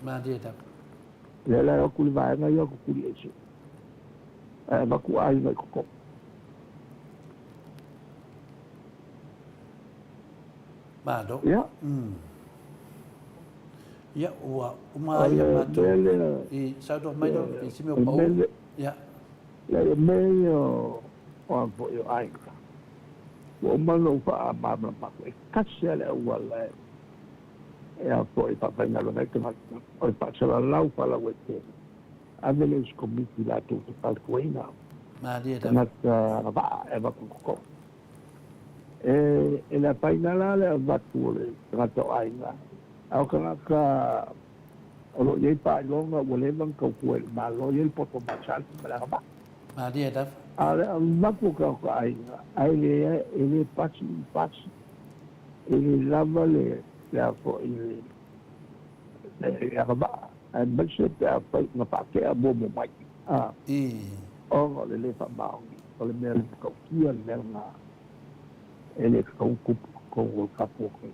Malie lava. Lea la e o atu le vaega ia o Tutuli Ese ae avatu aiga i totonu. Malo. Ia. Ia, ua uma ai a matou i saunoa mai lau i si mea o pau. Ia. Ia, o mea ia o a foi o aiga. Ua uma ona ou faamalamalama atu, e tasi lava le auala e a foi e faafaigaluega ai tagata, o le faasalalau faalauaitele. Ave lea i se komiti latou te fautuaina tagata agavaa e avatu i totonu. E le afaina la le avatu o le tagata o aiga, a o tagata o lo o i ai faailoga ua leva ona tautua i le Malo, e i ai le poto masani ma le agavaa. Malie lava. A o le avatu o tagata aiga, ae e le pasi i pasi, e le lava le a foi le agavaa, aemaise pe afai na faatea muamua mai, ona o le le faamaoni, o le mea le matautia le mea lena e le tatau ona tupu i totonu o le tatou atunuu.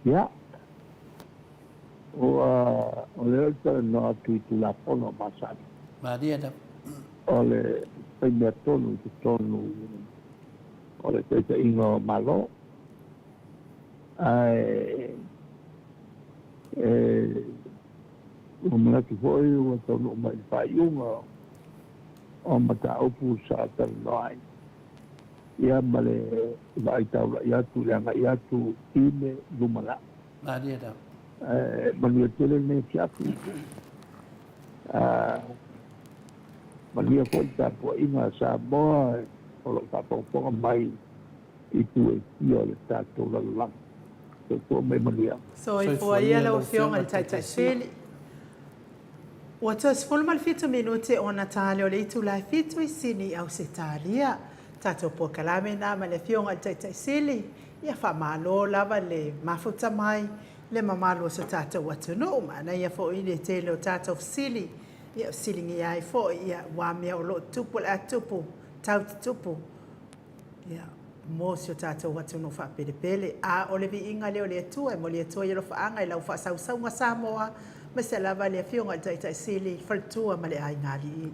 Ia, ua, o lea ou te talanoa atu i Tulafono masani. Malie lava. O le fai mea tonu i totonu o le taitaiga o Malo, ae e ua manatu foi ua taunuu mai i le faaiuga o mataupu sa talanoa ai, ia ma le vaai taulai atu i le agai atu i le lumanai. Malie lava. Ae manuia tele lenei afiafi. Manuia foi le tapuaiga a Samoa o lo o faafogafoga mai i itu e fia o le tatou lalolagi. Soifua ma ia manuia. Soifua ia lau Afioga i le Taitai Sili. Ua toe 17 minute ona tali o le itula e 7 i Sini, Ausetalia. Tatou polokalame na ma le Afioga i le Taitai Sili, ia faamalo lava le mafuta mai le mamalu o so tatou atunuu. Manaia foi le tele o tatou fesili, ia fesiligia ai foi ia aua mea o lo o tupu o le a tupu, tau tutupu ia mo si o tatou atunuu faapelepele. A o le viiga lea o le Atua e momoli atu ai alofaaga i lau faasausauga Samoa, aemaise lava le Afioga i le Taitai Sili, Faletua ma le Aiga Alii.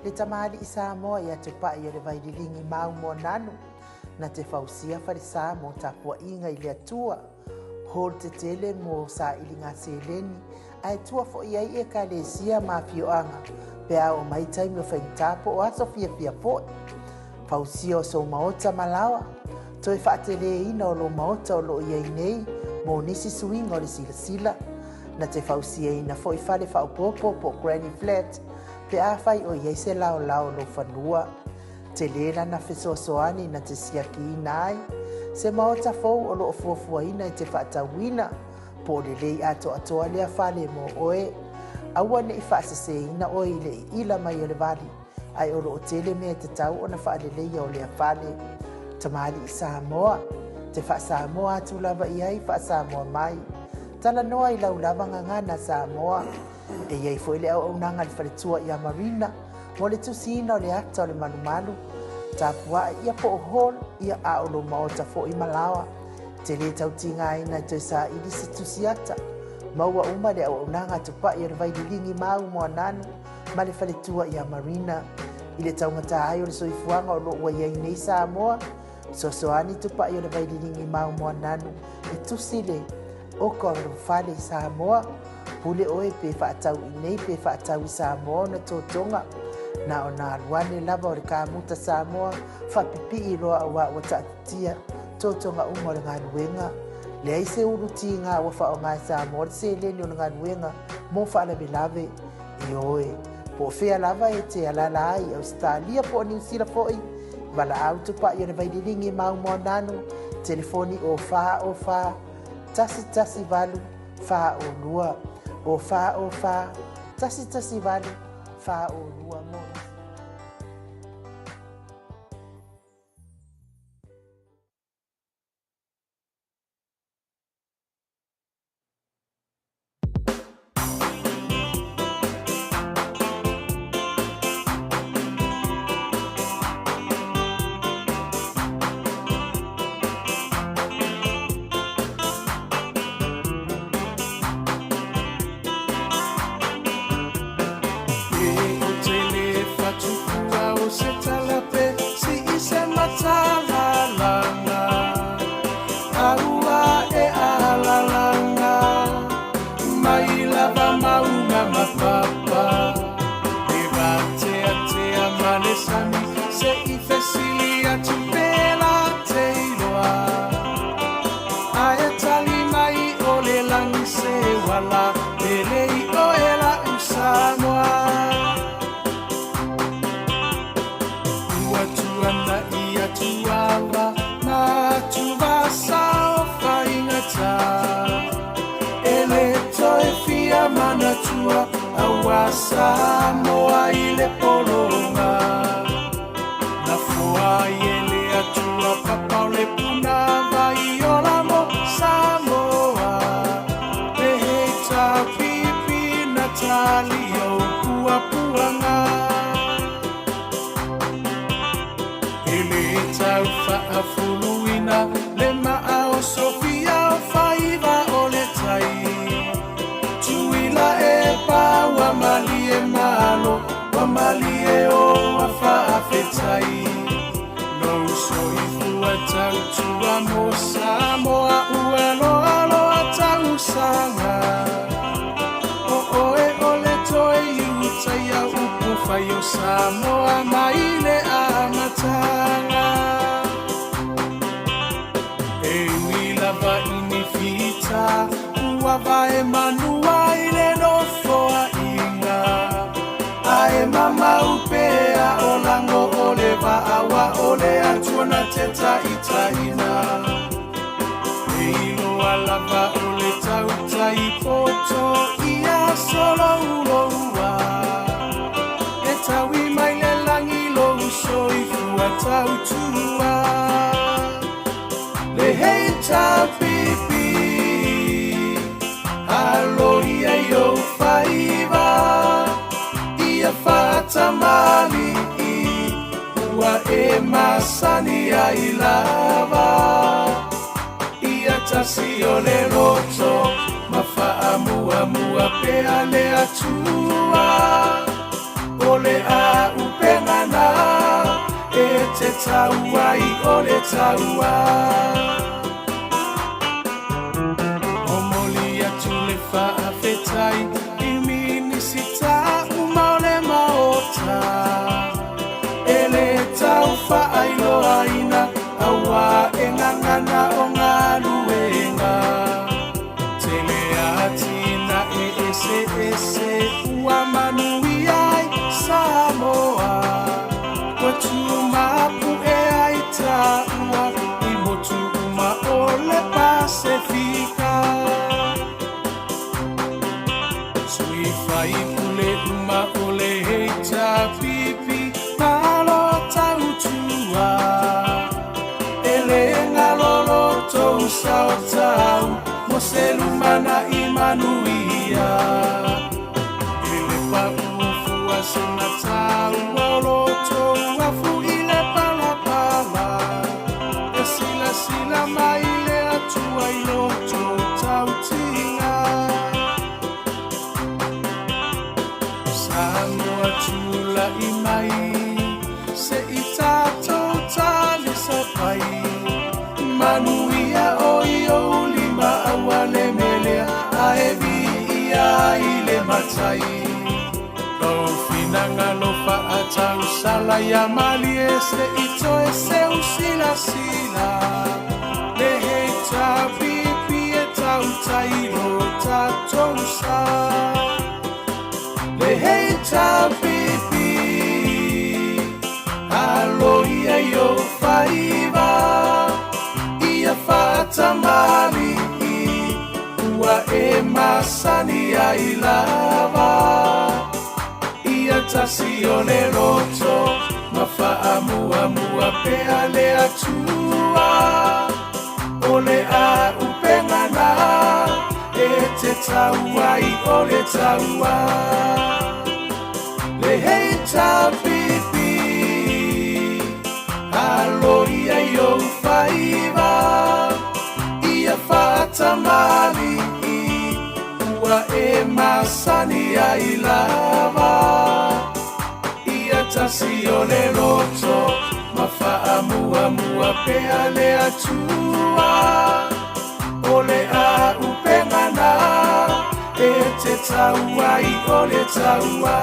Le tamalii Samoa ia Tupai o le Vaililigi mau Moananu, na te fausia falesa mo tapuaiga i le Atua, hall tetele mo sailiga seleni, ae tua foi ai Ekalesia ma afioaga pe a oo mai taimi o faigata po o aso fiafia foi. Fausia o sou maota ma laoa, toe faateleina o lou maota o lo o i ai nei mo nisi suiga o le silasila, na te fausiaina foi fale faaopoopo po o granny flat pe afai o i ai se laolao o lou fanua. Tele lana fesoasoani na te siakiina ai se maota fou o lo o fuafuaina e te faatauina po o lelei atoatoa lea fale mo oe. Aua ne i faaseseina oe i le iila mai o le vali, ae o lo o tele mea e tatau ona faaleleia o lea fale. Tamalii Samoa, te faa-Samoa atu lava i ai, faa-Samoa mai. Talanoa i lau lava gagana Samoa. E i ai foi le auaunaga a le faletua ia Marina mo le tusiina o le ata o le malumalu, tapuae ia po o hall ia a o lou maota foi ma laoa. Te le tau tigaina e toe saili se tusi ata. Maua uma le auaunaga a Tupai o le Vaililigi ma au Moananu ma le faletua ia Marina. I le taugata ai o le soifuaga o lo o ua i ai nei Samoa, Fesoasoani Tupai o le Vaililigi ma au Moananu e tusi le Oko o lou fale i Samoa, pule oe pe faatau i nei pe faatau i Samoa ona totoga. Na ona alu ane lava o le kamuta Samoa faapipii loa auā ua taatitia totoga uma o le galuega. Leai se ulu tiga ua faaaoga e Samoa le seleni o le galuega mo faalavelave. Ioe, po o fea lava e te alaala ai i Ausetalia po o Niu Sila foi, valaau tupai o le Vaililigi ma Aumoananu, telefoni o 4 O 4 1 1 8 4 O 2, o 4 O 4 1 1 8 4 O 2 mo nisi. se lumanai manuia. I le paufua sina taua o lo outou afu i le palapala, e silasila mai le Atua i lo outou tautiga. Samoa tulai mai, se i tatou talisapai. Manuia o i ou lima aua le melea, ae viia i le matai. Lou finagalo faatausala ia malie se i toe seu silasila. Le HRPP e tautai lo tatou sa. Le HRPP, alo ia i ou faiva, ia faatamalii, ua e masani ai lava. Ia tasi o le loto, ma faamuamua pea le Atua. O le auupega na e te tau ai o le taua. Le HRPP, alo ia i ou faiva, ia faatamalii, ua e masani ai lava. Ia tasi o le loto, ma faamuamua pea le Atua. O le auupega na e te tau ai o le taua.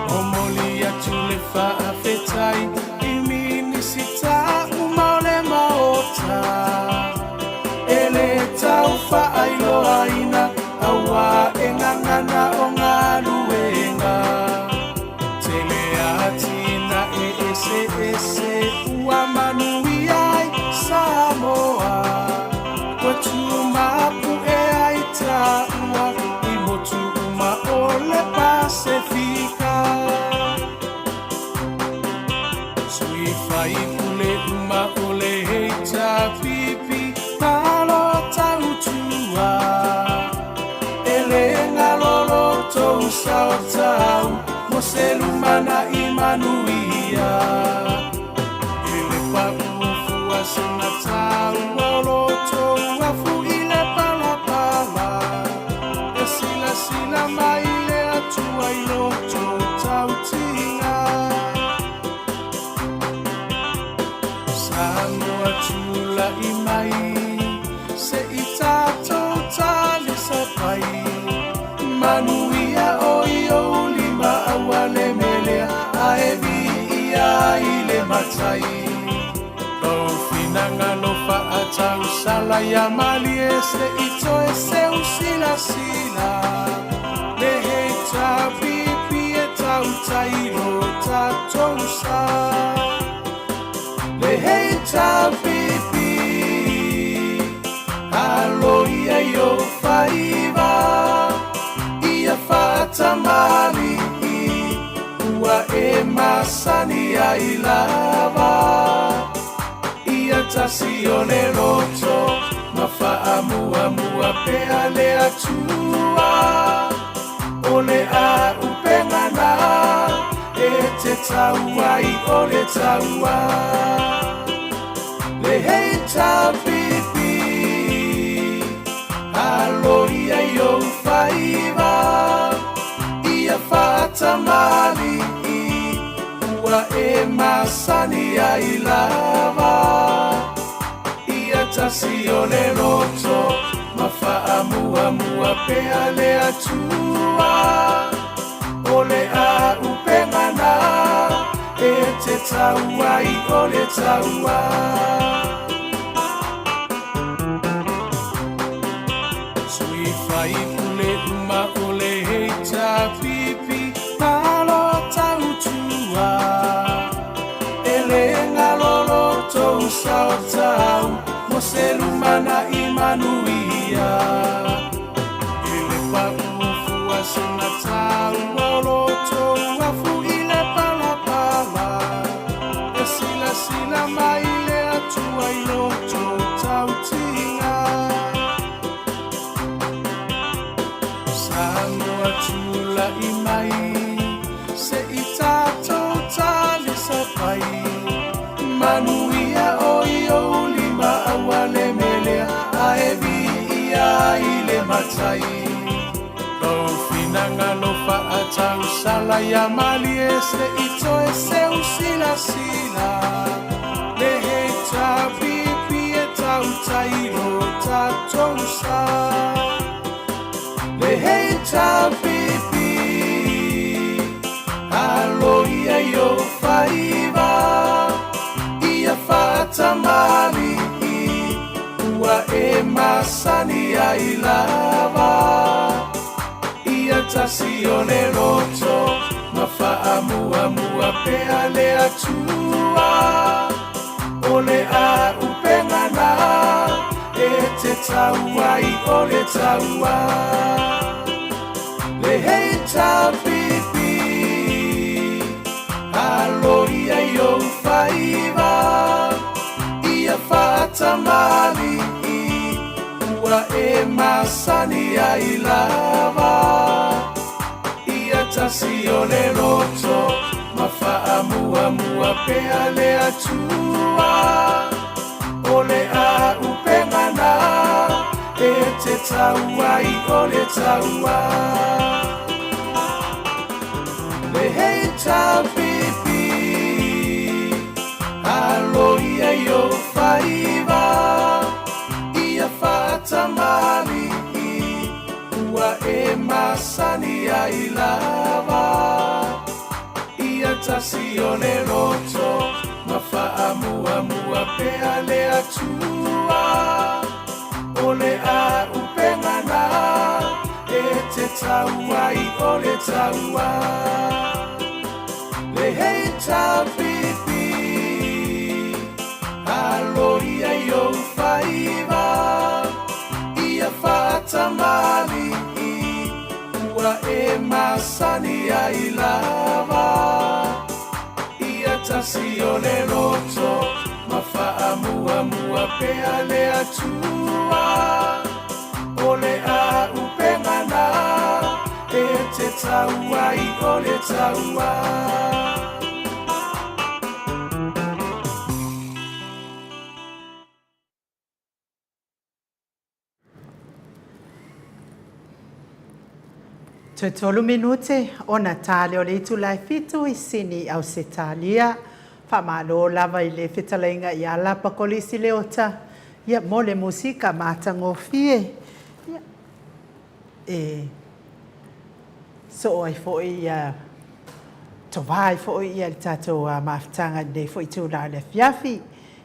Momoli atu le faafetai i Minisita uma o le Maota. E le tau faailoaina auā e gagana o galuega. Tele atinae eseese ua manuia ai Samoa. Ua tumapu'e ai taua i motu uma o le Pasefika. Sui faipule uma o le HRPP, malo tautua. E le galo lo outou sao taua mo se lumanai manuia. I le paufua sina taua o lo outou afu i le palapala, e silasila mai le Atua i lo outou tautiga. Samoa tulai mai, se i tatou talisapai. Manuia o i ou lima aua le melea, ae viia i le matai. Lou finagalo faatausala ia malie se i toe seu silasila. Le HRPP e tautai lo tatou sa. Le HRPP, alo ia i ou faiva, ia faatamalii, ua e masani ai lava. Ia tasi o le loto, ma faamuamua pea le Atua. O le auupega na e te tau ai o le taua. Le HRPP, alo ia i ou faiva, ia faatamalii, ua e masani ai lava. Ia tasi o le loto, ma faamuamua pea le Atua. O le auupega na e te tau ai o le taua. Sui faipule uma o le HRPP, malo tautua. E le galo lo outou sao taua mo se lumanai manuia. I le paufua sina taua o lo outou afu i le palapala, e silasila mai le Atua i lo outou. Tula'i mai se i tatou talisapai. Manuia o i ou lima aua le melea ae viia i le Matai. Lou finagalo faatausala ia malie se i toe seu silasila. Le HRPP e tautai lo tatou sa. Le HRPP alo ia i ou faiva ia faatamalii ua e masani ai lava. Ia tasi o le loto ma faamuamua pea le Atua. O le auupega na e te tau ai o le taua. Le HRPP alo ia i ou faiva ia faatamalii ua e masani ai lava. Ia tasi o le loto ma faamuamua pea le Atua. O le auupega na e te tau ai o le taua. Le HRPP alo ia i ou faiva ia faatamalii ua e masani ai lava. Ia tasi o le loto ma faamuamua pea le Atua. O le auupega na e te tau ai o le taua. Le HRPP alo ia i ou faiva ia faatamalii ua e masani ai lava. Ia tasi o le loto ma faamuamua pea le Atua. O le auupega na e te tau ai o le taua. Toe tolu minute ona tale o le itula e fitu i Sini, Ausetalia. Faamalo lava i le fetalaiga ia Lapa Kolisi Leota, ia, mo le musika matagofie, ia, e soo ai foi ia tovā ai foi ia le tatou mafutaga i lenei foi itula o le afiafi.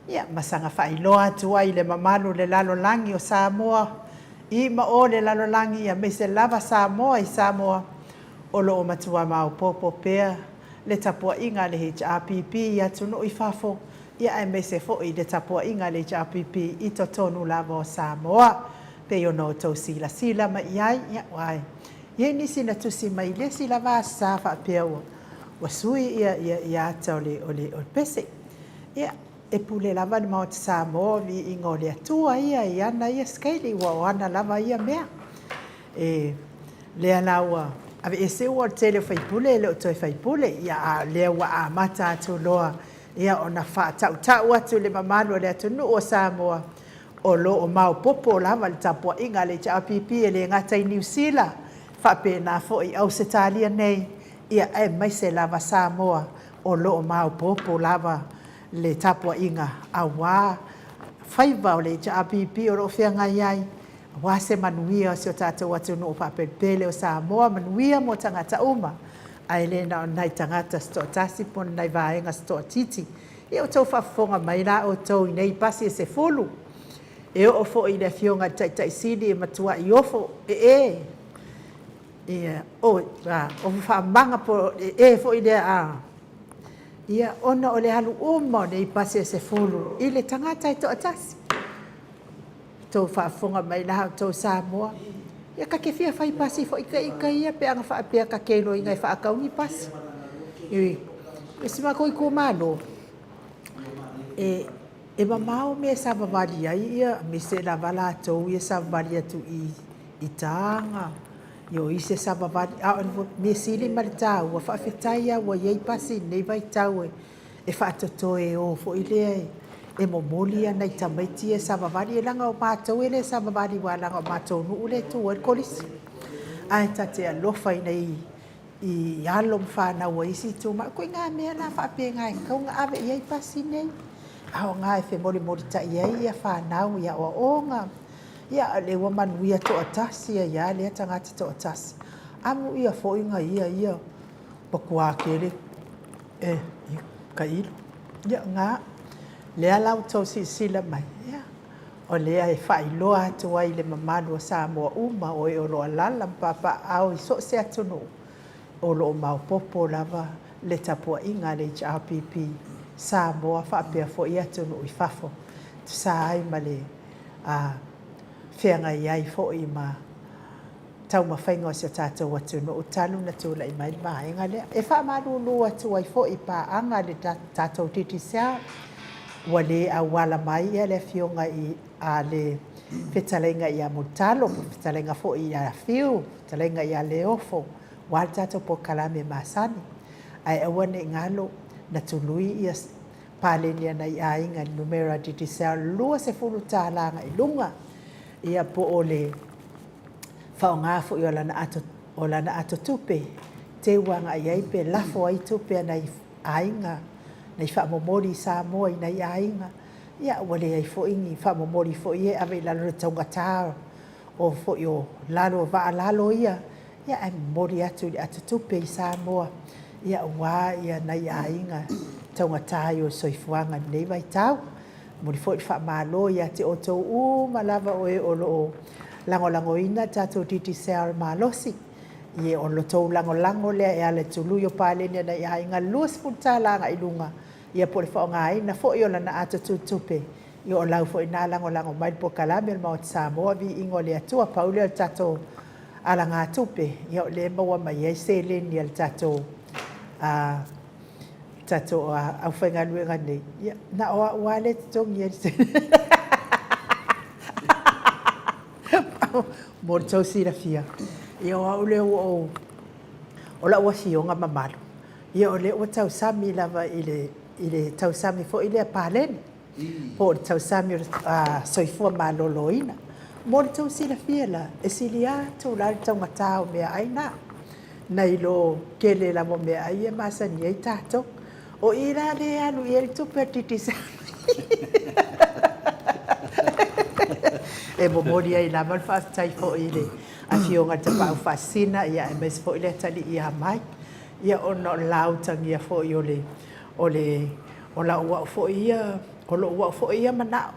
Ia, ma saga faailoa atu ai i le mamalu o le lalolagi o Samoa i ma o le lalolagi aemaise lava Samoa i Samoa, o lo o matua maopoopo pea le tapuaiga a le HRPP i atunuu i fafo, ia aemaise foi le tapuaiga a le HRPP i totonu lava o Samoa. Pei ona outou silasila mai i ai, ia, aua e i ai nisi na tusi mai i le isi lava aso sa faapea ua ua sui ia ia ia ata o le o le o le pese. Ia, e pule lava le Maota Samoa, viiga o le Atua ia i ana ia skeili, ua o ana lava ia mea. E lea la ua aveese ua o le tele o faipule e le o toe faipule, ia a o lea ua amata atu loa ia ona faatautau atu i le mamalu o le atunuu o Samoa, o lo o maopoopo lava le tapuaiga a le HRPP e le gata i Niu Sila, faapena foi i Ausetalia nei, ia aemaise lava Samoa, o lo o maopoopo lava le tapuaiga aua faiva o le HRPP o lo o feagai ai, aua se manuia o si o tatou atunuu faapelepele o Samoa, manuia mo tagata uma, ae le na o ni nai tagata se toatasi po o ni nai vaega se toatiti. Ia outou faafofoga mai la outou i nei pasi e 10, e oo foi i le Afioga i le Taitai Sili e matuai ofo ee, ia, o, a, ofo faamaga po o ee foi lea, a, ia, ona o le alu uma o nei pasi e 10 i le tagata e toatasi. Tou faafofoga mai la outou Samoa, ia ka te fia fai pasi foi ka ika ia pe ana faapea ka te iloaina e faatau ni pasi. I, i si matou itumalo, e, e mamao mea e savavali ai ia, aemaise lava latou ia e savavali atu i, i Taga, Ia o isi e savavali, a o le mea sili ma le taua, faafetai lava ua i ai pasi i lenei vaitau e e faatotoe e o foi lea e momoli nai tamaiti ia e savavali, leaga o matou e le savavali aua leaga o matou nuu lea e tu ai le kolisi. Ae ta te alofa i nai i alo ma fanau a isi itumalo. O ituaiga mea la faapena e tatau ona ave i ai pasi nei, aoga e femolimolitai ai ia fanau i aoaoga, ia o lea ua manuia toatasi ai lava lea tagata toatasi. Amuia foi na ia ia matua tele e tailo. Ia na, lea la ua outou silasila mai, ia, o lea e faailoa atu ai i le mamalu o Samoa uma, o e o lo o alaala ma papaaao i so o se atunuu, o lo o maopoopo lava le tapuaiga a le HRPP Samoa faapea foi atunuu i fafo, tusa ai ma le feagai ai foi ma taumafaiga o si o tatou atunuu talu ona tulai mai le vaega lea. E faamalulu atu ai foi i paaga a le tatou Digicel, ua le auala mai le Afioga i a le Fetalaiga ia Mulitalo, Fetalaiga foi ia Fiu, Fetalaiga ia Leofo, aua le tatou polokalame masani. Ae aua ne i galo, na tului ia paleni a nai aiga i le numera Digicel $20 agai i luga, ia po o le faaaoga foi o lana ato, o lana ato tupe, teu agai ai pe lafo ai tupe a nai aiga, nai faamomoli i Samoa i nai aiga, ia ua leai foi ni faamomoli foi ia e ave i lalo o le taugata o foi o lalo o vaa lalo ia, ia ae momoli atu i le ato tupe i Samoa, ia aua ia nai aiga taugata ai o le soifuaga i lenei vaitau. Momoli foi le faamalo ia te outou uma lava o e o lo o lagolagoina le tatou Digicel malosi. Ia o lo outou lagolago lea e ala i tului o paleni a nai aiga $20 agai i luga, ia po o le faaaogaina foi o lana ato tutupe. Ia o lau foi lena lagolago mai i le polokalame o le Maota Samoa, viiga o le Atua. Pau lea o le tatou alagatupe, ia o lea e maua mai ai seleni a le tatou tatou aufaigaluega nei, ia, na o au lava lea e totogi ai le Mo le tou silafia, ia o au lea ua ou, o lau afioga mamalu, ia o lea ua tausami lava i le, i le tausami foi lea paleni, po o le tausami o le soifua maloloina. Mo le tou silafia la, e sili atu la le taugata o meaai na. Nai lo tele lava o meaai ia e masani ai tatou. O i la lea e alu i ai le tupe a le Digicel. E momoli ai lava le faafetai foi i le Afioga i le Tapaau Faasisina aemaise foi le atalii ia Mike, ia ona o le lautagia foi o le, o le, o lau au foi ia, o lou au foi ia manao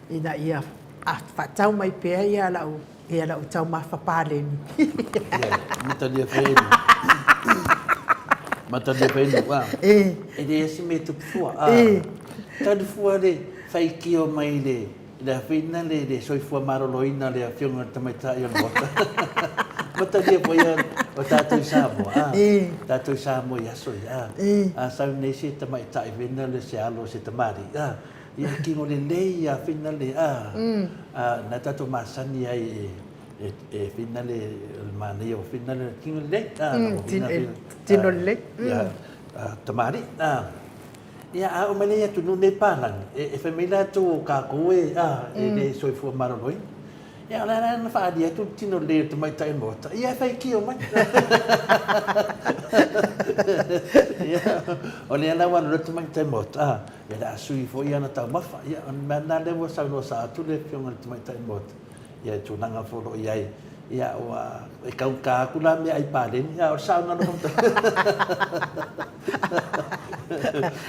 ina ia faatau mai pea ia lau Ia lau taumafa paleni. Ia, matalia fai ai. Matalia fai ai a. E. E leai se mea e tupu fua. A. E. Talu fua le faitio mai le le afina le le soifua maloloina le afioga i le tamaitai o le Maota. Matalia foi ia o tatou i Samoa. A. E. Tatou i Samoa i aso ia. E. A sau nei se tamaitai fina le se alo o se tamalii. A. Ia e kino lelei ia finale a na tatou masani ai e e finale o le manaia o finale kino lelei a tino lelei ia tamalii a ia a oo mai lea i atunuu nei palagi e fai mai latou o kakou e a e le soifua maloloina ia o le a la na faaalia atu le tino lelei o le tamaitai o le maota ia e faitio mai ia o lea la ua alu loa le tamaitai maota a E le a sui foi ana taumafa. Ia, o le mea lena lea ua saunoa sao atu le Afioga i le Tamaitai Maota, ia i tulaga foi o lo o i ai, ia ua, e taugata atu la meaai paleni, a o le sao lena o lau faamatalaga.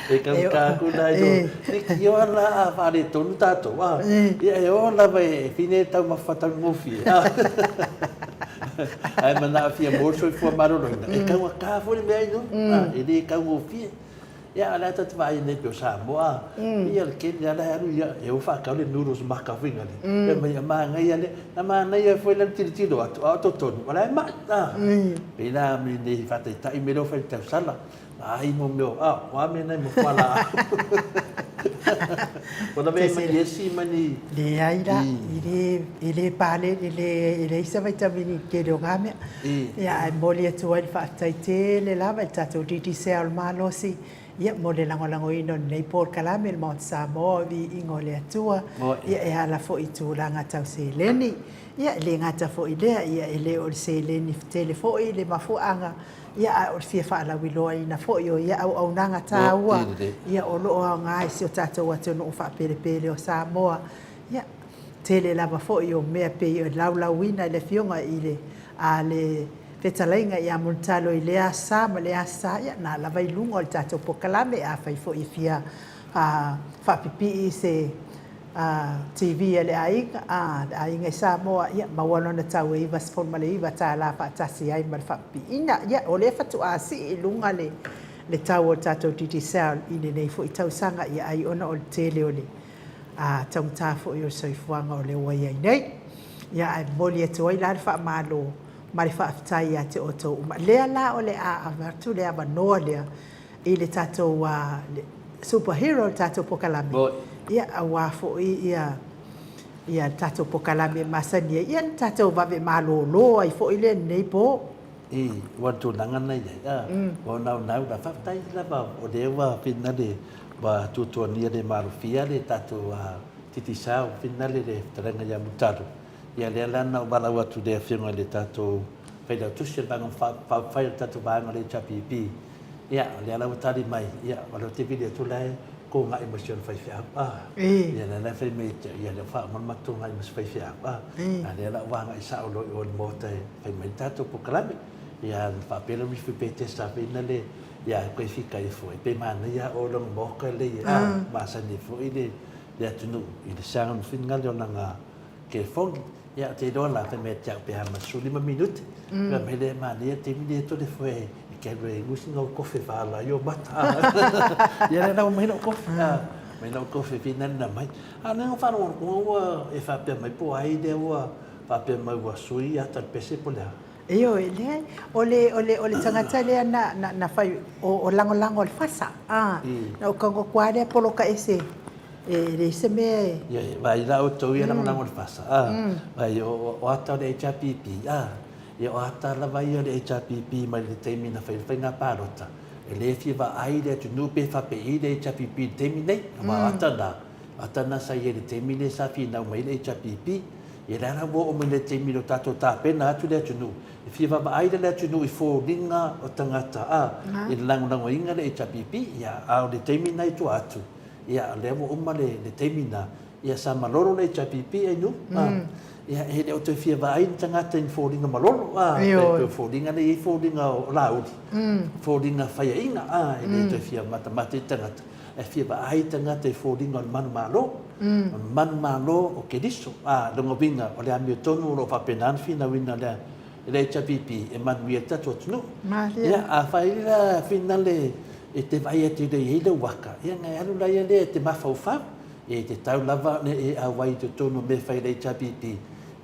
E taugata atu la i lo, leitioa la a faaletonu tatou, a, ia e o lava e fine e taumafa taugofie, a. Ae manao fia maua le soifua maloloina, e taugata foi le meaai nono, a, e le taugofie. Ia, a o le a tatou te vaai nei pei o Samoa, pei o le tele lava la e alu ia, e o faatau le noodles ma ka faiga lea. Fai mai, manaia lea. Na manaia foi la le tilotilo atu, a o totonu, o la e mai. Pei la me nei faataitai mea lea ua fai i le tausala. Ai mo mea, o a mea nei mo fualaau. Ua lave ai ma ni esi ma ni. Leai la, e le, e le pale, e le, e leai se vaitamini i le tele o na mea. Ia, ae momoli atu ai le faafetai tele lava i le tatou Digicel malosi, ia, mo le lagolagoina o lenei polokalame i le Maota Samoa o Viiga o le Atua, ia, e ala foi i tulaga tau seleni. Ia, e le gata foi i lea, ia, e le o le seleni tele foi le mafuaaga, ia, a o le fia faalauiloaina foi o ia auaunaga taua, ia, o lo o aoga i si o tatou atunuu faapelepele o Samoa. Ia, tele lava foi o mea pei e laulauina e le Afioga i le, a le Fetalaiga ia Mulitalo i lea Aso Sa ma lea Aso Sa, ia, na lava i luga o le tatou polokalame. Afai foi e fia faapipii se TV a le aiga, a le aiga i Samoa, ia maua lona tau e $99 faatasi ai ma le faapipiina. Ia, o lea faatoa sii i luga le, le tau o le tatou Digicel i lenei foi tausaga, ia ai ona o le tele o le a, taugata foi o le soifuaga o lea ua i ai nei. Ia, ae momoli atu ai la le faamalo ma le faafetai ia te outou uma. Lea la o le a avatu le avanoa lea i le tatou super hero o le tatou polokalame, ia, aua foi ia ia le tatou polokalame e masani ai, ia na tatou vave malolo ai foi lea i lenei po. I, ua tulaga na i ai, a, ua naunau la, faafetai lava o lea ua finale, ua tuatuania le malofia le tatou Digicel, finale le fetalaiga ia Mulitalo. Ia lea la na ou valaau atu i le afioga i le tatou Failautusi o le Vaega Faaupufai o le tatou Vaega o le HRPP, Ia, o lea la ua tali mai, ia, o lea ou te vili atu la e koga'i ma si ona faifeau, a. Ia, lea la e fai mai ia te au, ia, lea ua faauma le matou toga'i ma si faifeau, a. A lea la ua agai sao loa i o i le maota e fai mai le tatou polokalame. Ia, ona faapea lea o Mifi Petesa fai na le, ia, koe fika ifo, e pei manaia lava oe i lona maota lea, a, masani ai foi le atunuu i le sound finagalo o lana Telefoni, ia ou te iloa la fai mai ia te au pe a ma le 15 minute. Fai mai lea manaia le taimi lenei e tolefoe e te alu e inu sina ou kofe e faaala ai ou mata. Ia lea la ua aumai lau kofe, aumai lau kofe finalina mai. A o lea na ou faalogologo ua e faapea mai po o ai lea ua faapea mai ua sui ata o le pese po o le a? Ioe, leai, o le, o le, o le tagata lea na, na, na fai, o, o lagolago i le fasa, a, na ou tago atu lava lea poloka ese, e leai se mea e... Ioe, vaai la outou ia lagolago i le fasa, a, vaai, o, o ata o le HRPP, a, ia o ata lava ia o le HRPP mai le taimi na fai ai le faiga palota, e le fia vaai le atunuu pe faapei le HRPP i le taimi nei, aua o ata na, o ata na sa i ai i le taimi lea sa finau mai ai le HRPP. Ia lea la ua oo mai le taimi lo tatou tapena atu le atunuu, e fia vaavaai la le atunuu i foliga o tagata a, i le lagolagoina le HRPP, ia, a o le taimi lena i tua atu, ia, o lea ua uma le, le taimi lena, ia sa malolo le HRPP ai nuu, a, ia, e le o toe fia vaai ni tagata i ni foliga malolo, a, pei o foliga nei e i ai foliga o Laauli, foliga faiaina, a, e le toe fia matamata i tagata. E fia vaai tagata i foliga o le manumalo, o le manumalo o Keriso. A, lona uiga, o le amiotonu o lo o faapena ona finauina le, le HRPP e manuia le tatou atunuu. Malie. Ia, afai la finale e te vaai atu e le i ai lou aka, ia ona e alu laia lea e te mafaufau, e te tau lava ona e auai i totonu o mea e fai a le HRPP,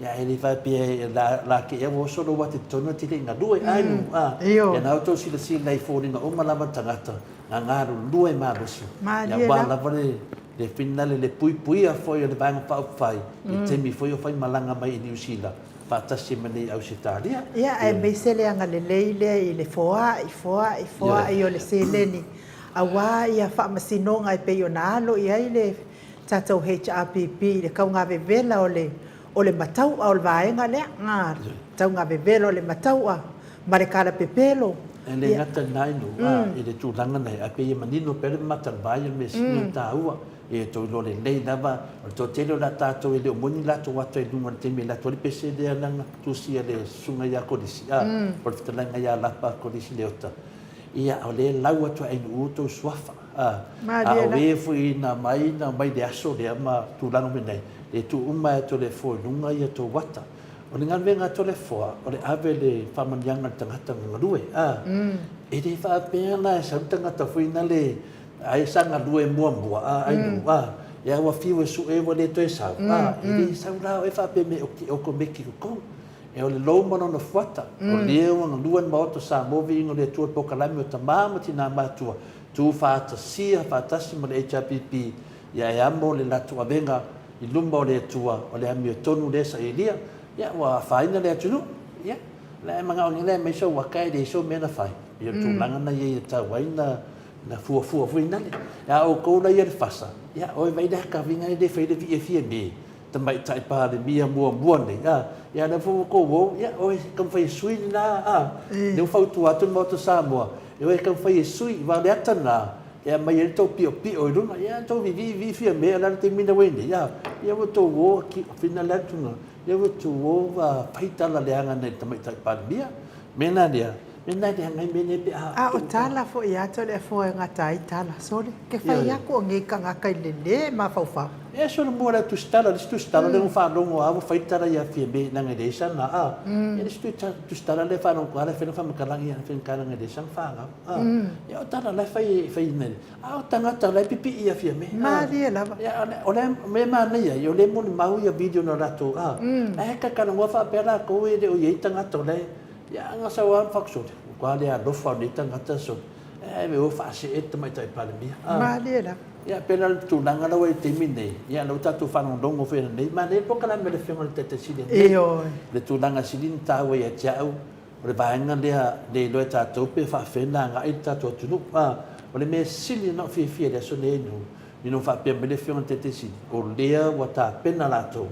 ia e le faapea e la, la ke ea ua oso lou ata i totonu ae te le i galue, ai nuu, a. Ia na outou silasila i foliga uma lava o le tagata, Na galulue malosi, aua lava le finale, le puipuia foi o le Vaega Faaupufai i le taimi foi o faimalaga mai i Niu Sila faatasi ma nei Ausetalia. Ia, aemaise le agalelei lea i le foai, foai, foai o le seleni aua ia faamasinoga e pei ona alo i ai le tatou HRPP i le tauga vevela o le o le matau'a o le vaega lea, le tauga vevela o le matau'a ma le kalapepelo. E le gata i lena inu, a, i le tulaga nei, ae pei e manino pea le mata o le vai o le mea sili ona taua. E tou iloa lelei lava, o le toatele o la tatou e le o moni latou ata i luga i le taimi e alu atu ai le pese lea na tusia e le susuga ia Kolisi, a, o le fetalaiga ia Lapa Kolisi Leota. Ia, o lea e lau atu ai Ainuu tou suafa, a, a o e foi na mai na mai le aso lea ma tulaga mea nei, e tuu uma e Toleafoa i luga ia tou ata. O le galuega a Toleafoa, o le ave le faamanuiaga i le tagata na galue, a. E le faapea la e sau le tagata foi na le, ai sa galue muamua, a, ai nuu, a, ia ua fiu e sue ua le toe sau, a, e le sau la oe faapea me okomeki koko. E o le lou ma lona fuata, o lea ua galue le Maota o Samoa viiga o le Atua i le polokalame o Tama ma Tina Matua, tu faatasia faatasi ma le HRPP. Ia e amo le latou avega i luma o le Atua, o le amiotonu lea sailia, ia ua afaina le atunuu. Ia, la e manao nei la e aumai sou aka e leai sou mea na fai. Ia o le tulaga na i ai e tatau ai na na fuafua foi nale. A outou la ia le fasa, ia oi vai le akaviga e le fai le vie fia me tamaitai Palemia muamua nei, a, ia lea foi ua tou o, ia oi taumafai e sui lena, a, lea ua fautua atu le Maota Samoa, e o e taumafai e sui, aua o le ata lena, e aumai ai le tou piopio i luga, ia tou vivii vivii fia me, o le a le taimi lena ua i ai nei, a, ia ua tou o, fina le atu na, ia ua tou o ua fai tala leaga nei i le tamaitai Palemia. Mea la lea, mea la leaga ai mea nei pe a. A o tala foi atu le afoa e gata ai tala, sole, ke fai aku o nei kangaka i le le mafaufau. E solomua le tusitala, le isi tusitala lea ua faalogo a ua fai tala ia Fiame leaga e leai sana a, ia le isi tusitala lea e faalogo atu a la e fai lana faamatalaga ia Fiame leaga e leai sana fanau a, ia o tala la e fai e fai nei, a o tagata la e pipii ia Fiame a. Malie lava. Ia o le mea manaia ia o lea e molimau ia video na latou a, ae talanoa faapea latou e le o i ai tagata o la e, ia ana sau lava ma faakusole, ua matua le alofa o nei tagata sole, ae ua faasee le tamaitai Palemia a. Malie lava. Ia, pei la o le tulaga la ua i ai i le taimi lenei, ia lea ua tatou faalogologo foi nei, manaia le polokalame a le Afioga i le Taitai Sili nei. Ioe. Le tulaga sili ona taua ia te au, o le vaega lea le iloa e tatou pe faapefea ona agai le tatou atunuu. A, o le mea sili ona ou fiafia i le aso lenei ina ua faapea mai le Afioga i le Taitai Sili, o lea ua tapena latou,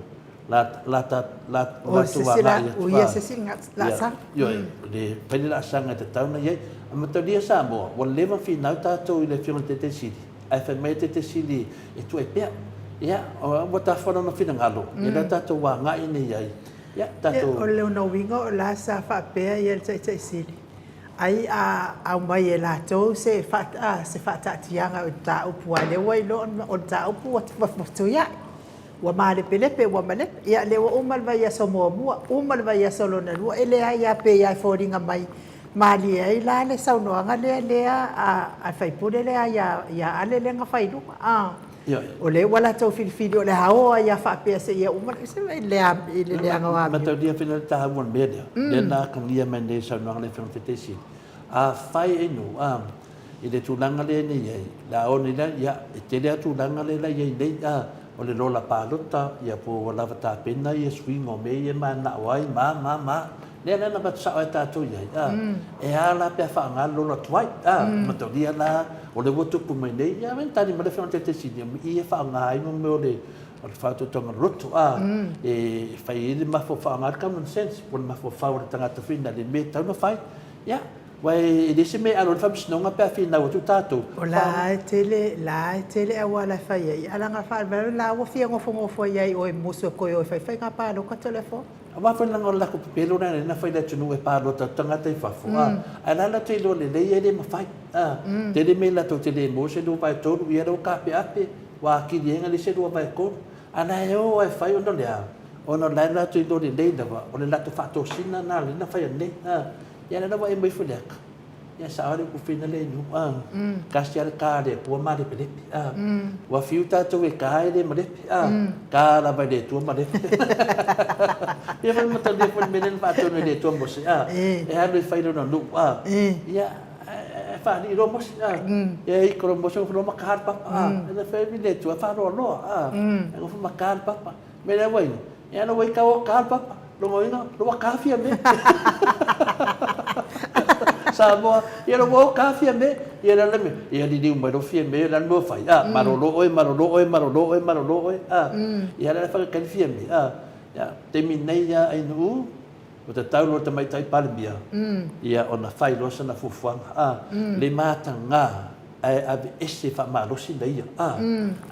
la, la, la, la, O latou se isi la, agai atu. o ia se isi laasaga. Ioe, le fai le laasaga e tatau ona i ai. A mataulia Samoa, ua leva ona finau tatou i le Afioga i le Taitai Sili, ae fai mai le Taitai Sili e tuai pea. Ia, ua tafa lona finagalo, ia lea tatou agai nei ai. Ia, tatou. O lona uiga o la sa faapea ia le Taitai Sili, ai a aumai e latou se se faataatiaga o le mataupu, aua o lea ua iloa o le mataupu ua fetuiai. Ua malepelepe, ua malepe. Ia, lea ua uma le vaiaso muamua, uma le vaiaso lona lua, e leai lava, pei lava e foliga mai malie ai la le saunoaga lea lea a le sui usufono lea ia ia Ale lea na fai i luga. A, o lea ua latou filifili o le a o ai lava faapea seia uma le, se i le i le leaga o amio. Mataulia fai le taua o le mea lea, lea na atagia mai nei i le saunoaga a le Afioga i le Taitaifono. Afai e nuu, a, i le tulaga lea na i ai, le a o nei la, ia, e tele lava tulaga lea la i ai nei, a, o le lola palota, ia, po ua lava tapena ia suiga o mea ia e mananao ai, ma, ma, ma. Lea la na avatu sao ai tatou i ai, a, e a la pe a faaaoga le lola tuai, a, mataulia la, o lea ua tupu mai nei, ia, na tali mai le Afioga i le Taitai Sili, i e faaaoga ai mo mea o le, o le faaototoga loto, a, e fai ai le mafaufau, faaaoga le common sense, po o le mafaufau o le tagata foi lea i le mea e tatau ona fai. Ia, aua e leai se mea e alo ai le faamasinoga pe a finau atu tatou. O la e tele, la e tele auala e fai ai, a leaga faalavelave la ua fia nofonofo ai ai oe musu e koe o e fai faiga palota telefoni. Aua foi leaga o le latou pepelo lea na fai i le atunuu e palota atu tagata i fafo, a, ae la latou iloa lelei e le mafai, a, tele mea latou te le maua se 2/3, ia lea ua taapeape, ua atili ai na leai se 2/3, a la e o lava e fai ona o le a? Ona o la e latou iloa lelei lava, o le latou faatosina lena lea na fai nei, a. Ia lea la ua e aumai foi le ata. Ia sao le upu fina lea i nuu, a. Tasi lava le ka a le Atua malepelepe, a. Ua fiu tatou e ka e le malepe, a. Ka lava e le Atua malepe. Ia foi matalia foi le mea lea na faatonu e le Atua Mose, a. E alu e fai lona nuu, a. Ia, e faalii loa Mose, a. Ia iko loa Mose nofo loa ma ka le papa, a. Ia fai atu le Atua, faaloaloa, a. Nofo ma ka le papa. Me lea ua ina, ia na ua ika o ka le papa. Lona uiga, ua ka Fiame. Samoa, ia ua o ka Fiame. Ia le ala mea, ia liliu mai loa Fiame, le ala mea ua fai, a, malolo oe, malolo oe, malolo oe, malolo oe, a. Ia le ala whakakali Fiame, a. Ia, taimi nei a Ainuu, ua tatau loa le tamaitai Palemia, ia ona fai loa sana fuafuaga, a. Le mataga, ae aveese faamalosi na ia, a,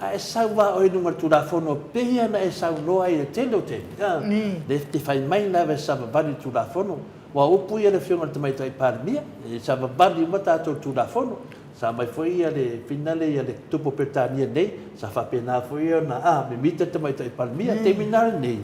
a e sau lava oe i luga o le Tulafono pei ona e saunoa ai i le tele o taimi, a, lea e te fai mai lava e savavali i le Tulafono. Aua o upu ia a le Afioga i le Tamaitai Palemia, e savavali uma tatou i le Tulafono. Sa aumai foi ia le finale ia le Tupu o Peretania nei, sa faapena foi ona, a, mimita le Tamaitai Palemia. O le taimi la lenei,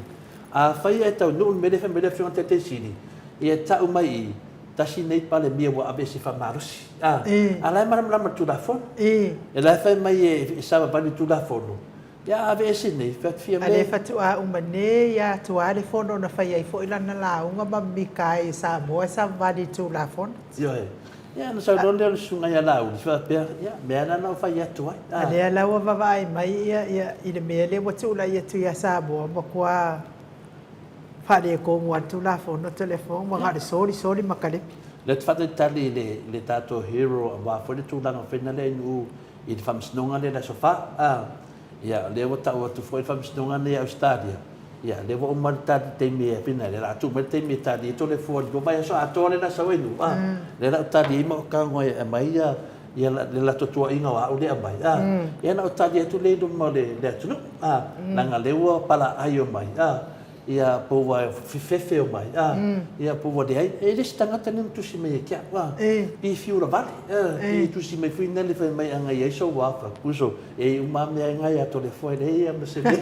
afai ae taunuu le mea lea e fai mai le Afioga i le Taitai Sili, ia e tau mai i i, Tasi lenei Palemia ua aveese faamalosi. A, a la e malamalama i le Tulafono. E la e fai mai e savavali i le Tulafono, ia a aveese nei, fai atu fia mea. A lea faatoa uma nei atu lava le fono na fai ai foi lana lauga ma mimita ai e Samoa e savavali i le Tulafono. Ioe. Ia, ona sau loa lea o le susuga ia Laauli, faapea, Ia, mea la na ou fai atu ai. A lea la ua vaavaai mai ia, ia, i le mea lea ua tulai atu ia Samoa, matua faaletonu lava le Tulafono Toleafoa, ua na o le soli, soli ma kalepe. Lea ou te faatalitali i le, i le tatou hero aua foi le tulaga fena lea i Nu'u i le faamasinoga lea i le Aso Fa. A, ia, o lea ua tau atu foi le faamasinoga nei a Ausetalia, ia, lea ua uma le tali taimi e fina, lea o le a tuu mai le taimi e tali ai Toleafoa i le lua vaiaso atoa lea na sau ai Nu'u. A, lea la ou tali ai ma ou tago e aumai ia, ia le latou tuuaiga o au lea e aumai, a, ia ona ou tali atu lea i luma o le atunuu, a, leaga o lea ua palaaai omai, a, ia po ua fefefe omai, a, ia po ua leai. E le se tagata lea na tusi mai ia te au, a, pe fiu lavale, a, pe tusi mai foi na le fai mai ana i ai sou afa, uso, e i uma lava mea e ngai a Toleafoa e leai lava ma se mea.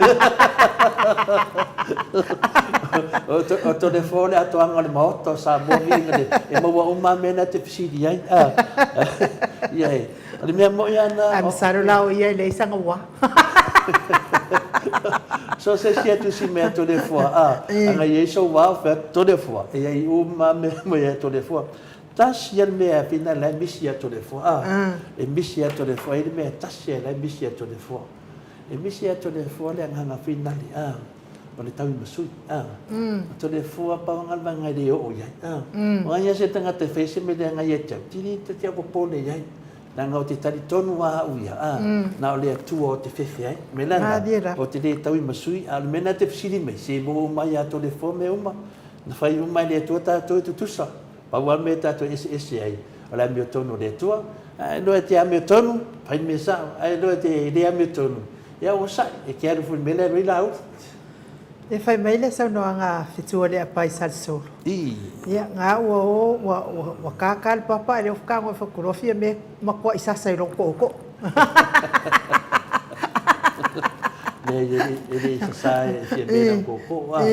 O Toleafoa o le atoaga o le Maota o Samoa viiga le, e maua uma lava mea na e te fesili ai, a. Ia e, o le mea moi lava na. Ae masalo la o ia e leai sana ua. So se isi e tusi mai ia Toleafoa, a, ana i ai sou ao, fai atu, Toleafoa, e i ai uma lava mea mai ia Toleafoa. Tasi lava le mea e afina la e misi ia Toleafoa, a, e misi ia Toleafoa, e i ai le mea e tasi lava la e misi ia Toleafoa. E misi ia Toleafoa le agaga finali, a, o le tauimasui, a. O Toleafoa pau lava le vaega e le oo i ai, a. O ai lava se tagata e fai se mea leaga ia te au, tini ta te au popole i ai, leaga ou te talitonu lava au ia, a, na o le Atua ou te fefe ai. O le mea la lena, ou te le tauimasui, a o le mea lena e te fesili mai, se maua uma ai ia Toleafoa mea uma, na fai uma e le Atua tatou e tutusa. Pau lava le mea tatou e eseese ai, o le amiotonu o le Atua. Ae loa e te amiotonu, fai le mea sao. Ae loa e te le amiotonu, ia ua sa'i, e te alu foi i le mea lea e alu ai Laauli. E fai mai le saunoaga a Fetua Leapai Salesolo. I. Ia, nga ua o, ua, ua, ua kaka le papa ae le ofa ka ngoi fa fia me makua'i sasa i lona tootoo. Leai, e le, e le sasa e Fiamē lana tootoo, a.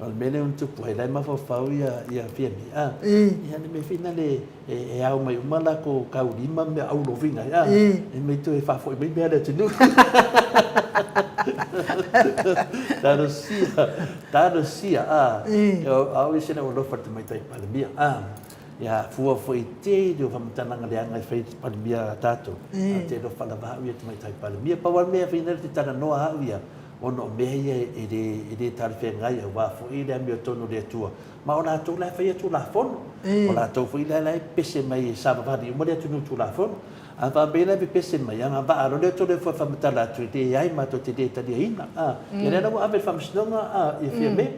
O le mea lea na tupu ai, la e mafaufau ia Fiamē, a. Ia le mea foi lea e ao mai uma latou taulima ma mea aulovina ai, a. E mai toe faafoi mai mea a le atunuu. Talosia, talosia, a. Au ia se lau alofa i le Tamaitai Palemia, a. Ia fua foi i tele o faamatalaga leaga e fai e le Palemia a tatou, ae ou te alofa lava au ia i le Tamaitai Palemia. Pau lava le mea e fai nei o te talanoa au ia, ona o mea ia e le, e le talafeagai aua foi le amiotonu o le Atua, ma o latou la e faia Tulafono. O latou foi la la e pepese mai e savavali uma le atunuu i Tulafono. A faapea la e pepese mai, agavaa loa le Atua lea e faamatala atu, e leai matou te le taliaina. A, ia lea la ua ave i le Faamasinoga, a, ia Fiamē.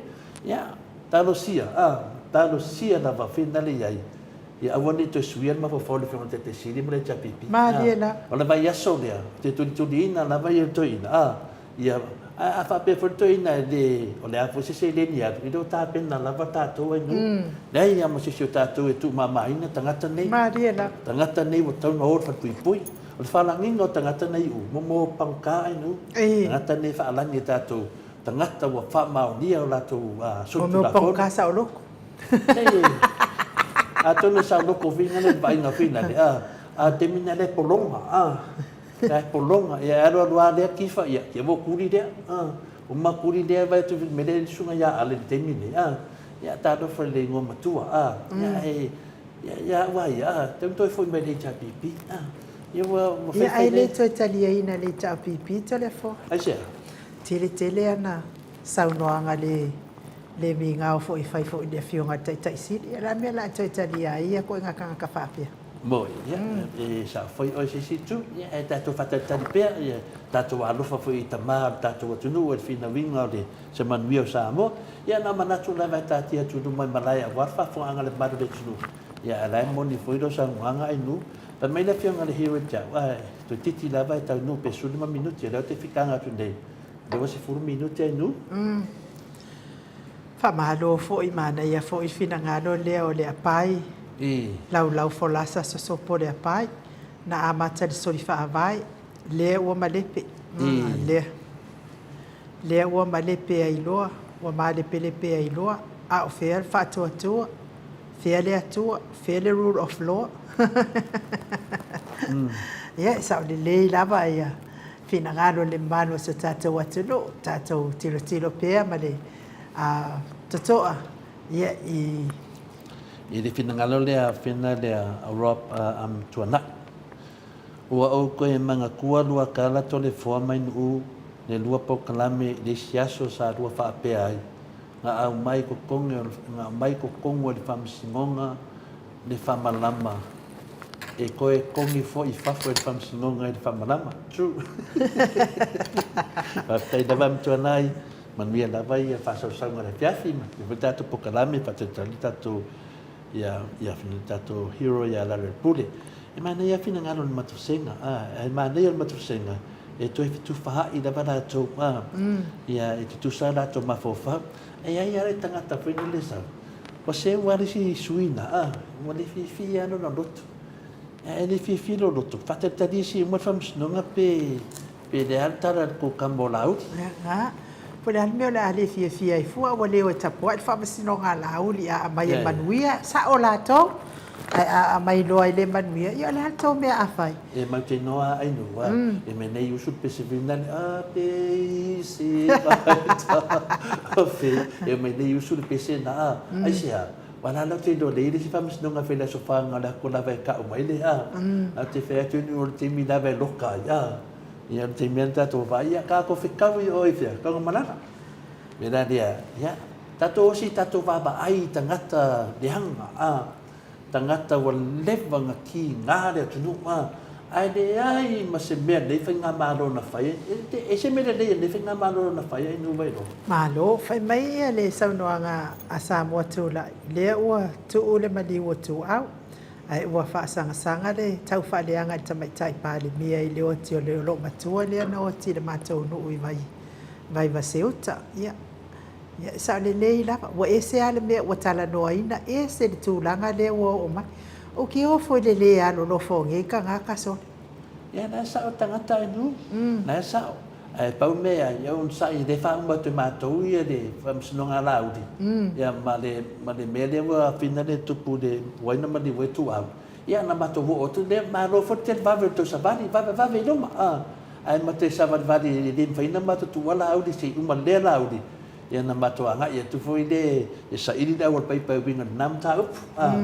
Ia, talosia, a, talosia lava finale i ai, ia aua ne i toe suia le mafaufau o le Afioga i le Taitai Sili ma le HRPP. Malie la. O le vaiaso lea, ou te tulituliina lava ia le toeaina, a, ia, ae a faapea foi le toeaina e le, o le a foi se seleni e alu, e le o tapena lava tatou ai nuu. Leai lava ma se isi o tatou e tuumamaina tagata nei. Malie la. Tagata nei ua tatau ona o i le falepuipui. O le faalagiga o tagata nei i momo pagota ai nuu. Tagata nei e faalagi e tatou tagata ua faamaonia o latou solitulafono. Mo mea pagota saoloko. Nei, atonu e saoloko fina le vaaiga fina le, a, a taimi na le pologa, a, le pologa, ia e alu alu a lea kifa, ia, kia ua kuli lea, a, uma kuli lea vai atu me le susuga ia Ale i le taimi nei, a, ia talofa i le igoa matua, a, ia e, ia, ia au a ia, a, tau toe foi mai le HRPP, a, ia ua, ua Ia, ai le toe taliaina le HRPP, Toleafoa. Aisea? Tele tele ana saunoaga le le migao foi e fai foi i le Afioga i le Taitai Sili. Ia o le a le mea o le a e toe talia ai ia koe tagata faapea? Moi, ia, e sao foi oe i se isi itu, ia, ae tatou faatalitali pea, ia, tatou alofa foi i tama o le tatou atunuu i le finauina o le se manuia o Samoa. Ia, na manatu lava e taatia atu i luma i malae aua le faafofogaaga a le mamalu o le atunuu. Ia, ae la e moni foi lau saunoaga Ainuu. Fai mai le Afioga i le Hero ia te au, ae, toeitiiti lava e taunuu pe 15 minute, o lea ou te fikaga atu nei, 20 minute Ainuu. Faamalo foi, manaia foi le finagalo lea o le apai, laulau folasa sosopo le apai, na amata i le soli faavae, lea ua malepe, lea, lea ua malepe ai loa, ua malepelepe ai loa, a o fea le faatuatua, fea le Atua, fea le rule of law. Ia, e sao lelei lava ia finagalo le mamalu o si o tatou atunuu, tatou tilotilo pea ma le totoa ia i. I le finagalo lea a Fena lea a Rob am Tuanai. Ua ou toe manatua lua tala tole foa mai Nu'u le lua polokalame i le isi aso sa lua faapea ai, na aumai totogi o na aumai totonu e le Faamasinoga le faamalama e toe togi foi i fafo e le Faamasinoga i le faamalama. True. Faafetai lava am Tuanai, manuia lava ia faasausauga i le afiafi ma le foi tatou polokalame faatalitali le tatou ia ia le tatou hero ia Laloilepule. E manaia finagalo o le Matufesega, a, e manaia o le Matufesega e toe fetufaai lava latou, a, ia e tutusa latou mafaufau. E i ai lava le tagata foi lele sau, ua seu lava le isi sui na, a, ua le fiafia lava lona loto. Ae le fiafia lou loto, faatalitali se i uma le faamasinoga pe Pe le a le tala a le kukama o Laauli? Aa, po o le a le mea o le a le fiafia ai fua, ua le o e tapuai le faamasinoga a Laauli, a aumai e manuia, sao latou, ae a aumai loa e le manuia, ia o le a le tou mea a fai? E mau te noa a ainu, a, e mea nei usu le pese vinale, a pe i se vaita, fe, e mea nei usu le pese na, a, aisea, wa la lau te iloa lei le isi faamasinoga e fai i le aso whanga o le ako lava e kau mai le, a, a te whai atu inu o le taimi lava e loka ai, a, ia o le taimi ana tatou vaai, ia ka ko whekau i oi whia, kaunga malala. Me la lea, ia, tatou osi tatou vaavaai i tangata leaga, a, tagata ua leva ona kiga le atunuu, a, ae leai ma se mea lenei faigamalo na fai, e se mea lelei a lenei faigamalo na fai ai Nuvailoa. Malo, fai mai ia le saunoaga a Samoa Tulai, lea ua tuu le maliu o Tuau, ae ua faasagasaga le taufaaleaga i le Tamaitai Palemia i le oti o le loomatua lea na oti i le matou nuu i Vai, Vaivaseuta. Ia, Ia, e sao lelei lava. Ua ese lava le mea ua talanoaina, ese le tulaga lea ua oo mai. Ou te ofo i le lē alolofa o nei tagata sole. Ia, la e sao le tagata ai nuu. La e sao. Ae pau le mea ia onosai, e le faauma atu e matou ia le faamasinoga a Laauli, ia ma le, ma le mea lea ua afina le tupu i le uaina ma liu ai Tuau. Ia, na matou oo atu lea, malo foi le televave o le tou savali, vavevave i luma, a. Ae ma te savalivali e le mafai ona matou tuua Laauli se i uma lea Laauli, ia na matou agai atu foi le e saili le auala paipa e uiga i lena mataupu. A,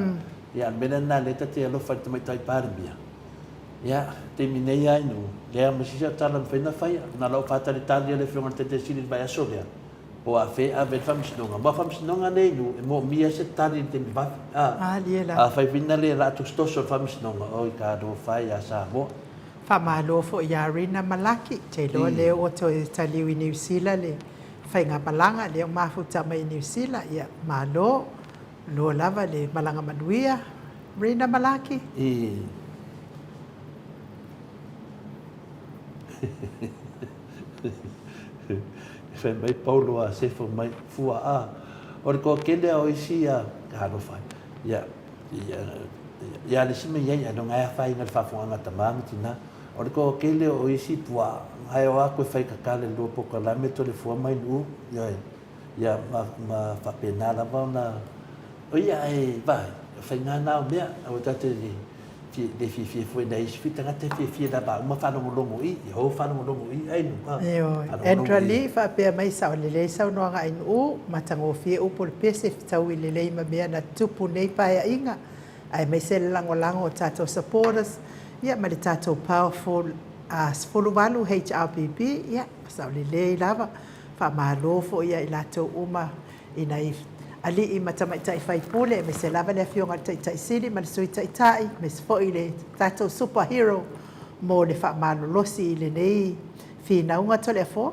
ia a o le mea lena lea ta te alofa i le Tamaitai Palemia. Ia, taimi nei lava inu, leai ma se isi au tala e mafai ona faia. Na o lau faatalitali a le Afioga i le Taitai Sili i le vaiaso lea, po o afea e ave ai le Faamasinoga. Ma o Faamasinoga nei inu, e moomia se tali i le taimi vave. A, afai foi na le laa tositoso le Faamasinoga, oi talofa e ia Samoa. Faamalo foi ia Rina ma Laki, te iloa lea ua toe taliu i Niu Sila le faigamalaga lea ua mafuta mai i Niu Sila, ia malo, loa lava le malaga manuia Rina ma Laki. I. Fai mai Paulo a Sefo mai, fua a, o le toatele a o isi a, talofa e, ia, Ia le isi mea i ai, ailoga e afaina i le faafofogaaga a tama ma tina. O le toatele o isi puaa, ae o atu e fai tatala i le lua polokalame tole fua mai Nu'u, ioe, ia ma, ma faapena lava ona, o ia ae vaai, o faiga na o mea, aua tatou te le fiafia foi nai isi foi tagata e fiafia lava a uma faalogologo i, ia o faalogologo i, ai Nu'u, a, Ioe. faalogologo Andra i. Lee faapea mai, Sao lelei saunoaga ai Nu'u, matagofie upu o le pese, fetaui lelei ma mea na tupu nei paeaiga, aemaise le lagolago o tatou supporters ia ma le tatou powerful 18 HRPP, ia sao lelei lava. Faamalo foi ia i latou uma i nai alii ma tamaitai faipule, aemaise lava le Afioga i le Taitai Sili ma le Sui Taitai, aemaise foi le tatou super hero mo le faamalolosi i lenei finauga Toleafoa.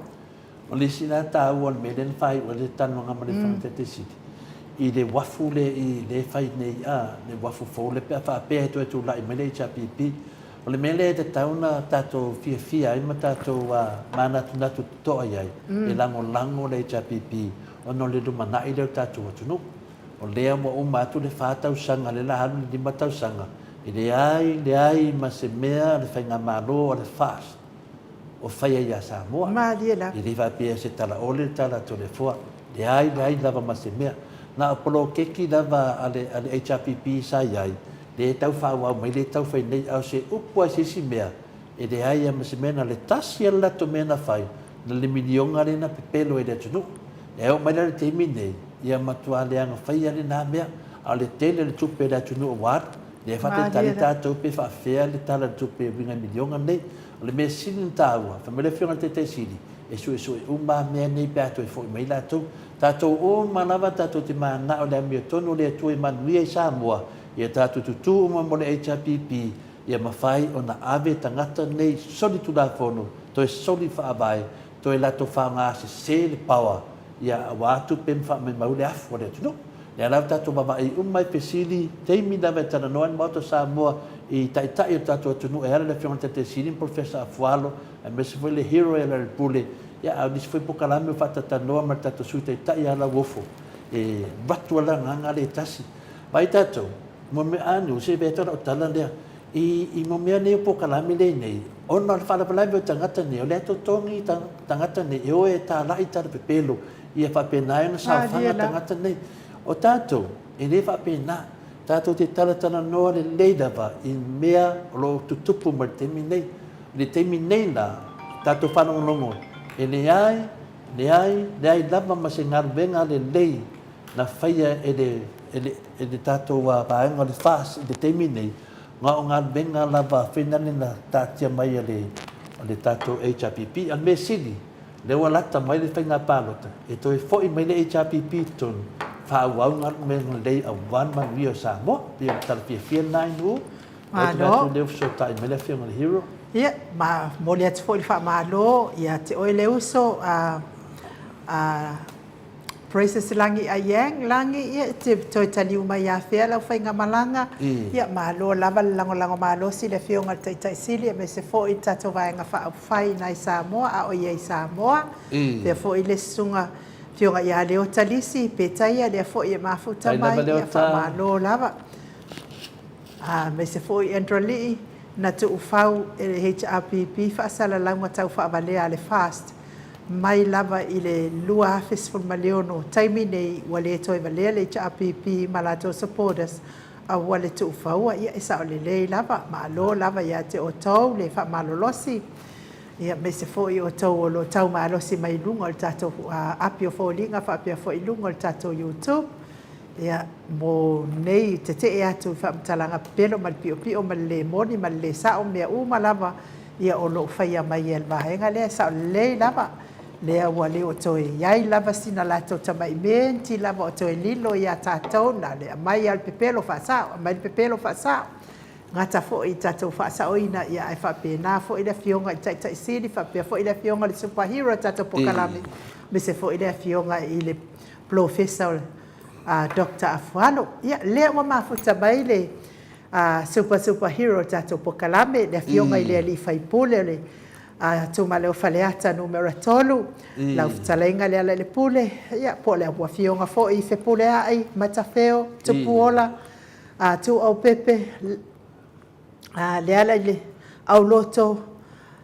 O le isi la taua o le mea lea na faaiu ai le talanoaga ma le Taitai Sili, i le uafu lea i lea e fai nei a, le uafu fou lea pe a faapea e toe tulai mai le HRPP. O le mea lea e tatau ona tatou fiafia ai ma tatou manatunatu totoa i ai, e lagolago le HRPP ona o le lumanai lea o le tatou atunuu. O lea ua uma atu le fa tausaga, lea o le a alu le lima tausaga, e leai, leai ma se mea a le Faigamalo a le FAST o faia ia Samoa. Malie lava. E le faapea se tala ole le tala a Toleafoa. Leai, leai lava ma se mea. Na o poloketi lava a le, a le HRPP sa i ai, lea e tau faaauau mai, lea e tau fai nei, a o se upu lava i se isi mea, e leai lava ma se mea. Na o le tasi lava le latou mea na fai, na le miliona lea na pepelo ai i le atunuu. E oo mai la i le taimi lenei, ia matua leaga faia lena mea. A o le tele o le tupe a le atunuu ua alu, lea e faatalitali tatou pe faafefea le Tala o le Tupe e uiga i miliona nei. O le mea sili ona taua, fai mai le Afioga i le Taitai Sili, e suesue uma lava mea nei pe a toe foi mai latou. Tatou uma lava tatou te mananao i le amiotonu o le Atua e manuia i Samoa, ia tatou tutū uma mo le HRPP, ia mafai ona ave tagata nei solitulafono, toe soli faavae, toe latou faaaoga sese le power, ia aua tupe ma faamaumau le afu a le atunuu. Lea la ua tatou vaavaai uma i fesili, taimi lava e talanoa ai le Maota o Samoa i Taitai o le tatou atunuu e ala i le Afioga i le Taitai Sili ma Polofesa Afualo aemaise foi le hero ia Lealailepule, ia a o nisi foi polokalame ua faatatalanoa ma le tatou Sui Taitai ia Lauofo e avatu lava le agaga lea e tasi. Vaai tatou, mo mea a nu, se i avea atu lau tala lea, i, i mo mea nei o polokalame lea nei, ona o le faalavelave o tagata nei, o lea e totogi tagata nei e o e talai tala pepelo, ia faapena ai ona saofaga tagata nei. O tatou, e le faapena. Tatou te talatalanoa lelei lava i mea o lo o tutupu mai le taimi nei. I le taimi nei la, tatou faalogologo, e leai, leai, leai lava ma se galuega lelei na faia e le, e le, e le tatou vaega o le FAST i le taimi nei, na o galuega lava feinane na taatia mai e le, le tatou HRPP. A o le mea sili, lea ua lata mai le faiga palota, e toe foi mai le HRPP i totonu, faaauau galuega lelei aua le manuia o Samoa. E pei o le tala fiafia lena i Nu'u. Malo. Atu lea ua fesootai mai le Afioga i le Hero. Ia, ma momoli atu foi le faamalo ia te oe le uso a, a Praises Lagi Ayang, Lagi, ia e te toe taliu mai ia fea lau faigamalaga? Ia, malo lava le lagolago malosi i le Afioga i le Taitai Sili aemaise foi le tatou Vaega Faaupufai i nai Samoa a o i ai i Samoa. Faapea foi le Susuga Afioga ia Leota Lisi Petaia lea foi e mafuta mai, ia faamalo lava. Aemaise foi Andrew Alii na tuufau e le HRPP faasalalauga tau faavalea a le FAST mai lava i le 2016, taimi nei ua le toe valea le HRPP ma latou supporters a ua le tuufaua, ia e sao lelei lava, malo lava ia te outou le faamalolosi, ia aemaise foi outou o lo o tau malosi mai i luga o le tatou api o foliga faapea foi i luga o le tatou YouTube. Ia, mo nei tetee atu i faamatalaga pepelo ma le piopio ma le le moni ma le le sao, mea uma lava ia o lo o faia mai e le vaega lea, e sao lelei lava, lea ua le o toe i ai lava sina latou tamai menti lava o toe lilo ia tatou, na o le aumai lava o le pepelo faasao, aumai le pepelo faasao. Gata foi i tatou faasaoina, ia ae faapena foi le Afioga i le Taitai Sili, faapea foi le Afioga i le Super Hero o tatou polokalame, aemaise foi le Afioga i le Polofesa Doctor Afualo. Ia, lea ua mafuta mai le Super Super Hero o le tatou polokalame, le Afioga i le Alii Faipule o le Itumalo o Faleata Numera 3, lau fetalaiga Lealailepule, ia, po o le Afioga foi Fepuleai, Matafeo, Tupuola, Tuuaupepe, Leala i le Auloto,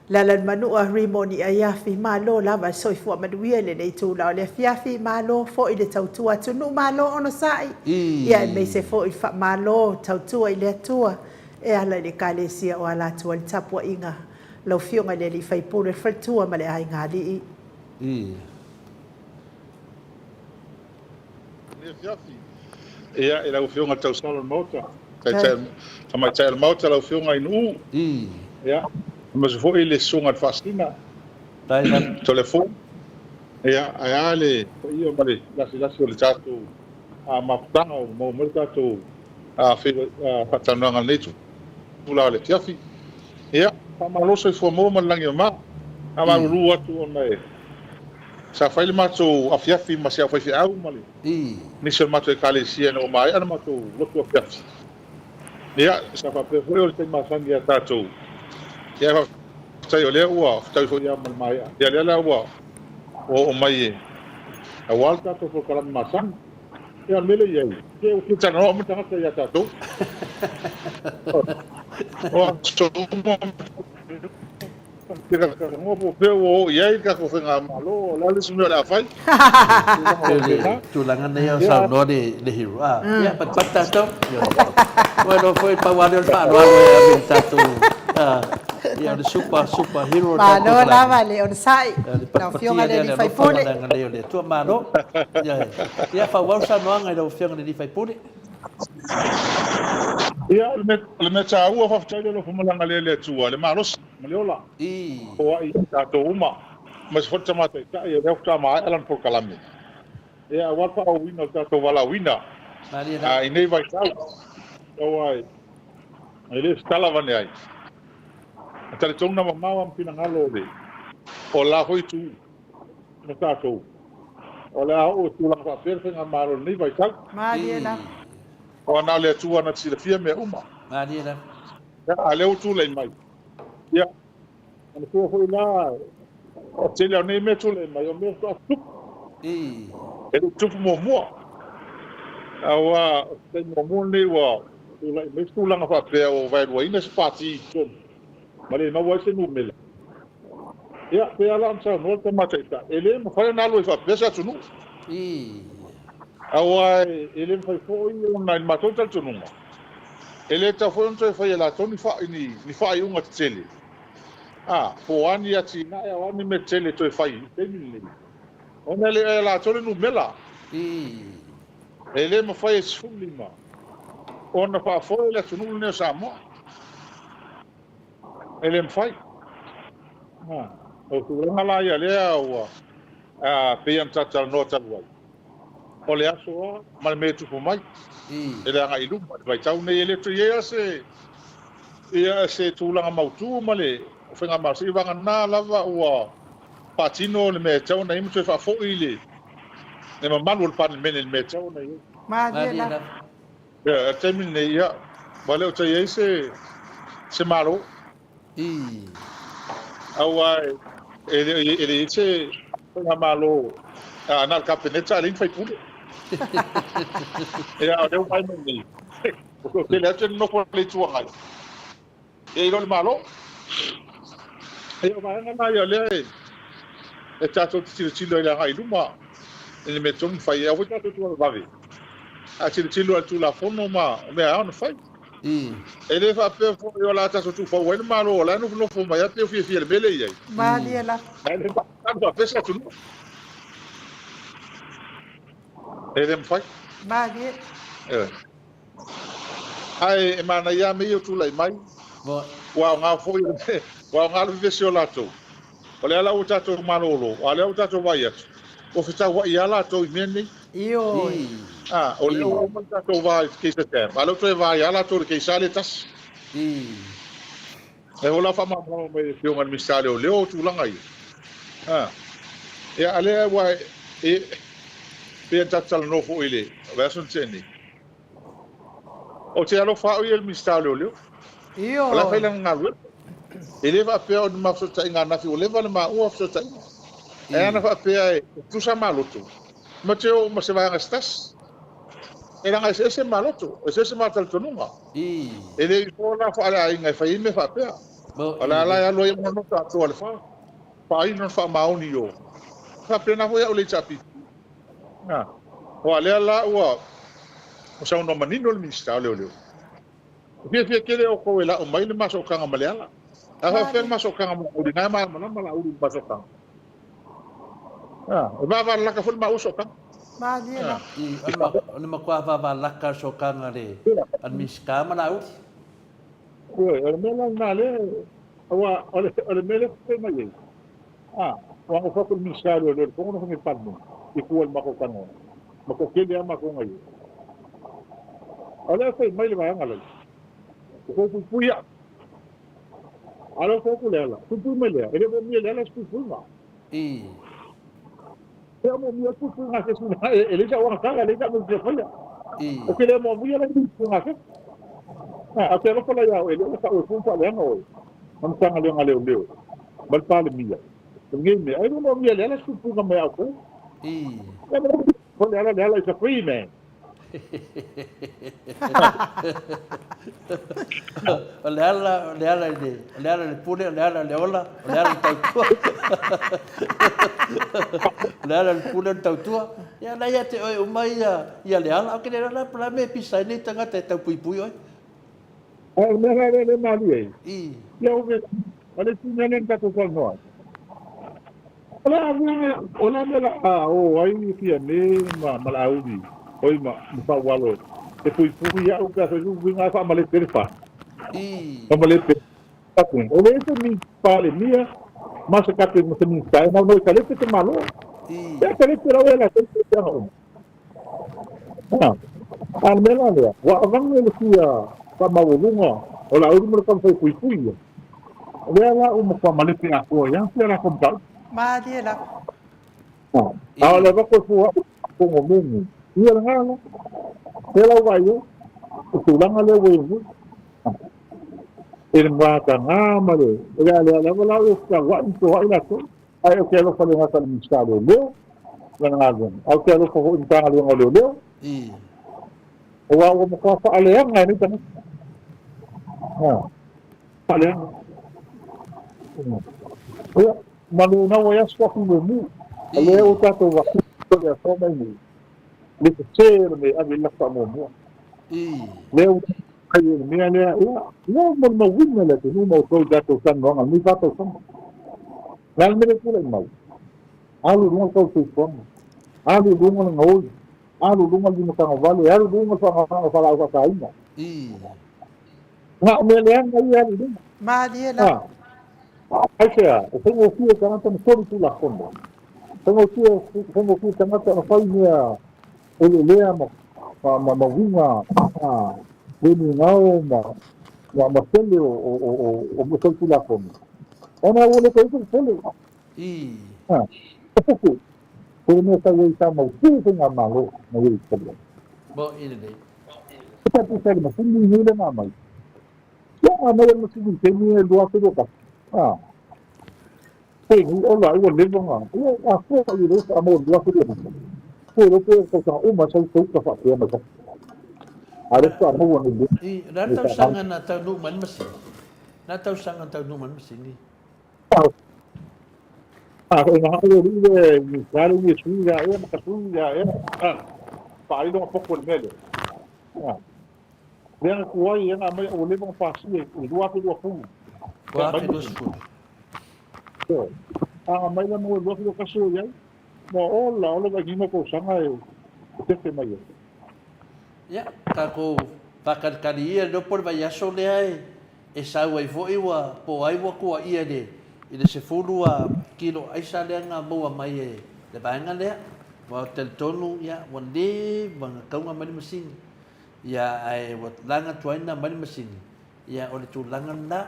Lealailemanua, Rimoni Aiafi, malo lava le soifua manuia i lenei itula o le afiafi, malo foi le tautua atunuu, malo onosai, ia aemaise foi le faamalo tautua i le Atua e ala i le Ekalesia o Alaatua i le tapuaiga lau Afioga i le Alii Faipule, le Faletua ma le Aiga Alii. Lenei afiafi, ia, i lau Afioga i le Tausala o le Maota, Taitai, Tamaitai o le Maota, lau Afioga i Nu'u, ia, aemaise foi le Susuga i le Faasina, Toleafoa, ia, ae a le paia ma le lasilasi o le tatou mafutaga ua maua mai le tatou faatalanoaga i lenei itula o le afiafi. Ia, faamalo soifua maua ma le lagi e mama. Faamalulu atu ona e sa fai le matou afiafi ma si au faifeau ma le nisi o le matou Ekalesia ina ua maea le matou lotu afiafi. Ia, sa faapea foi o le taimi masani ia tatou. Ia, faafetai o lea ua fetaui foi lava ma le maea. Ia, lea la ua oo mai e aua le tatou polokalame masani. Ia, o le mea lea e i ai, se ua fia talanoa uma tagata ia tatou. O aso uma Talanoa po o fea ua oo i ai le tatou faigamalo, o le a le isi mea o le a fai. Tulaga Tulaga nei o saunoa le, le hero. Ah, ia, patipati tatou. Ua iloa foi, pau lava lea o le faaaloalo e ave i le tatou, ah, ia, o le super, super hero o le tatou Malo lava le onosai, lau Afioga i le alii faipule. Le agalelei o le Atua. Malo. Ia, ia faaauau le saunoaga i lau Afioga i le alii faipule. Ia, o le mea, o le mea taua, faafetai le alofa ma le agalelei o le Atua, le malosi ma le ola, foai ia i tatou uma, aemaise foi le Tama Taitai, o lea faatoa maea lana polokalame, ia, aua le faaauauina o le tatou valaauina i nei vaitau. Aua e le o se tala avane ai. E talitonu na mamao lava ma finagalo o le o la foi itu ma tatou. O le a oo i tulaga faapea le faigamalo i lenei vaitau. Malie lava. Aua na o le Atua na te silafia mea uma. Malie lava. Ia, a lea ua tulai mai. Ia, manatua foi la, o le tele o nei mea e tulai mai, o mea faatoa tutupu. E le o tutupu muamua. Aua o se taimi muamua lenei ua tulai mai se tulaga faapea ua vaeluaina se pati i totonu ma le maua ai se numera. Ia, pei lava la ona saunoa le Tama Taitai, e le mafai ona alu ai faapea se atunuu. Aua e le mafai foi ona, i le matou talitonuga, e le tatau foi ona toe fai e latou ni ni faaiuga tetele, a, po o a ni atinae a o a ni mea tetele e toe fai i le taimi lenei, ona e le o ia latou le numera. E le mafai e 15 ona faafoe le atunuu lenei o Samoa. E le mafai. O tulaga la ia lea ua pei ona tatou talanoa talu ai, o le aso lava ma le mea e tupu mai e le agai i luma. I le vaitau lenei e le toe i ai lava se, ia, se tulaga mautu ma le faigamalo, seivagana lava ua faatino le mea e tatau ona i ai ma toe faafoi le mamalu o le Palemene i le mea e tatau ona i ai. Malie lava. Ia, o le taimi lenei, ia, ua le o toe i ai se, se Malo. Aua e le o i ai se faigamalo, na o le Kapeneta ae leai ni faipule. Ia, o lea ua vaai mai nei, ua toatele atu e nonofo i le Itu Agai, ia i lo le Malo. Ia, o vaega na ia o lea e tatou te tilotilo ai i le agai i luma i le mea tonu na fai. Aua foi tatou te vavevave, a tilotilo lava i le Tulafono ma mea e ao ona fai. E le faapea foi o le a tatou tuufau ai le Malo, o la e nofonofo mai lava pe fiafia i le mea lea e i ai. Malie lava. Ae le faapea se atunuu. E le mafai. Malie. Ae e manaia lava mea ia o tulai mai. Ua aoga foi, ua aoga le vevesi o latou. O lea la ua tatou malolo, a o lea ua tatou vaai atu, ua fetauai lava latou i mea nei. Ioe. A, o lea ua uma le tatou va i le Keisa Dam, a o lea ua toe va ai lava latou i le keisa lea e tasi. E ola faamalamalama mai e le Afioga i le Minisita o Leoleo o tulaga ia. A, ia, a lea ua e, pei ona tatou talanoa foi i le vaiaso na tea nei. Ou te alofa au ia i le Minisita o Leoleo. Ioe. O la e fai lana galuega. E le faapea o ni ma fesootaiga ananafi ua leva le maua fesootaiga. Ae ana faapea e tutusa maloto, ma te oo ma se vaega se tasi. E leaga eseese maloto, eseese ma talitonuga. E le ifo la faaleaiga e fai ai mea faapea. O le a la e alu ai ona nota atoa i le fa, faaino na faamaoni i o. E faapena foi au i le HRPP. Aua lea la ua saunoa manino le Minisita o Leoleo, e fiafia tele outou e lau mai le masotaga ma Leala. A faapefea le masotaga ma Laauli? Na e malamalama Laauli i le masotaga. E vavalalata foi le maua sootaga. Malie la. O le matua vavalalata o le sootaga a le Minisita ma Laauli. Ioe, o le mea la lena lea, aua o le mea lea e fai mai ai, a, ua nofo atu le Minisita o Leoleo i le fono na fai mai i le Palemene, i tua i le matou talanoa, matou tele lava matou na i ai. O lea e fai mai le vaega lea, ua tou puipui au. A o lea ua fai atu Leala, puipui mai lea, e le moomia e Leala se puipuiga. E le moomia le puipuiga a se isi, e leai sau agatala, e leai sau mea e fia faia. Ou te le moomia la ni puipuiga a se isi. Ae ou te alofa la ia oe, e le o tau e fua ma faaleaga oe ma Matagaluega a Leoleo ma le Palemia i lenei mea. E le moomia e Leala se puipuiga mai a outou. O Leala, Leala is a free man. O le ala, o le ala i le, o le ala i le pule, o le ala i le ola, o le ala i le tautua. O le ala i le pule o le tautua. Ia la ia te oe uma ia, ia le ala. O ke le ala pala me pisa ai nei tagata e taupuipui oe. A o le mea la lea e malie ai. Ia o le isi mea lea na tatou talanoa ai. O le a mea, o le a mea la a o ai Fiame ma Laauli, oi ma Faualo E puipui ia'u pe a fai uiga e faamalepe le fa. Faamalepe. O le ese mi Palemia ma se kate ma se Minista e naunau e talepe te Malo. Pe a talepe lau e latou te aga uma. A, a le mea la lea, ua avane le fia faamaualuga o la ulu ma le taumafai e puipui ia. O lea la ua matua malepe atoa ai a fia latou mataupu. Malie lava. A, a o le avatu e fua au fono meni, ia lena la. Pea lau vaai ai, o tulaga lea ua i ai nei. I le matagā ma le, o le a lea lava la ua fealuai ma feoai latou, ae ou te alofa le gata i le Minisita o Leoleo ma lana galuega, ae ou te alofa foi i le Matagaluega o Leoleo, aua ua matua faaleaga e nei tagata. Faaleaga. Ia, ma le nau ai aso faafuimumu, o lea ua tatou vaai i le aso mai nei, le sese o le mea e ave i le lafo faamuamua. Lea ua fai e le mea lea, ia, ua molimauina le atunuu ma outou i tatou talanoaga i lenei fa tausaga. O le a le mea lea e tulai mai? Alu i luga le tau o le soifuaga, alu i luga le gaoi, alu i luga le limatagavale, alu i luga le faagaogaga o fualaau faasaina. Na o mea leaga ia e alu i luga. Malie lava. Aisea, e faigofie i tagata na soli Tulafono. Faigofie, faigofie i tagata na fai mea elelea ma, ma, ma, ma uiga a, le migao ma, ma, ma tele o, o, o, o, o mea soli Tulafono. Ona ua le toe popole. Ha, e popo. Ko le mea tau ai sa mautū faigamalo na ua i popole. Mo i lenei. E tatou sai le masini nei le na mai. Ia a mai le masini i taimi e 2021. A. Pe ni ola ai ua leva na. Ia a fua i le a mo 2021. Ko le pe ko ta uma sau tau ka faapea mai. A le fa mo ni le. I la tausaga na taunuu mai le masini. Na tausaga na taunuu mai le masini. A ko ina o le le ni ka le ni sui ya e ma ka sui ya e. A. Pa ai lo poko le mele. A. Lea na tuai e na aumai ua leva ona pasia i le 2020. 2020. Ioe. A aumai la mo le 2021 o i ai, ma ola ola vailima tausaga e tefe mai ai. Ia, tatou faakalikali ia le po le vaiaso lea e e sau ai foi ua po o ai ua tuaia i le i le 10 kilo aisa lea na maua mai e le vaega lea. Aua ou te talitonu ia ua leva ona tauga mai le masini. Ia, ae ua laga atu ai na mai le masini, ia, o le tulaga lena.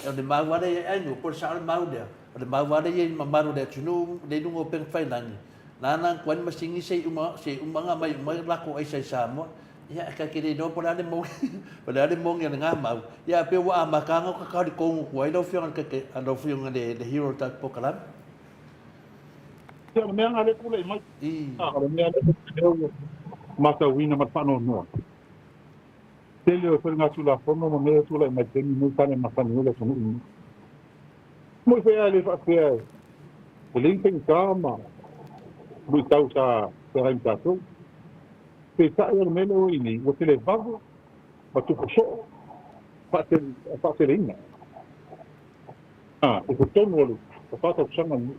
O le mau lava lea ia Ainu, po o le sao le mau lea, o le mau lava lea ia i le mamalu o le atunuu lea i luga o upega tafailagi, lana atu ai le masini se i uma, se i uma ona aumai uma ai latou aisa i Samoa. Ia, ae ta te le iloa po o le a le moni, po o le a le moni o lena mau. Ia, ae pei ua amata lava ona talitonu atu ai lau Afioga i le Taitai, lau Afioga i le hero o le tatou polokalame. Ia, o le mea lena lea e tulai mai. O le mea lea ua matauina ma le faanoanoa, tele o faiga Tulafono ma mea e tulai mai i le taimi lenei sa le masani ai le atunuu lenei. Moi foi a le faapea e leai ni faigata ma luitau sa feagai ma tatou. Peitai o le mea lea ua i nei, ua televave ma tupu soo faateleina. I totonu o le fa tausaga lenei,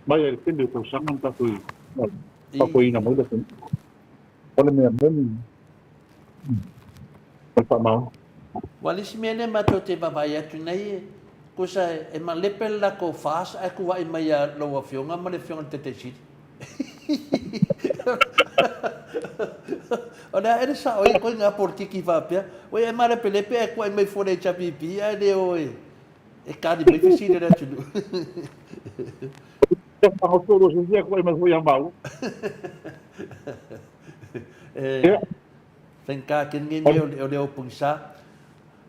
mai lava i le tele o tausaga na tatou faafoeina mai le atunuu. O le mea moni o le faamaoni. Ua le isi mea lea matou te vaavaai atu nei, tusa e malepe le latou FAS ae tuuai mai ia lau Afioga ma le Afioga i le Taitai Sili. O le a ea le sao ai ituaiga polokiki faapea? Ua e malepelepe ae tuuai mai fua i le HRPP ae le o e kali mai fesili a le atunuu. E faigata tele lenei mea o le o pogisa.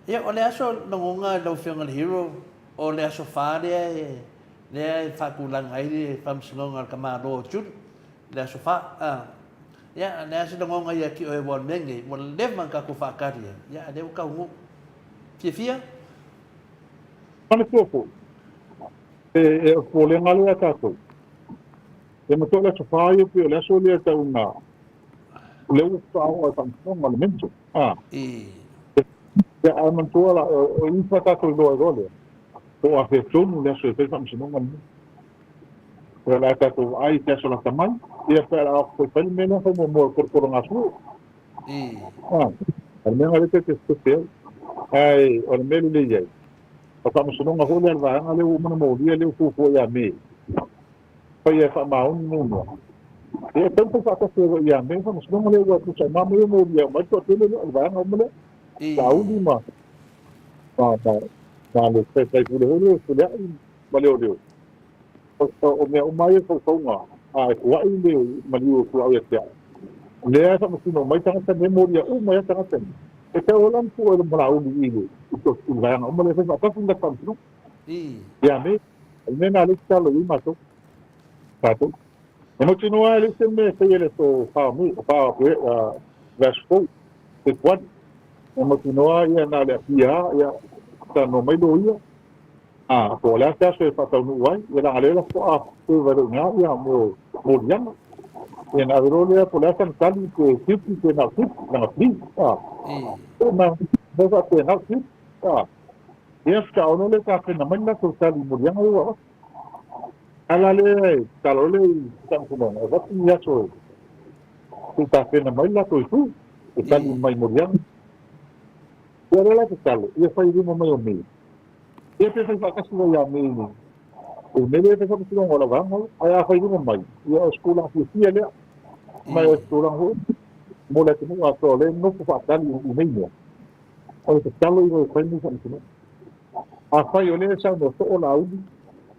Ia, o le aso lagona lau Afioga i le Hero, o le aso Fa lea e lea e faatulaga ai le faamasinoga a le tamaloa o Julie i le aso Fa. A, ia, o le a se lagona ia te oe aua o le mea lenei, ua leva ona tatou faatali ai, ia, a o lea ua taunuu. Fiafia? Manatua foi, e, o le popolega lea ia tatou, e manatua o le aso Fa ia pei o le aso lea tau ina, o lea ua faatoa oo lava i le faamasinoga, le mental, a. Ia, ae manatua la, o i sa tatou iloa ai loa lea, po o afea tonu le aso e fai le faamasinoga lenei. O le a tatou vaai i te aso lata mai, ia pe a o le a fai le mea lea fai muamua e tolotolo gasua. O le mea lena o lea ta te fefe ai. Ae o le mea lelei ai, o le faamasinoga foi lea a le vaega lea ua uma ona molia lea ua fuafua ia Me, faia e faamaoni muamua. Ia e tatau ona fai faatasi ai loa ia Me le faamasinoga lea aua e tusa uma lava mea ia molia e aumai le toatele lea, o le vaega uma lea, Laauli ma ma ma ma le faipule foi lea o Fepuleai ma Leoleo. O mea uma lava ia o faufauga, a e fuai le maliu e fuaau ia te au, o lea e faamasino mai tagata nei, molia uma ai lava tagata nei. E tatau lava la ona tuu ai ma Laauli i le vaega uma lea e fai faatasi le latou faamasinoga. Ia me, o le mea lena o lea e tatalo i ai matou. Matou. E mautinoa lava e leai se mea e faia i le aso 4 o Me, 4 o vaiaso fou, Fepuari. E mautinoa ia na o le Apia lava, ia talanoa mai loia, A, po o le a se aso e faataunuu ai, ia leaga o lea la faatoa serve ai loa i ina ia mea o moliaga. Ia ona ave loa lea po o le a sana tali pe guilty pe not guilty, lana plea. A, e ma mea faapena o guilty. A, ia faatoa oo loa lea tapena mai le latou tali i moliaga ia ua avatu. A la lea e tatalo ai lea i Faamasinoga e avatu ni aso e se i tapena mai le latou itu e tali mai i moliaga. Ia o lea la e tatalo, ia fai i luma mai o Me. Ia pe fai faatasi loa ia Me i le mea lea e fai faamasinoga o lau vaega ia. Ae a fai luma mai, ia o se tulaga fiafia lea. Ma o se tulaga foi mo le atunuu atoa o lea e nofo faatali i nei mea. O le tatalo ia e fai lenei faamasinoga. Afai o lea e saunoa soo Laauli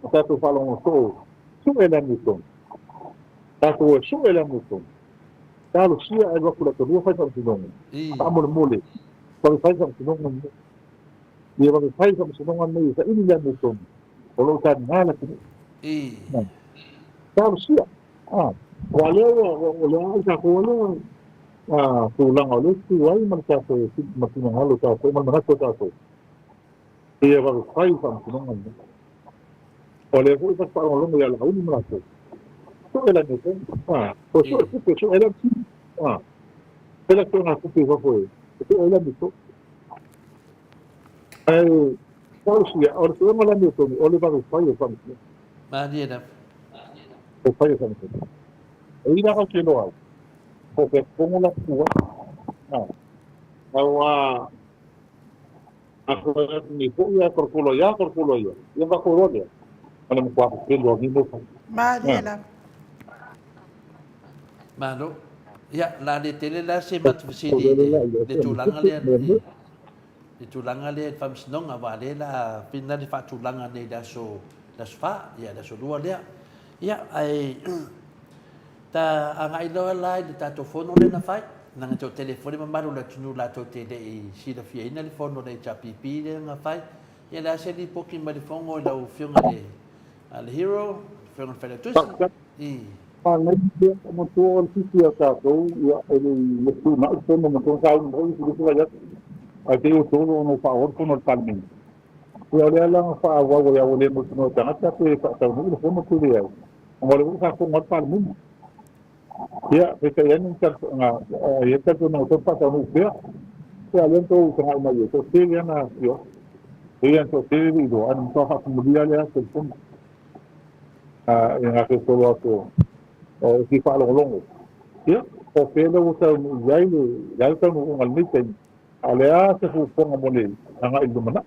ma tatou faalogo soo, sue le amiotonu. Tatou o e sue le amiotonu. Talosia ae alu atu i le atalua fai faamasinoga. Faamolemole, vave fai faamasinoga lenei. Ia vave fai faamasinoga lenei e saili le amiotonu o lo o taliga le atunuu. Talosia. Aua o lea ua, o lea lava tatou lea tulaga o lea e tu ai ma le tatou ma finagalo o tatou ma le manatu o tatou. Ia vave fai faamasinoga lenei. O lea foi ta te faalogologo ia Laauli ma latou. Sue le amiotonu. O sue tupe, sue le amiotonu. Pela suega tupe i fafo e sue ai le amiotonu. Ae talosia, o le suega o le amiotonu, o le vave fai o le faamasinoga. Malie lava. O fai o le faamasinoga. E i la kau te iloa ai, po o fea totogo la tu ai. Aua a fai atu nei foi ae tolotolo ai lava, tolotolo ai lava, ia ona tatou iloa lea, o le matua pepelo lava o nei mea fai. Malie lava. Malo. Ia, o le a le tele la se matou fesili i le tulaga lea, le tulaga lea i le Faamasinoga, aua o lea o le a fina le faatulaga nei i le aso, le aso 4, ia le aso 2 lea. Ia, ae ta agai loa la i le tatou fono lea na fai, leaga e toatele foi le mamalu o le atunuu latou te le i silafiaina le fono a le HRPP lea na fai. Ia, o le a se lipoti mai le fono i lau Afioga i le Hero, le Afioga i le Failautusi? I. Manaia matua o le fifi ia tatou ia e le i fetuunai le fono matua sa unu foi isi vaiaso ae pei ua tolu ona ua faaauau le fono a le Palemene. Ia o lea la na faaauau ai a ua le mautinoa e tagata pe faataunuu le fono pe leai ona o lea foi sa fono ai le Palemene. Ia peitai ane na i ai le talitonuga e tatau ona faataunuu pea. Ia o lea na tou tagai mai ai toatele lava na afio e ui lava ina toatele le iloa ae na matua faatumulia lea aso i le fono. I ngā tōtoro atu o fia faalogologo. Ia, o fea lea ua taunuu i ai le le taunuuga i lenei taimi, a o le a se fuafuaga mo le agai i le lumanai?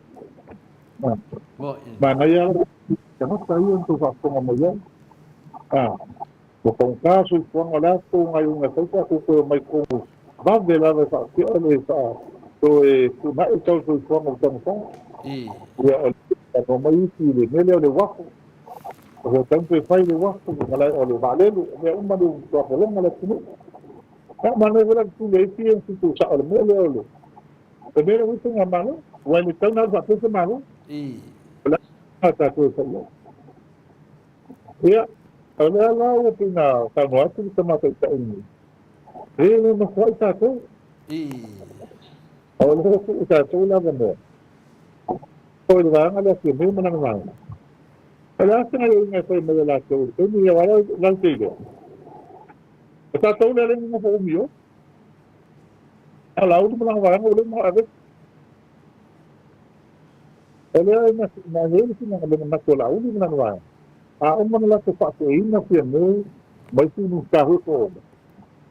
Manaia lava tagata ia na tou faafofoga mai ai. Ua taugata soifuaga, o le a se tou gaioiga e fai pe a tou toe omai i totonu vave lava e faatea le toe fetuunai le tau o le soifuaga ua taugata. Ia, o le talanoa mai isi i le mea lea o le uafu. O le tau toe fai le uafu, o le vaalele, o mea uma lea ua matua pologa le atunuu. Ia, manaia foi la le fesili a isi ia na tutu sao i le mea lea o le le mea lea ua i ai faigamalo, aua e le tatau ona alu faapea se Malo. O le a tatou e fai i ai. Ia, o lea la ua pei ona saunoa atu le Tama Taitai nei, e le nofo ai tatou. O lea ua tuu tatou le avanoa. O le vaega lea Fiamē ma lana vaega. O le a se gaioiga e fai mai e latou i le taimi ia aua la te iloa. O tatou lea lea nonofo umi o. A o Laauli ma lana vaega ua leva ona aveese. O lea e na i ai le finagalo le manatu o Laauli ma lana vaega. A uma ona latou faateina Fiamē ma isi Minisita foi po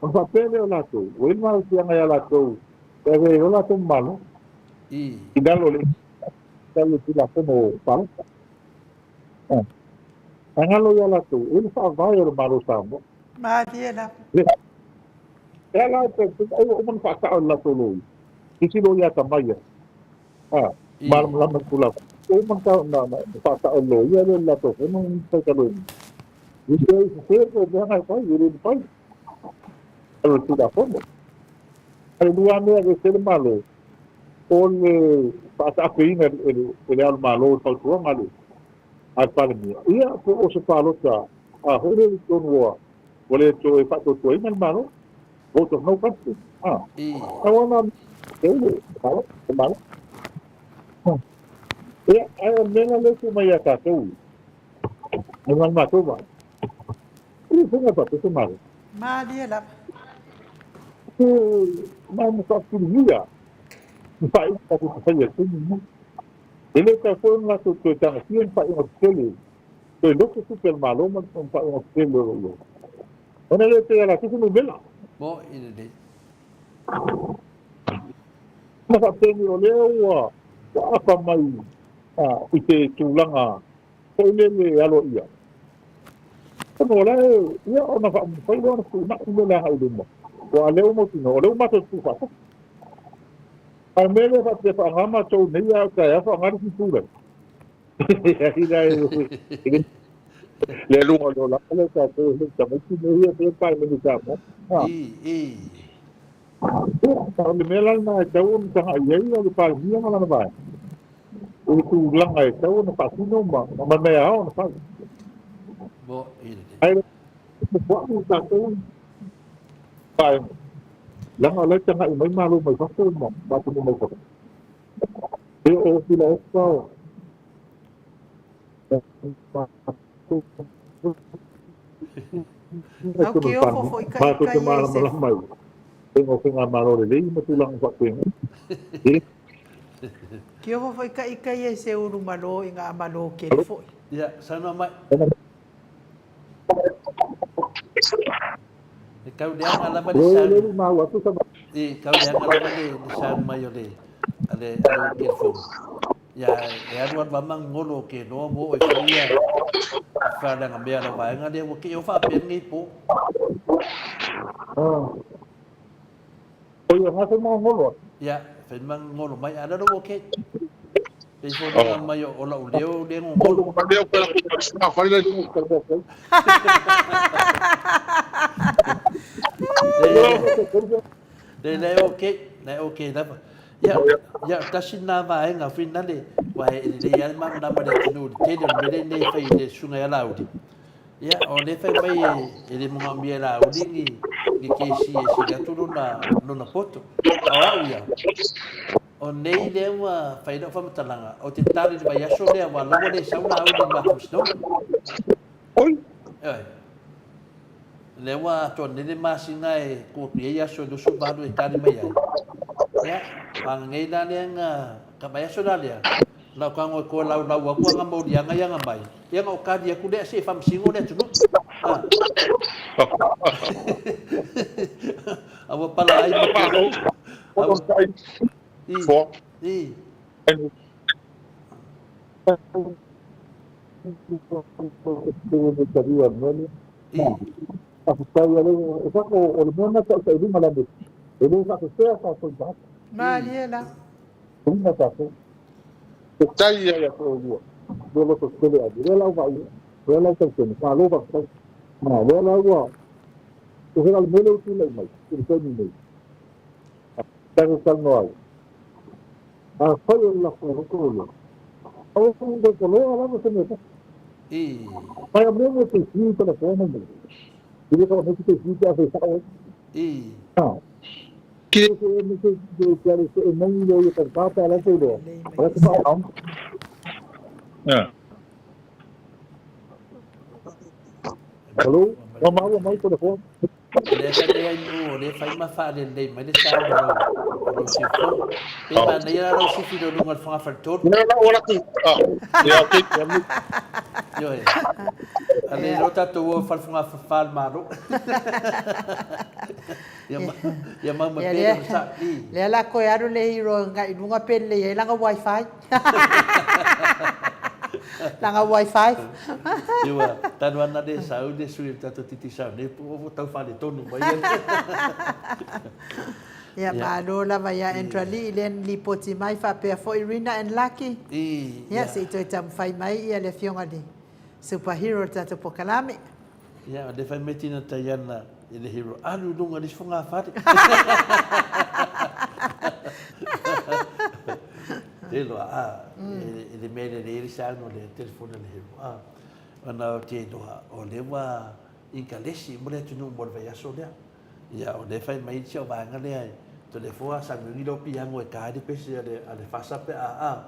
o. Ona faapea lea o latou, ua i ai le malosiaga ia latou e ave ai lo latou malo i lalo o le tau i le Tulafono Palota. Ae galo ia latou, e i ai le faavae o le Malo o Samoa. Malie lava. E ala ai pe ai ua uma ona faasao e le latou loia, isi loia atamai ai, malamalama i le Tulafono, ua uma ona faasao e le loia lea i le latou fono na fai talu ai nei. E le sese pe mea na e fai, e le mafai. O le Tulafono. A le lua mea e aveese le Malo, o le faataapeina e le Ao o le Malo i le fautuaga a le Palemia, ia po o se palota a foi lea i totonu ua le toe faatuatuaina le Malo, vote of no confidence. Tau lava na le Malo, le Malo. Ia, ae o le mea la lea e tuu mai ia tatou, i le matou vaai, e le faiga faapea se Malo. Malie lava. E ma ma faafiligia ni faaiuga tatou te faia i le taimi lenei. E le tatau foi ona latou toe tagofia ni faaiuga tetele, toe loto tupe a le Malo ma ni faaiuga tetele o lo o i ai. Ona e le toe ala atu se numera. Mo i lenei. Ma faapeni o lea ua aapa mai i se tulaga foi lele aloaia. Ona o la e, ia, ona faamafai lea ona fetuunai mea le agai i luma, aua o lea ua mautinoa, o lea ua matou tuufaatasi. A o le mea lea faapea faaaoga matou nei a o taeao faaaoga le isi itu lea. Ai la e le luga o le olaga lea tatou e tamaiti mea ia pei Palemene Samoa. I. Ia, o le mea la lena e tatau ona tagai i ai le Palemia ma lana vaega, o le tulaga e tatau ona faatino ma mea ao ona fai. Mo i lenei. Ae le tatou vaega, leaga o la e tagai mai Malo mai fafo ma atunuu mai fafo. E o fila ofa Au ke ofo foi ka Matou ika te ia i se malamalama i faiga o faigamalo lelei ma tulaga faapena. Ke ofo foi ka ika ia i se ulu malo i nga malo kele foi. Ia, saunoa mai. E tau leaga lava le sound. E tau leaga lava le sound mai o le a le a lou telephone. Ia e alu alu lava ma golo o ke loa ua oo ai foi ia faaleaga mea a lau vaega lea ua te i o faapea lenei po. Ia, fai ma golo mai a lalo ua ke. Pei foliga mai o lau leo lea gogolo. Le le ok, le ok lava. Ia, ia tasi na vaega finale, wa e lelei lava le malamalama i le atunuu i le tele o le mea lenei e fai e le susuga ia Laauli. Ia, o lea fai mai e le manaomia e Laauli ni, ni kesi e sili atu lona, lona poto. A o au ia, o nei lea ua fai lau faamatalaga, ou te tali i le vaiaso lea, aua o la ua le sau Laauli i le ma faamasinoga. Oi! Ioe. Lea ua atoa nei le masina e tuu atu i ai aso e 28 e tali mai ai. Ia, pagagei la lea na, ka vaiaso la lea, lau tago e toe laulau atu ana moliaga i ana mai, ia na o tali atu lea se i faamasino le atunuu. A. A ua pala ai ma te... A ua... I. I. Malie la. I. I. Lelei mai e se. O lea fai mai ai Nu'u, o lea fai ma faalelei mai le sound o lou, o lou siufono. Pe manaia la lou sifi i luga o le fogafale-tolu. Ioe. A le iloa tatou o i fale fogafa-fa a le Malo. Ia mau mai pea le onosai. Lea la toe alu le hero agai i luga pe lelei ai lana wifi. Lana wifi. Ua talu ana le sau le sui o le tatou Digicel nei po ua tau faaletonu mai ia. Ia malo lava ia Andra Lee i lea na lipoti mai faapea foi Rina and Lucky. Ia se i toe taumafai mai ia le afioga i le Super Hero o le tatou polokalame. Ia, o lea fai mai tina Taiana i le hero, alu i luga i le isi fogafale. Te loa, a, e le mea lelei le sound o le telefoni a le hero, a. Ona o te iloa, o lea ua inkalesi mo le atunuu mo le vaiaso lea. Ia, o lea fai mai si au vaega lea, to le foa sa nui lo piango e ka le pese a le fasa pe a, a.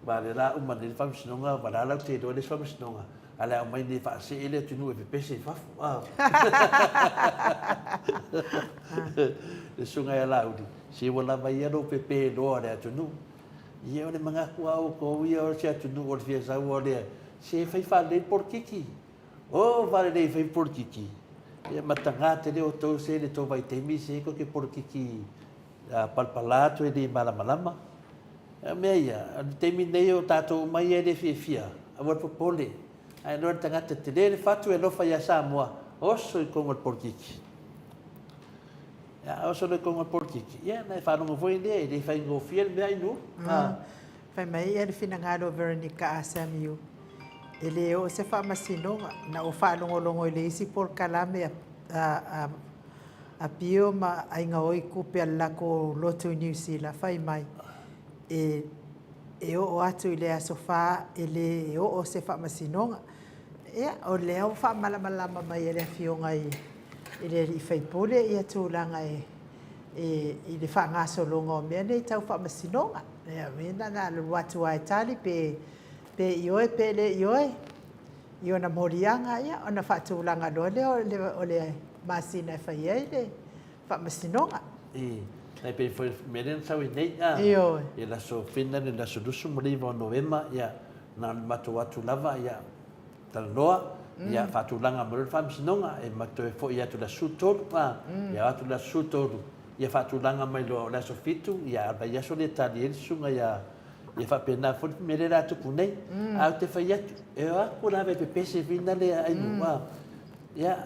Ma le la uma nei le faamasinoga, wa la lau te iloa le isi faamasinoga. A le aumai nei faasee le atunuu e pepese i fafo. A. Le susuga ia Laauli, se ua lava ia lou pepe loa o le atunuu. Ia o le manatu a outou ia o se atunuu o le fia sau o lea, se fai faalelei le polokiki. O faalelei fai polokiki. Ia mataga tele outou se le tou vaitaimi se tou te polokiki palapala atu e le malamalama. O mea ia, o le taimi nei o tatou uma ia e le fiafia, aua le popole. Ae iloa le tagata tele le fatu e alofa ia Samoa, oso i totonu o le polokiki. Ia, oso loa i totonu o le polokiki, ia ona e faalogo foi lea, e le faigofie le mea ainu. Fai mai ia le finagalo o Veronica A. Samiu, e le oo se faamasinoga, na ou faalogologo i le isi polokalame a a Pio ma Aiga Oi Kupe a le lakou lotu i Niu Sila, fai mai, e, e oo atu i le aso Fā e lē oo se faamasinoga. Ia, o lea ua faamalamalama mai e le Afioga i, i le alii faipule ia tulaga e, e, i le faagasologa o mea nei tau faamasinoga. Ia, na na alu atu lava e tali pe, pe ioe pe le ioe. I ona moliaga, ia, ona faatulaga loa lea o le, o le masina e fai ai le faamasinoga. I, tai pei foi mea lea na sau i nei, a, Ioe. I le aso Fina le aso 29 o Novema, ia, na ona matou atu lava, ia, talanoa, ia, faatulaga mai loa le faamasinoga, e matou toe foi atu i le aso 13, a, ia, o atu i le aso 13, ia faatulaga mai loa o le aso 7, ia, a o le vaiaso lea e tali ai le susuga ia Ia faapena foi le mea lea la tupu nei. Ae ou te fai atu, e o atu lava e pepese whina le ainu, a. Ia,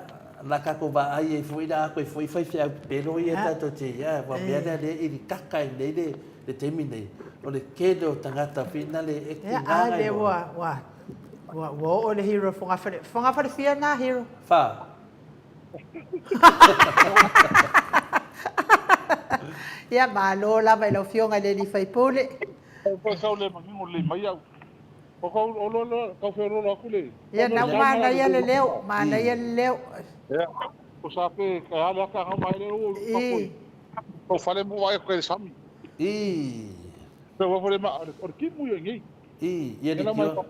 la tatou vaai ai foi la koe foi faifeau pepelo ia tatou te, ia, ua mea lea lea ili kaka ai nei le, le taimi nei. O le tele o tagata whina le e Ia, a lea ua, ua, ua, ua oo le hero fogafale, fogafale fia na hero? Fa. Ia, malo lava i lau Afioga i le alii faipule. Tau le manino lelei mai au. O kau oloolo, kau feoloolo atu le. Ia, na ua manaia le leo, manaia le leo. Ia, o sa pe kai ale aka ngau mai le o papoi. O fale mo vai ko le sami. I. Pe wa fale ma o le kimu yo ngi. I, ia le kio.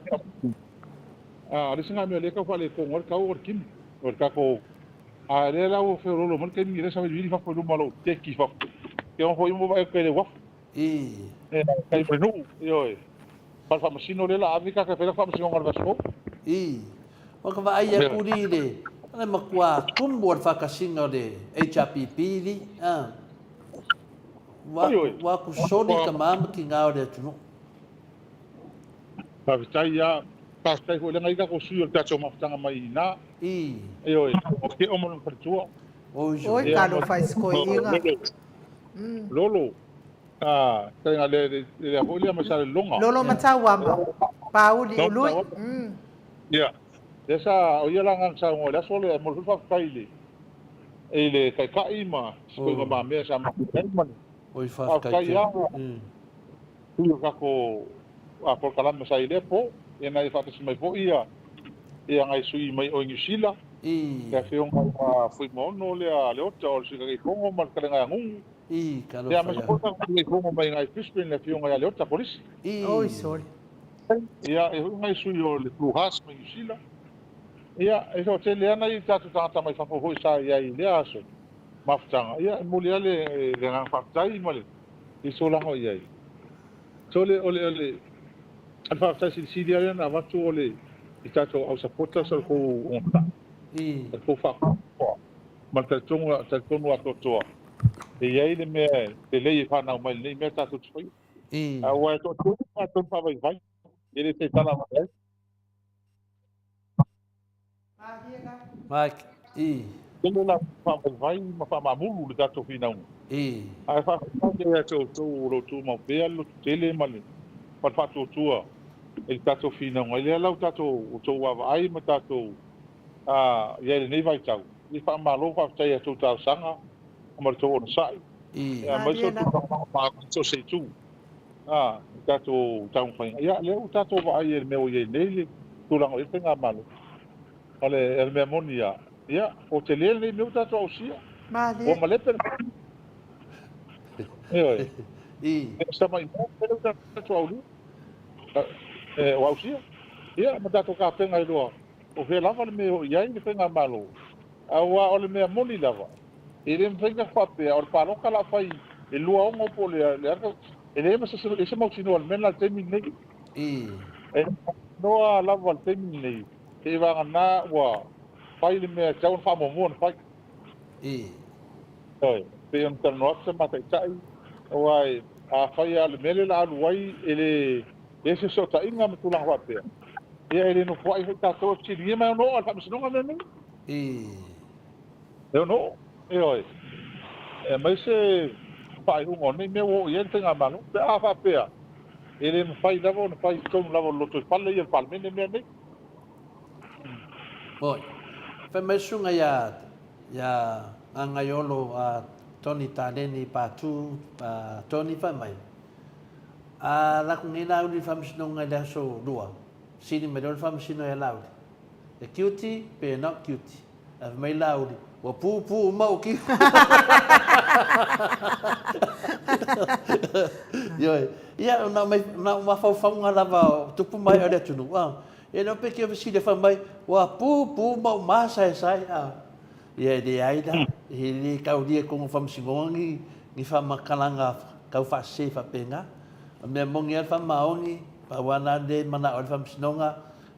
A, o le isi na mea lea e tau faaletonu ai le tau o le kimi, o le tatou, a lea la ua feoloolo mai le taimi lea sa vilivili fafo i luma o lou deki i fafo. Ia ona foi uma vaai atu i le uafu. Ii. E tai ma le nuu, ioe. Ma le faamasino lea la ave kaka e fai laka faamasinoga o le vaiaso fou. Ii. Ua ka vaai aku li i le, le matua tumu o le faatasiga o le HRPP li, a. Ua, ua aku soli tama ma tina o le atunuu. Faafetai ia, faafetai foi leaga e i ai tatou sui o le tatou mafutaga mai i ina. I. Ioe, o Keo ma lona faletua. Oi, Oi, talofa i se toeaiina. Lolo, a, taiga le, le foi lea mai Salelologa. Lolo Matauama, Pauli Ului. Ia, lea sa, o ia la na saunoa i le aso lea, e momoli foi le faafetai i le, i le Taitai ma si toeaina mamea sa matou ai ma le. Oi, faafetai tele. Tui o tatou polokalame sa i lea po, ia na ia faatasi mai foi ia ia nai sui mai o i Niu Sila, le afioga ia Fuimaono lea Leota o le Sui Taitaifono ma le Fetalaiga ia Gugu. Ia aemaise foi le tatou Taitaifono mai nai Brisbane le afioga ia Leota Kolisi. Oi sole. Ia e foi nai sui o le Blue Hearts mai Niu Sila. Ia e toatele lava nai tatou tagata mai fafo foi sa i ai i lea aso mafutaga. Ia e momoli lava le agaga faafetai ma le i solaga o i ai. So o le, o le, o le, o le faafetai silisili lava lea na avatu o le, i tatou au supporters o le tou onosai, o le tou faatoatoa. Ma le talitonu, talitonu atoatoa, e i ai le mea lelei e fanau mai i lenei mea tatou te faia. Aua e toatele tatou na faavaivai, e le taitala mai ai. Mike, i. Tele la faavaivai ma faamaamulu le tatou finauga. Ae faafetai ia te outou o lo o tumau pea le lototele ma le ma le faatuatua i le tatou finauga. I lea la ua tatou outou vaavaai ma tatou i ai i lenei vaitau, ia faamalo faafetai i a outou talosaga ma le tou onosai, aemaise o le tulaga i so o se itu i tatou taumafaiga. Ia lea ua tatou vaai i le mea ua i ai nei le tulaga o i ai le faigamalo. O le mea moni lava, ia, ua tele lenei mea ua tatou ausia. Ua malepe le Ioe. E sama i mea lea ua tatou aulia. Ua ausia. Ia, ma tatou tapena ai loa, o fea lava le mea e oo i ai le faigamalo. Aua o le mea moni lava, e le mafai ona faapea o le palota o le a fai i le 26 po o le a, e leai ma se mautinoa i le mea lena i le taimi lenei. E mautinoa lava i le taimi lenei, seivagana ua fai le mea e tatau ona faamuamua ona fai. Ioe, pei ona talanoa atu se ma taitai, aua afai lava o le mea lea o le a alu ai e le leai se fesootaiga ma tulaga faapea, ia e le nofoai foi tatou e fesiligia mai ono oo lava i le faamasinoga mea nei. E ono oo, ioe, e aemaise faaiuga o nei mea ua oo i ai le Faigamalo, pe a faapea e le mafai lava ona fai i totonu lava o le lotoifale ia le Palemene mea nei. Oi. Fai mai le susuga ia ia Gagaiolo a Tony Taleni Patu a Tony fai mai, A lako nei Laauli i le faamasinoga i le aso Lua, sili mai loa le faamasino ia Laauli. E guilty pe not guilty? Ae fai mai Laauli, Ua puupuu uma ou kiu. Ioe. Ia, na o mafaufauga lava o tupu ma ee o le atunuu, a. E le o pe kia fesili fai mai, ua puupuu ma ou masaesae, a. Ia e leai la, e le taulia i totonu o faamasinoga ni, ni faamatalaga tau faasese faapena. O le mea moni lava le faamaoni, pau lava lena lea e manao ai le faamasinoga,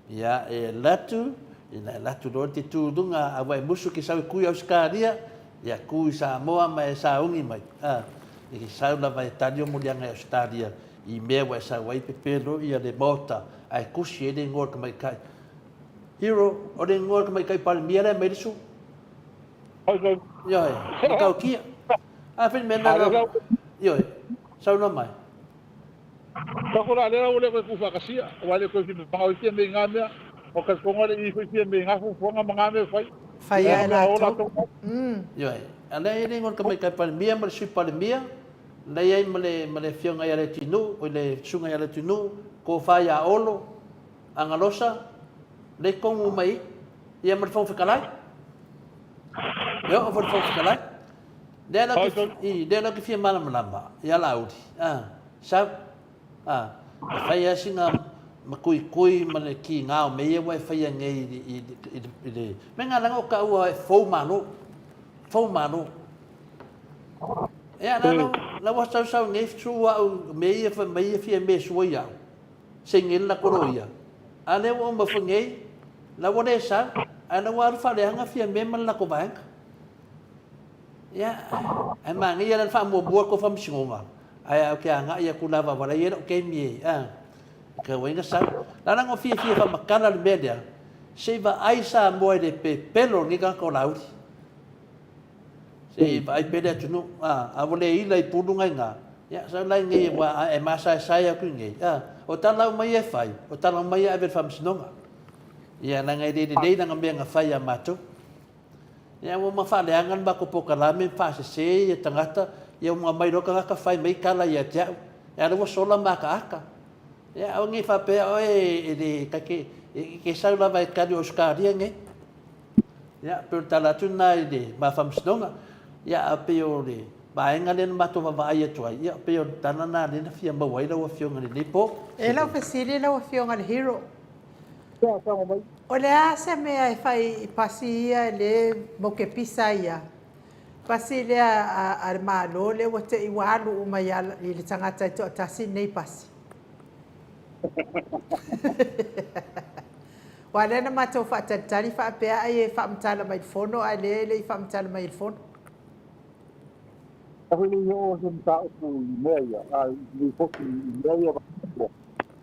ia e alu atu, ina alu atu loa te tu i luga, a ua e musu ke sau e ku i Ausetalia, ia ku i Samoa ma e sauni mai, a, e ke sau lava e tali o moliaga i Ausetalia i mea ua e sau ai pepelo ia le maota ae tusi ai le igoa o le tamaitai. Hero, o le igoa o le tamaitai Palemia la e aumai le su. Ioe, matautia. A fai le mea lena, ioe, saunoa mai. Kako la lea ua le koe tuufaatasia, aua e le toe fia fia mea i nga mea, o talitonga le i fia mea i nga fuafuaga ma nga mea e fai. Fai a e latou. Ioe, a lea e i ai le igoa o le tamaitai Palemia ma le Sui Palemia, la e i ai ma le ma le afioga ia Leatinuu, oi le susuga ia Leatinuu, Tofa ia Olo, Agalosa, lea e tonu uma i i, ia ma le Fofoga Fetalai. Ia, oo foi le Fofoga Fetalai. Lea la ou te, i, lea la ou te fia malamalama ia Laauli, a, sau, a, e fai lava sina matuitui ma le kiga o mea ia ua e faia nei i, i, i, i le, mea na leaga o taua e fou malo, fou malo. Ia, la, la, la ua sausau nei su au, mea ia fai mai ia fia me sua iau, saini ai le latou loia. A lea ua uma foi nei, la ua le sau, ae la ua alu faaleaga Fiame ma le latou vaega. Ia, ae manaia la le faamuamua le tou faamasinoga, ae ou te agai atu lava aua la e i ai lou taimi e, a, e tatau ai ona sau. La la na fiafia e faamatala le mea lea, se i vaai Samoa i le pepelo o lenei tagata o Laauli. Se i vaai pea le atunuu, a, a ua le ila i pulu na ina, ia, sau la inei aua e masaesae atu i inei, a, o tala uma ia e fai, o tala uma ia e ave i le faamasinoga. Ia, leaga e le lelei lana mea na fai ia matou. Ia ua uma faaleaga le matou polokalame ma faasese ia tagata, ia ua aumai loa tagata fai mai tala ia te au, ia lea ua sola ma akaaka. Ia aua nei faapea oe e le ta te e te sau lava e tali o Ausetalia nei. Ia pei o le tala atu lena i le ma faamasinoga. Ia a pei o le vaega lea na matou vaavaai atu ai, ia pei o le tala lena lea na fia maua ai lau Afioga i lenei po. E lau fesili lau Afioga i le Hero. O le a se mea e fai i pasi ia le mokepisa ia? Pasi lea a le Malo lea ua te i ua alu uma i le tagata e toatasi lenei pasi. Aua lea na matou faatalitali faapea ai e faamatala mai i le fono ae lea e le i faamatala mai i le fono. Ae le i oo se mataupu i mea ia, a i lipoti i mea ia vaeatu.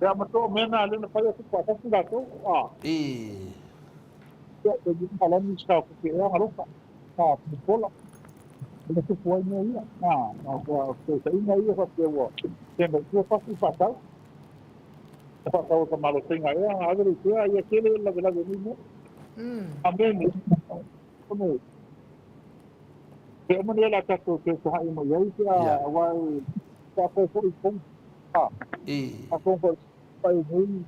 Ia ma to mea na lea na fai atu faatasi latou, a. Ii. Ia, e le malani sa o ke ea alofa, a, pola. E tupu ai mea ia, a, a, a, ia faapea ua, se mai tua fasi faatau. E faatau e ka malosiga ea, ave le tea, ia tele lavelave nei mea. A mea nei, ono, pe uma nei la tatou te hai mai ai, pe a, aua e, sa ko foi pong, a, a ko foi pai nei,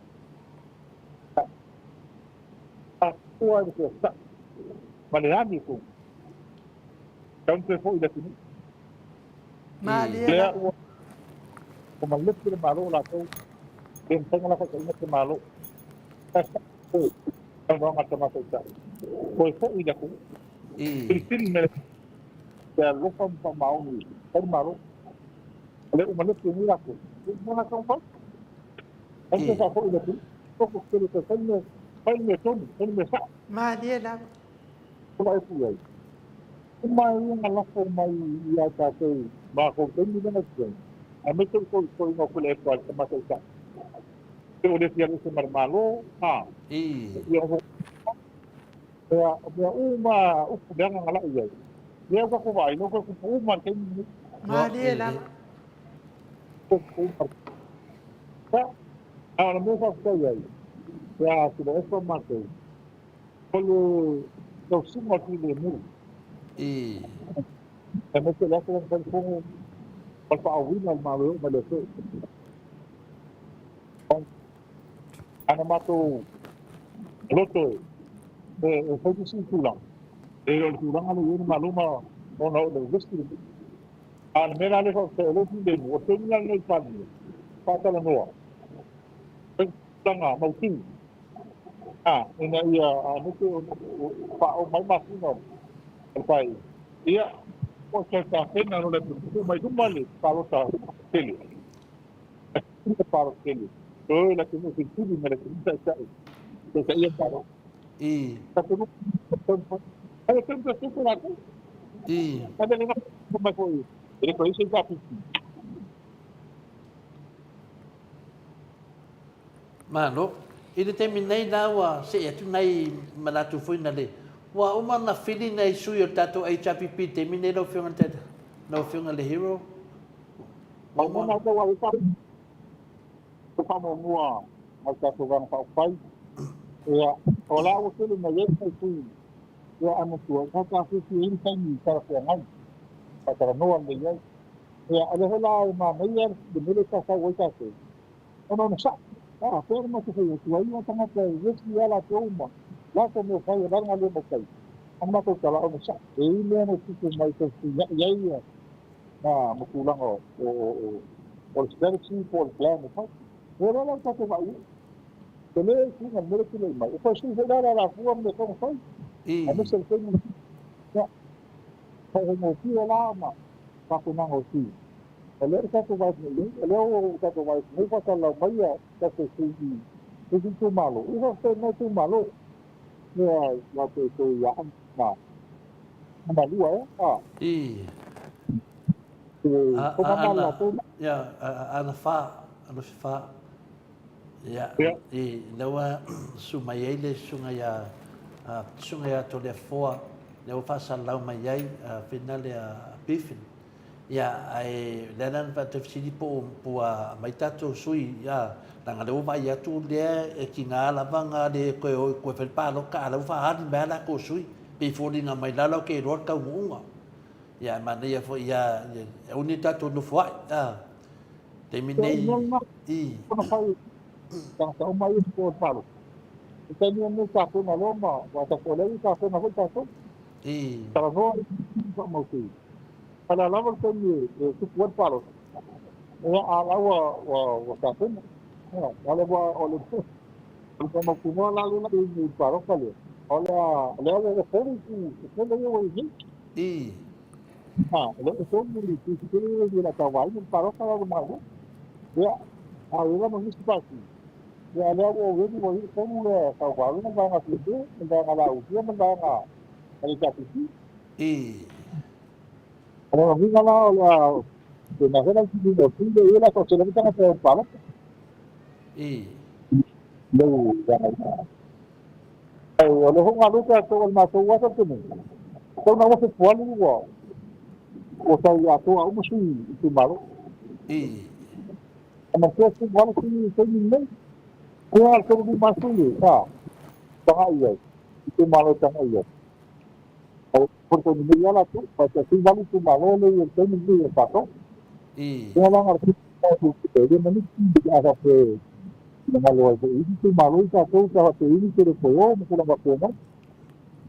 a, tua e te sa, ma le ami ko, tau te foi le tini. Malie Lea la. Ua, o malepe le malo latou, le mafai la faitaina te malo. O, tau tamata i Koe foi le atunuu. Filifili me te alofa ma faamaoni fai malo. O le uma lepe ni latou. E mana tau fai. Ai te faafoi le atunuu. Toko tele te fai me fai me tonu, fai me sa. Malie lava. O la e pu ai. Uma e nga lafo mai ia tātou mākou taimi lena te A me te ko ko ngā kule e pa te mata i ta. Te o le fia le se malo, ha. Ia o Mea, mea uma upu mea nga la ia. Ia ka ko vai no ko ko uma te ni Malie lava. ko ko uma. A la mea fa ia. Ia ku le fa ma te. Ko le tau sunga ki le mu. E me te la ko ko ko ko fa awina ma le ma le fe. Ana matou loto e e fai si tulaga. E o le tulaga le i malo ma ona o le vesti. A le mea le fa o le le mo o te ni le pali. Fatalanoa. Tanga mautu. A ina ia a no te fa o mai masina o pai. Ia o te ta pena no le pu mai tu male palota tele. Le palota tele. O la que no se tubi me la que ta ta. Ta ia pa. Ta tu Ai te te te la ko. Ta le na ko mai ko. Ele ko isso já Malo. I le taimi nei la ua see atu nai manatu foi na le ua uma na fili nai sui o le tatou HRPP i le taimi nei lau Afioga i le Taitai, lau Afioga i le Hero. Ua uma ona. Faamuamua a le tatou Vaega Faaupufai. Ia, o la ua tele mai ai nai sui ia ae manatua, sa tafifi ai le taimi talafeagai, faatalanoa lelei ai. Ia, o lea foi la e manaia le mea lea e taufau ai tatou, ona ona sao. A, pea le matou fai atu ai o tagata e vesi lava latou ma latou mea fai o la le galuega o tai. A na matou tala ona sao. E i ai mea na tupu mai tau fesuiai ai ia ma ma tulaga o o o o le strategy po o le plan e fai. Ia lea la ua tatou vaai ai. Tele le tuuga le mea lea e tulai mai. E toe sui foi la le alafua ma mea e tatau ona fai. Aemaise le taimi ia faafaigofie la ma tapenaga o sui. O lea ua tatou vaai atu nei i ai, o lea ua tatou vaai atu nei faasalalau mai ia tatou sui i isi itumalo. Ia faafetai i lena itumalo. Ia latou toe ia ma malua ea. A. Ana, ia, ana fa, ana fa. Ia, i, lea ua susu mai ai le susuga ia, susuga ia Toleafoa, lea ua faasalalau mai ai, finale a Biffin. Ia, ae lea la na faatoa fesili po o ua aumai tatou sui, ia, leaga lea ua vaai atu lea e tiga lava na le toe o e toe fai le palota, a o lea ua faaali mai lava latou sui. Pei e foliga mai lalo ou te iloa le taunuuga. Ia, e manaia foi ia, aua ne i tatou nofoai, a. Taimi nei, i. Ona fai tagata uma ia i palota. I taimi nei tapena loa ma ua tatou lea ua tapena foi tatou. Talanoa faamautu. A le a lava le taimi e tupu ai le palota. Ia, a la ua ua ua tapena. Ia, a le ua o le o le faamautunoa la lea i le palota lea. O le a lea ua tolu itu tele ia ua i ai. A, o lea ua tolu itu tele ia i le tauvaina le palota la le Malo. Ia, a i la ma nisi pati. Ia lea ua ou emi ua i ai le tonu lea tauvalu ma le vaega Fiamē ma le vaega Laautia ma le vaega a le HRPP. O lona uiga la o le a pena foi la le tiliga o sui lea i ai o le a toatele ai tagata e o i le palota. Leu vaega i Ae o lea foi ua galue tatou o le matou lava talitonuga, tatau ona aua Fepuari ua ua tau atoa uma sui itumalo. A manatua 18 sui i le taimi lenei, ia na o le 35 lava sui e sa tagai i ai, itumalo e tagai i ai. Ae o le taimi nei lava latou, aua e 18 itumalo lea e i ai i le taimi lenei o tatou. Ia la na o le e le manisi a faapea e finagalo ai foi i isi itumalo ia tatou pe a faapea e i ai nisi e le toe o ma tulaga faapena.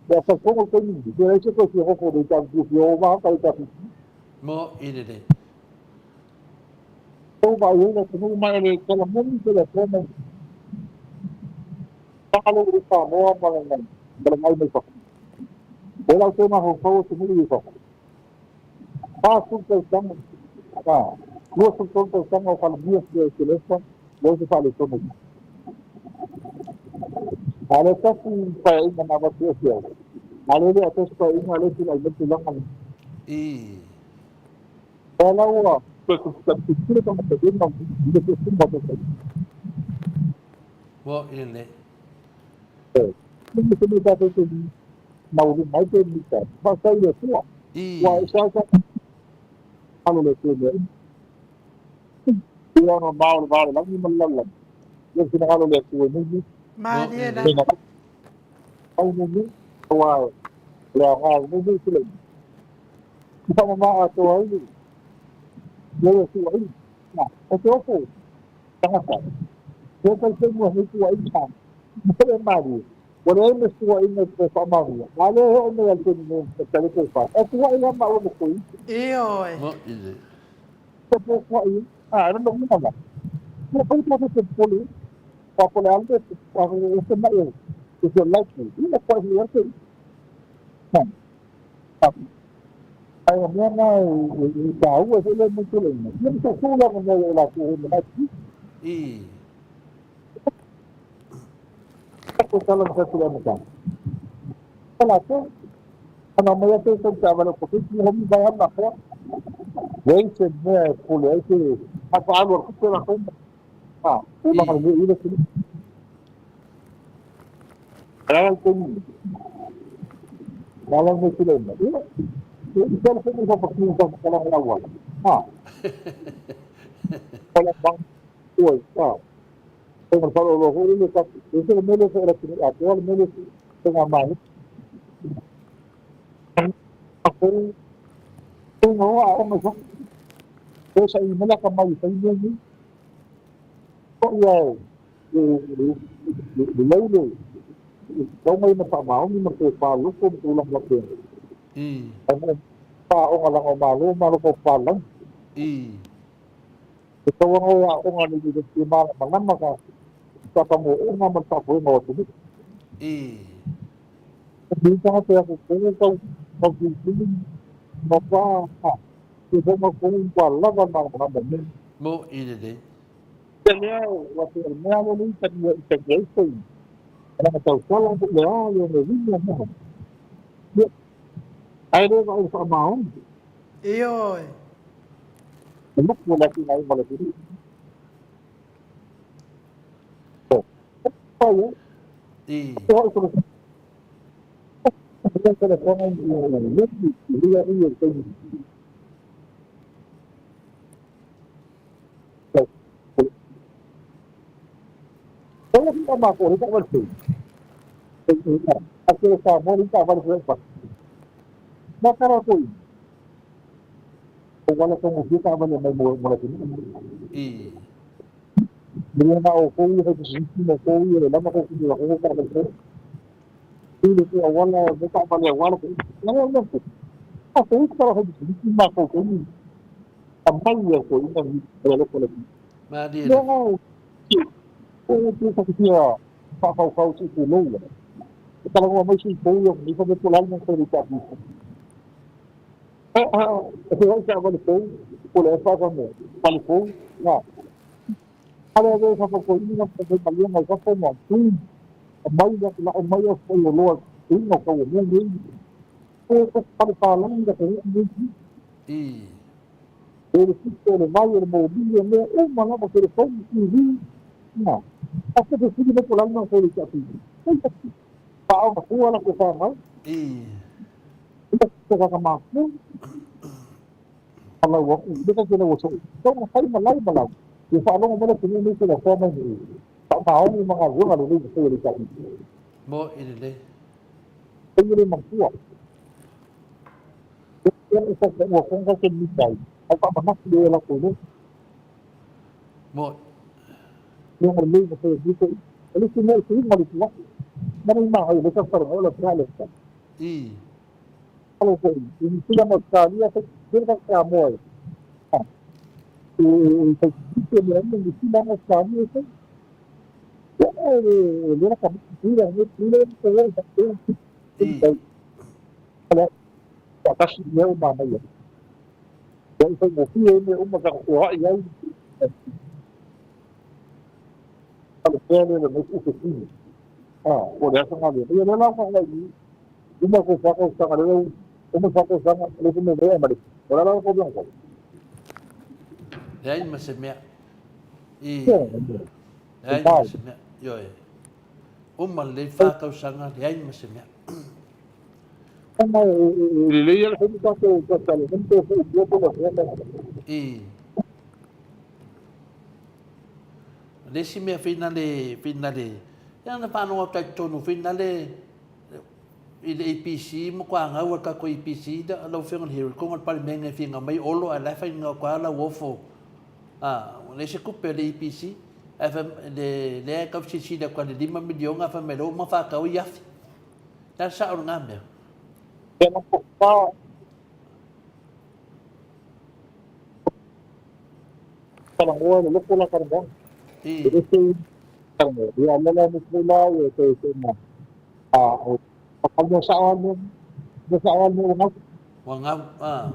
Ia talitonu o le taimi lenei, pe leai se toe fia nofo i le fia o lava le HRPP. Mo i lelei. Tou vaai ai le atunuu ma o le tala moni pe le atoa mai. Taga le Samoa ma lana ai mai fafo. O la outou mafaufau atunuu i fafo. 40 tausaga, 23 tausaga o Palemia le Tuilaepa, leai se faaletonu. A o le tasi paeaiga na avatu ese ai, a lea e le atoa se paeaiga lea e tulai mai le tulaga lea. O la ua toe tilotilo tagata i le tausaga. Ua i lelei. Se tatou te mauluma ai pe mita. Faafetai i le Atua. Ua e sa sa alo le Atua mea uma. Ia ona mao le va o le lagi ma le lalolagi. Ia le finagalo o le Atua i nei mea. Malie lava. Au nei mea, aua o le aoga o nei mea i tulai mai. I faamama atoa ai le le tuuaiga. O te ofo tagata. E talitonu ai tuuaiga ma le malie. Ua leai ma se tuuaiga e faamaonia. A lea e oo mai lava i le taimi nei e tali pe fa. E tuuai lava maua ma sui. Ioe. Mo i le. E tuuai, a, e lona uiga la, ua aua tatou te popole, aua po o le a le mea e ese mai e if you like me, ia koe hui atu. Ai o mea na e tāua foi le mea tele ina. Ia ma tau la mea o la ko me nai. Ko tala ma tala ma ta. Ala ko ana mai ate ko ta vale ko ki ho mi vai ana ko. Lei se mea e pole ai te hapa alu ko te la ko. Ah, o la me ile ki. Ala ko ni. Ala me tele ina. Ia. Ia le fai ko ki ko ko la la wa. Ah. Ola bang. Oi, ah. O ma falo lo ho le ka. E se me le se la ki a to le me le se nga mai. Ako ko no a o ma ko sa i mela ka mai sai ni. Ko ia le le le le le tau mai ma fa ma ni ma ko pa lo ko ko la la pe. Ai pa o nga la o ma lo ma lo ko pa la. E tau nga o nga ni le te ma ma ma ka ka ka mo o nga ma ta ko ma o tu. Ni ta te ko ko ko ko ko ma pa ha. Te ko ma ko pa la ma ma ma ma. Mo i lelei. Te lea ua te mea le le ta ni te te te. Ana tau sala le a le le ni mo. Ai le va o fa ma o. Ioe. Mo ko la ki nai ma le ki. Pa yo. Ko ko ko ko le ko ni le le le le le. Wala ki ma ko ri ka wal se. A ke sa mo ri ka wal se pa. Ma kara ko i. O wala ko mo ki ka wal mai mo mo la ki. Ni na o ko i ha si mo ko i le la ma ko ki la ko ka wal se. I le ko wala mo ka wal wala ko. Na na ko. A ko ka ha si ma ko ko ni. A mai ia ko i na ni le ko le. Malie. No. O te whakatia whakauwhau si te loa. E tala mai si pou ia, ni whame po lai ko le tapu. E te wai te awale pou, po le whaka mo, pale pou, ngā. Ale ave fafatoina ma faimaliega i fafo ma tui mau la'o mai foi oloa tuiga o tau o mea nei e falepalagi la tanu'u nei. E le fito o le vai o le mobili o mea uma lava, telefoni, TV na aso fesili mai po o le a le mea na fai e le HRPP faaogafua latou fanau tagata matua malau aku le ka kena waso to na fai malau malau ia faalogo mai le atunuu nei felafua mai nei faamaoni ma galuega lelei na faia e le HRPP. Mo i lelei. Ai le matua ua konga ke mitai ai faamanatu le latou le Mo. le lelei na faia e o le isi mea i suiga le tuafu mana i magai le sa le le Alo foi i Niu Sila ma Ausetalia tele tagata Samoa e e mea Niu Sila ma Ausetalia e fai e le la ka le le le Faatasi mea uma manaia ia i faigofie ai mea uma tatou ai ale pea le le ufe a o le asa galuega ia lea la ua i uma ko fa tausaga le uma fa tausaga le se mea ma le o la la ko blanc. Leai ma se mea. Leai ma se mea. Ioe. Uma lelei 4 tausaga, leai ma se mea. Ona lelei ala foi tatou tatalo mo foi po la. Le isi mea finale finale ia na faalogo atu ai totonu finale i le EPC ma kuagau a le tatou EPC lau Afioga i le Hero i totonu o le Palemene e fia mai Olo ae la e faiga atu lava lau ofo a ua leai se tupe a le EPC ae fai le lea e tau silasila atu i le $5 miliona ae fai mai loa ua uma ona faatau i afi. O le a le sao o lena mea? Ia na fa talanoa le loko la talanoa. E le se talanoa. Ia le la mo la e te te na. A o pa sa o mo mo sa o mo ngau. Ua ngau a.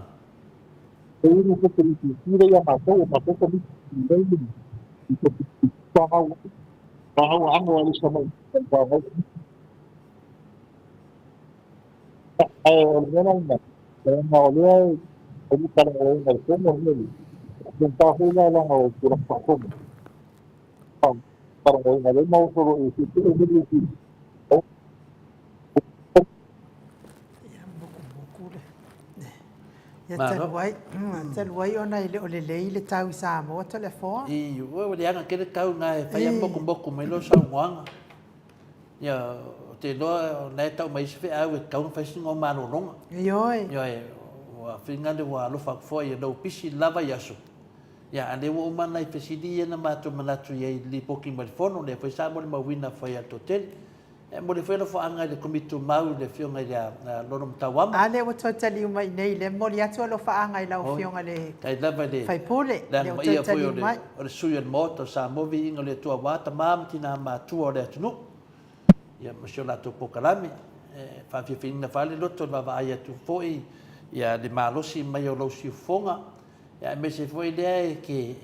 E ni ko te ti ti le ia ma to ma to ko mi le ni. I ko pa ngau pa ngau ango ali sa mo pa ngau. Ai o le mea na. Le ma o le o le talanoa i le fono le. Le ta ho la la o pura pa fono. Talanoa le mau solo e se te o le ti. Ia mokumoku le. Ia talu ai, talu ai ona e le o lelei le tau i Samoa Toleafoa. Ua ua leaga tele tau na e fai a mokumoku mai lou saunoaga. Ia, ou te iloa o lena e tau mai isi feau e tatau ona fai sina malologa. Ioe. Ioe, ua finagalo ua alofa atu foi i lou pisi lava i aso. Ia, a o lea ua uma nai fesili ia na matou manatu i ai i le lipoti mai le Fono, lea foi sa molimauina foi e le toatele. E momoli foi alofaga i le Komiti Tumau i le Afioga ia Lonomatauama. A lea ua toe taliu mai i nei, lea e momoli atu alofaaga i lau Afioga i le Faafetai lava i le sui usufono, lea ua toe amanaia foi taliu mai. o le sui o le Maota o Samoa, viiga o le Atua aua tama ma tina matua o le atunuu ia ma si o latou polokalame. E faafiafiaina foi le loto i le vaavaai atu foi ia le malosi mai o lou siufofoga, ia aemaise foi lea e te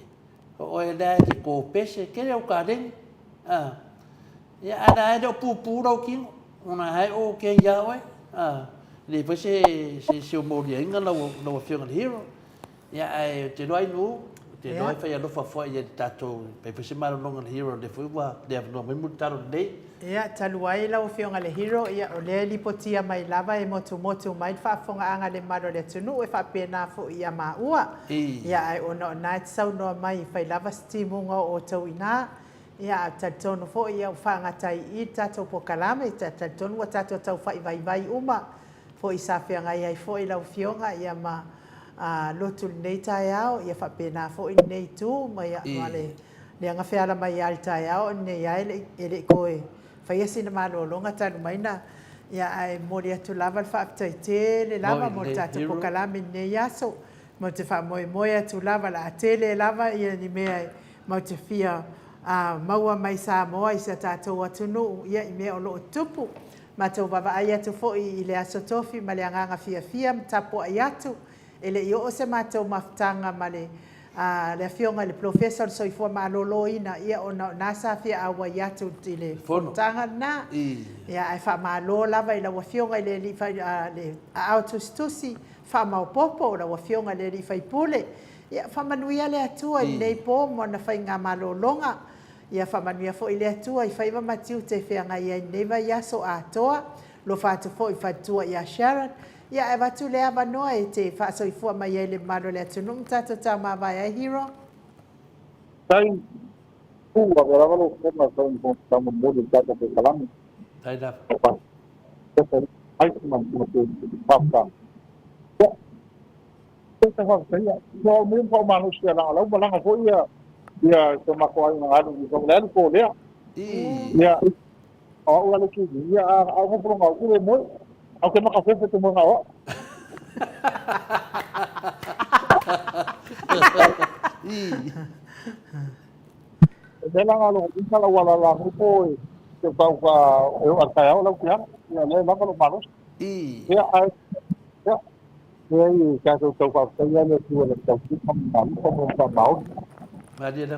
o oe lea e te topese, tele au taleni. A ia ae la e le o pupu lou tino ona ae o ke ia oe. A le foi se se se o moliaiga lau lau Afioga i le Hero. Ia ae ou te iloa ai nuu, ou te iloa e fai alofa foi i le tatou, fai foi se malologa a le Hero, o lea foi ua le avanoa mai mulitalo lelei. Ia, talu ai lau Afioga i le Hero, ia o lea e lipotia mai lava e motumotu mai le faafofogaaga a le mamalu o le atunuu e faapena foi ia maua. Ia, ae ona o na e te saunoa mai e fai lava se timuga o outou i ina. Ia, ae talitonu foi ia ua faagata ai i i le tatou polokalame, e talitonu ua tatou tau faivaivai uma foi sa feagai ai foi lau Afioga ia ma lotu i lenei taeao, ia faapena foi lenei itu ma ia ma le leaga feala mai lava i le taeao o lenei lava e le i toe faia sina malologa talu mai na, ia ae momoli atu lava le faafetai tele lava mo le tatou polokalame i lenei aso. Matou te faamoemoe atu lava o le a tele lava ia ni mea matou te fia maua mai Samoa i si a tatou atunuu ia i mea o lo o tutupu. Matou vaavaai atu foi i le Aso Tofi ma le agaga fiafia ma tapuai atu. E le i oo se matou mafutaga ma le A le Afioga i le Polofesa o le Soifua Maloloina, ia ona o na sa fia auai atu i le fonotaga lena. Ia ae faamalo lava i lau Afioga i le alii fai, a, le aao tusitusi faamaopoopo o lau Afioga i le alii faipule. Ia faamanuia le Atua i lenei po ma ona faigamalologa. Ia faamanuia foi le Atua i faiva ma tiute e feagai ai i lenei vaiaso atoa. Alofa atu foi i faletua ia Sharon. Ia ae avatu le avanoa e te faasoifua mai ai i le mamalu o le atunuu ma tatou taumavae ai Hero. Tai pu ave lava lau Afioga i le Fofoga momoli o le tatou polokalame. Tai lava. Ai se manu faafetai. Ia, se faafetai. Ia, o mea faamalosi a lau malaga foi ia ia se matou aiga alu i le alu ko lea. Ia, o au ale ki ia a au mo ngau ku le moe. Au ke maka fefe te moe ngau. E la ngalo i la wala la mo po e te pau ka e o ka au lau kia. Ia le lava lo malosi. Ia ai ia ia i ka tau tau ka ia le tu le tau ku ka ma ko mo ka mau. Malia la. E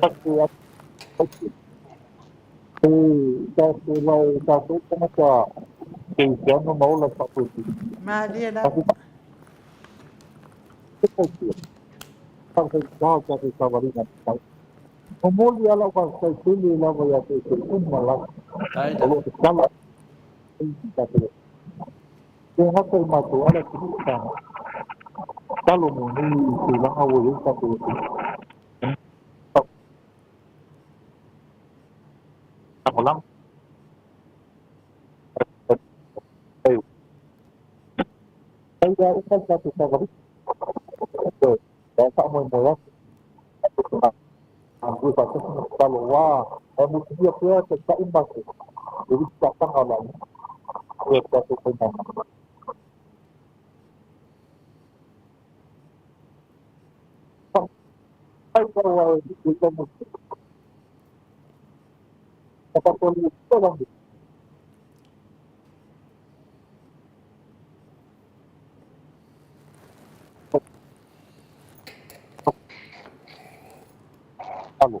ka te lau ka te ka te te ano ma ola pa po. Malia la. Ka te ka ka te ka wari na. O moli ala ka ka tele lava ia te te uma la. Tai O lo te kala ka te. Te hata i mātou ala ki te talo mo nei i te langa o i ka te. Lang. Ai ia uka ka te whakari. Ia ka mo mo ia. A ku pa te talo wa. E mo te pia te ka umba te. E ri ka tanga la. E ka te te na. Ai ka wa e te mo. Ka pa ko ni to la. Alo.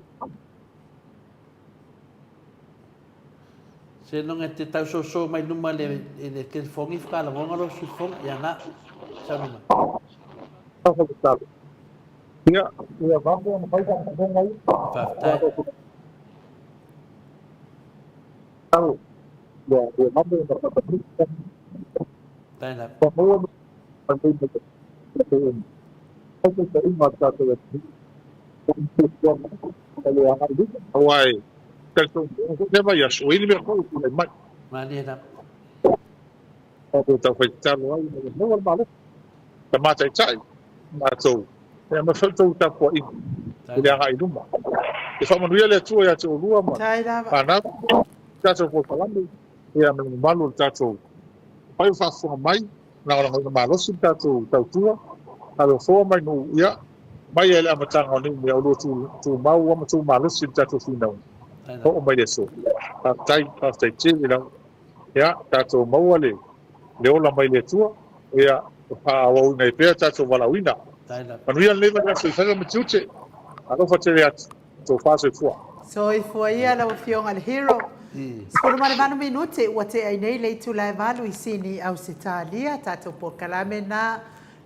Se nonga te tau soso mai luma le le telefongi whakalagonga lo sufonga ia na sau luma. Ia, ia vambo na mai ka fonga i. Faafetai. Alo. Ia, ia vambo na ka Tai la. Ka mo na mai mai. Ka te inga ta te. Hawaii. Te vai aso ini mea ko ku le mai. Malia la. Ko tau whai talo ai no wal malo. Ta mātai tai. Mātou. E ma whautou ta kua i. I le anga i luma. E whaamanuia le Atua ia te olua ma. Tai lava. Whanau. Tātou ko palame. Ia me mamalu o le tātou. Pai o whaafonga mai. Nā ora malosi le tātou tautua. A le foa mai no ia. Mai e le amatanga o nei mea o lua tu, tu mau ama tu malosi le tātou whinau. Tai la. O mai le so. Faafetai, faafetai tele lau. Ia, tātou maua le, le ola mai le Atua. Ia, o faaauauina ai pea tātou valaauina. Tai la. Manuia lenei vaiaso i faiva ma tiute. Alofa tele atu. Tofa soifua. Soifua ia lau Afioga i le Hero. 18 minute ua tea ai nei le itula e 8 i Sini, Ausetalia. Tatou polokalame na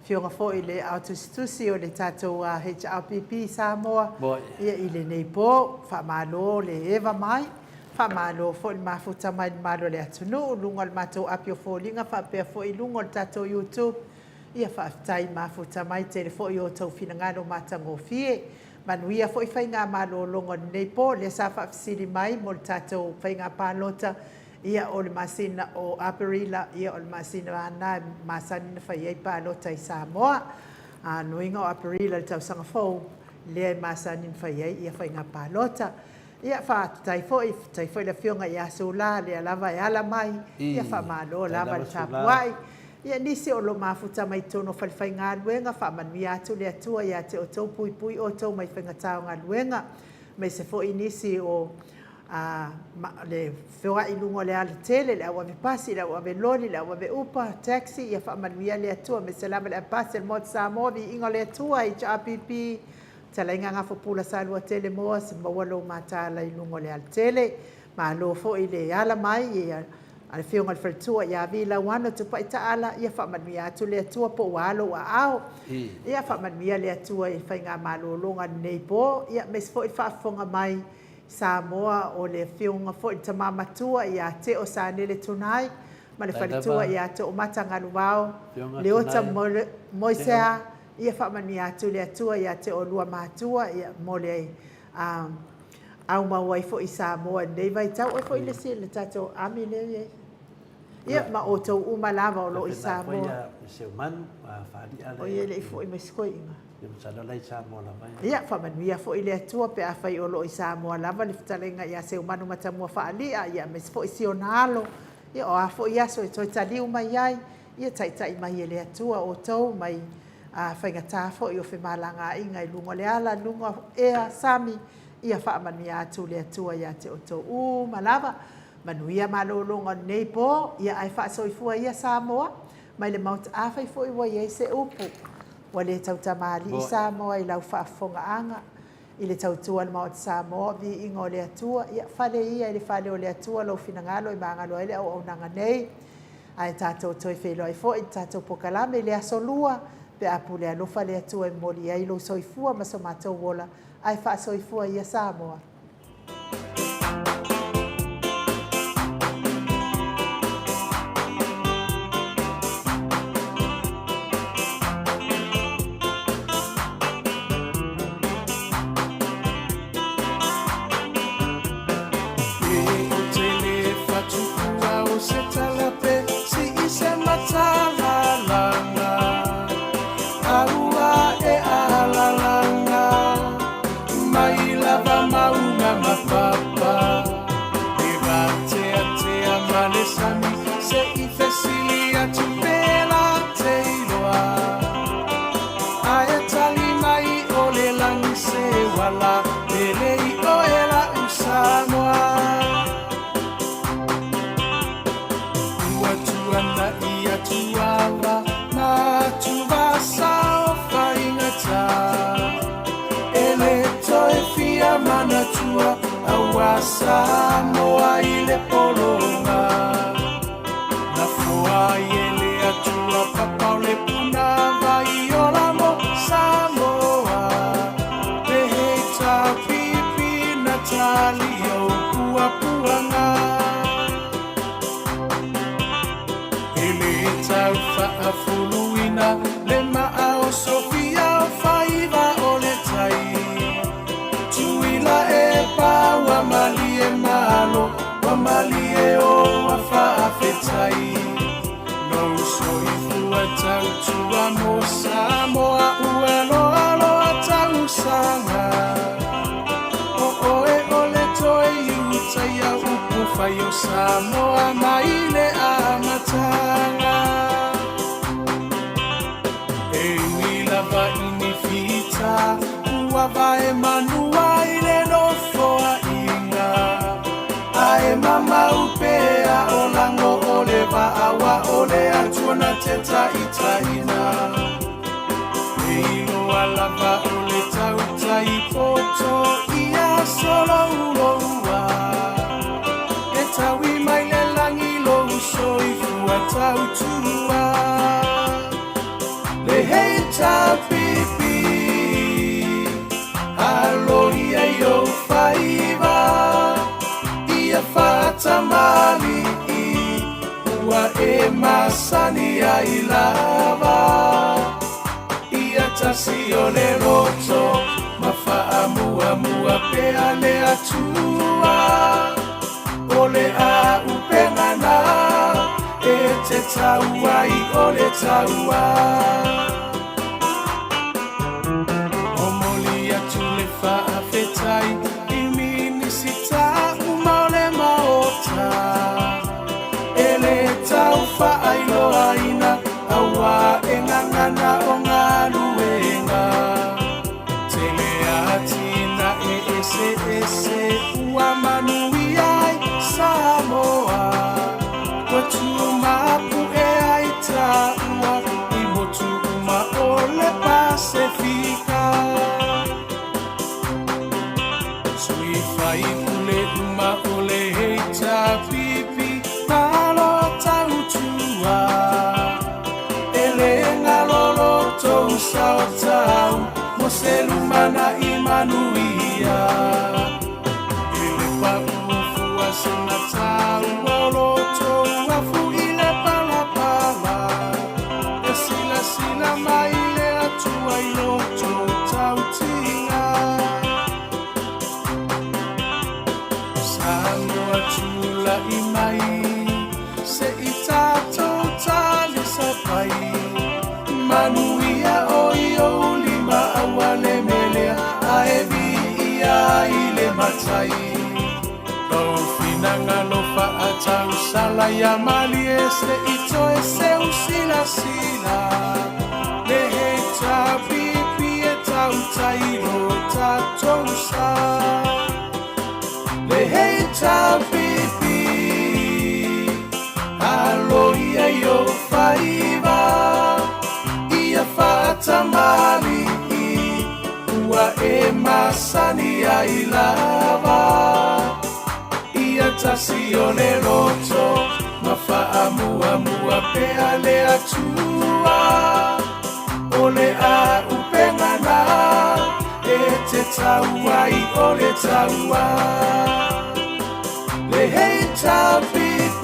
Afioga foi i le aotusitusi o le tatou HRPP Samoa ia i lenei po. Faamalo le eva mai. Faamalo foi le mafuta mai le malo o le atunuu, luga o le matou api o foliga faapea foi i luga o le tatou YouTube. Ia faafetai mafuta mai tele foi o outou finagalo matagofie. Manuia foi faigamalologa o lenei po, lea sa faafesili mai mo le tatou faiga palota, ia o le masina o Aperila, ia o le masina lana e masani na fai ai palota i Samoa. A nuiga o Aperila i le tausaga fou, lea e masani na fai ai ia faiga palota. Ia faafetai foi, faafetai foi le Afioga ia Sula, lea lava e ala mai, ia faamalo lava le tapuai. Ia nisi o lo mafuta mai totonu o falefaigaluega, faamanuia atu le Atua ia te outou, puipui outou mai faigata o galuega, aemaise foi nisi o a, ma, le feoai i luga o le alatele, le au ave pasi, le au ave loli, le au ave upa, taxi, ia faamanuia le Atua, aemaise lava le ave pasi a le Maota Samoa, viiga o le Atua, HRPP, Fetalaiga Gafopula Saluatele Moa, se maua lou mataala i luga o le alatele. Malo foi le ala mai i a le Afioga i le Faletua ia Vi Lauano Tupai Taala, ia faamanuia atu le Atua po ua a lou aao. Ia faamanuia le Atua i faigamalologa i lenei po, ia aemaise foi le faafofoga mai Samoa o le Afioga foi i le Tama Matua ia Teo Sanele Tunai ma le Faletua ia Toomata Galuvao Leota Moisea, ia faamanuia atu le Atua ia te oulua matua ia mo le aumau ai foi i Samoa i lenei vaitau. Oe foi le isi le tatou army lea e i ai. Ia ma outou uma lava o lo o i Samoa. O ia e le i foi mai se toeaina. Ia faamanuia foi le Atua pe afai o lo o i Samoa lava le fetalaiga ia Seumanu Matamua Faali'a, ia aemaise foi si ona alo. Ia o a foi aso e toe taliu mai ai, ia taitai mai e le Atua outou mai faigata foi o femalagaaiga i luga o le ala, luga o ea, sami, ia faamanuia atu le Atua ia te outou uma lava. Manuia malologa o lenei po, ia ae faasoifua ia Samoa mai le Maota. Afai foi ua i ai se upu ua le tautamalii Samoa i lau faafofogaaga i le tautua a le Maota Samoa, viiga o le Atua, ia fale ia i le fale o le Atua lou finagalo e magalo ai le auaunaga nei. Ae tatou toe feiloai foi i le tatou pokalame i le aso Lua, pe a pule alofa le Atua e momoli ai lou soifua ma so matou ola, ae faasoifua ia Samoa. Sui faipule uma o le HRPP malo tautua E le galo lo tou sao tau mo se lumanai manuia E le pau fua sina taua o lo tou afu i le palapala E silasila mai le Atua i lo tou tautiga Samoa tulai mai se i tatou talisapai Manuia o i ou lima aua le melea ae viia i le Matai Lou finagalo faatausala ia malie se i toe seu silasila Le HRPP e tautai lo tatou sa Le HRPP alo ia i ou faiva ia faatamalii ua e masani ai lava Ia tasi o le loto ma faamuamua pea le Atua O le auupega na e te tau ai o le taua Le HRPP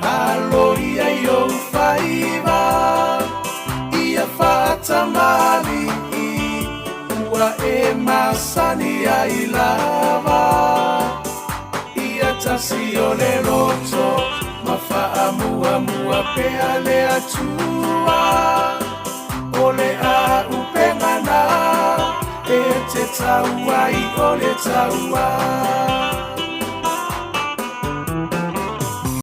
alo ia i ou faiva ia faatamalii ua e masani ai lava Ia tasi o le loto ma faamuamua pea le Atua O le auupega na e te tau ai o le taua.